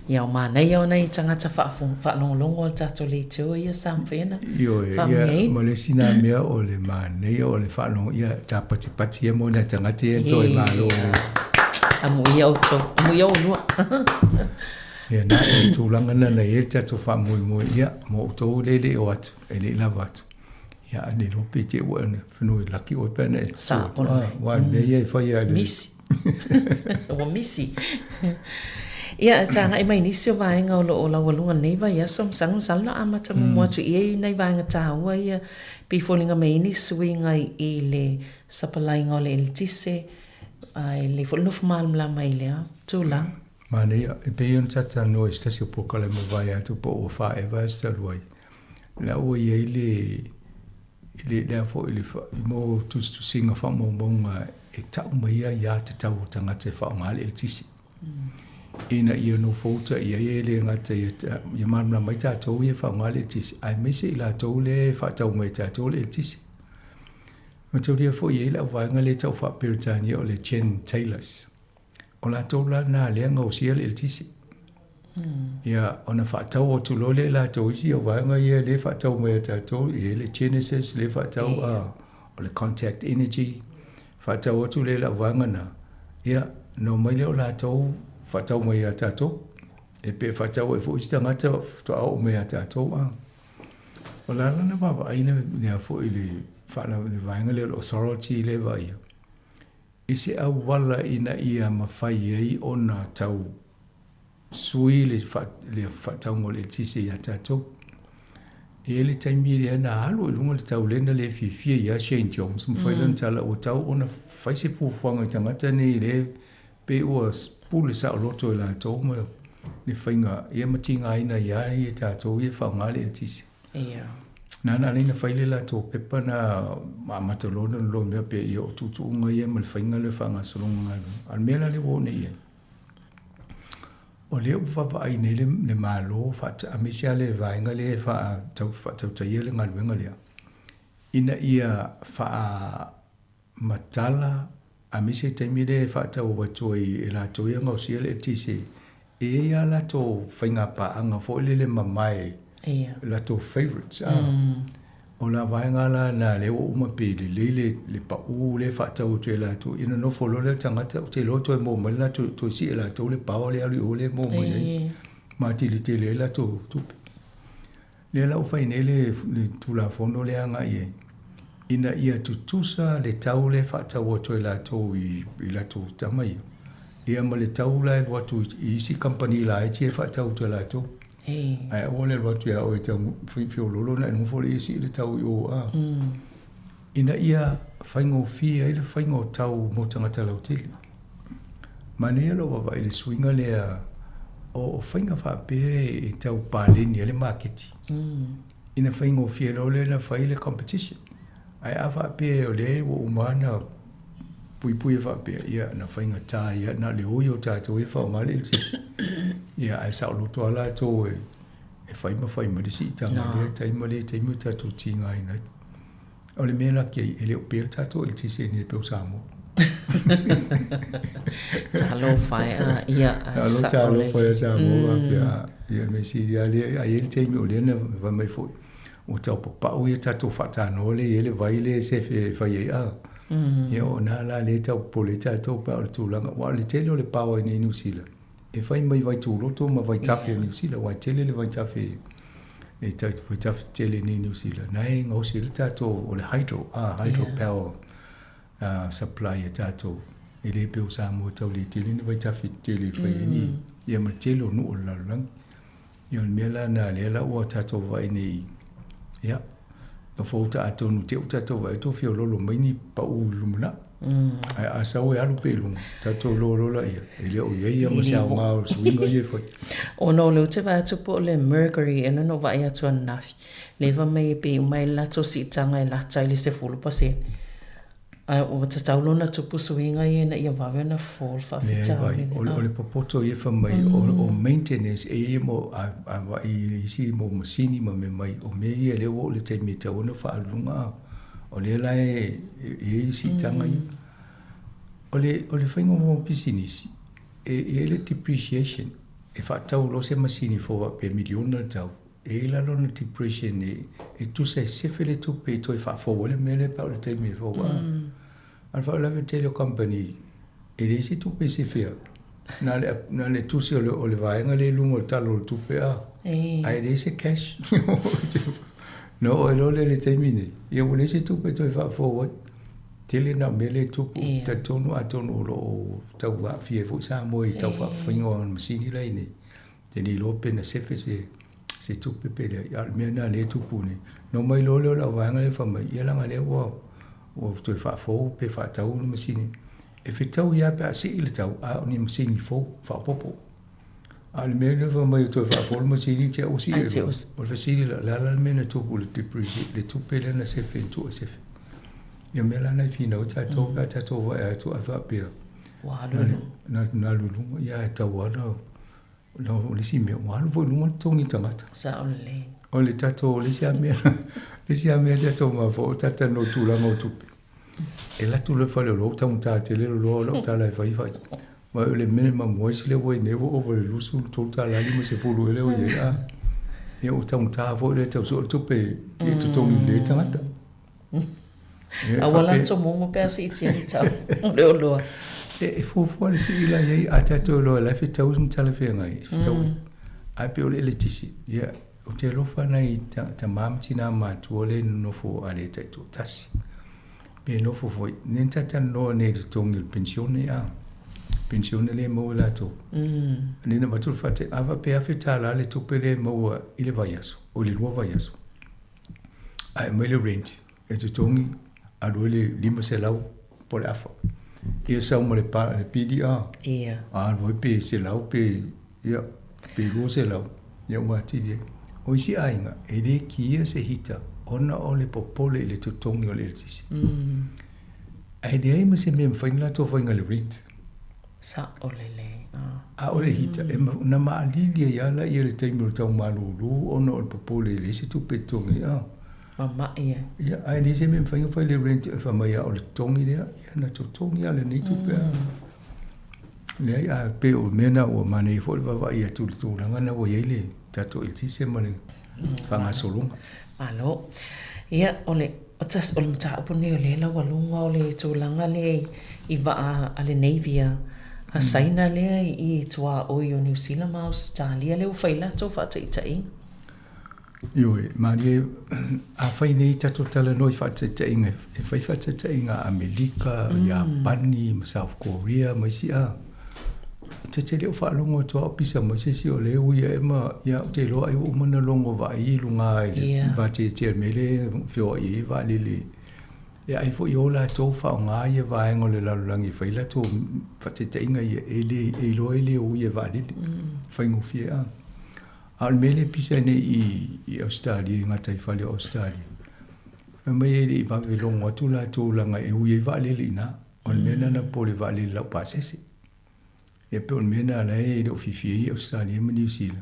Ia o manaia o nai tagata faalogologo o le tatou leitio ia sa mafai ona Ioe, ia ma le isi na mea o le manaia o le faalogo ia tapatipati ia mo nai tagata ia toe malo. Amuia outou, amuia oulua. Ia na o le tulaga lena na i ai le tatou faamoemoe, ia, mo outou lea e le i o atu, e le i lava atu. Ia, a le iloa pe te i ua e whanau laki oe pe ana e Sa, atu. Ah, aua o le mea ia e fai a le... Misi. Ua misi. Ia, e tāngai mai nisi o vaega o lo o laualuga nei vaiaso, masalo masalo na amata muamua atu i ai nai vaega tāua ia, pei foliga mai ai ni suiga i le sapalaiga o le eletise, a e lelei foi le nofo malamalama i lea tulaga. Manaia, e pei ona talanoa i se tasi o polokalame ua vaai atu po ua faaeva aso talu ai, la ua i ai le, le, le a foi le, mo tusitusiga faamaumauga e tau mai ai aiatatau a tagata e faaaoga le eletise. Ina ia nofouta i ai e le gata ia, ia malamalama ai tatou ia e faaaoga le eletise, aemaise i latou lea e faatau mai e tatou le eletise. Mataulia foi e i ai le auvaega lea e tau faa-Peretania o le Gentailers. O latou la na lea gaosia le eletise. Ia, ona faatau atu loa lea e latou isi au vaega ia lea e faatau mai e tatou, e i ai le Genesis lea e faatau, a, o le Contact Energy, faatau atu lea i le au vaega na, ia, ona omai lea o latou faatau mai ia tatou. E pe faatau ai foi isi tagata faatoa oo mai ia tatou a. O le a lana vaavaai lea foi i le le vaega lea o le authority lea e vaaia i se auala ina ia mafai ai ona tau sui le le faatauga o le eletise ia tatou. E i ai le taimi lea na alu i luga le tau lea na le fiafia ia Shane Jones ma fai lana tala ua tau ona fai se fuafuaga i tagata nei lea pei ua pule saoloto e latou ma le faiga ia ma tigaina ai lava ia tatou ia e faaaoga le eletise. Ia. Nāna alai na fai le latou pepa na ma amata loa ona loloa mea pea ia o tuutuuga ia ma le faiga lea o le faagasologa galuega. A o le mea la lea ua oo nei i ai, o lea ua vaavaai nei le, le Malo aemaise lava le vaega lea e faatautaia le galuega lea, ina ia faa matala aemaise le taimi lea e faatau atu ai e latou ia gaosia le eletise, e i ai lava latou faiga paaga foi lele mamae, latou favourites a. O la vaega la na lea ua uma pe lelei le, le pau lea e faatau atu e latou, ia nonofo loa lea o le tagata, ou te iloa toe maua mai le latou, toe sii e latou le power lea e alu i o lea e maua mai ai, ma atili tele ai latou tupe. Lea la ua fai nei le Tulafono lea agai i ai, ina ia tutusa le tau lea e faatau atu ai latou i latou tama ia, ia ma le tau la e alu atu i isi kamupani laiti e faatau atu e latou. Ae aua le alu atu ia oe e tau feoloolo ona e nofo lea e sii le tau i o a. Ina ia faigofie ai le faiga o tau mo tagata lautele. Manaia lou vaavaai i le suiga lea o faiga faapea e tau paleni ai le maketi. Ina faigofie loa lea ona fai le competition. Ae a faapea o lea ua uma ona puipui e faapea, ia na faigata ia na o le oi o tatou ia e faaaoga le eletise. Ia ae saoloto lava latou e fai ma fai mai le siitaga i lea taimi ma lea taimi o tatou tigaina ai. O le mea laki ai, e le o pea le tatou eletise i inei pei o Samoa. Talofa e a, ia, a sao lelei. Talofa ia Samoa, faapea, ia mea sili lava lea, a i ai le taimi o lea na fai mai foi, ua tau papau ia tatou faatanoa lea e i ai le vai lea e sefe e fai ai a. Ia o ina la lea e tau popole ai tatou pe a o le tulaga, aua o le tele o le power i inei i Niu Sila, E fai mai vaituloto ma vaitafe o Niu Sila, aua e tele le vaitafe e vaitafe tele nei Niu Sila. Na e gaosi ai le tatou, o le hydro, ah, hydro power supply a tatou. E le pei o Samoa e tau le tele ni vaitafe tele e fai ai ni, ia ma le tele o nuu o le lalolagi. Ia o le mea la lena lea la ua tatou vaai nei, ia, nofo uta atonu te u tatou vaai atu feoloolo mai ni pau i lumanai. Ae a sau e alu pea i luga, tatou iloa loa laia, e le o i ai ia ma se aoga o le suiga ia e fai. Ona o lea ou te vaai atu po o le mercury ea na ou vaai atu ananafi, lea fai mai e pei uma ai le latou siitaga e lata i le 10%. Ae ua tatau loa ona tupu suiga ia ina ia vave ona fofo le faafitauli. Leai, o le popoto ia fai mai, o maintenance e i ai mo, a vaai i isi mo masini ma mea mai, o mea ia lea ua oo i le taimi e tatau ona faaalu i luga, o lea la e i ai siitaga ia. O le faiga o pisinisi, e i ai le depreciation, e faatau loa se masini fou faapea e miliona le tau, E i ai la lona depression e tusa e sefe le tupe e toe faafou ai le mea lea pe a o le taimi e fou ai. A o le faalavelave tele o kamupani, e leai se tupe e sefea. Na o le tusi o le vaega lea i luga o le Tala o le Tupe a, ae leai se cash. Na oo ai loa lea i le taimi nei, ia ua leai se tupe e toe faafou ai. Tele na o mea lea e tupu, talitonu atonu o lo o tau aafia ai foi Samoa i tau faafofaiga o masini la i inei. Te le iloa pe na sefe se se tupe pe leai, a o le mea lena lea e tupu nei. Na omai loa lea o lau vaega lea fai mai, ia leaga lea ua ua toe faafou pe faatau ni masini. E fetaui lava pe a sii le tau, a o ni masini fou faaopoopo. A o le mea lea fai mai ua toe faafou le masini, te i ua sii i luga. O le fesili la, o le a la le mea na tupu i le depreciate, le tupe lea na sefe na tuu e sefe. Ia o mea la na e finau ai tatou pe a tatou vaai atu ae faapea, Ua alu i luga. Na alu i luga, ia ae tau lava na o le isi mea, ua alu foi i luga le totogi tagata. Sao lelei. O le tatou, o le isi lava mea, le isi lava mea tatou mafaufau, o tatou talanoa i tulaga o tupe. E alu atu loa i le faleoloa ua taugata tele le oloa, o lau tala e fai fai. Ma o le minimum wage lea ua i ai nei ua ova i le $23.50 ea lea ua i ai. A, ia ua taugata foi le tau sue o le tupe e totogi lelei ai tagata. Aua la tomomo pe a siitia le tau o le oloa. E fuafua le sii la i ai, a tatou iloa o la e fetaui ma talafeagai, e fetaui. Ae pei o le eletise, ia, ou te alofa nai tama ma tina matutua lea e nonofo a le taitoatasi. Pe nofo foi, lea na ta talanoa nei i le totogi o le penisione, a, penisione lea e maua e latou. Lea na avatu le faataitaiga, a faapea $1,000 le tupe lea e maua i le vaiaso, o le 2 vaiaso, ae aumai le rent e totogi alu ai le 500 po o le afa. Ia sau ma le pili a, alu ai pe 100 pe, ia, pe 200, ia ua atili ai. O isi aiga, e le kia se hita ona o le popole i le totogi o le eletise. Ae leai ma se mea e mafai ona latou faia i le rent. Sao lelei. A o le hita, e na maalili ai lava laia i le taimi o le tau malūlū ona o le popole e leai se tupe e totogi ai. Mama'i ai. Ia, ae leai se mea e mafai ona fai le rent e fai mai lava o le totogi lea, ia na totogi lava lenei tupe a. Leai, a pei o le mea lena ua manaia foi le vaavaai atu i le tulaga lena ua i ai le tatou eletise ma le faagasologa. Malo. Ia, o le o le mataupu lenei o lea laualuga o le tulaga lea i vaa a le Navy a Saina lea i tuaoi o Niu Sila ma Ausetalia lea ua fai latou faataitaiga. Ioe, malie, afai nei tatou talanoa i faataitaiga, e fai faataitaiga a Amerika, Iapani ma South Korea ma isi a. Ta te le o faalogo atu lava o pisa mai se isi o lea e ui ae ma, ia, ou te iloa ai ua uma ona logo vaai i luga i le vateatea i le mea lea e feoai ai vaalele. E ai foi o latou faaaoga ia vaega o le lalolagi e fai latou faataitaiga ia, e le, e iloa e le ui e vaalele. Faigofie a. A o le mea lea e pisa ai nei i, i Ausetalia, i gataifale o Ausetalia, fai mai e le i vave logo atu latou leaga e ui ai vaalele i ina. O le mea lena na popole vaalele laupasese. Ia pei o le mea lena la e le o fiafia ai Ausetalia ma Niu Sila,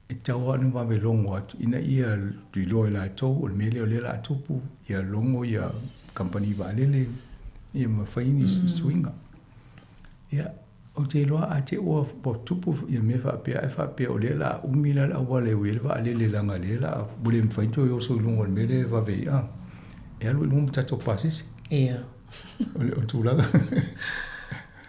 e tatau lava ona vave logo atu ina ia iloa e latou o le mea lea o lea o le a tupu, ia logo ia kamupani vaalele ia ma fai ni suiga. Ia, Ou te iloa a te ua tupu ia mea faapea ae faapea o lea o le a umi la le auala e ui ai le vaalele leaga o lea o le a ua le mafai ona toe oso i luga o le mea lea e vave ai a e alu i luga ma tatou pasese. Ia. O le tulaga.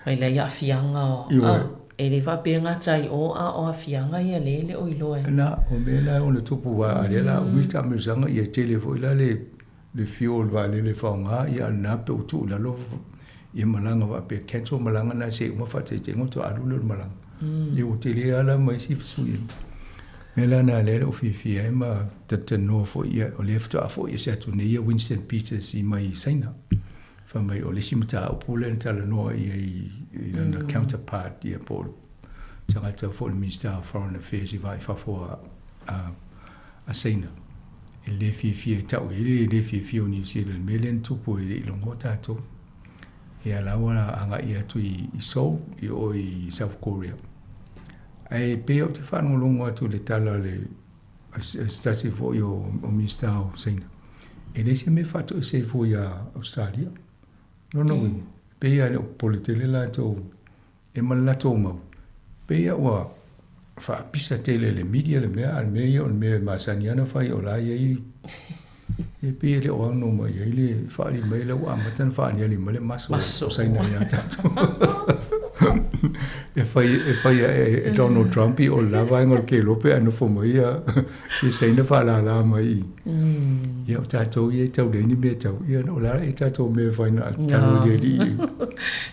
Mai le aafiaga o a e le faapea e gata ai o a o aafiaga ia lea e le o iloa e. Na, o mea la e ono tupu aua a lea o le a umi le taamilosaga ia e tele foi la le le fuel o le vaalele e faaaoga, ia a o lena pe ua tuu i lalo ia malaga faapea cancel malaga na se i uma faataitaiga ona toe alu lea o le malaga. Ia ua tele lava la ma isi fesuiaiga. O le mea la lena lea na ou fiafia ai ma talatalanoa foi, ia o lea faatoa foi ese atu nei ia Winston Peters i mai Saina. Fai mai o le isi mataupu lea na talanoa i ai i lana counterpart ia po o le tagata foi le Minister of Foreign Affairs i va i fafo a a Saina e le fiafia e tau i ai le le fiafia o Niu Sila i le mea lea na tupu e le i logoa tatou. Ia la ua agai atu i Seoul i o i South Korea. Ae pei ou te faalogologo atu i le tala a le a se tasi foi o Minisita o Saina, e leai se mea e faatoese ai fua iā Ausetalia. Lona uiga, e pei lava e le o popole tele latou E ma le latou mau, pei a ua faapisa tele e le media le mea, a o le mea ia o le mea e masani lava ona fai o la e i ai, e pei e le o ano mai ai le faaali mai la ua amata ona faaaliali mai le maso o Saina ia tatou. E fai, e fai e Donald Trump i o le la vaega o le kelope ae nofo mai ia i Saina faalala mai i. Ia o tatou ia e tau leai ni mea tau, ia o le a le tatou mea e fai na o le tatalo i le Alii.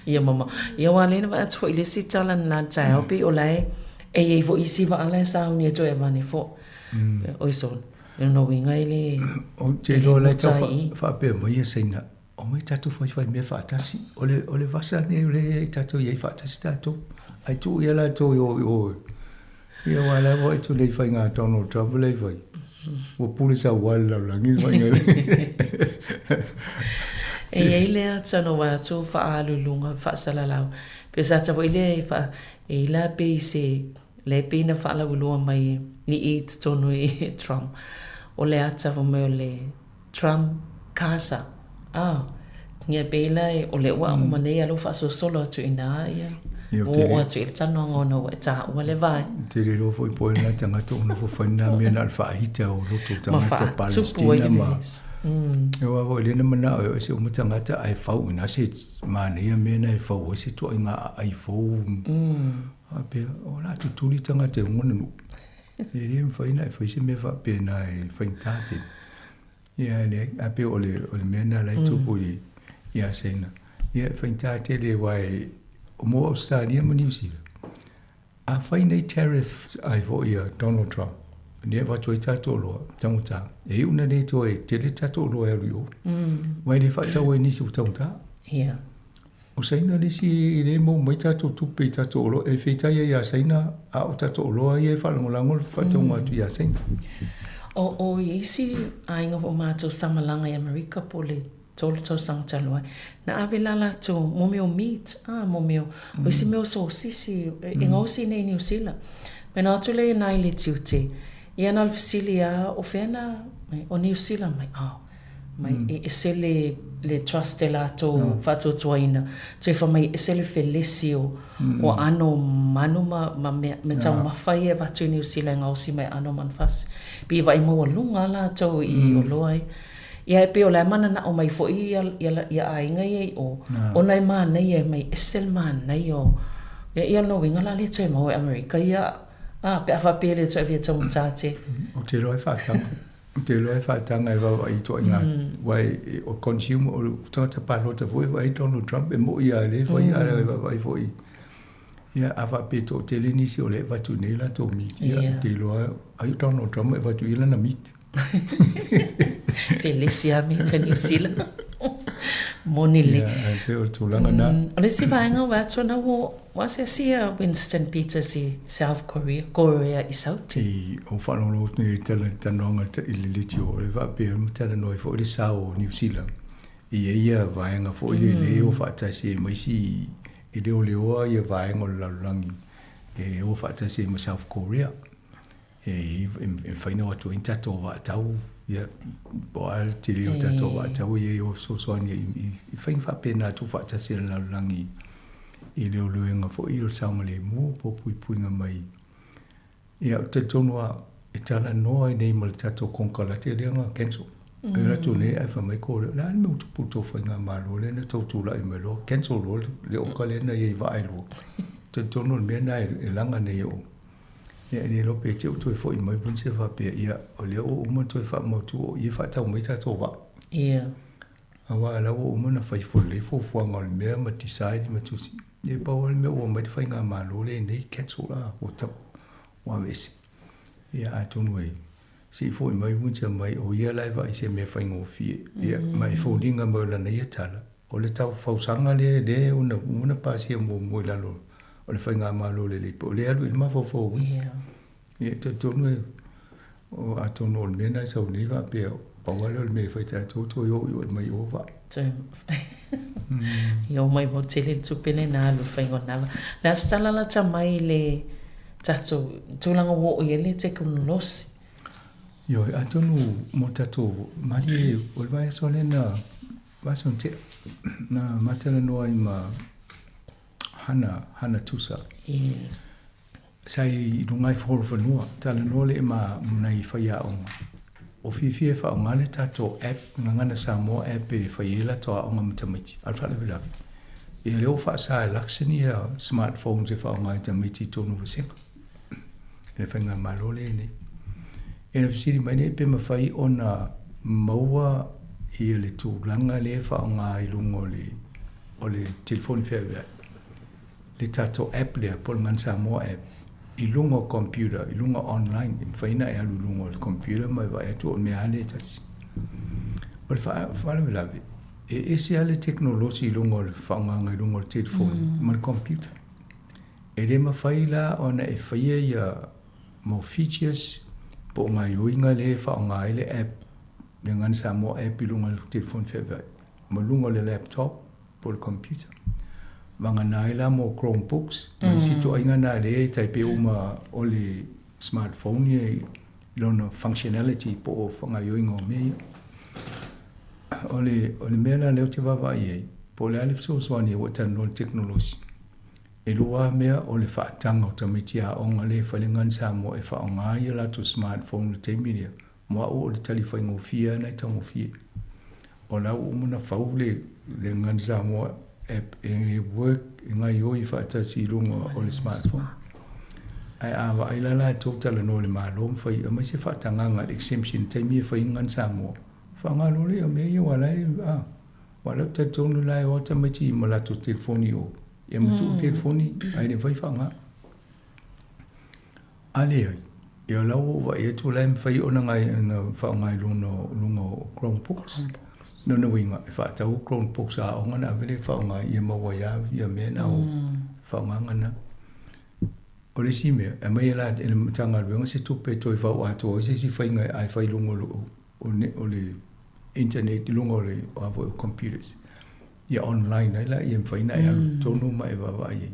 Ia mama. Ia aua lea na vaai atu foi i le isi tala na la taeao pei o la e e i ai foi isi vaa la e sauni e toe avane foi. Oi sole. Lona uiga e le Ou te iloa la e tau faapea mai ia Saina, omai tatou faifai mea faatasi. O le, o le vasa lenei o lea e tatou i ai faatasi tatou. Ae tuu ia latou i o i o. Ia aua la ua itu nei faiga a Donald Trump lea e fai. Ua pule sauā i le lalolagi le faiga lea. E i ai le ata na ua atu faaaluluga faasalalau. Pe sa ata foi lea e faa, e i la pe i se, lea pei na faalauiloa mai i i totonu i Trump. O le ata fai mai o le Trump Casa a ia pei la o lea ua uma nei a lea ua faasolosolo atu i ina ia ua oo atu i le talanoaga ona ua e taua le vae. Te le iloa foi po o ai lena tagata o nofo fai lena mea na o le faahita o loto tagata Palestina ma. Aua foi lea na manao e ese uma tagata ae fau ina se manaia mea na e fau ai se ituaiga aai fou. Faapea, o le a tutuli tagata i luga o le nuu. E le mafai ona e fai se mea faapena e faigata tele. Ia ae leai, ae pei o le, o le mea lena la e tupu i, ia Saina. Ia e faigata tele aua e, mo Ausetalia ma Niu Sila, a fai nei tariffs ai foi a Donald Trump, lea e avatu ai tatou oloa, taugata, e iu ina le toe tele tatou oloa e alu i o. Aua e le faatau ai nisi ua taugata. Ia. O Saina le isi e le maua mai tatou tupe i tatou oloa, e feitai ai ia Saina, a o tatou oloa ia e faalagolago le faatauga atu ia Saina. O isi aiga foi o matou sa malaga i Amerika po o le 3 tausaga talu ai, na ave la latou mo mea o meat, a, mo mea o, o isi mea o sosisi e gaosi nei i Niu Sila. Mena atu lea i ina i le tiute, ia na o le fesili lava, o fea na, o Niu Sila mai, oh. Mai e ese le le trust e latou faatuatuaina, toe fai mai e ese le felesi o o aano o manu ma ma mea me taumafa ia e avatu i Niu Sila e gaosi mai aano o manufasi. Pei e vaai maualuga a latou i oloa ia. Ia e pei o la e mananao mai foi ia ia aiga ia i o, ona e manaia e mai ese le manaia o ia ia lona uiga la le toe maua e Amerika ia a pe a faapea e le toe avea taugata tele. Ou te iloa e faataga. Ou te iloa e faataga e vaavaai i ituaiga aua o consumer, o tagata palota foi e vaai Donald Trump e moi lava lea e fai ae vaavaai foi ia a faapea e toatele nisi o lea e avatu nei latou meat ia ou te iloa ai o Donald Trump e avatu i lana meat. Felesi lava meat a Niu Sila. Moni lelei. Ia ae pei o le tulaga na. O le isi vaega ua atu ana ua Ua asiasi ia Winston Peters i South Korea, Korea i Sauti. I ou faalogologo atu nei i le tala talanoaga i le leitio, o le faapea ma talanoa ai foi le sao o Niu Sila i ia ia vaega foi lele e o faatasi ai ma isi e leoleoa ia vaega o le lalolagi e o faatasi ai ma South Korea. E mafai ona o atu ai ni tatou vaatau, ia, po o a le tele o tatou vaatau ia e o fesoasoani ai i faiga faapena tuufaatasi a le lalolagi i leoleoga foi o le saogalemu po o puipuiga mai. Ia, ou te talitonu lava, e talanoa ai nei ma le tatou konekarate lea na cancel. E alu atu nei ae fai mai ko lea, o le a le mea ua tupu i le tou faigamalo lea na tou tulai mai loa, cancel loa le oka lea na i ai i vaa e lua. Ou te talitonu o le mea lena e laga nei e ou. Ia, e le iloa pe te i ua toe foi mai Winston faapea, ia, o lea ua uma ona toe faamautu o i e faatau mai tatou vaa. Ia. Aua o la ua uma ona fai lelei fuafuaga o le mea ma decide ma tusi. Ia, pau lava le mea ua omai le faigamalo lenei, cancel la, ua tau, ua aveese. Ia, atonu e, se i foi mai Winston mai, o ia la e vaai i se mea faigofie. Ia, ma e foliga mai o lana ia tala, O le tau fausaga lea lea ua uma ona pasia muamua i lalo o le faigamalo lelei po o lea e alu i le mafaufau o isi. Ia e talitonu e o atonu o le mea lena e sau nei faapea pau lava lea o le mea e fai tatou toe o i o e mai o vaa. Ia o mai mau tele le tupe lena alu i le faiga o lena vaa. O le a se tala lata mai i le tatou tulaga ua oo i ai le tekonolosi? Ioe, atonu mo tatou malie o le vaiaso lea na Vaiaso na tea, na matalanoa ai ma Hana, Hana Tusa. Sa i luga i Horowhenua, talanoa lea ma nai faiaoga. O fiafia e faaaoga le tatou app, Gagana Samoa app e fai ai latou aoga ma tamaiti, a o le faalavelave, ia lea ua faasa e Luxon ia smartphones e faaaoga e tamaiti i totonu o vasega. Le faigamalo lea nei. E na fesili mai nei pe mafai ona maua ia le tulaga lea e faaaoga i luga o le o le telefoni feaveai, le tatou app lea po o le Gagana Samoa app i luga o computer, i luga online, e mafai ona e alu i luga o le computer ma e vaai atu o le mea lava lea e tasi. O le faalavelave, e ese lava le tekonolosi i luga o le faaaogaina i luga o le telefoni ma le computer. E le mafai la ona e faia ia mau features po o gaoioiga lea e faaaoga ai le app, le Gagana Samoa app i luga o le telefoni feaveai ma luga o le laptop po o le computer. Vagana ai la mo Chromebooks ma isi ituaiga na lea e tai pei uma o le smartphone ia i lona functionality po o faagaoioiga o mea ia. O le, o le mea la lea ou te vaavaai i ai, po o le a le fesoasoani ua e talanoa i le tekonolosi, E lua lava mea o le faataga o tamaiti aoga lea e fai le Gagana Samoa e faaaoga ai a latou smartphone i le taimi lea. Mo au o le tali faigofie lava na e taugofie. O la ua uma ona fau le le Gagana Samoa app e work e gaioi faatasi i luga o le smartphone. Ae a vaai la latou talanoa i le Malo ma fai aumai se faatagaga le exemption i taimi e fai ai Gagana Samoa, faaaoga loa lea o mea ia aua la e a aua o la e ou te talitonu la e o lava tamaiti ma latou telefoni i o ia ma tuu telefoni ae le mafai faaaoga. A leai, ia o la ua ou vaai atu o la e mafai ona faaaoga i luga o Chromebooks. Lona uiga, e faatau Chromebooks a aoga ona ave lea e faaaoga ia maua ai lava ia mea na o faaaogaga na. O le isi mea, e aumai e le Matagaluega se tupe e toe fau atoa ai se isi faiga ae fai i luga o le internet i luga o le a foi o computers. Ia online ai laia e mafai ona e alu i totonu ma e vaavaai ai.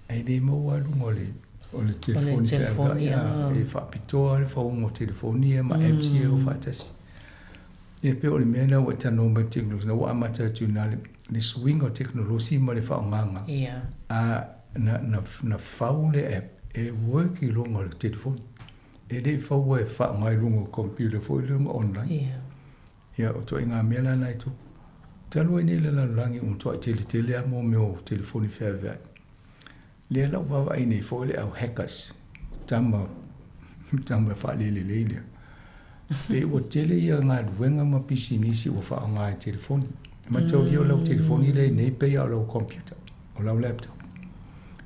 Ae le maua lava luga o le o le telefoni pe a vaai, e faapitoa lava le fauga o telefoni ia ma apps ia e o faatasi. Ia pei o le mea lena ua e talanoa mai i le tekonolosi, ua amata atu i ina le suiga o tekonolosi ma le faaaogaga, a na fau le app e work i luga o le telefoni. E le i faua e faaaoga i luga o computer foi lea online. Ia, o ituaiga mea la na e tupu. Talu ai nei le lalolagi ua matuai tele tele lava mo mea o telefoni feaveai. Lea la ua vaavaai nei foi le au hackers, tama, tama faalelelei lea. Pei ua tele ia galuega ma pisinisi ua faaaoga e telefoni. Mataulia o lau telefoni lea i nei pei lava o lau computer, o lau laptop.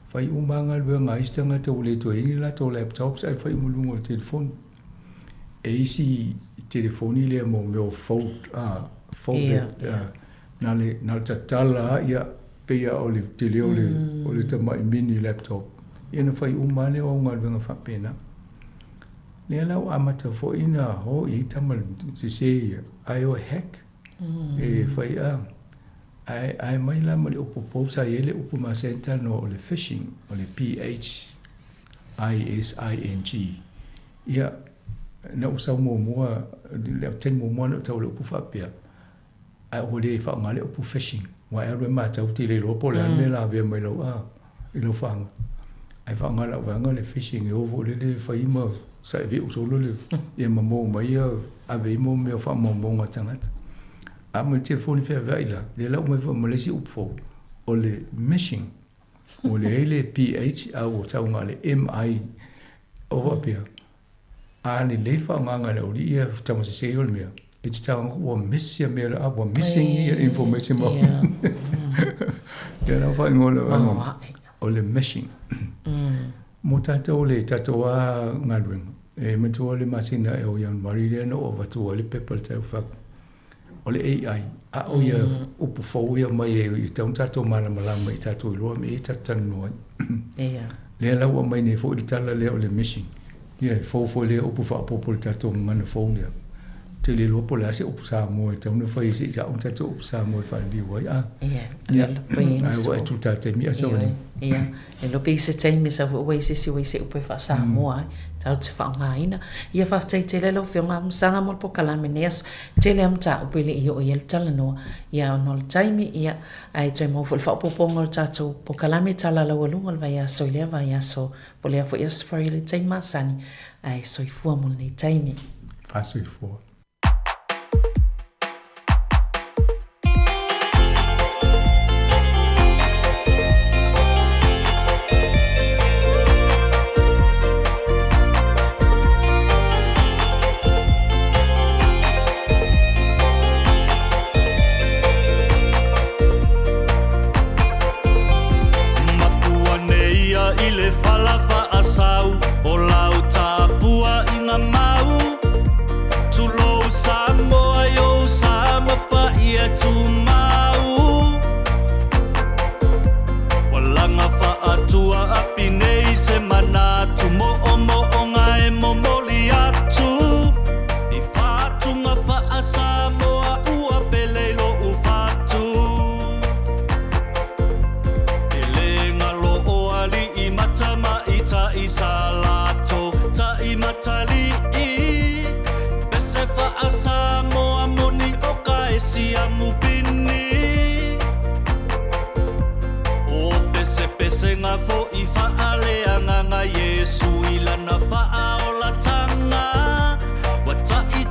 Fai uma lava galuega a isi tagata ua le toe i ai ni latou laptops ae fai uma i luga o le telefoni. E isi telefoni lea mo mea o fold, folded, na le na le tatala lava pei lava o le tele o le o le tamai mini laptop. Ia ona fai uma lava lea o au galuega faapena. Lea la ua amata foi ona o i ai tama sese ia, ae o e hack, e fai a ae ae mai la ma le upu pou sa i ai le upu masani e talanoa o le phishing, o le P H I S I N G. Ia, na ou sau muamua, le taimi muamua na ou tau i le upu faapea, ae ua le faaaoga le upu fishing, aua e alu e matau te le iloa po o le a le mea lavea mai lau, a, i lau faga. Ae faaaoga e lau vaega le fishing e o foi lele e fai ma saeveu solo le, ia ma maua mai ia, ave ai mea o faamaumauga a tagata. A ma le telefoni feaveai la, lea la ua aumai foi ma le isi upu fou, o le mishing. Ua leai le PH a ua tau na o le MI. O faapea, a lelei le faaaogaga e le aualii ia taumasese o le mea, e te tago ua miss ia mea, ua missing ia information ma. Ia la faaigoa le vaega o le mishing. Mo tatou le tatou lava galuega, e manatua le masina ea o Ianuari lea na ou avatua ai le pepa i le taufaku. O le AI, a o ia upu fou ia mai e tatau ona tatou malamalama i tatou iloa mea ia tatou talanoa ai. Ia. Lea la ua aumai nei foi le tala lea o le mishing. Ia e fou foi lea upu faaopoopo i le tatou gagana fou lea. Ou te le iloa po o le a se upu Samoa e tatau ona fai se i aʻo ni tatou upu Samoa e faaliliu ai. A. Ia. Ia. Ae ua e tuta taimi a sau nei. Ia. E iloa pe i se taimi sau foi ua i se isi ua i se upu e faa-Samoa ai, tatou te faaaogaina. Ia faafetai tele lau Afioga Amusaga mo le polokalame nei aso. Tele lava mataupu e le i oo i ai le talanoa, ia ona o le taimi, ia, ae toe maua foi le faaopoopoga o le tatou polokalame Tala Laualuga o le vaiaso i lea vaiaso, po o lea foi aso Faraile i le taimi masani, ae soifua mo lenei taimi. Faasoifua. Mapua nei ia i le fala faasau o lau tapua i nga mau. Tulou Samoa i ou sa ma paia tumau. Ua laga faatua api nei se manatu moomooga e momoli atu i fatuga faa-Samoa ua pele i lou fatu. E le galo o alii ma tamaitai sa latou taimatalii. Pese faa-Samoa moni o ka e siamu pini. O pesepesega foʻi faaleagaga Iesu i lana faaolatanga. Ua taʻi.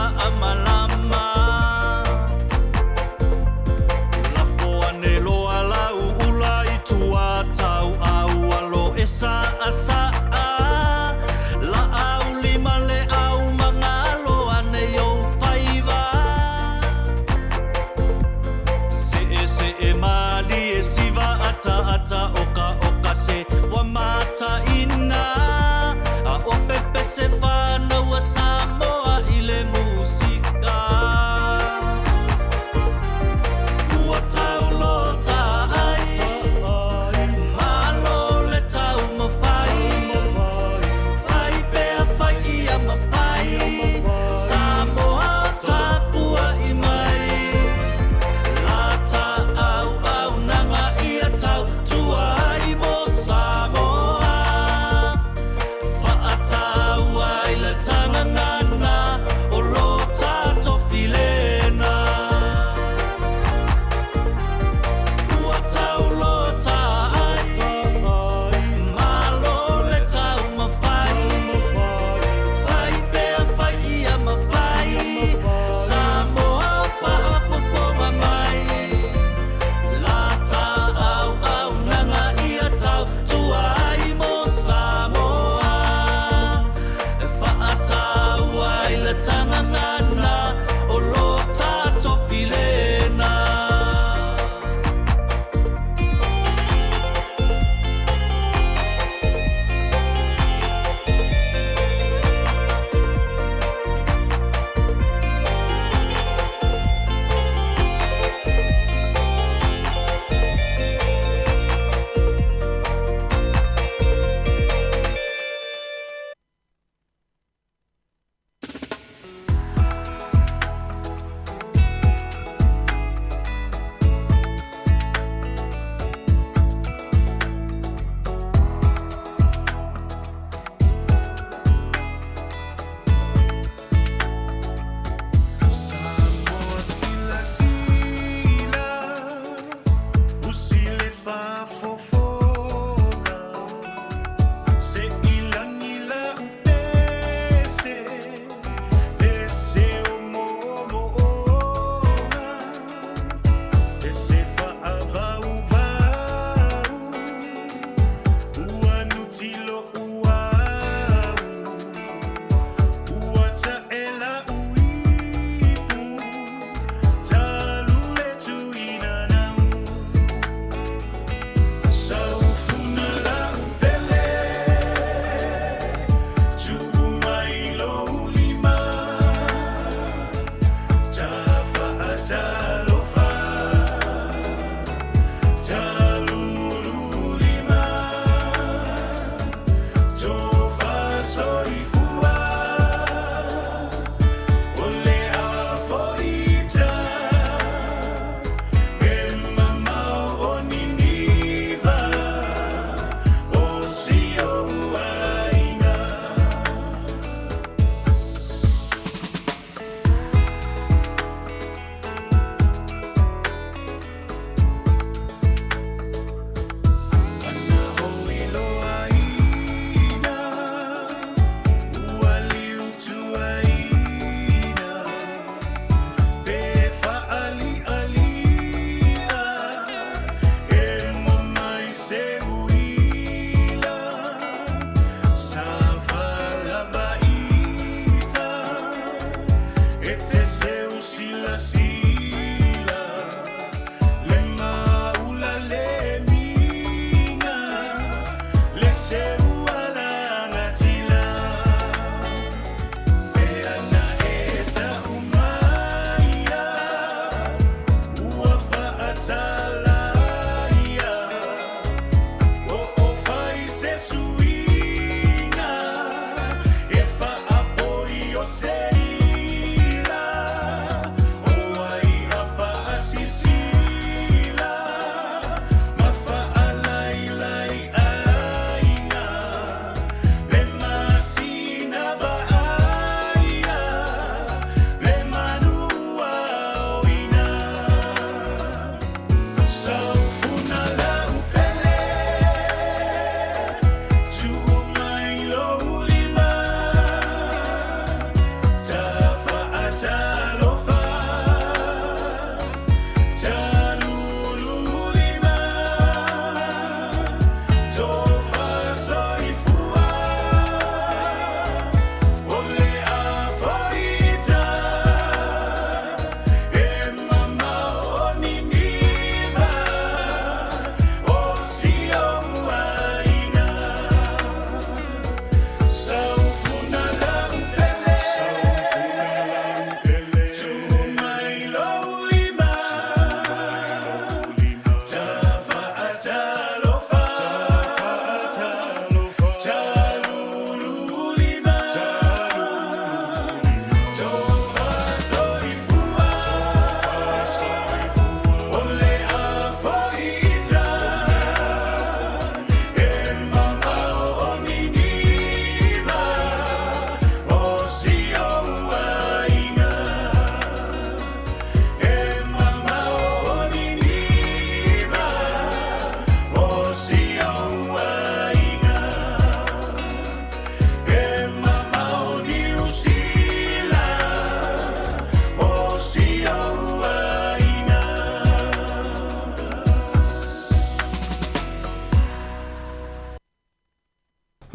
faamalama. Lafo ane loa lau ula i tua tau au alo e saasaa. Laau lima le au magalo ane i ou faiva. Seesee malie siva ataata oka oka se ua mataina. A o pepese fanau a Samoa i le musika. Ua tau lota ai, malo le taumafai. Fai pea fai ia mafai, Samoa o tapuai mai. Lata auaunaga ia tautua ai mo Samoa. Faataua i le tagagana o lo tatou filena. Ua tau lota ai, malo le taumafai. Fai pea fai ia mafai, Samoa o faafofoga mai. Lata auaunaga ia tautua ai mo Samoa. E faataua i le tagagana o lo tatou filena. Samoa silasila, usi le faafofoga, se i lagi lau pese, pese o moomooga, pese faavauvau, ua nutilo uau, ua taʻe lau ipu, talu le tuinanau. Saufuna lau pele, tuu mai lou lima, tafaatalofa, talululima, tofa soifua, o le afoita, e mamao o Niniva, o si ou aiga. Ana o iloaina, ua liutuaina, pe faalialia, e mo mai se uila, sa falavaita, e te seu silasila, le maula le miga, le seu alagatila. E ana e taumaia, ua faatalaia, o o fai se suiga, e faapoi o seila.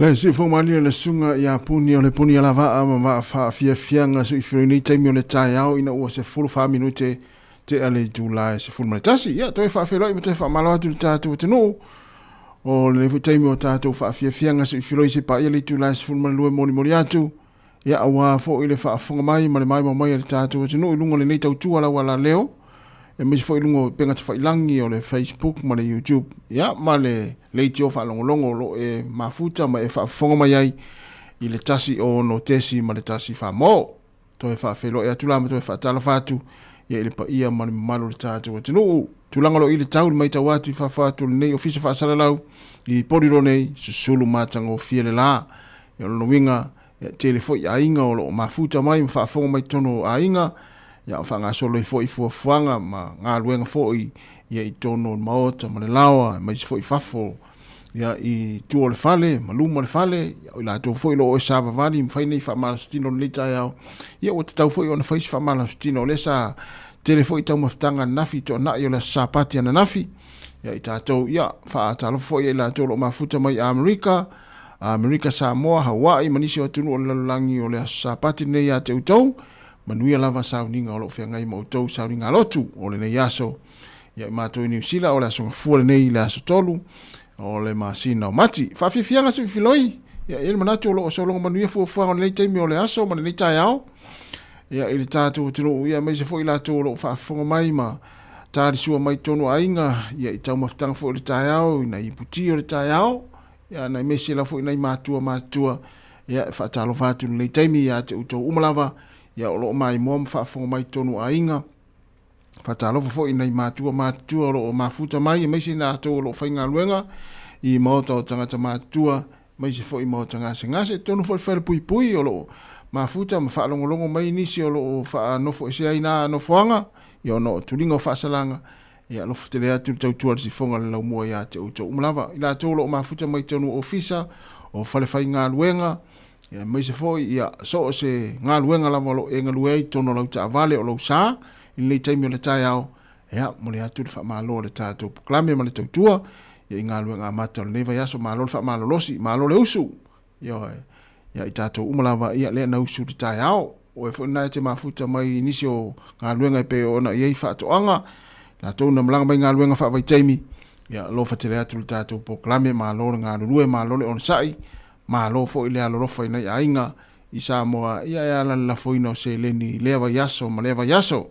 Le siufoga malie o le susuga ia Puni o le Puni alavaa ma vaa faafiafiaga suifiloi nei taimi o le taeao ina ua 14 minute tea le itula e 11. Ia toe faafeiloai ma toe faamalo atu i le tatou atunuu o lenei foi taimi o tatou faafiafiaga suifiloi se paia le itula e 12 molimoli atu. Ia aua foi le faafofoga mai ma le maimoa mai a le tatou atunuu i luga o lenei tautua lau alaleo, aemaise foi i luga o upega tafailagi o le Facebook ma le YouTube, ia ma le leitio faalogologo o lo o e mafuta ma e faafofoga mai ai i le 106 ma le 1 mo. Toe faafeiloai atu la ma toe faatalofa atu ia i le paia ma le mamalu o le tatou atunuu. Tulaga o lo o i le tau i le matau atu i fafo atu o lenei ofisa faasalalau i Porirua nei, susulu matagofie le la. Ia o lona uiga, ia tele foi aiga o lo o mafuta mai ma faafofoga mai totonu o aiga, ia o faagasolo ai foi fuafuaga ma galuega foi ia i totonu o le maota ma le laoa, aemaise foi fafo ia i tua o le fale ma luma o le fale, ia o i latou foi o lo o e savavali ma fai nei faamalositino i lenei taeao, ia ua tatau foi ona fai se faamalositino. O lea sa tele foi taumafataga ananafi i toanai o le Aso Sapati ananafi, ia i tatou, ia faatalofa foi ia i latou o lo o mafuta mai i Amerika, Amerika, Samoa, Hawaii ma nisi o atunuu o le lalolagi o le Aso Sapati lenei ia te outou. Manuia lava sauniga o lo o feagai ma outou sauniga lotu o lenei aso. Ia i matou i Niu Sila o le Aso Gafua lenei i le aso 3 o le masina o Mati. Faafiafiaga Siufiloi, ia i le manatu o lo o sologa manuia fuafuaga o lenei taimi o le aso ma lenei taeao. Ia i le tatou atunuu, ia aemaise foi latou o lo o faafofoga mai ma talisua mai totonu aiga, ia i taumafataga foi o le taeao, i nai iputi o le taeao. Ia na aemaise lava foi nai matua matutua, ia e faatalofa atu i lenei taimi ia te outou uma lava, ia o lo o maimoa ma faafofoga mai totonu o aiga. Faatalofa foi i nai matua matutua o lo o mafuta mai, aemaise i latou o lo o faigaluega i maota o tagata matutua, aemaise foi i maota gasegase. Totonu foi i le falepuipui o lo o mafuta ma faalogologo mai nisi o lo o faanofoesea ai na nofoaga, ia ona o tuliga o faasalaga. Ia alofa tele atu le tautua a le sifoga le laumua ia te outou uma lava. I latou o lo o mafuta mai totonu o ofisa, o falefaigaluega, ia aemaise foi ia so o se galuega lava o lo o e galue ai i totonu o lau taavale o lou sa i lenei taimi o le taeao, ia momoli atu le faamalo a le tatou polokalame ma le tautua ia i galuega amata o lenei vaiaso. Malo le faamalolosi, malo le usu. Ioe. Ia i tatou uma lava, ia lea na usu i le taeao. O oe foi lena e te mafuta mai i nisi o galuega e pei ona i ai faatoaga, latou na malaga mai galuega faavaitaimi, ia alofa tele atu le tatou polokalame, malo le galulue, malo le onosai, malo foi le alolofa i nai aiga i Samoa, ia e ala le lafoina o seleni i lea vaiaso ma lea vaiaso.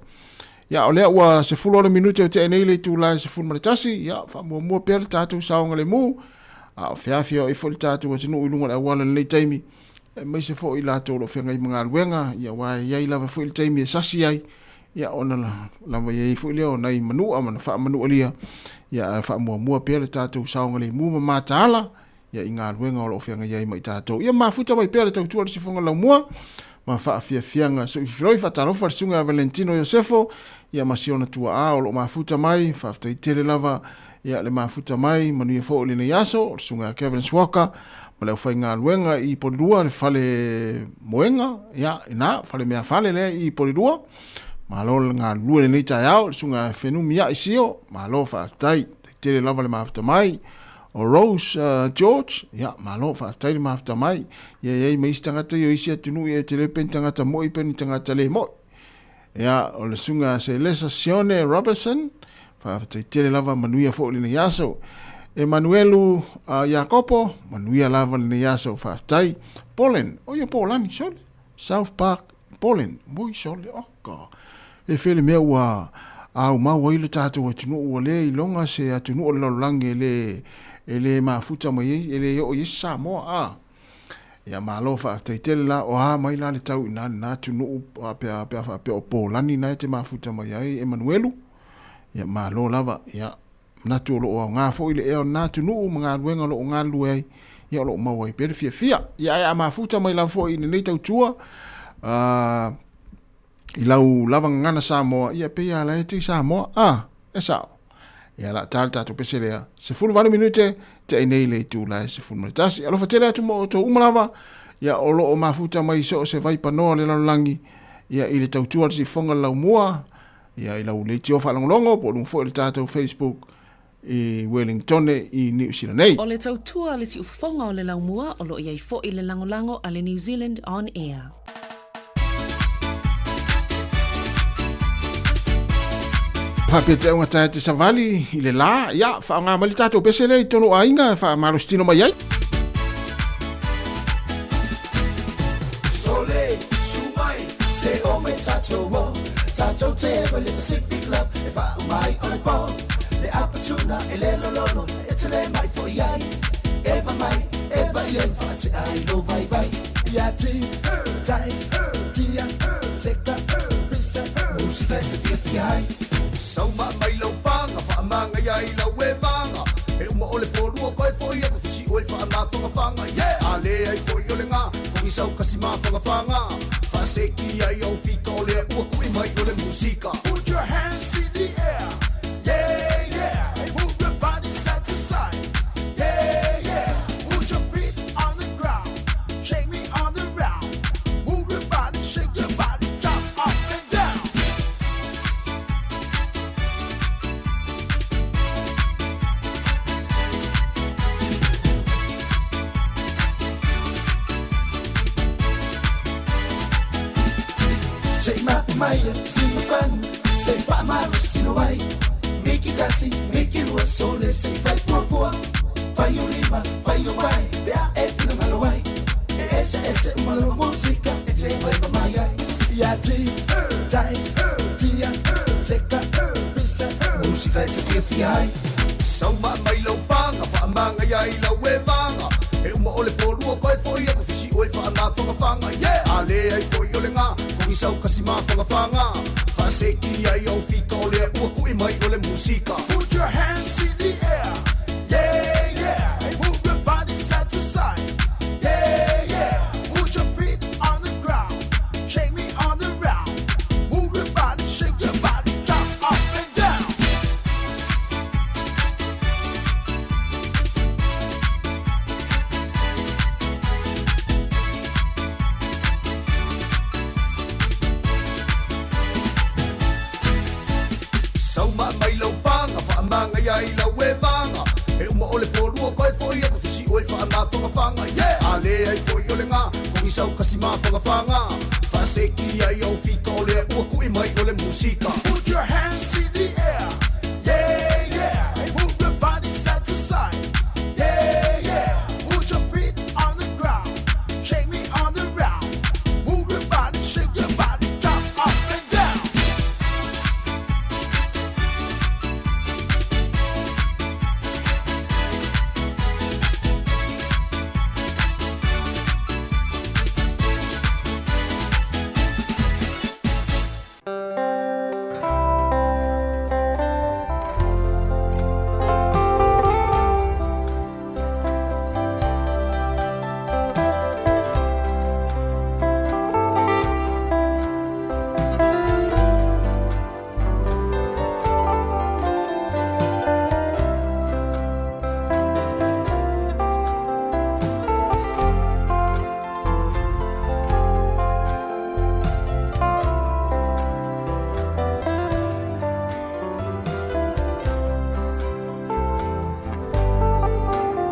Ia, o lea ua 16 minute o tea nei le itula e 11, ia, faamuamua pea le tatou saogalemu, a o feafioai foi le tatou atunuu i luga o le auala i lenei taimi, aemaise foi i latou o lo o feagai ma galuega, ia, aua e i ai lava foi le taimi e sasi ai, ia, ona lava i ai foi lea o nai manua ma na faamanualia, ia, ae faamuamua pea le tatou saogalemu ma mataala, ia, i galuega o lo o feagai ai ma i tatou. Ia mafuta mai pea le tautua i le sifoga laumua ma faafiafiaga soifiloi. Faatalofa le susuga ia Valentino Iosefo, ia ma si ona tuaa o lo o mafuta mai. Faafetai tele lava ia le mafuta mai, manuia foi lenei aso, o le susuga ia Kevin Swaka ma le aufaigaluega i Polirua, le fale moega, ia ina, fale mea fale lea i Polirua. Malo le galulue lenei taeao, le susuga ia Fenumiai Sio, malo faafetai, tele lava le mafuta mai. O Rose George, ia, malo, faafetai le mafuta mai. Ia i ai ma isi tagata ia o isi atunuu ia e tele pe ni tagata moi pe ni tagata le moi. Ia, o le susuga ia Selesa Sione Robertson, faafetai tele lava, manuia foi lenei aso. Emanuelu Iakopo, manuia lava lenei aso, faafetai. Poland, o ia Polani, sole, South Park, Poland, moi sole, oka. E fea le mea ua aumau ai le tatou atunuu ua le iloga se atunuu o le lalolagi e le, e le mafuta mai ai, e le oo i ai se Samoa, a. Ia malo faafetai tele la, o a mai la le tau i ina lena atunuu pe a, pe a faapea o Polani na e te mafuta mai ai Emanuelu. Ia malo lava, ia manatu o lo o aoga foi le ea o lena atunuu ma galuega o lo o galulue ai, ia o lo o maua ai pea le fiafia. Ia ae a mafuta mai lava foi i lenei tautua, i lau lava gagana Samoa, ia pei lava la e te i Samoa, a, e sao. Ia la ta le tatou pese lea, 18 minute, te ai nei le itula e 11. Alofa tele atu mo outou uma lava, ia o lo o mafuta mai so o se vaipanoa o le lalolagi, ia i le tautua le sifoga le laumua, ia i lau leitio faalogologo, po o luga foi o le tatou Facebook. I Wellingtone i Niu Sila nei. O le tautua a le siufofoga o le laumua o lo o i ai foi le lagolago a le New Zealand On Air. Faapea te augata e te savali i le la, ia, whaonga mai le tātou pese lea i tonu aiga e whaamalositino mai ai. Sole, sumai, se o me tātou o Tātou te ewa le Pacific Love E wha umai o le pō Le apatuna e le lololo E te le mai fo i ai Eva mai, eva i ai Wha te ai lo vai vai Ia ti, tais, tia, seka, pisa Musika e te fia fia ai Sauma mai lau panga, whaamanga ia i lau e manga. E uma o le pōlua koe foi aku fisi oe whaamawhangawhanga. Yeah! A le ai foi o le ngā, kongi sau kasi mawhangawhanga. Whaaseki ai au fika o lea ua kui mai o le musika. Put your hands in the air. Yeah, yeah. Move your body side to side. Yeah, yeah. Put your feet on the ground. Shake me on the round. Move your body, shake your body, jump up and down. Sei mapu maia, sima fanu, sei pa malu sino ai. Miki kasi, miki lua sole, sei fai fua fua. Fai o lima, fai o vai, bea e fina malo ai. E ese ese uma lova música, e te vai pa mai ai. Ia ti, tais, tia, seka, pisa, música e te fia fia ai. Sauma mai lau panga, whaamanga ia i lau e manga. E uma o le pōlua koe foi aku fisi oe whaamawhangawhanga. Yeah! A le ai foi o le ngā, kongi sau kasi mawhangawhanga. Whaaseki ai au fika o lea ua kui mai o le musika. Put your hands in the air. Yeah, yeah. Move your body side to side. Yeah, yeah. Put your feet on the ground. Shake me on the round. Move your body, shake your body, jump up and down. Sauma mai lau panga, whaamanga ia i lau e manga. E uma o le pōlua koe foi aku fisi oe whaamawhangawhanga. Yeah! A le ai foi o le ngā, kongi sau kasi mawhangawhanga. Whaaseki ai au fika o lea ua kui mai o le musika. Put your hands in the air. Yeah, yeah. Move your body side to side. Yeah, yeah. Put your feet on the ground. Shake me on the round. Move your body, shake your body, jump up and down.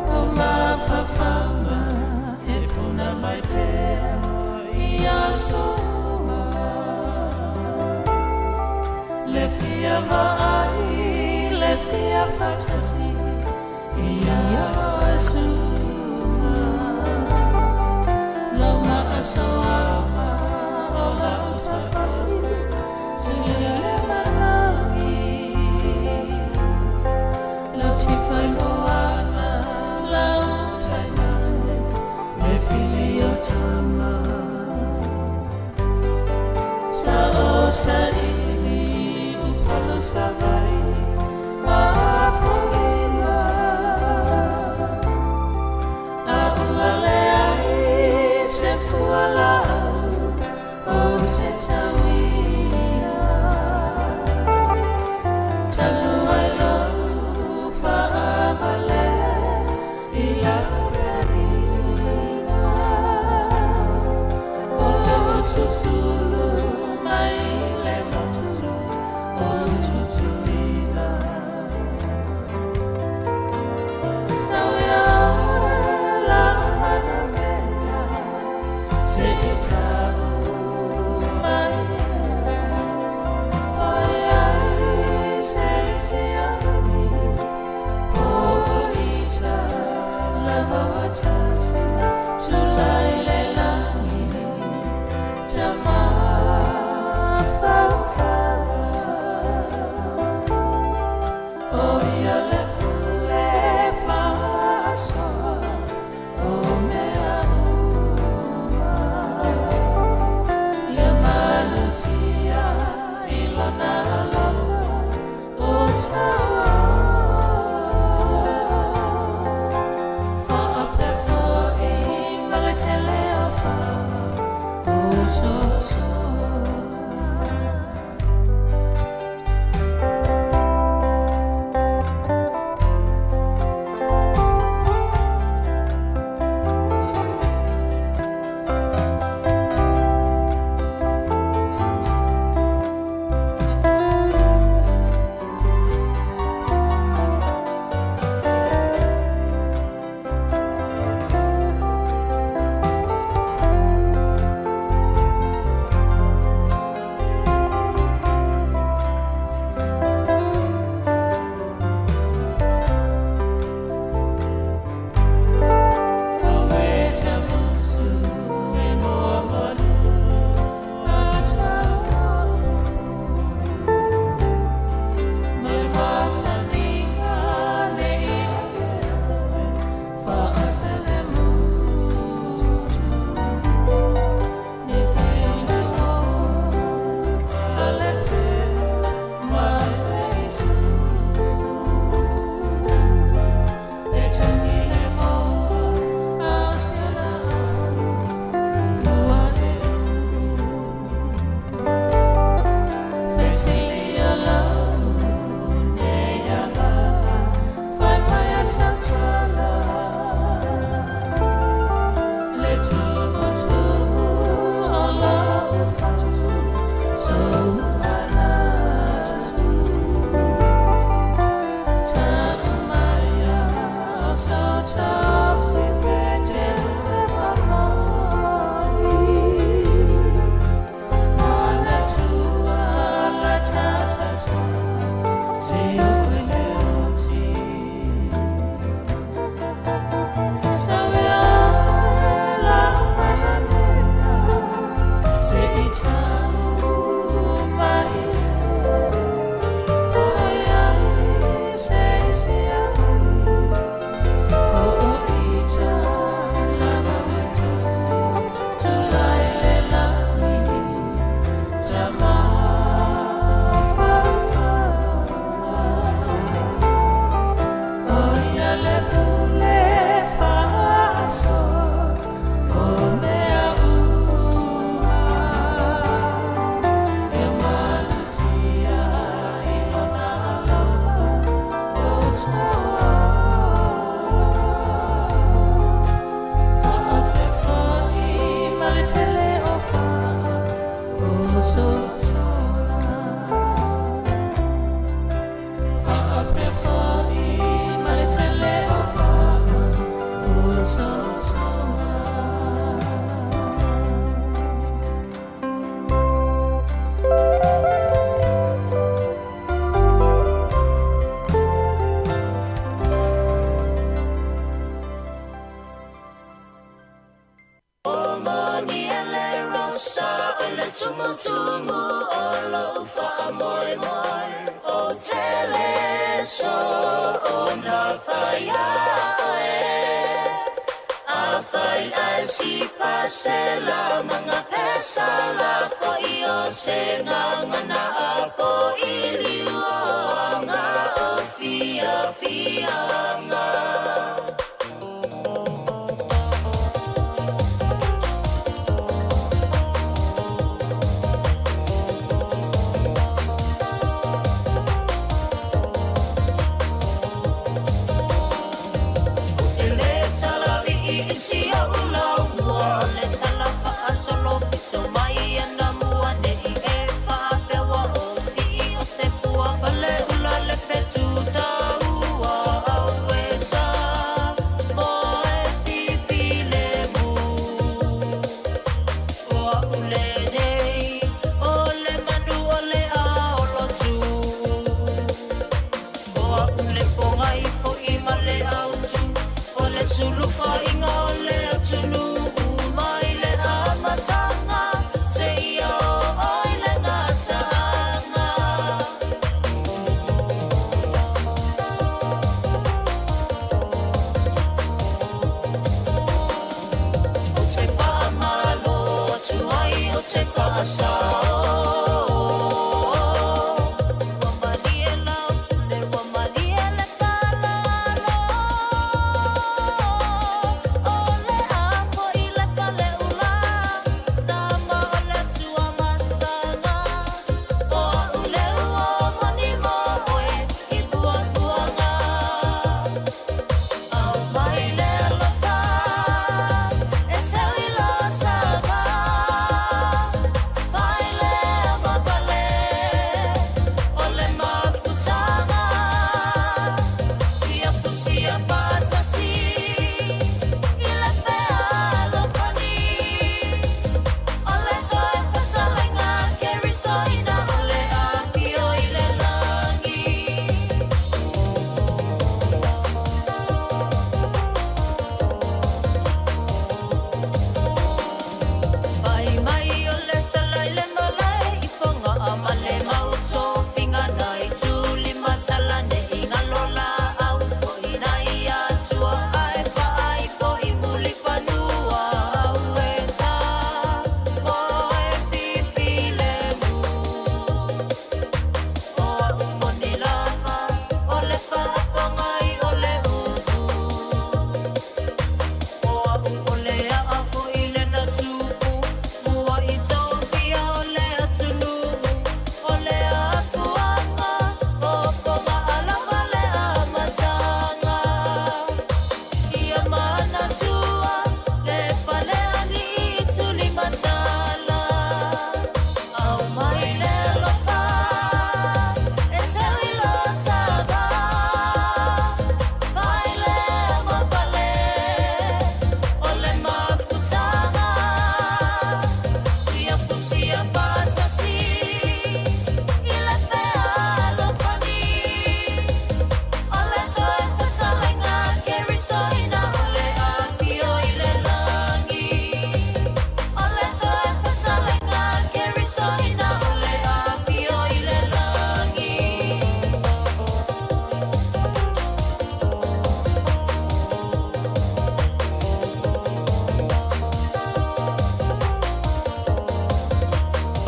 O mafafanga e puna mai pea i aso uma. Le fia vaai, le fia faatasi ia oe suma. Lau maasoaga o lau taukosi, silile malagi. Lau tifai moana, lau taimai, le fili o tama. Sa o saili, upolu savai, ma apolima. A ua leai se fualau, o se tauia. Talu ai lou faavalea i lau lelina. O lou susulu mai le motu o Tutuila. faamoemoe o te le soona fai ae. A fai ae si pasela manga pesa la foi o se ngangana a po i liuanga o fia fianga.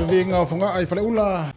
Viiga o Fogaa i Faleula.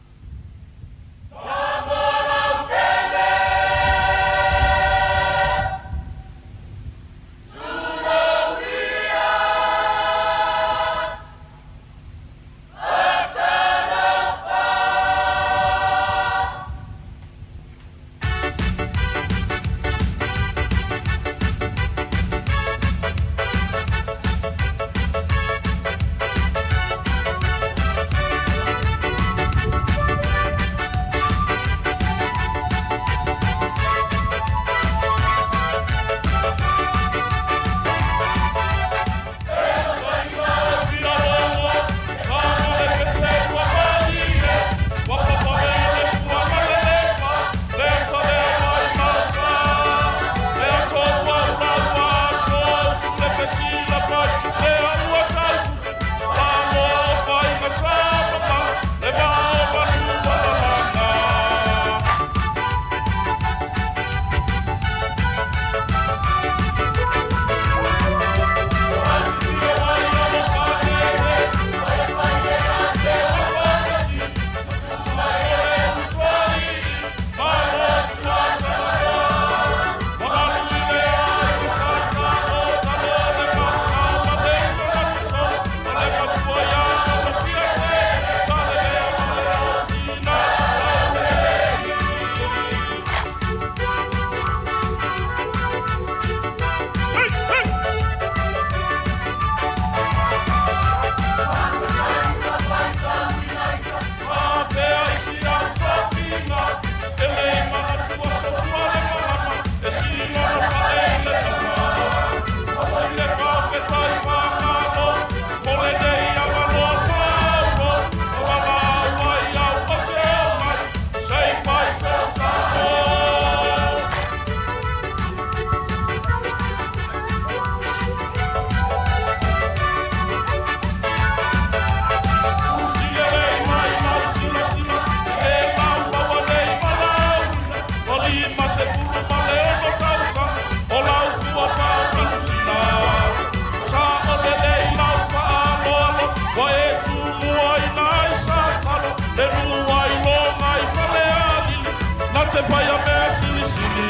te whai a mea silisili.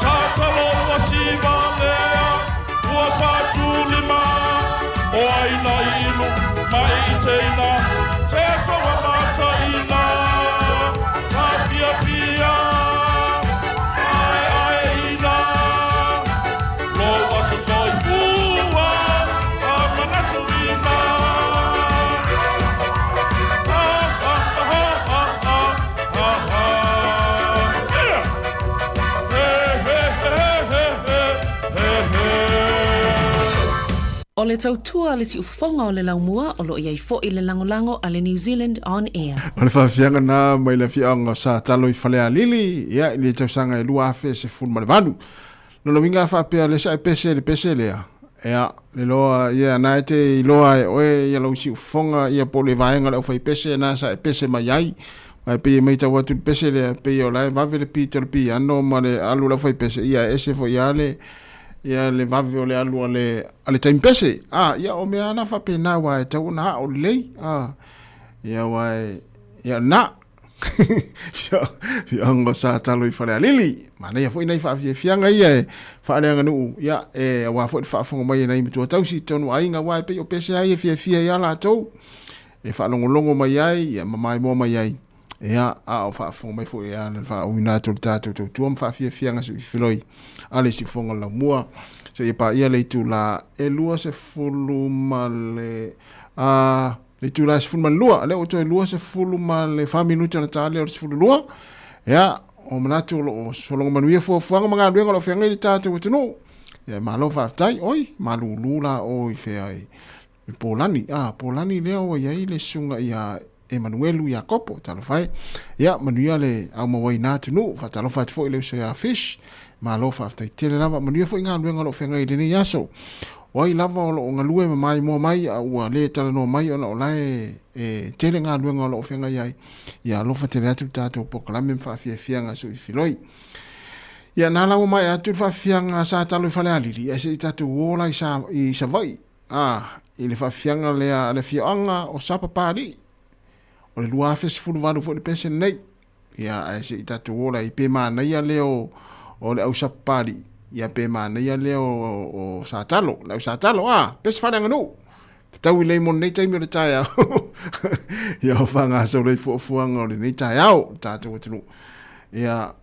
Sa talo ua siva lea, ua whātulima, o aina ilu, mai i teina, te aso wa mataina, ta pia pia, ai ai ina, lo aso soi ua, a manatu ina. Ha, ha, ha, ha, ha, ha, ha. Yeah! Hey, hey, hey, hey, hey, hey, hey. O le tautua a le siufofoga o le laumua o lo o i ai foi le lagolago a le New Zealand On Air. O le faafiaga na mai le afioaga o Satalo i Falealili, ia, i le tausaga e 2018. Lona uiga a faapea le sa e pese le pese lea, ia, le loa, ia, na e te iloa e oe ia lou siufofoga, ia po o le vaega o le aufaipese na sa e pese mai ai. Ae pei e matau atu i le pese lea, pei o la e vave le pito o le piano ma le alu o le aufaipese, ia e ese foi lava le, ia le vave o le alu a le, a le taimi pese. A, ia o mea lava na faapena aua e tatau ona ao lelei. A, ia aua e, ia na. Fioga o Satalo i Falealili. Manaia foi nai faafiafiaga ia e faaleaganuu, ia, e aua foi le faafofoga mai a nai matua tausi i totonu o aiga, aua e pei o pese lava ia e fiafia ai lava latou, e faalogologo mai ai, ia ma maimoa mai ai. Ia, a o faafofoga mai foi ia le faauiina atu o le tatou tautua ma faafiafiaga siuifiloi a le siufofoga o le laumua. Seia paia le itula e 20 ma le, a, le itula e 12, lea ua toe 24 minute ona ta lea o le 12. Ia, o manatu o lo o sologa manuia fuafuaga ma galuega o lo o feagai le tatou atunuu. Ia, malo faafetai. Oi, malūlū la o i fea i Polani. A, Polani lea ua i ai le susuga ia Emanuelu Iakopo. Talofa e. Ia, manuia le aumauaiina atunuu. Faatalofa atu foi i le uso ia Fish. Malo faafetai tele lava. Manuia foi galuega o lo o feagai i lenei aso. O ai lava o lo o galue ma maimoa mai a ua le talanoa mai ona o la e, e tele galuega o lo o feagai ai. Ia alofa tele atu le tatou polokalame ma faafiafiaga suifiloi. Ia, na la ua maea atu le faafiafiaga sa talo i Falealili, ae se i tatou o la i, sa, i Savaii. A, i le faafiafiaga lea a le afioaga o Sapapalii. O le 2018 foi le pese lenei. Ia, ae se i tatou o la i pe manaia lea o, o le au Sapapalii, ia pe manaia lea o, o Satalo, le au Satalo, a, pese faaleaganuu. Fetaui lelei mo lenei taimi o le taeao. Ia o faagasolo ai fuafuaga o lenei taeao, le tatou atunuu. Ia,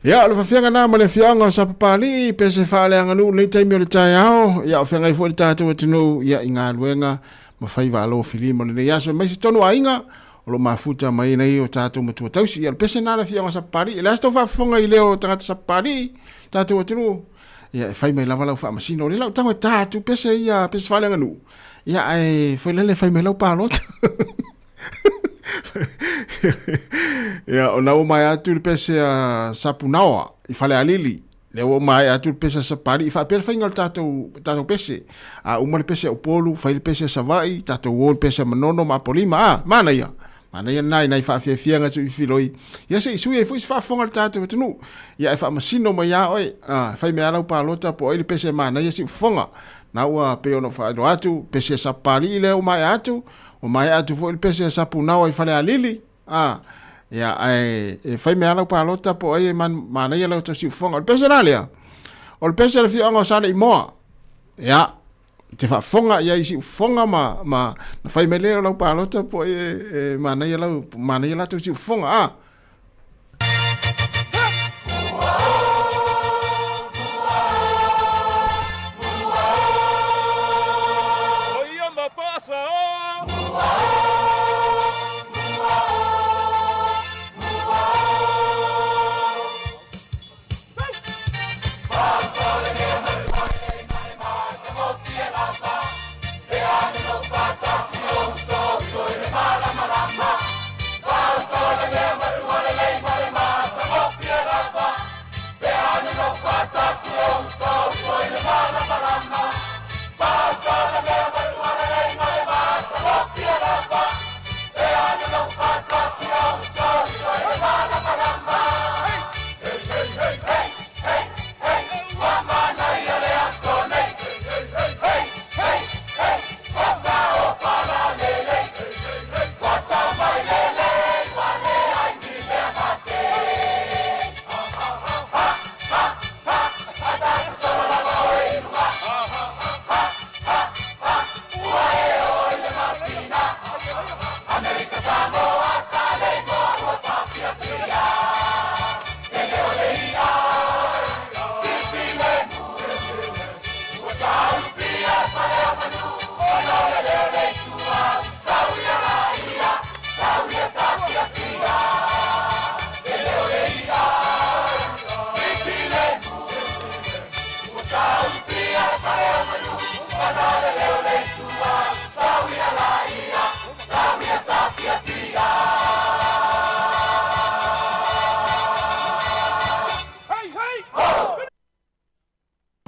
Ia, o le fafiaga na ma le afioaga o Sapapalii, pe se faaleaganuu lenei taimi o le taeao, ia o feagai foi le tatou atunuu, ia i galuega ma faiva alofilima o lenei aso, aemaise tonu aiga o lo o mafuta mai nei o tatou matua tausi. Ia, o le pese na le afioaga o Sapapalii. E le a se tou faafofoga i leo o tagata Sapapalii, tatou atunuu, ia e fai mai lava lau faamasino. O lea lau tago e ta atu pese ia, pese faaleaganuu, ia ae foi lele fai mai lau palota. Ia, o na ua maea atu le pese a Sapunaoa i Falealili, lea ua maea atu le pese a Sapali, i faapea le faiga o le tatou, tatou pese. A uma le pese a Upolu, fai le pese a Savaii, tatou o le pese a Manono ma Apolima, a, manaia. Manaia lena i nai faafiafiaga se i filoi. Ia se i sui ai foi se faafofoga a le tatou atunuu. Ia e faamasino mai lava oe, a, fai mai lava lau palota po o ai le pese e manaia si ufofoga. Na ua pei ona faailoa atu, pese a Sapalii lea ua maea atu, Ua maea atu foi le pese a Sapunaoa i Falealili, a, ia, ae e fai mea lau palota po o ai e manaia lau tausiufofoga. O le pese la lea, o le pese a le afioaga o Saleimoa, ia, te faafofoga i ai i siufofoga ma, ma na fai mai lea o lau palota po o ai e, e manaia lau, manaia la tausiufofoga, a.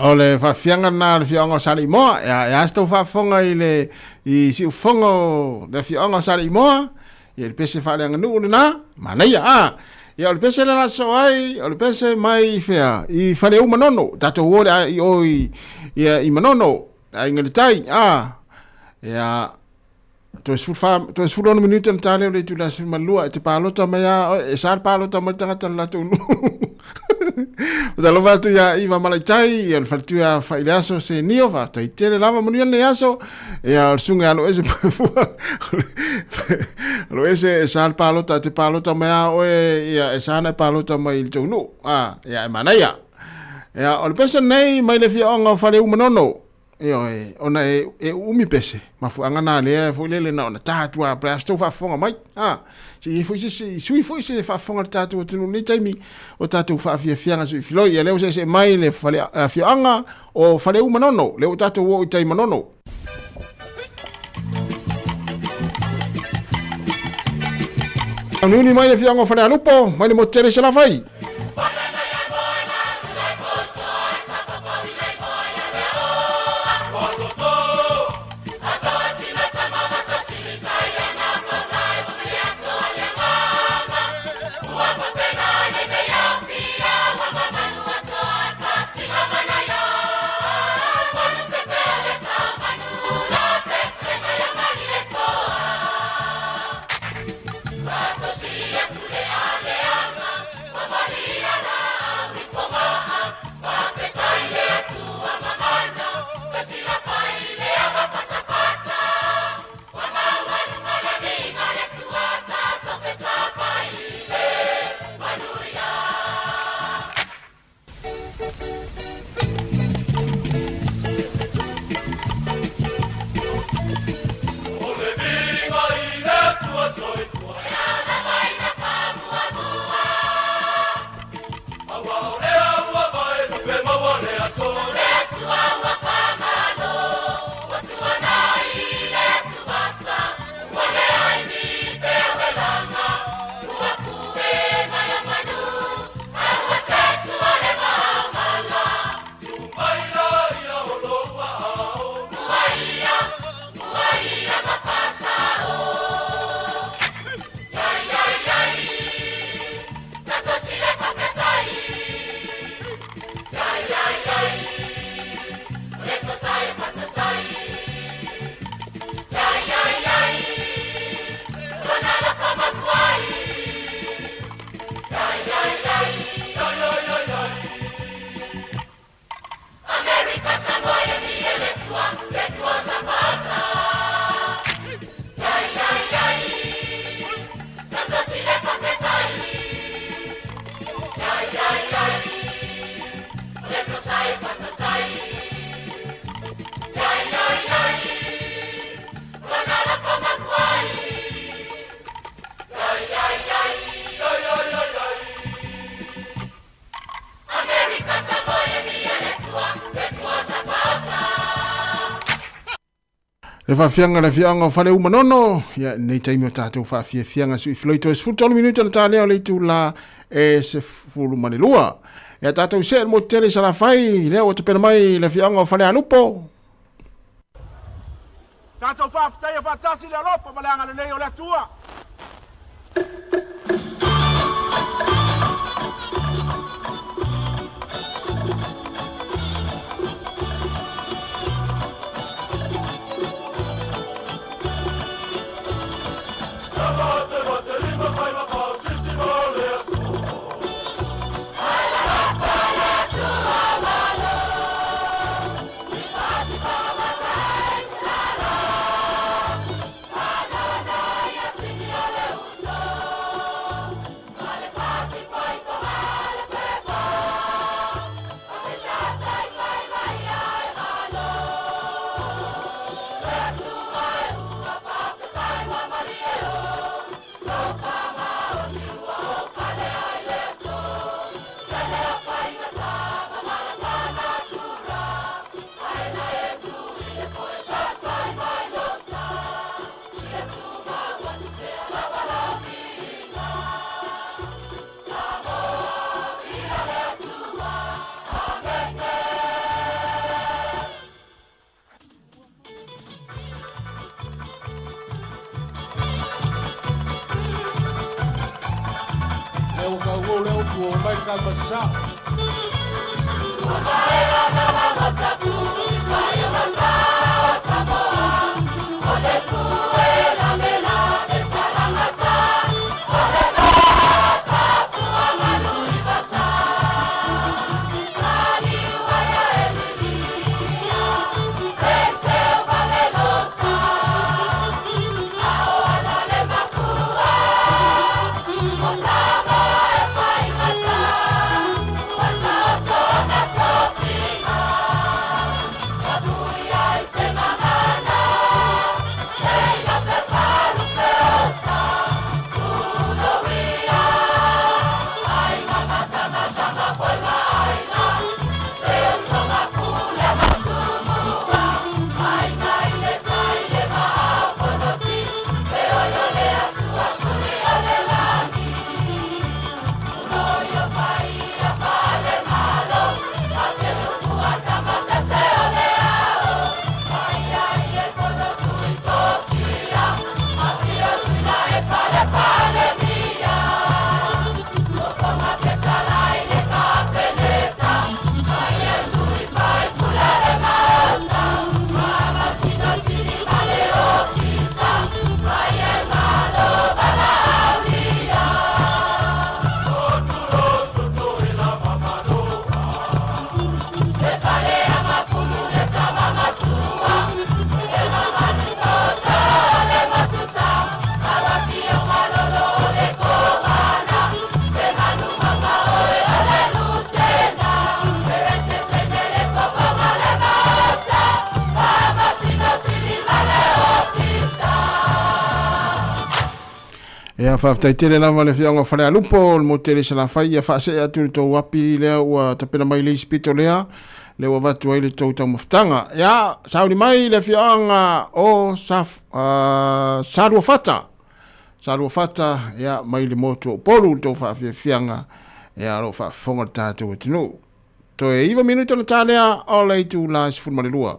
O le faafiaga lena o le afioaga o Saleimoa. E a, e a se tou faafofoga i le i siufofoga o le afioaga o Saleimoa, ia le pese faaleaganuu lena, manaia. A, ia o le pese le la sosoo ai, o le pese mai i fea, i Faleu Manono, tatou o le a, i o i, ia, i Manono, le aiga i le tai, a, ia, Toe 14, toe 16 minute na tā leo le itula 12 e te palota mai a, e sa le palota mai le tagata o le latou nuu. O talofa atu ia Iva Malaitai, ia le faletua ia Faileaso Senio, faafetai tele lava manuia lenei aso. Ia o le susuga ia Aloese Pafua, Aloese e sa le palota, e te palota mai a oe, ia e sa na e palota mai i le tou nuu. Ah, ia e manaia. Ia o le pese nei mai le afioaga o Faleu Manono. Ioe, ona e, e uumi pese, mafuaaga na lea foi lele na ona ta atu a pe a se tou faafofoga mai. A, se i ai foi se isi, sui foi se faafofoga a le tatou atunuu i lenei taimi o tatou faafiafiaga se i filoi. Ia lea ua seesee mai le fale, afioaga o Faleu Manono, lea ua tatou oo i tai Manono. Tauniuni mai le afioaga o Falealupo, mai le motu tele i Salafai. Le faafiaga le afioaga o Faleumanono, ia nei taimi o tatou faafiafiaga sui filoi toe 13 minute na talea o le itula e 12. Ia tatou see le motu tele i Salafai, lea ua tapena mai le afioaga o Falealupo. Tatou faafetaia faatasi le alofa ma le agalelei o le Atua. Ia faafetai tele lava le afioaga o Falealupo, le motu tele i Salafai, ia faasee atu le tou api lea ua tapena mai le isi pito lea, lea ua avatu ai le tou taumafataga. Ia, sauni mai le afioaga o Saf, uh, Saluafata. Saluafata, ia, mai le motu o Upolu le tou faafiafiaga, ia, o lo o faafofoga le tatou atunuu. Toe 9 minute ona ta lea o le itula e 12.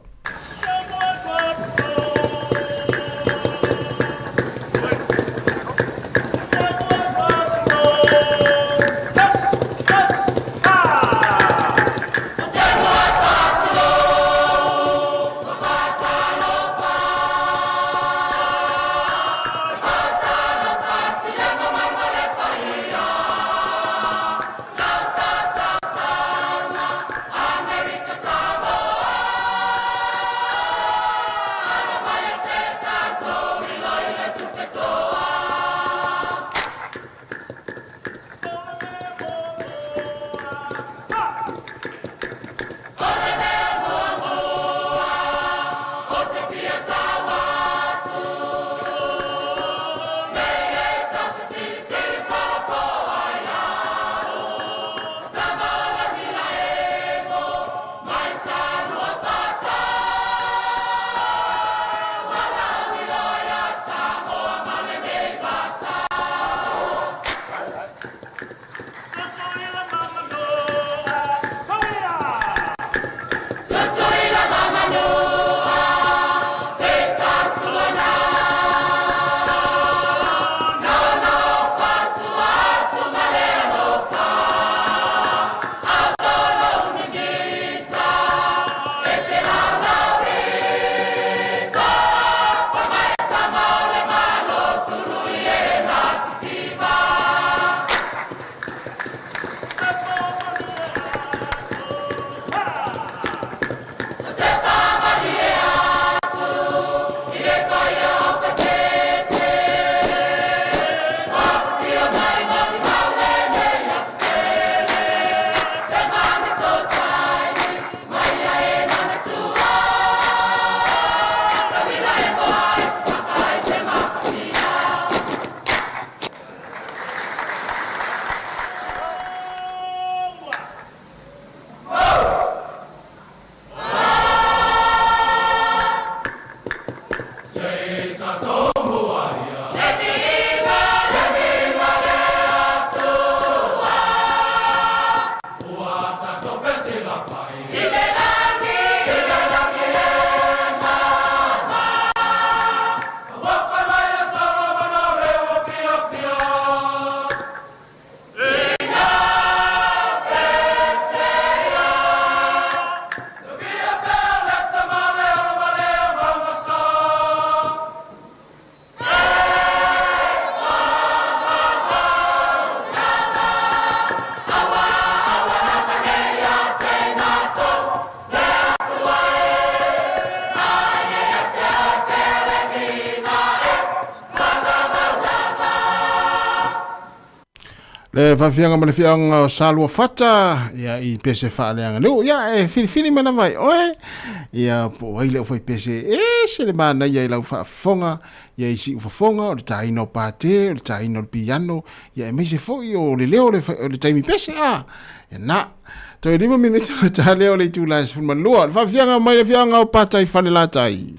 Le faafiaga ma le fiaga o Saluafata, ia i pese faaleaganuu. Ia e filifili mai lava i oe, ia po o ai le aufaipese e ese le manaia i lau faafofoga, ia i siufofoga, o le taina o pate, o le taina o le piano, ia aemaise foi o le leo o le, o le taimi pese, a. Ia na, toe 5 minute ma ta leo le itula e 12. Le faafiaga mai le fiaga o Patai Falelatai.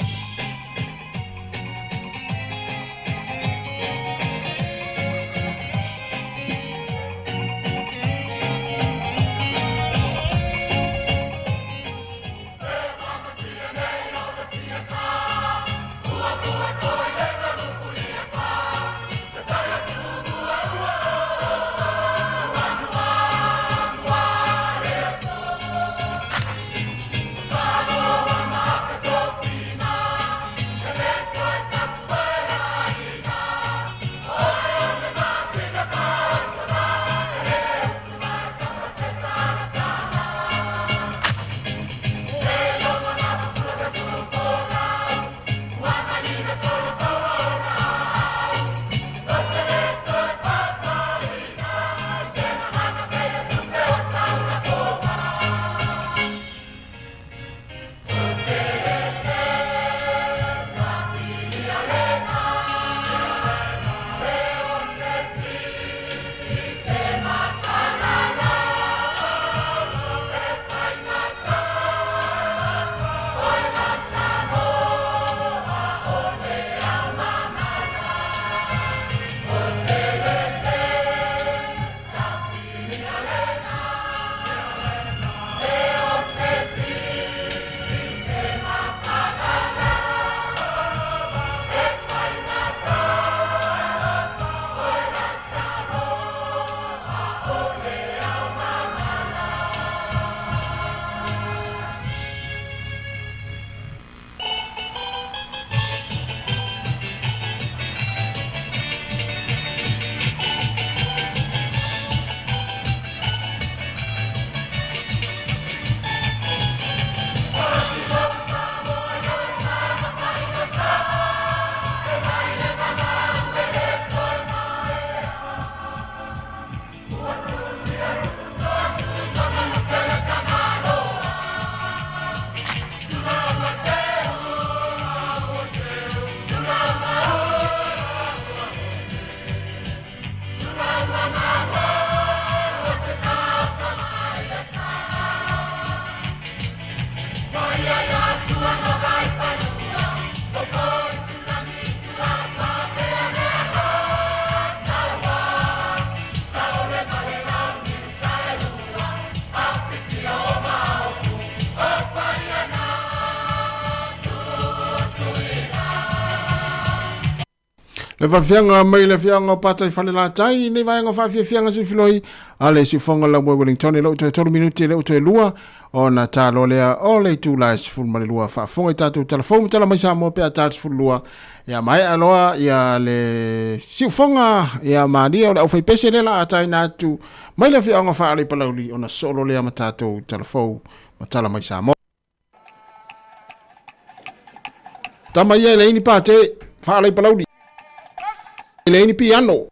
Le fafiaga mai le fiaga o Pata i Falelatai nei vaega o faafiafiaga se filoi a le siufoga la moe Wellington e lou toe 3 minute le toe lua ona talo lea o le itula e 12 faafofoga i tatou tala fou ma tala mai Samoa pe a ta 12 ia maea loa ia le siufoga ia malia o le aufaipese lea la a taina atu mai le fiaga faale Palauli ona solo lea ma tatou tala fou ma tala mai Samoa. Tama ia e leai ni pate, faalai Palauli. E leai ni piano.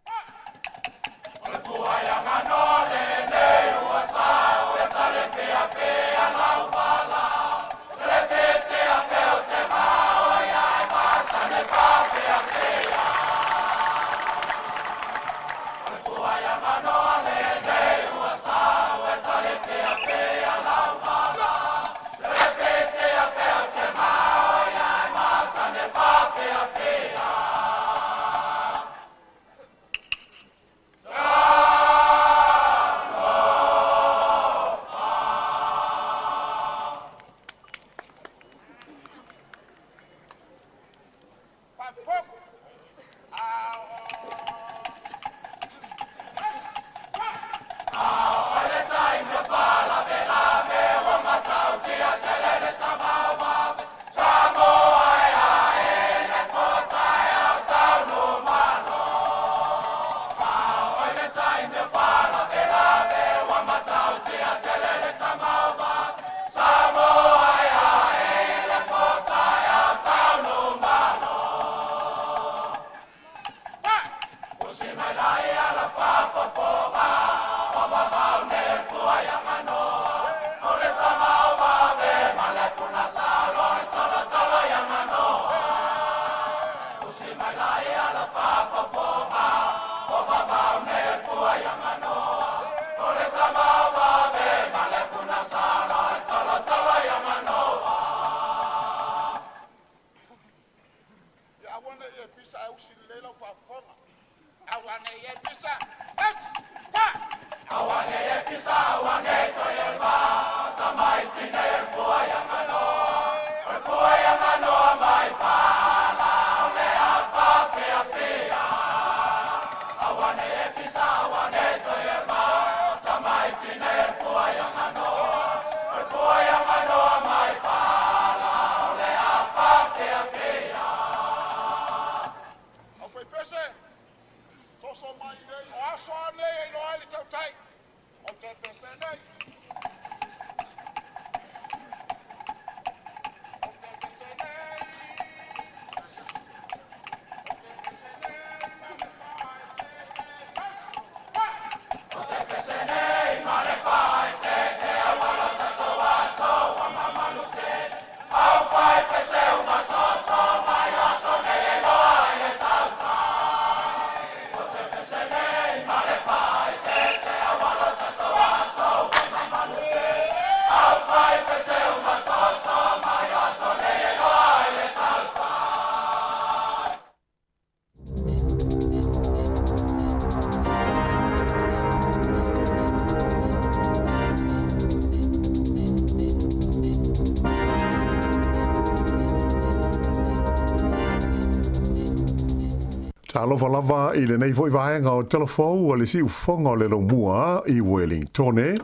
Talofa lava i lenei foi vaega o Tala Fou a le Siufofoga o le Laumua i Welingtone,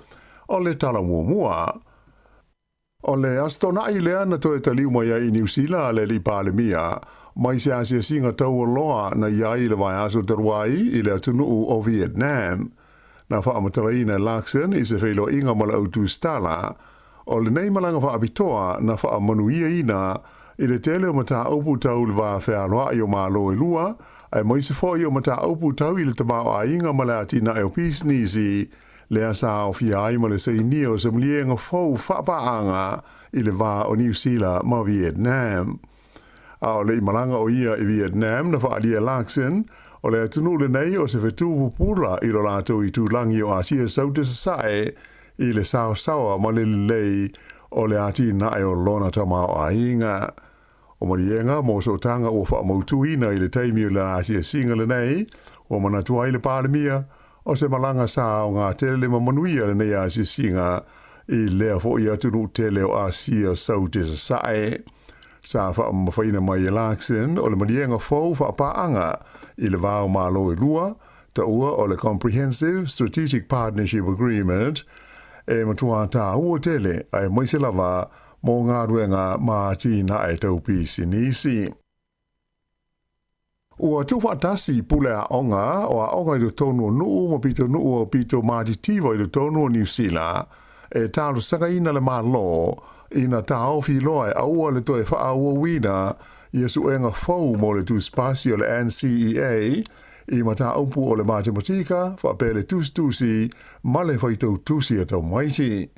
o le tala muamua. O le Aso Toonai lea na toe taliu mai ai i Niu Sila le Alii Palemia mai se asiasiga taualoa na i ai i le vaiaso talu ai i le atunuu o Vietnam. Na faamatalaina e Luxon i se feiloaiga ma le au tusitala o lenei malaga faapitoa na faamanuiaina i le tele o mataupu tau le va fealoai o Malo e lua, aemaise foi o mataupu tau i le tamaoaiga ma le atinae o pisinisi, lea sa aofia ai ma le sainia o se maliega fou faapaaga i le va o Niu Sila ma Vietnam. A o le i malaga o ia i Vietnam na faaalia e Luxon, o le atunuu lenei o se fetu pupula i lo latou itulagi o Asia Saute Sasae i le saosaoa ma le lelei o le atinae o lona tamaoaiga. O maliega mo sootaga ua faamautuina i le taimi o le asiasiga lenei, ua manatu ai le Palemia, o se malaga sa aoga tele ma manuia lenei asiasiga i lea foi atunuu tele o Asia Saute Sasae. Sa faamamafaina mai e Luxon o le maliega fou faapaaga i le va o Malo e lua, taua o le Comprehensive Strategic Partnership Agreement, e matua tāua tele aemaise lava mō galuega ma atinae tau pisinisi. Ua tuufaatasi pule aoga o aoga i totonu o nuu ma pitonuu o pito matitiva i totonu o Niu Sila e talosagaina le Malo ina taofi loa e aua le toe faaauauina ia suega fou mo le tusipasi o le NCEA i mataupu o le matematika faapea le tusitusi ma le faitautusi a tamaiti.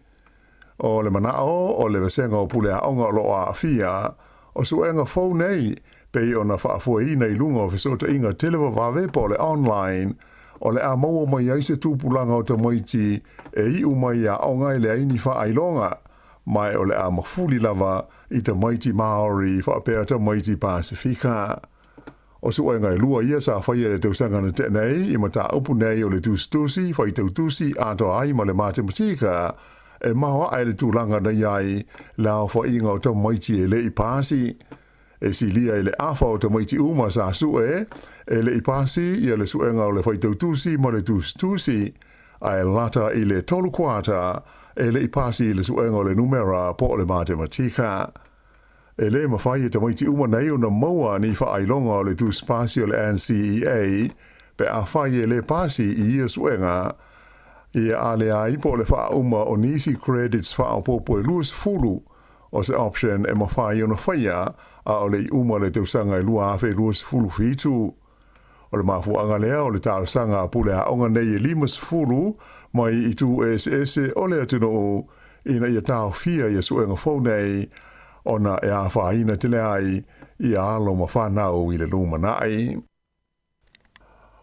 O le manao o le vasega o pule aoga o lo o aafia, o suega fou nei, pei ona faafoeina i luga o fesootaiga televavave po o le online, o le a maua mai ai se tupulaga o tamaiti e iu mai i aoga e leai ni faailoga, ma o le a mafuli lava i tamaiti Māori faapea tamaiti Pasifika. O suega e lua ia sa faia i le tausaga na tea nei i mataupu nei o le tusitusi, faitautusi atoa ai ma le matematika, e maoae le tulaga na i ai le aofaiga o tamaiti e le i pasi. E silia i le afa o tamaiti uma sa sue e le i pasi ia le suega o le faitautusi ma le tusitusi, ae lata i le 3/4 e le i pasi i le suega o le numera po o le matematika. E lē mafai e tamaiti uma nei ona maua ni faailoga o le tusipasi o le NCEA pe afai e lē pasi i ia suega, ia a leai po o le faauma o nisi credits faaopoopo e 20 o se option e mafai ona faia a o le i uma le tausaga e 2027. O le mafuaaga lea o le talosaga a pule aoga nei e 50 mai i itu eseese o le atunuu ina ia taofia ia suega fou nei ona e afaina tele ai ia alo ma fanau i le lumanai.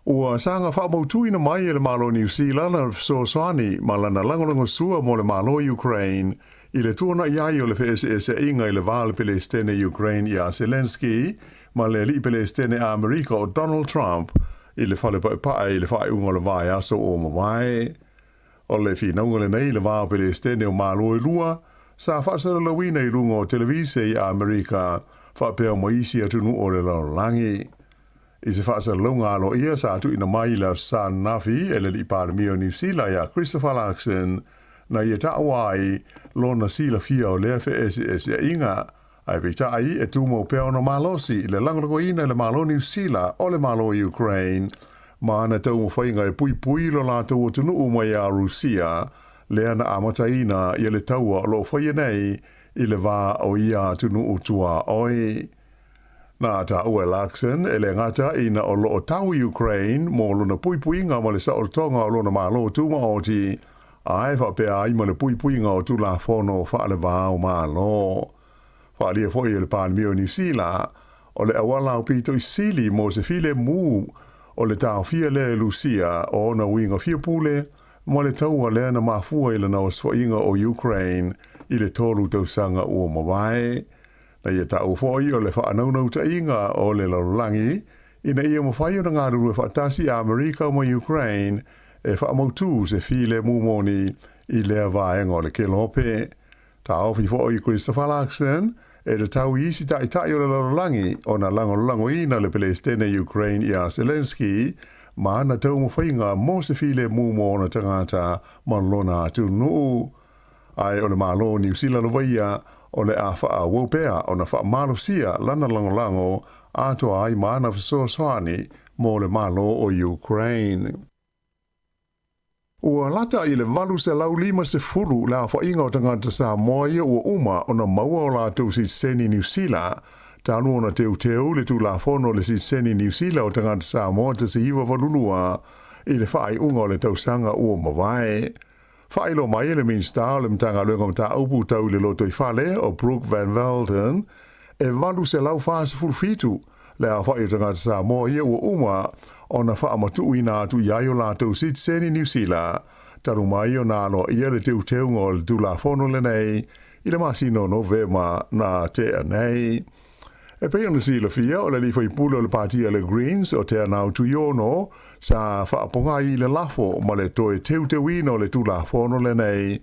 Ua saga faamautuina mai e le Malo o Niu Sila lana fesoasoani ma lana lagolagosua mo le Malo o Ukraine i le tuanai ai o le feeseeseaiga i le va o le Pelesitene Ukraine ia Zelenskyy ma le alii Pelesitene Amerika o Donald Trump i le fale paepae i le faaiuga o le vaiaso ua mavae. O le finauga lenei i le va o Pelesitene o Malo e lua sa faasalalauina i luga o televise i Amerika faapea ma isi atunuu o le lalolagi. I se faasalalauga aloaia sa tuuina mai i le Aso Sa ananafi e le Alii Palemia o Niu Sila ia Christopher Luxon na ia taua ai lona silafia o lea feeseeseaiga, ae peitai e tumau pea ona malosi i le lagolagoina e le Malo Niu Sila o le Malo o Ukraine ma ana taumafaiga e puipui lo latou atunuu mai ia Rusia. lea na amataina ia le taua o lo o faia nei i le va o ia atunuu tuaoi. Na taua e Luxon e le gata ina o lo o tau Ukraine mo lona puipuiga ma le saolotoga o lona Malo Tumaoti, ae faapea ai ma le puipuiga o Tulafono faale-va o Malo. Faaalia foi e le Palemia o Niu Sila, o le auala aupito i sili mo se filemu o le taofia lea e Lusia o ona uiga fia pule ma le taua lea na mafua i lana osofaʻiga o Ukraine i le 3 tausaga ua mavae. Na ia taua foi o le faanaunautaiga o le lalolagi ina ia mafai ona galulue faatasi a Amerika ma Ukraine e faamautū se filemu moni i lea vaega o le kelope. Taofi foi Christopher Luxon e tatau i isi taitai o le lalolagi ona lagolagoina le Pelesitene Ukraine ia Zelenskyy ma ana taumafaiga mo se filemu mo ona tagata ma lona atunuu. Ae o le Malo o Niu Sila lava ia o le a faaauau pea ona faamalosia lana lagolago atoa ai ma ana fesoasoani mo le Malo o Ukraine. Ua lata i le 850 le aofaiga o tagata Samoa ia ua uma ona maua o latou sitiseni Niu Sila, talu ona teuteu le Tulafono o le Sitiseni Niu Sila o Tagata Samoa 1982 i le faaiuga o le tausaga ua mavae. Faailoa mai e le Minisita o le Matagaluega o Mataupu Tau i le Lotoifale o Brooke Van Velden, e 847 le aofai o tagata Samoa ia ua uma ona faamatuuina atu i ai o latou sitiseni Niu Sila, talu mai ona aloaia le teuteuga o le Tulafono lenei i le masina o Novema na tea nei. E pei ona silafia, o le alii faipule o le Pāti a le Greens o Teanau Tuiono sa faapogai i le lafo ma le toe teuteuina o le Tulafono lenei,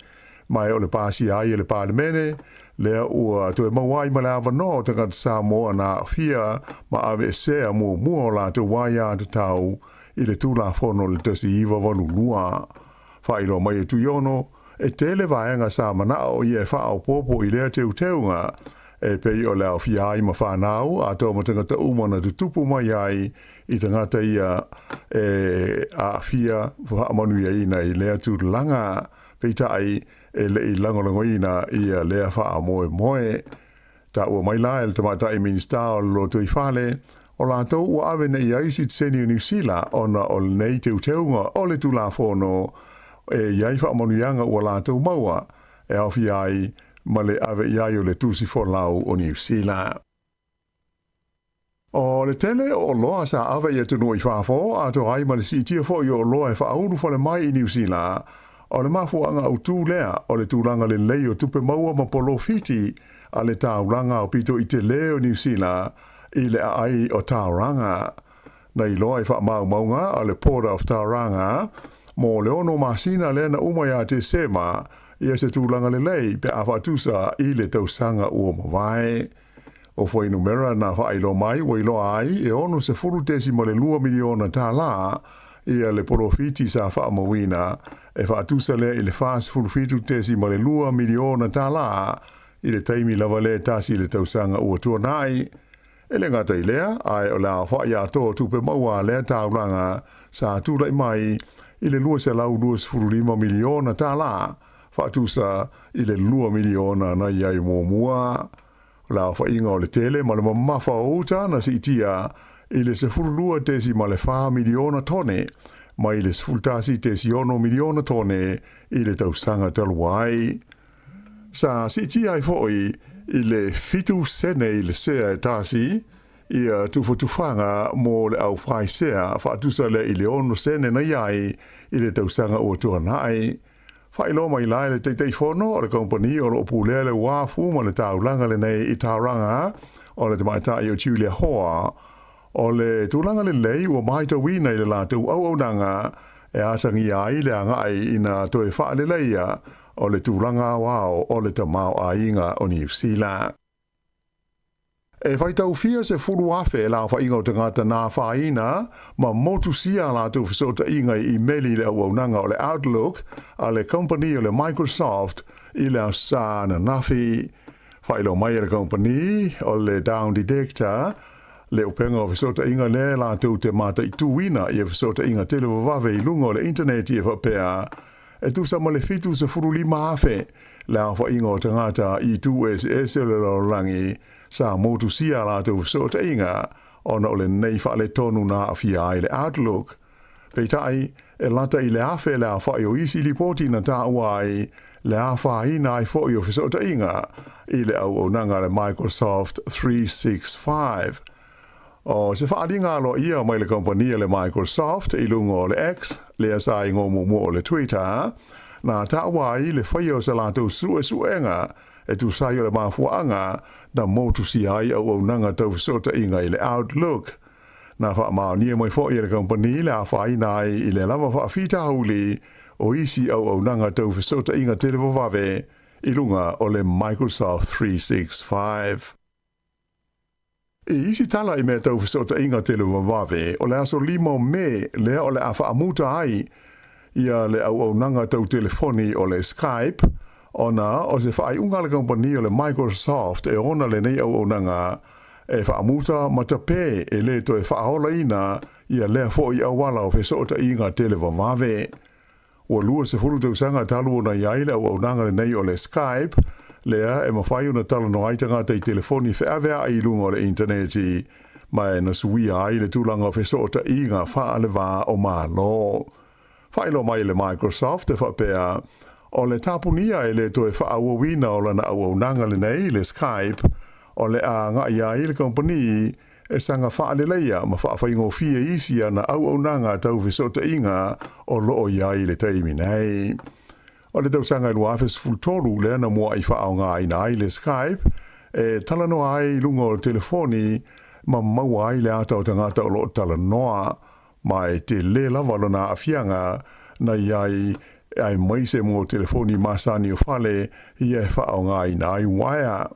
ma e o le pasia ai e le Palemene lea ua toe maua ai ma le avanoa o tagata Samoa na aafia ma aveesea muamua o latou aiatatau i le Tulafono o le 1982. Faailoa mai e Tuiono, e tele vaega sa manao ia e faaopoopo i lea teuteuga, e pei o le aofia ai ma fanau atoa ma tagata uma na tutupu mai ai i tagata ia e aafia faamanuiaina i lea tulaga, peitai e le i lagolagoina ia lea faamoemoe. Taua mai la e le Tamaitai Minisita o le Lotoifale, o latou ua ave nei ai sitiseni o Niu Sila ona o lenei teuteuga o le Tulafono e i ai faamanuiaga ua latou maua e aofia ai ma le ave i ai o le tusi folau o Niu Sila. O le tele o oloa sa ave i atunuu i fafo, atoa ai ma le siitia foi o oloa e faaulu fale mai i Niu Sila. O le mafuaaga autū lea o le tulaga lelei o tupe maua ma polofiti a le taulaga aupito i telē o Niu Sila i le aai o Tauranga. Na iloa i faamaumauga a le Port of Tauranga mo le ono masina lea na uma ia Tesema ia se tulaga lelei pe a faatusa i le tausaga ua mavae. O fuainumera na faailoa mai ua iloa ai e $60.2 miliona tālā ia le polofiti sa faamauina e faatusa lea i le $47.2 miliona tālā i le taimi lava lea e tasi i le tausaga ua tuanai. E le gata i lea, ae o le aofai atoa o tupe maua a lea taulaga sa tulai mai i le $225 miliona tālā, faatusa i le $2 miliona na i ai muamua. O le aofaiga o le tele ma le mamafa o uta na siitia i le 12.4 miliona tone mai le 11.6 miliona tone i le tausaga talu ai. Sa siitia ai foi i le 7 sene i le sea e tasi ia tufatufaga mo le au fai sea faatusa lea i le 6 sene na i ai i le tausaga ua tuanai. Faailoa mai la e le Taitaifono o le Kamupani o lo o pulea le uafu ma le taulaga lenei i Tauranga, o le tamaitai o Julia Hoa, o le tulaga lelei ua matauina i le latou auaunaga e atagia ai le agai ina toe faaleleia o le tulaga aoao o le tamaoaiga o Niu Sila. E faitau fia 10,000 le aofaiga o tagata na afaina ma motusia a latou fesootaiga i imeli i le auaunaga o le Outlook a le kamupani o le Microsoft i le Aso Sa ananafi. Faailoa mai e le kamupani o le Down Detector le upega o fesootaiga lea e latou te mataituina ia fesootaiga televavave i luga o le initaneti e faapea. E tusa ma le 75,000 le aofaiga o tagata i itu eseese o le lalolagi sa motusia a latou fesootaiga ona o lenei faaletonu na aafia ai le Outlook. Peitai, e lata i le 1,000 le aofai o isi lipoti na taua ai le afaina ai foi o fesootaiga i le auaunaga a le Microsoft 365. O se faaaliga aloaia mai le kamupani a le Microsoft i luga o le X, lea sa igoa muamua o le Twitter, na taua ai le faia o se latou suesuega e tusa ai o le mafuaaga na motusia ai auaunaga tau fesootaiga i le Outlook. Na faamaonia mai foi e le kamupani le afaina ai i le lava faafitauli o isi auaunaga tau fesootaiga televavave i luga o le Microsoft 365. I isi tala i mea tau fesootaiga televavave, o le aso 5 o Me lea o le a faamuta ai ia le auaunaga tau telefoni o le Skype, ona o se faaiuga a le kamupani o le Microsoft e ona lenei auaunaga e faamuta ma tapē e lē toe faaolaina ia lea foi auala o fesootaiga televavave. Ua 20 tausaga talu ona i ai le auaunaga lenei o le Skype, lea e mafai ona talanoa ai tagata i telefoni feaveai i luga o le initaneti, ma e na suia ai le tulaga o fesootaiga faale-va o Malo. Faailoa mai e le Microsoft e faapea, o le tapunia e le toe faaauauina o lana auaunaga lenei, le Skype, o le a agai ai le kamupani e saga faaleleia ma faafaigofie isi ana auaunaga tau fesootaiga o lo o i ai i le taimi nei. O le tausaga e 2013 lea na mua'i faaaogaina ai le Skype e talanoa ai i luga o le telefoni ma maua ai le ata o tagata o lo o talanoa, ma e tele lava lona aafiaga na i ai aemaise mo telefoni masani o fale ia e faaaogaina ai uaea.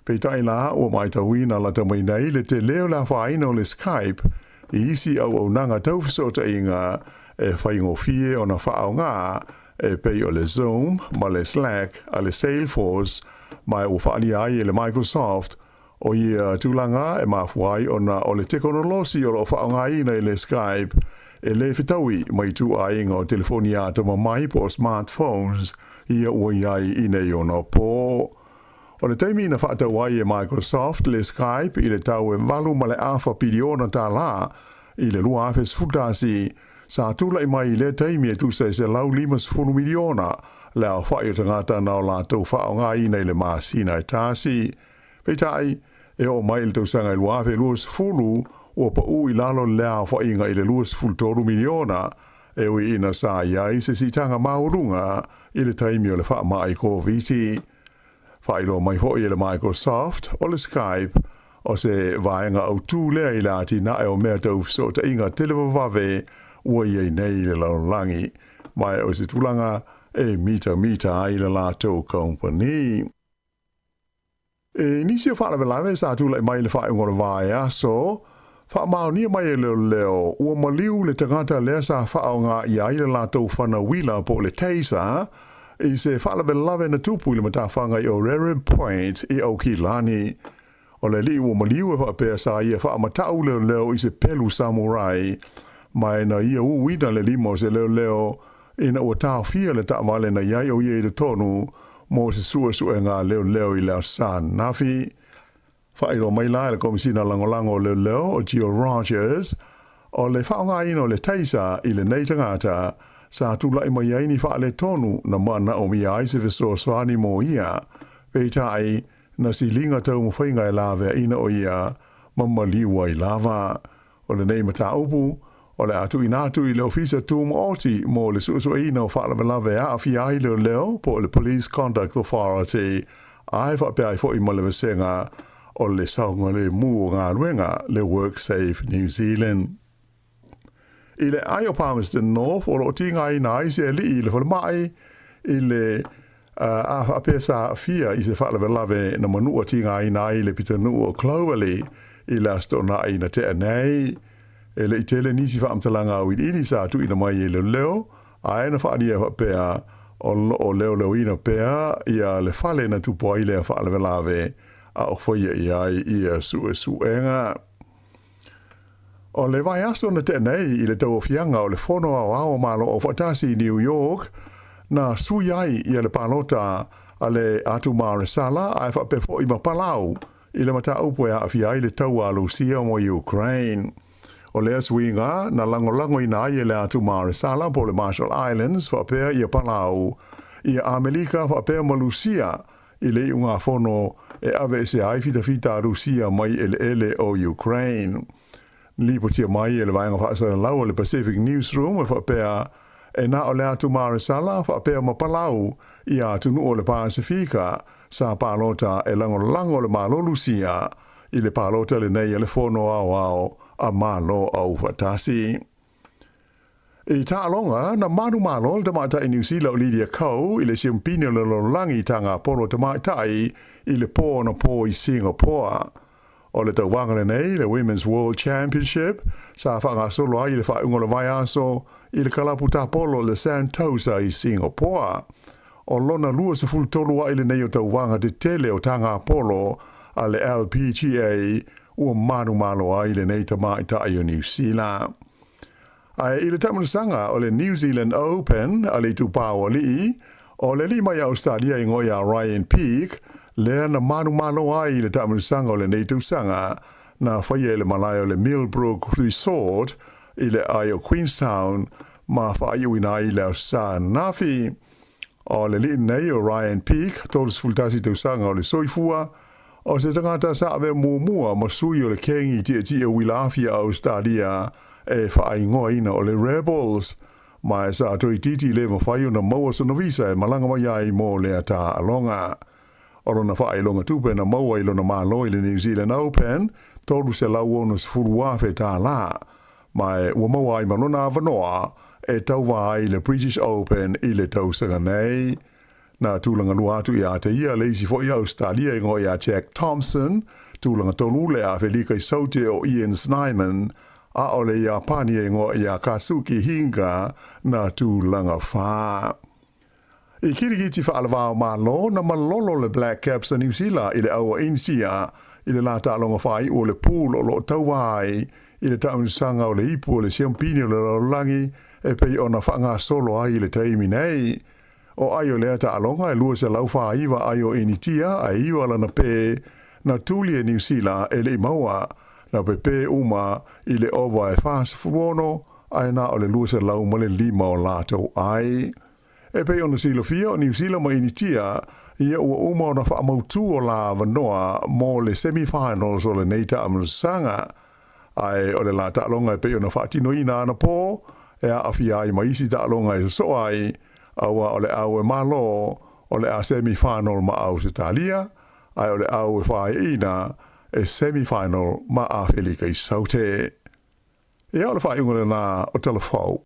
Peitai la, ua matauina lata mai nei le tele o le afaina o le Skype i isi auaunaga tau fesootaiga e faigofie ona faaaoga e pei o le Zoom ma le Slack a le Salesforce, ma ua faaalia ai e le Microsoft o ia tulaga e mafua ai ona o le tekonolosi o lo o faaaogaina i le Skype e le fetaui ma ituaiga o telefoni atamamai po o smartphones ia ua i ai i nei ona po. O le taimi na faatau ai e Microsoft le Skype i le tau e $8.5 piliona tālā i le 2011, sa tulai mai i lea taimi e tusa e 150 miliona le aofai o tagata na o latou faaaogaina i le masina e tasi. Peitai, e oo mai i le tausaga e 2020, ua pau i lalo le aofaiga i le 23 miliona, e ui ina sa i ai se siitaga maualuga i le taimi o le faamai Koviti. Faailoa mai foi e le Microsoft, o le Skype, o se vaega autū lea i le atinae o mea tau fesootaiga televavave ua i ai nei i le lalolagi, ma o se tulaga e mitamita ai le latou kamupani. I nisi o faalavelave sa tulai mai i le faaiuga o le vaiaso, faamaonia mai e leoleo ua maliu le tagata lea sa faaaoga i ai le latou fana uila po o le taser i se faalavelave na tupu i le matafaga i Orere Point i Aukilani. O le alii ua maliu e faapea sa ia faamatau leoleo i se pelu samurai ma e na ia uina le lima o se leoleo ina ua taofia le taavale na i ai o ia i totonu mo se suesuega a leoleo i le Aso Sa ananafi. Faailoa mai la e le Komesina Lagolago o Leoleo o Jill Rogers, o le faaaogaina o le taser i lenei tagata sa tulai mai ai ni faaletonu na manaomia ai se fesoasoani mo ia, peitai na siliga taumafaiga e laveaina o ia ma maliu ai lava. O lenei mataupu, o le a tuuina atu i le Ofisa Tumaoti mo le Suesueina o Faalavelave e Aafia ai Leoleo po o le Police Conduct Authority, ae faapea ai foi ma le Vasega o le Saogalemu o Galuega, le WorkSafe New Zealand. I le ʻAe o Palmerston North o lo o tigaina ai se alii i le falemai i le a faapea sa aafia i se faalavelave na manua tigaina ai le pitonuu o Clovelly i le Aso Toonai na tea nei. E le i tele nisi faamatalaga auiliili sa tuuina mai e leoleo, ae na faaalia faapea o lo o leoleoina pea ia le fale na tupu ai lea faalavelave a o faia i ai ia suesuega. O le vaiaso na tea nei i le tauaofiaga o le Fono Aoao o Malo Aufaatasi i New York, na sui ai ia le palota a le Atu Maresala ae faapea foi ma Palau i le mataupu e aafia ai le taua a Lusia mo Ukraine. O lea suiga na lagolagoina ai e le Atu Maresala po o le Marshall Islands faapea ia Palau, ia Amelika faapea ma Lusia i le iugafono e aveesea ai fitafita a Rusia mai eleele o Ukraine. Lipotia mai e le vaega faasalalau a le Pacific Newsroom e faapea, e na o le atu Maresala faapea ma Palau ia atunuu o le Pasefika sa palota e lagolago le Malo Lusia i le palota lenei a le Fono Aoao a Malo Aufaatasi. I taaloga, na manumalo le tamaitai Niu Sila o Lydia Ko i le siampini o le lalolagi taga polo tamaitai i le pō anapo i Singapore. O le tauvaga lenei, le Women's World Championship, sa faagasolo ai i le faaiuga o le vaiaso i le kalapu tapolo le Sentosa i Singapore. O lona 23 a'i lenei o tauvaga tetele o taga polo a le LPGA ua manumalo ai lenei tamaitai o Niu Sila. Ae i le taamilosaga o le New Zealand Open a le itupa o alii, o le alii mai Ausetalia i ngoe ia Ryan Peake, lea na manumalo ai i le taamilosaga o lenei tausaga, na faia i le malae o le Millbrook Resort i le aai o Queenstown ma faaiuina ai i le Aso Sa ananafi. O le alii nei o Ryan Peake, 31 tausaga o le soifua, O se tagata sa avea muamua ma sui o le kengi tietie uila afi a Ausetalia e faaigoaina o le Rebels, ma e sa toeitiiti le mafai ona maua sona visa e malaga mai ai mo lea taaloga. O lona faailoga tupe na maua i lona malo i le New Zealand Open, $360,000, ma e ua maua ai ma lona avanoa e tauva ai i le British Open i le tausaga nei. Na tulaga lua atu ia te ia le isi foi Ausetalia i ngoe ia Jack Thompson, tulaga tolu le Afelika i Saute o Ian Snyman, a o le Iapani e ngoe ia Kazuki Hinga na tulaga fa. I kirikiti faalavao Malo na malolo le Black Caps a Niu Sila i le aua Initia i le la taaloga faaiu o le pool o loo taua ai i le taamilosaga o le ipu o le siampini o le lalolagi e pei ona faagasolo ai i le taimi nei. O ai o lea taaloga e 249 ai o Initia ae iva lana pē na tuli e Niu Sila e le i maua, na pepē uma i le ova e 46 ae na o le 205 o latou ai. E pei ona silafia o Niu Sila ma Initia ia ua uma ona faamautū o la avanoa mo le semi-finals o lenei taamilosaga. Ae o le la taaloga e pei ona faatinoina anapō e aafia ai ma isi taaloga e sosoo ai, Aua o le au e malo, o le a semi-final ma Ausetalia, ae o le au e faaiaina, e semi-final ma Afelika i Saute. Ia, o le faaiuga lena o Tala Fou.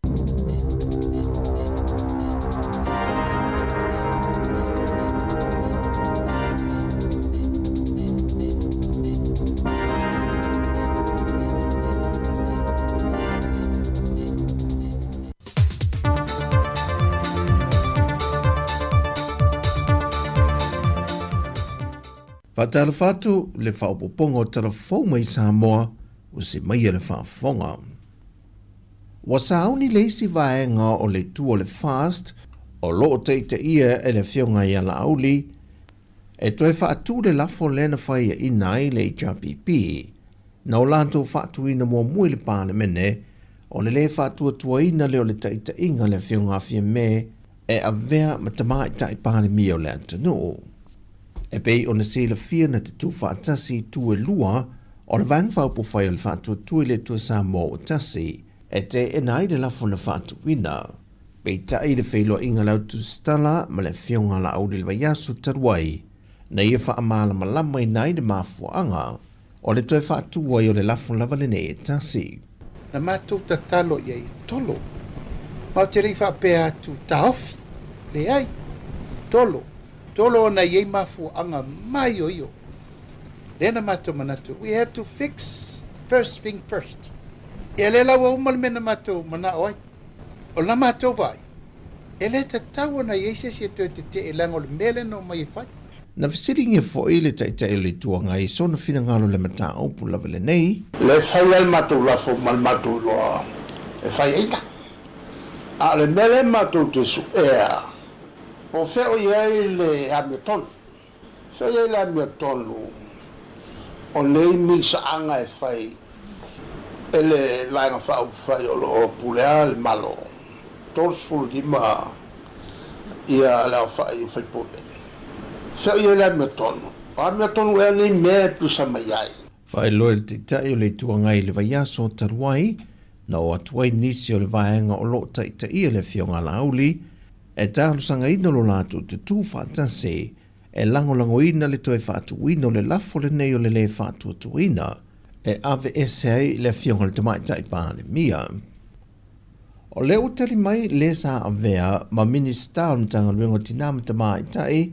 Faatalofa atu le faaopoopoga o tala fou mai Samoa ua se maia le faafofoga. Ua sauni le isi vaega o le itu o le FAST o lo o taitaia e le Afioga ia Laauli e toe faatu le lafo lea na faiaina ai le HRPP na o latou faatuina muamua i le Palemene o le lē faatuatuaina lea o le taitaiga a le Afioga a Fiame e avea ma Tamaitai Palemia o le atunuu. E pei ona silafia na te tuufaatasi itu e lua o le Vaega Faaupufai o le Faatuatua i le Atua Samoa ua Tasi e teena ai le lafo na faatuina. Peitai le feiloaiga a le Autusitala ma le Afioga a Laauli i le vaiaso talu ai, na ia faamalamalamaina ai le mafuaaga o le toe faatu ai o le lafo lava lenei e tasi. Na matou tatalo i ai, Tolo, ma ou te le i faapea atu, Taofi. Leai. Tolo. Tolo ona i ai mafuaaga maioio. Lea na matou manatu, we have to fix first thing first. Ia lea la ua uma le mea na matou manao ai. O la matou vaai, e le tatau ona i ai se isi e toe tetee leaga o le mea lea na omai e fai. Na fesiligia foi le Taitai o le Itu Agai i sona finagalo i le mataupu lava lenei. Le fai ai le matou lafo ma le matou iloa e fai ai la. A o le mea lea matou te suea. Po o fea o i ai le amiotonu? Fea o i ai le amiotonu o nei misaaga e fai e le Vaega Faaupufai o lo o pulea le Malo, 35 ia le aofai o faipule? Fea o i ai le amiotonu? O amiotonu ea nei mea e pisa mai ai? Faailoa e le Taitai o le Itu Agai i le vaiaso talu ai, na oo atu ai nisi o le vaega o lo o taitaia le Afioga a Laauli e talosagaina lo latou tutū faatasi e lagolagoina le toe faatuina o le lafo lenei o le lē faatuatuaina e aveese ai le Afioga i le Tamaitai Palemia. O lea ua tali mai le sa avea ma Minisita o le Matagaluega o Tinā ma Tamaitai,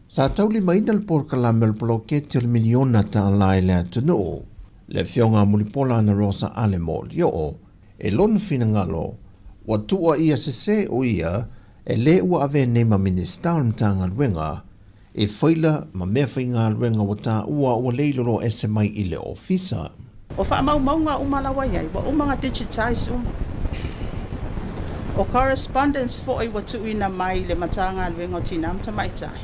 sa taulimaina le polokalame o le poloketi o le miliona tālā i le atunuu, le Afioga a Mulipola Anarosa Ale Molioo, e lona finagalo, ua tuuaia sesē o ia e lē ua avea nei ma Minisita o le Matagaluega e faila ma mea faigaluega ua taua ua le iloloa ese mai i le ofisa. O faamaumauga uma la ua i ai, ua uma ona digitize uma. O correspondence foi ua tuuina mai i le Matagaluega o Tinā ma Tamaitai,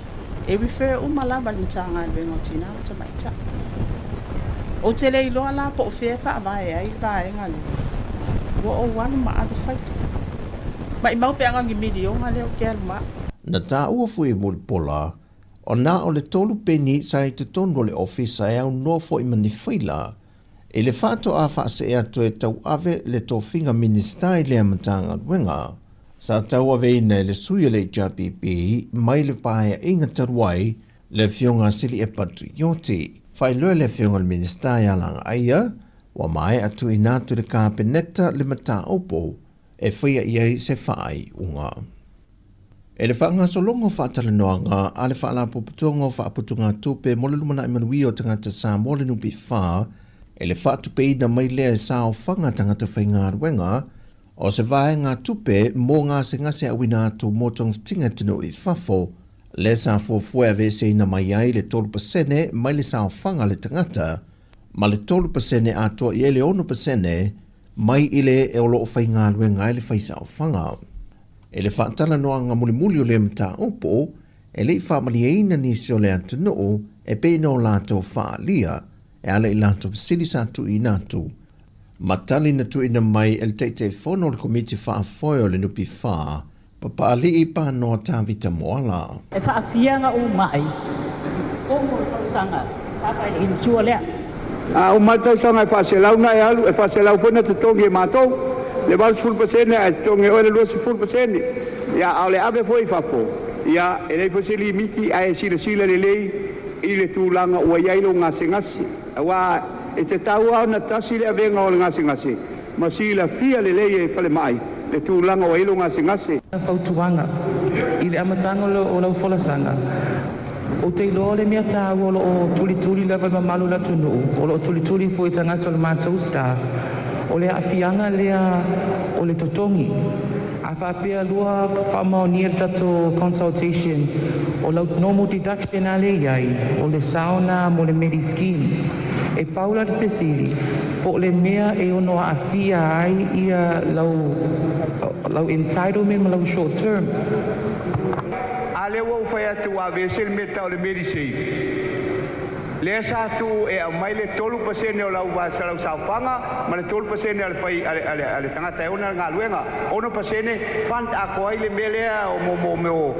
e refer uma lava i le Matagaluega o Tinā ma Tamaitai. Ou te le iloa la po o fea e faavae ai le vaega lea. Ua ou alu ma ave faila. Maimau pe ana o ni miliona lea ou te alu ma au. Na taua foi e Mulipola, o na o le 3 peni sa i totonu o le ofisa e aunoa foi ma ni faila, i le faatoa faasee atu e tauave le tofiga Minisita i lea Matagaluega. Sa tauaveina e le sui o le HRPP mai le paeaiga talu ai, le Afioga a Sili'epa Tuioti. Faailoa e le Afioga i le Minisita ia Lagaaia, ua maea tuuina atu i le Kapeneta le mataupu e faia i ai se faaiuga. E le faagasologa o faatalanoaga a le Faalapotopotoga o Faaputugatupe mo le Lumanai Manuia o Tagata Samoa le NPF e le faatupeina mai lea e saofaga tagata faigaluega o se vaegatupe mo gasegase auina atu mo togafitiga atunuu i fafo lea sa fuafua e aveeseina mai ai le 3% mai le saofaga a le tagata ma le 3% atoa i ai le 6% mai i le e o lo o faigaluega ai le faisaofaga. I le faatalanoaga mulimuli o lea mataupu, e le i faamalieina nisi o le atunuu e pei ona o latou faaalia e ala i latou fesili sa tuuina atu ma tali na tuuina mai e le Taitaifono o le Komiti Faafoe o le NPF, Papaalii Panoa Tavita Moala. E faafiaga ou mai i totonu o le tausaga sa fai le insure lea. A uma le tausaga e 400 na e alu, e 400 foi na totogi e matou le 80% ae totogi e oe le 20%. Ia, a o le ave foi i fafo, ia, e leai foi se limiti ae silasila lelei i le tulaga ua i ai lou gasegase, aua e tatau lava ona tasi le avega o le gasegase ma silafia lelei e falemai le tulaga ua i ai lou gasegase. Fautuaga i le amataga o lau folasaga, Ou te iloa o le mea taua o lo o tulituli lava i le mamalu o le atunuu, o lo o tulituli foi i tagata o le matou staff, o le aafiaga lea o le totogi. A faapea lua faamaonia le tatou consultation, o lau normal deduction lava lea e i ai, o le sao lena mo le Medi Scheme. E pau la le fesili, po o le mea e ono aafia ai ia lau lau entitlement ma lau short term. A lea ua ou fai atu ua aveese le mea e tau o le Medisave, lea sa tuu e aumai le 3% o lau saofaga ma le 3% a le fai a le, a le, a le tagata e ona le galuega, 6% fund atoa ai le mea lea o mo, mo, mo,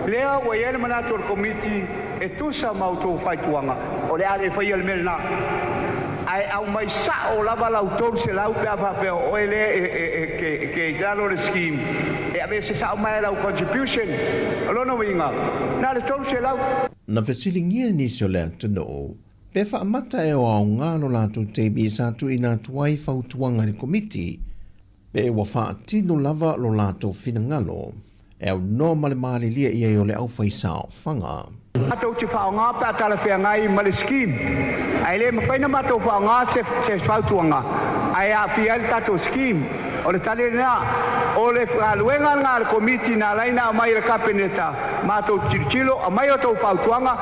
lea ua i ai le manatu o le Komiti e tusa ma outou faituaga o le a le faia le mea lena, ae aumai sa'o lava lau 300 pe a faapea o oe lea e ke i lalo o le scheme e aveese sa'o mai lau contribution. O lona uiga na o le 300. Na fesiligia nisi o le atunuu, pe faamata e o aoga lo latou taimi sa tuuina atu ai fautuaga i le Komiti, pe ua faatino lava lo latou finagalo e aunoa ma le malilie i ai o le aufaisaofaga. Matou te faaaoga pe a talafeagai ma le scheme, ae le mafai ona matou faaaoga se se fautuaga ae aafia ai le tatou scheme. O le tali lena. O le galuega lena a le Komiti na ala ai ona aumai e le Kapeneta matou te tilotilo, aumai a outou fautuaga,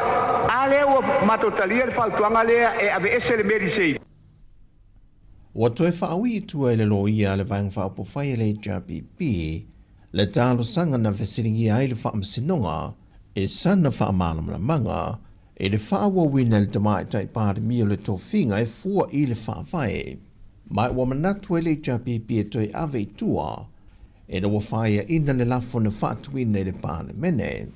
a lea ua matou talia le fautuaga lea e aveese le Medisave. Ua toe faaui i tua e le loia a le Vaega Faaupufai a le HRPP Le talosaga na fesiligia ai le Faamasinoga i sana faamalamalamaga i le faaauauina e le Tamaitai Palemia o le tofiga e fua i le Faavae. Ma ua manatu ai le HRPP e toe ave i tua ina ua faaiaina le lafo na faatuina i le Palemene.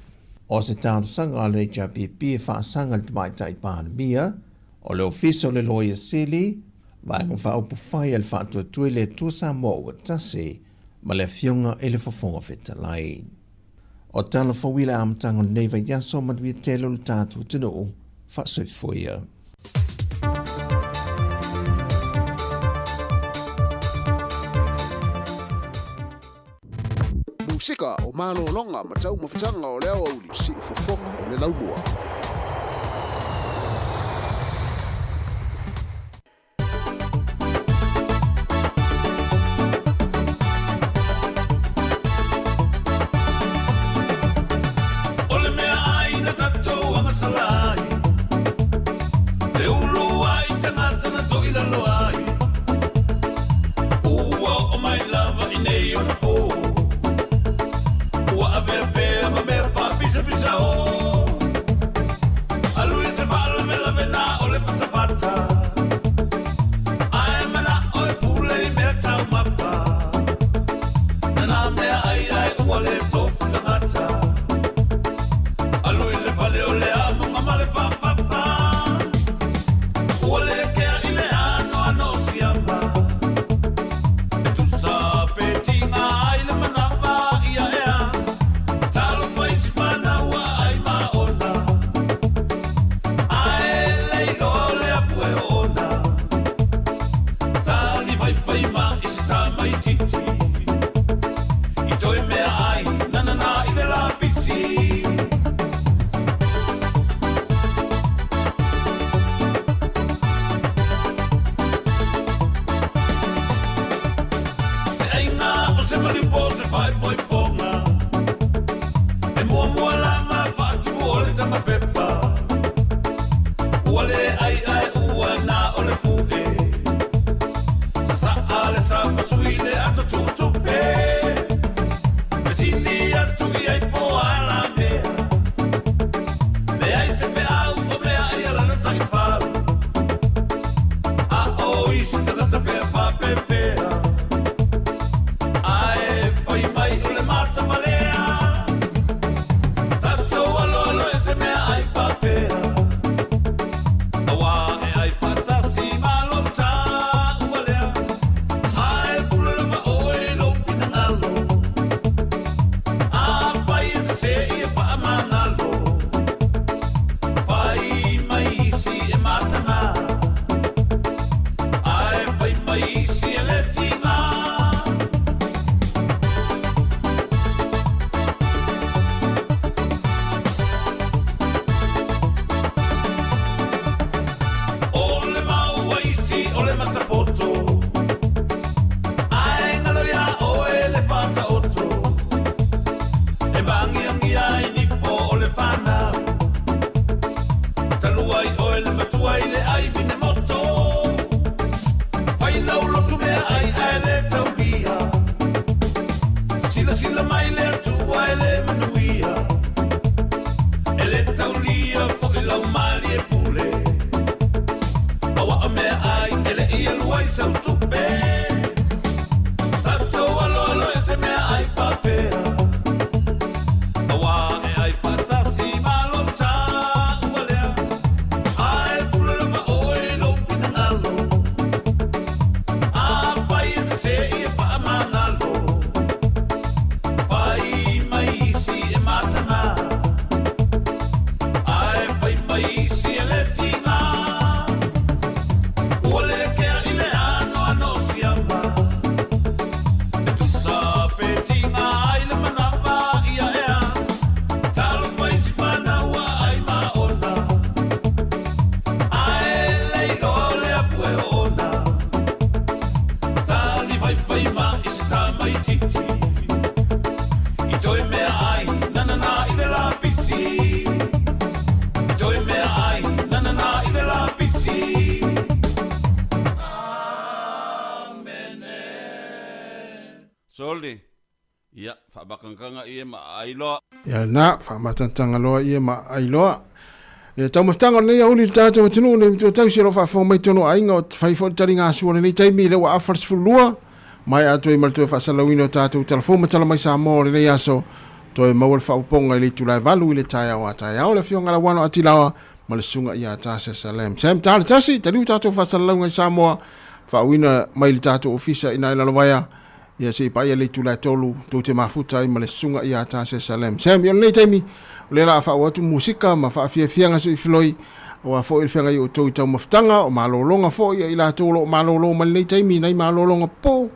O se talosaga a le HRPP e faasaga i le Tamaitai Palemia, o le Ofisa o le Loia Sili, Vaega Faaupufai a le Faatuatua i le Atua Samoa Ua Tasi, ma le Afioga i le Fofoga Fetalai. O tala fou i le amataga o lenei vaiaso, manuia tele o le tatou atunuu, faasoifua ia. Musika o malologa ma taumafataga o le aoauli, siufofoga o le laumua. O le mea ai na tatou agasala ai, Le ulu ai tagata na toilalo ai, Ua oo mai lava i nei ona po, Ua avea pea ma mea faapisapisa o. Alu i se faalavelave na o le fatafata, Ae manao e pule i mea taumafa, Na nā mea ai ae ua le tofu tagata, Alu i le fale o le amoga ma le faafafa, Ua le kea i le anoano o siama, E tusa pe tiga ai le manava ia ea, Talofa i si fanau a ai ma ona, Ae le iloa o le afu e oona, Tali faifai ma i se tamaititi, I toe mea ai nanana i le lapisi. Se aiga o se maliu po o se faaipoipoga, E muamua lava faatupu o le tamapepa, Ua le ai ae ua na o le fu'e, Sasa'a le sapasui le ato tutupe, Fesili atu i ai po o a la mea, Leai se feau o mea ai a lana taifau, A o isi tagata pea faapefea, Ae fai mai o le matamalea, Tatou aloalo e se mea ai faapea, Auā e ai faatasi ma lou taualea, Ae pule lava oe i lou finagalo, Afai e sese ia faamagalo, Fai mai isi e mataga, Ae fai mai isi e le tiga. O le mau a isi o le matapoto, Ae galo iā oe le faataoto, E māgiagia ai nifo o le fanau, Talu ai oe le matua i le ai vine moto, Fai lau lotu mea ai ae le taulia, Silasila mai le Atua e le manuia, E le taulia foi lau malie pule, Aua o mea ai e le i alu ai sau tupe, Tatou aloalo e se mea ai faapea, Auā e ai faatasi ma lou taualea, Ae pule lava oe i lou finagalo, Afai e sese ia faamagalo, Fai mai isi e mataga, Ae fai mai isi e le tiga, Ua le kea i le anoano o siama, E tusa pe tiga ai le manava ia ea, Talofa i si fanau a ai ma ona, Ae le iloa o le afu e oona, Tali faifai ma i se tamaititi, I toe mea ai nanana i le lapisi, I toe mea ai nanana i le lapisi. Amene. Soli, Ia, faamatagataga ie ma aai loa. Ia na, faamatagataga loa ie ma aai loa. Ia taumafataga o lenei aoauli i le tatou atunuu nei matua tausi o lo o faafofoga mai totonu o aiga o fai foi le taligasua o lenei taimi lea ua afa le 12 mai atoa ai ma le toe faasalalauina o tatou tala fou ma tala mai Samoa o lenei aso toe maua le faaopoopoga i le itula e 8 i le taeao a taeao le afioga Lauano Atilaoa ma le susuga ia Tasia Salem. Sam Tala Tasi, taliu tatou faasalalauga i Samoa, faauina mai le tatou ofisa ina i Lalovaea Ia se i paia le itula e 3, tou te mafuta ai ma le susuga ia Tasia Salem. Sam, ia o lenei taimi, o lea la a faaauau atu musika ma faafiafiaga se i filoi, aua foi le feagai o outou i taumafataga, o malologa foi ia i latou o lo o malolo mai lenei taimi nai malologa pupou,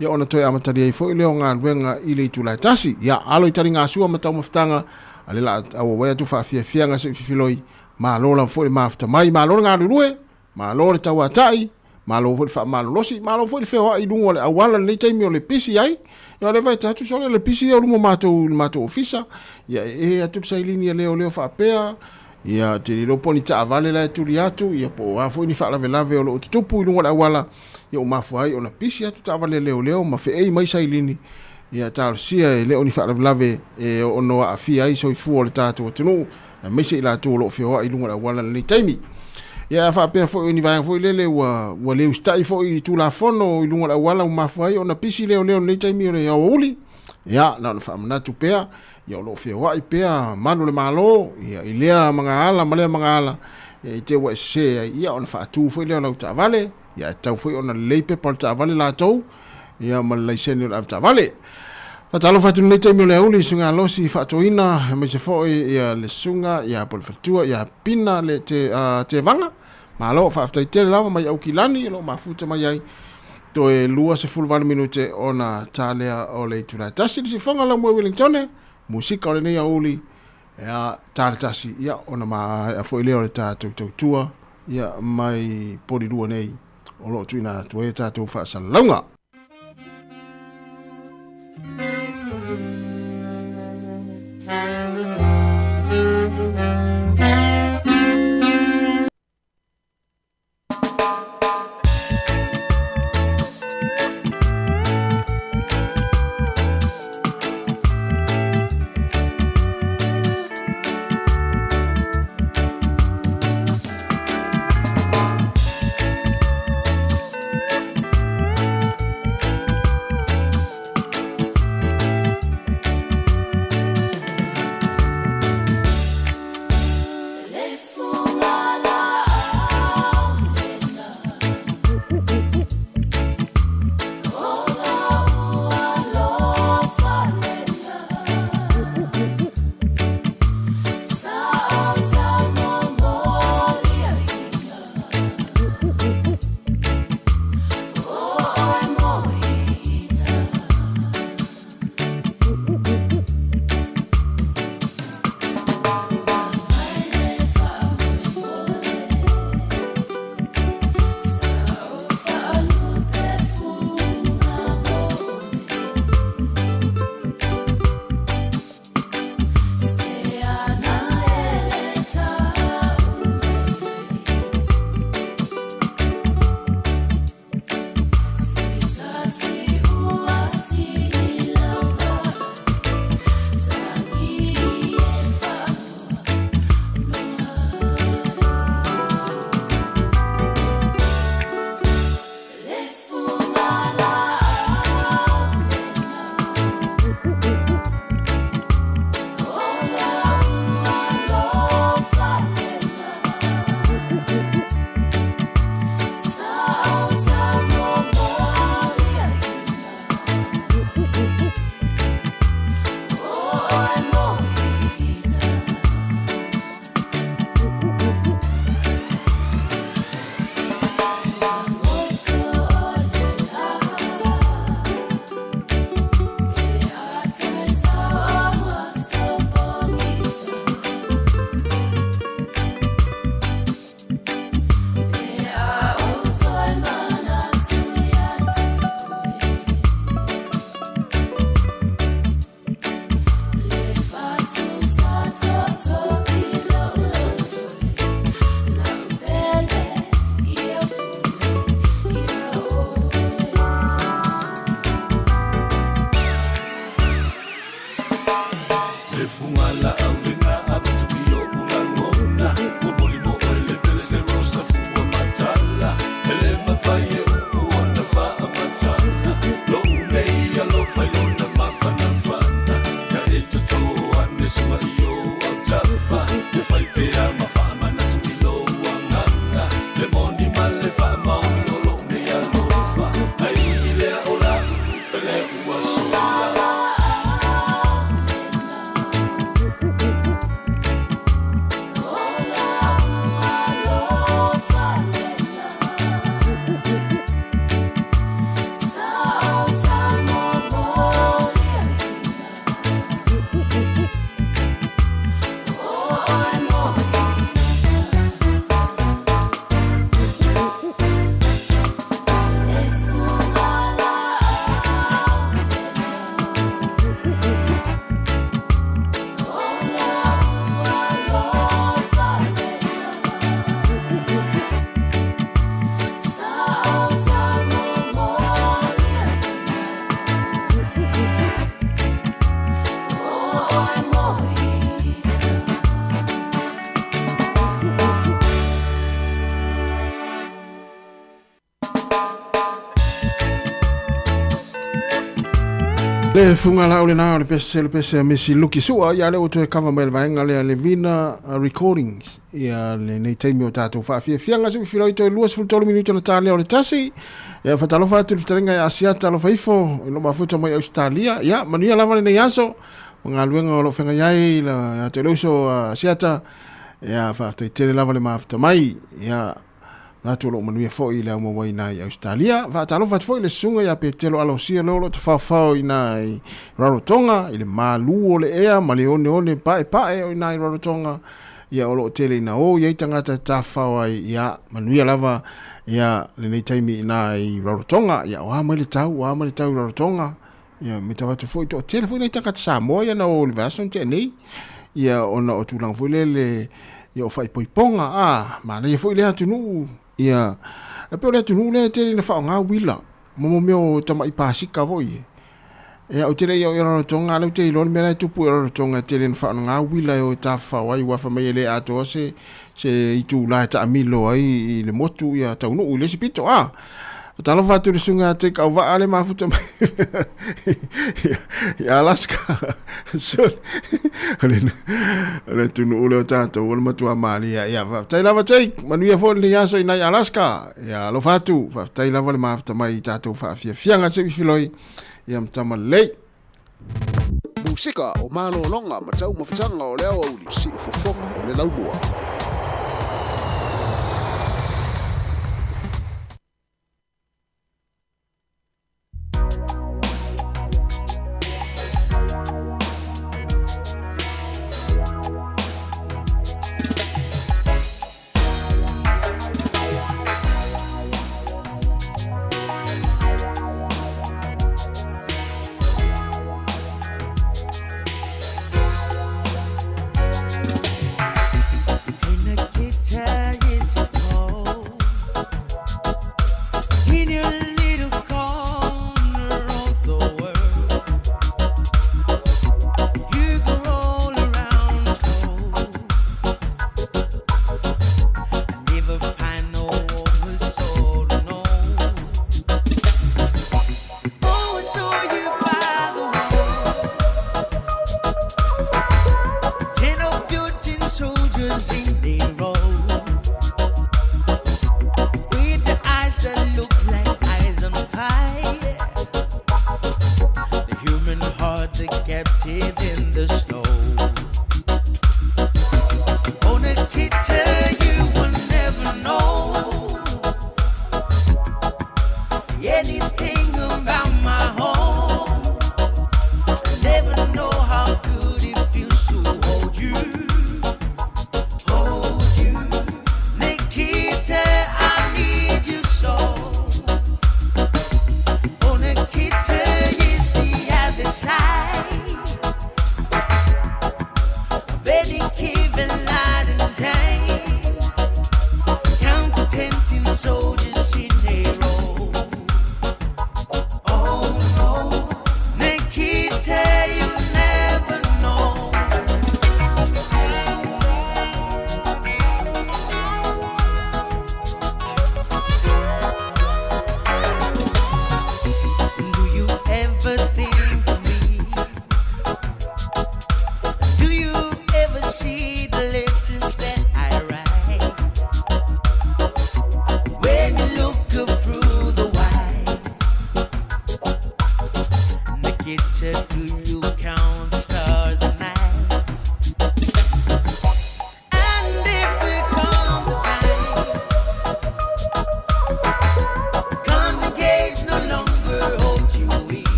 ia ona toe amatalia ai foi lea o galuega i le itula e 1. Ia, alo i taligasua ma taumafataga, a lea la a auau ai atu faafiafiaga se i fifiloi, malo lava foi le mafuta mai, malo le galulue, Malo le tauatai, malo foi le faamalolosi, malo foi le feoai i luga o le auala i lenei taimi o le pisi ai. Ia o lea vaai atu sole le pisi ia o luma o matou i le matou ofisa. Ia e e atu le sailini a leoleo faapea, ia te le iloa po o ni taavale la e tuli atu, ia po o a foi ni faalavelave o lo o tutupu i luga o le auala, ia ua mafua ai ona pisi atu taavale a leoleo ma feei mai sailini. Ia talosia e le o ni faalavelave e ono aafia ai soifua o le tatou atunuu. aemaise i latou o lo o feoai i luga o le auala i lenei taimi. Ia a faapea foi o ni vaega foi lele ua, ua le usitai foi i Tulafono i luga o le auala ua mafua ai ona pisi leoleo i lenei taimi o le aoauli, ia, na ona faamanatu pea, ia o lo o feoai pea malu o le Malo, ia, i lea magaala ma lea magaala, ia, i te ua e sese ai, ia, ona faatu foi lea o lau taavale, ia, e tatau foi ona lelei pepa o le taavale latou, ia, ma le laisene o le avetaavale. Faatalofa atu i lenei taimi o le aoauli i Susuga Alosi Faatoina, aemaise foi ia le Susuga ia Polefatua ia Pina le te, Tevaga. Malo, faafetai tele lava mai Aukilani o lo o mafuta mai ai toe 28 minute ona ta lea o le itula e 1. Le siufofoga lau moe Wellingtone, musika o lenei aoauli ia ta le tasi, ia ona maea foi lea o le tatou tautua ia mai Polilua nei o lo o tuuina atu ai a tatou faasalalauga. Le fuga lau lena o le pese le pese a Misi Luki Sua ia lea ua toe kava mai le vaega lea le Vina Recordings ia lenei taimi o tatou faafiafiaga se filoi toe 23 minute na ta lea o le tasi ia fatalofa atu le fetalaiga ia Asiata alofa ifo i lo mafuta mai Australia ia manuia lava lenei aso ma galuega o lo o feagai ai la ia te le uso Asiata ia faafetai tele lava le mafuta mai ia Manatu o lo o manuia foi i le aumauai ina i Ausetalia. Faatalofa atu foi i le susuga ia Petelo Alosia lea o lo o tafaofao ina i Rarotonga, i le malu o le ea ma le oneone paepae o ina i Rarotonga, ia o lo o tele ina o i ai tagata e tafafao ai, ia manuia lava ia lenei taimi ina i Rarotonga. Ia o a mai le tau, o a mai le tau i Rarotonga, ia matau atu foi toatele foi nai tagata Samoa ia na o i le vaiaso na tea nei, ia ona o tulaga foi lele ia o faaipoipoga, a manaia foi lea atunuu, ia e pei o le atunuu lea e tele ina faaaoga uila ma mo mea o tamai pasika foi e. Ia ou te le i oo i Rarotonga, a o lea ou te iloa le mea la e tupu i Rarotonga e tele ina faaaoga uila e o e tafafao ai, aua fai mai e le atoa se se itula e taamilo ai i le motu ia taunuu i le isi pito, a. Talofa atu i le susuga ia Jake Auvaa le mafuta mai i Alaska. Sorry. O le, o le atunuu lea o tatou, o le matua malie. Ia, faafetai lava Jake, manuia foi lenei aso i nai Alaska. Ia, alofa atu, faafetai lava le mafuta mai i tatou faafiafiaga se filoi. Ia, matama lelei. Musika o malologa ma taumafataga o le aoauli, siufofoga o le laumua.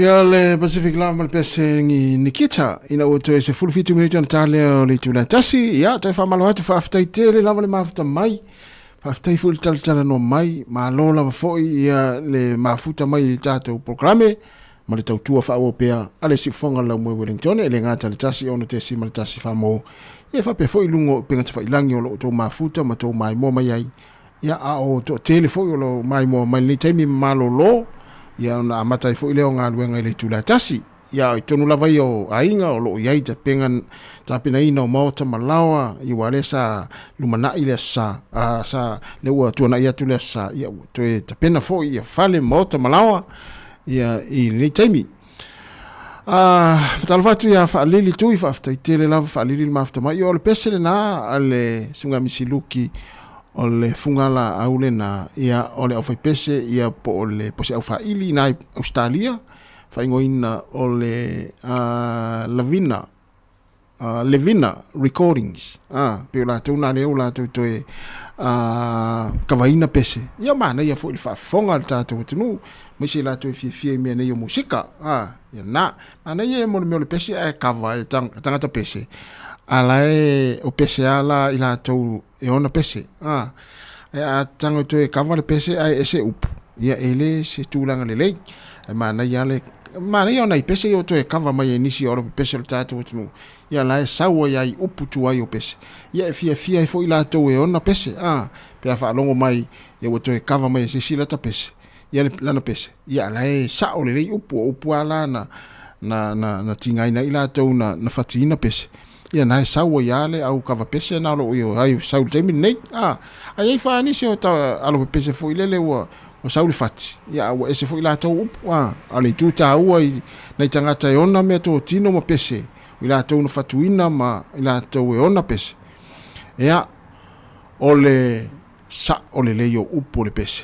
Ia le Pacific Love ma le pese ni Nikita ina ua toe 17 minute ona ta lea o le itula e tasi. Ia, toe faamalo atu, faafetai tele lava le mafuta mai. Faafetai foi le talatalanoa mai, malo lava foi ia le mafuta mai i le tatou polokalame ma le tautua faaauau pea a le Siufofoga o le Laumua i Wellington e le gata i le 1 6.1 famo ia faapea foi i luga o upega tafailagi o lo o outou mafuta ma tou maimoa mai ai. Ia, a o toatele foi o lo o maimoa mai lenei taimi ma malolo, ia ona amata ai foi lea o galuega i le itula e tasi. Ia, i totonu lava ia o aiga o lo o i ai tapena, tapenaina o maota ma laoa, ia aua lea sa lumanai le Aso Sa, a, sa, lea ua tuanai atu le Aso Sa, ia ua toe tapena foi ia fale, maota ma laoa, ia i lenei taimi. A, faatalofa atu ia Faalili Tui, faafetai tele lava Faalili le mafuta mai. Ia o le pese lena a le Susuga Misi Luki, o le fugalaau lena, ia o le aufaipese ia po o le po o se aufaili i na i Ausetalia, faaigoaina o le Lavina Levina Recordings, a, pei o latou na lea ua latou toe kavaina pese. Ia manaia foi le faafofoga a le tatou atunuu, aemaise i latou e fiafia i mea nei o musika. A, ia na. Manaia mo le mea o le pese ae kava e tagata pese, a la e o pese a la i latou e ona pese. A, ae a tago e toe kava le pese ae ese upu, ia e le se tulaga lelei. Ae manaia le manaia o nai pese ia o toe kava mai e nisi o alo pepese o le tatou atunuu, ia la e sau ai ai upu tuai o pese. Ia e fiafia ai foi latou e ona pese, a, pe a faalogo mai ia ua toe kava mai e se isi lata pese, ia le lana pese, ia la e sao lelei upu, o upu a la na na na na tigaina ai latou na na fatiina pese. Ia na e sau ai a le au kava pese na o lo o ia ai sau i le taimi lenei. A, a i ai fa nisi o ta alo pepese foi lele ua ua sau le fati, ia a ua ese foi latou upu, a, a o le itu taua i nai tagata e ona meatotino ma pese, o i latou na fatuina ma i latou e ona pese. Ia, o le sa'o lelei o upu o le pese,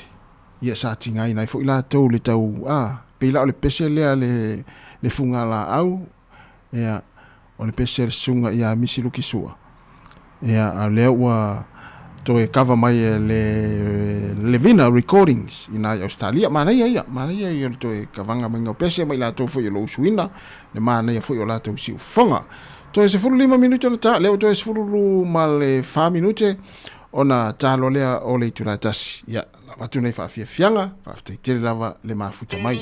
ia sa tigaina ai foi latou le tau, a, pei la o le pese lea le, le fugalaau, ia, o le pese a le susuga ia Misi Luki Sua. Ia, a o lea ua toe kava mai e le Levina Recordings i na i Ausetalia. Manaia ia, manaia ia o le toe kavaga maiga o pese ma i latou foi o lo o usuina, le manaia foi o latou siufofoga. Toe 15 minute ona ta, lea ua toe 14 minute ona ta loa lea o le itula e tasi. Ia, avatu nei faafiafiaga, faafetai tele lava le mafuta mai.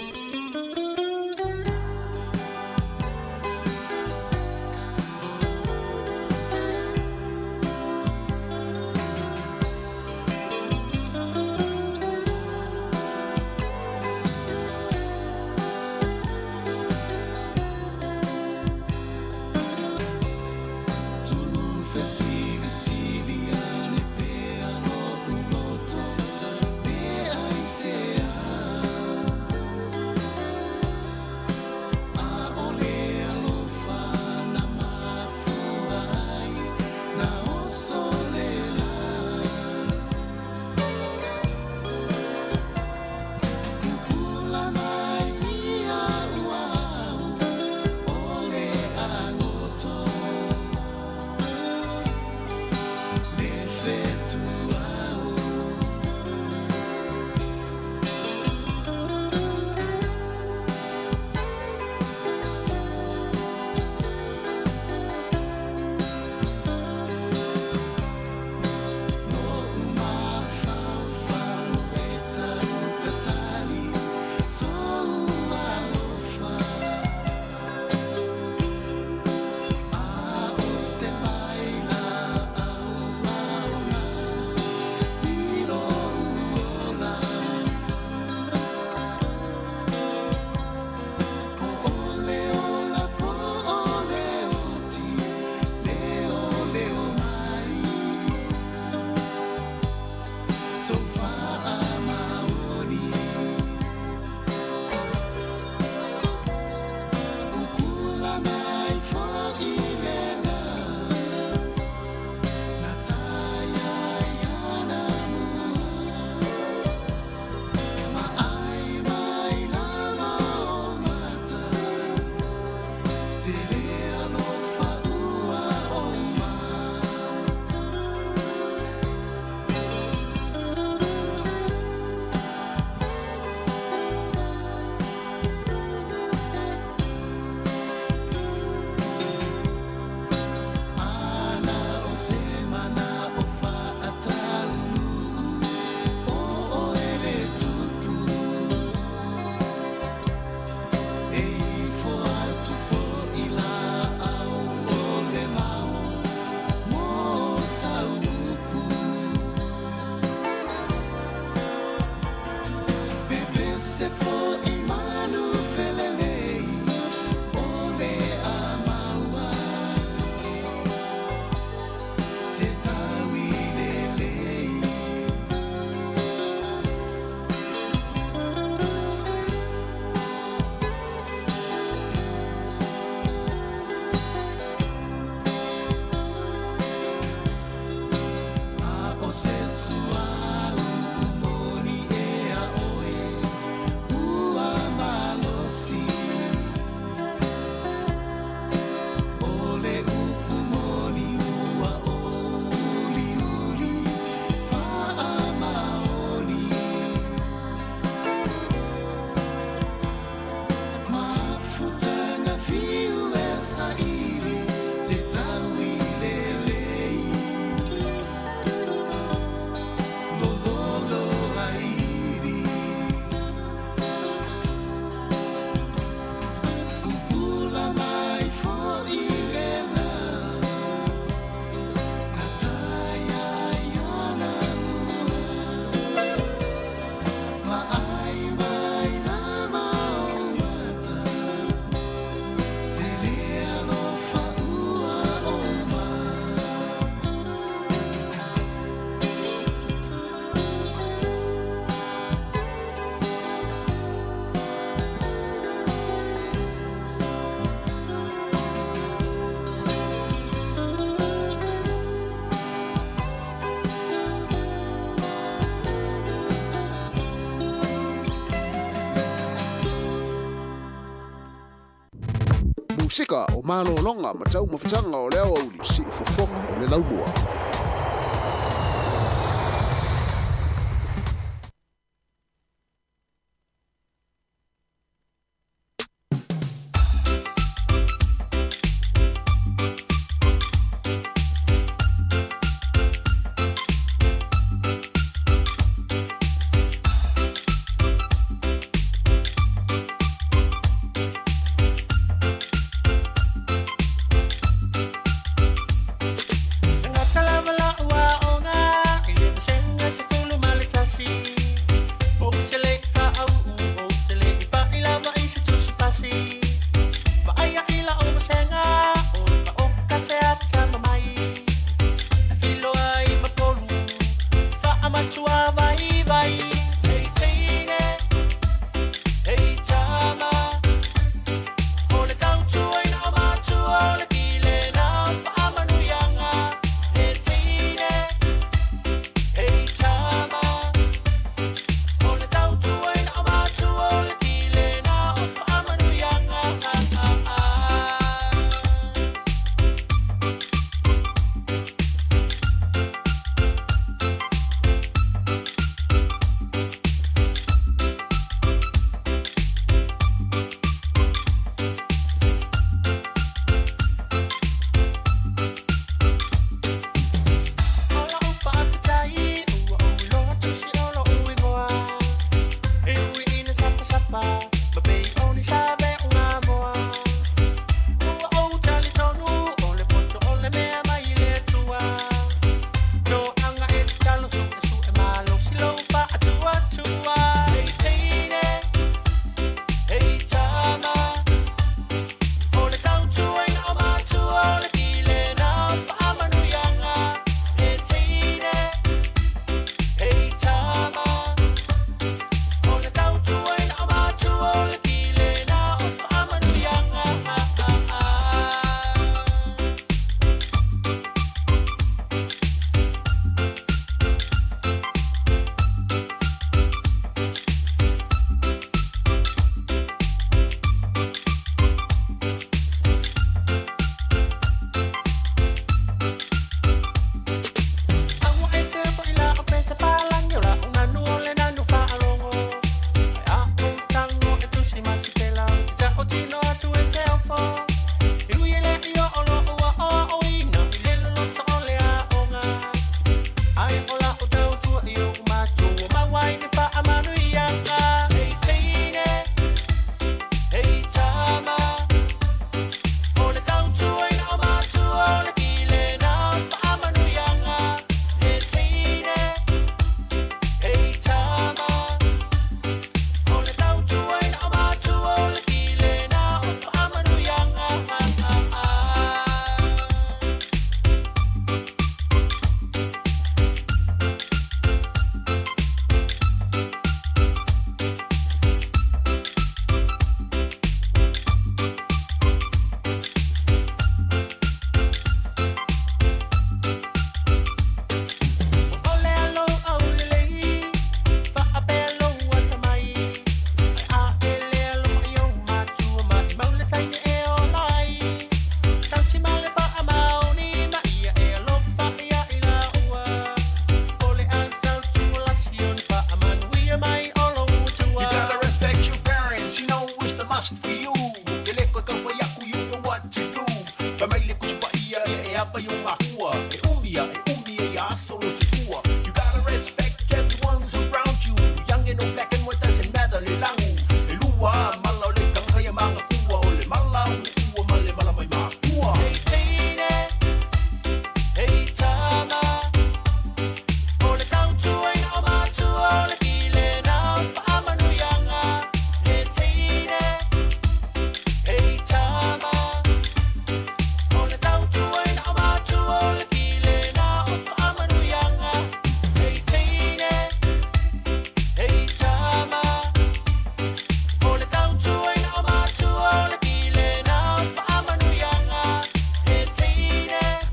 Musika o malologa ma taumafataga o le aoauli siufofoga o le laumua.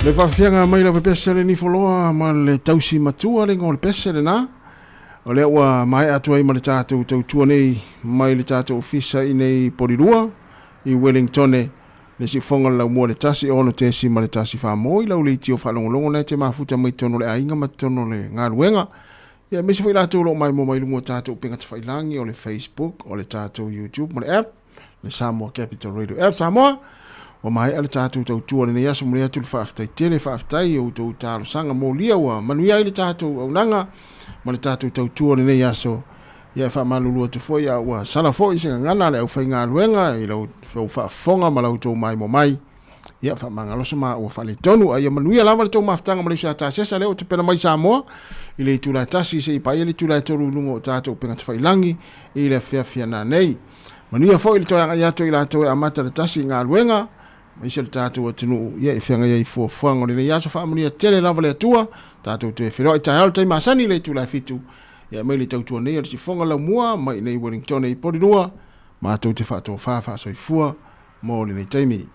Le faafiaga mai lava pese le nifoloa ma le tausi matua le igoa o le pese lena. O lea ua maea atu ai ma le tatou tautua nei mai le tatou ofisa i nei Polilua i Wellingtone. Le siufofoga o le laumua i le 1 6.1 mo i lau leitio faalogologo na e te mafuta mai totonu o le aiga ma totonu o le galuega. Ia aemaise foi latou o lo o maimoa mai luga o tatou upega tafailagi o le Facebook, o le tatou YouTube ma le app, le Samoa Capital Radio App. Samoa, ua maea le tatou tautua i lenei aso. Momoli atu le faafetai tele, faafetai i outou talosaga molia ua manuia ai le tatou auaunaga ma le tatou tautua i lenei aso. Ia e faamalulu atu foi a ua sala foi se gagana a le aufaigaluega i lau faafofoga ma la outou maimoa mai. Ia faamagaloso ma ua faaletonu. A ia manuia lava le tou mafutaga ma le uso ia Tasesa lea ua tapena mai Samoa i le itula e 1 seia paia le itula e 3 i luga o tatou upega tafailagi i le afiafi a nanei. Manuia foi le toe agai atu o i latou e amata le tasi i galuega aemaise le tatou atunuu ia e feagai ai i fuafuaga o lenei aso. Faamanuia tele lava le Atua. Tatou toe feiloai taeao i le taimi masani i le itula e 7 ia aumai le tautua nei a le sifoga laumua mai i nei Wellington i Porirua matou te faatofa faasoifua mo lenei taimi.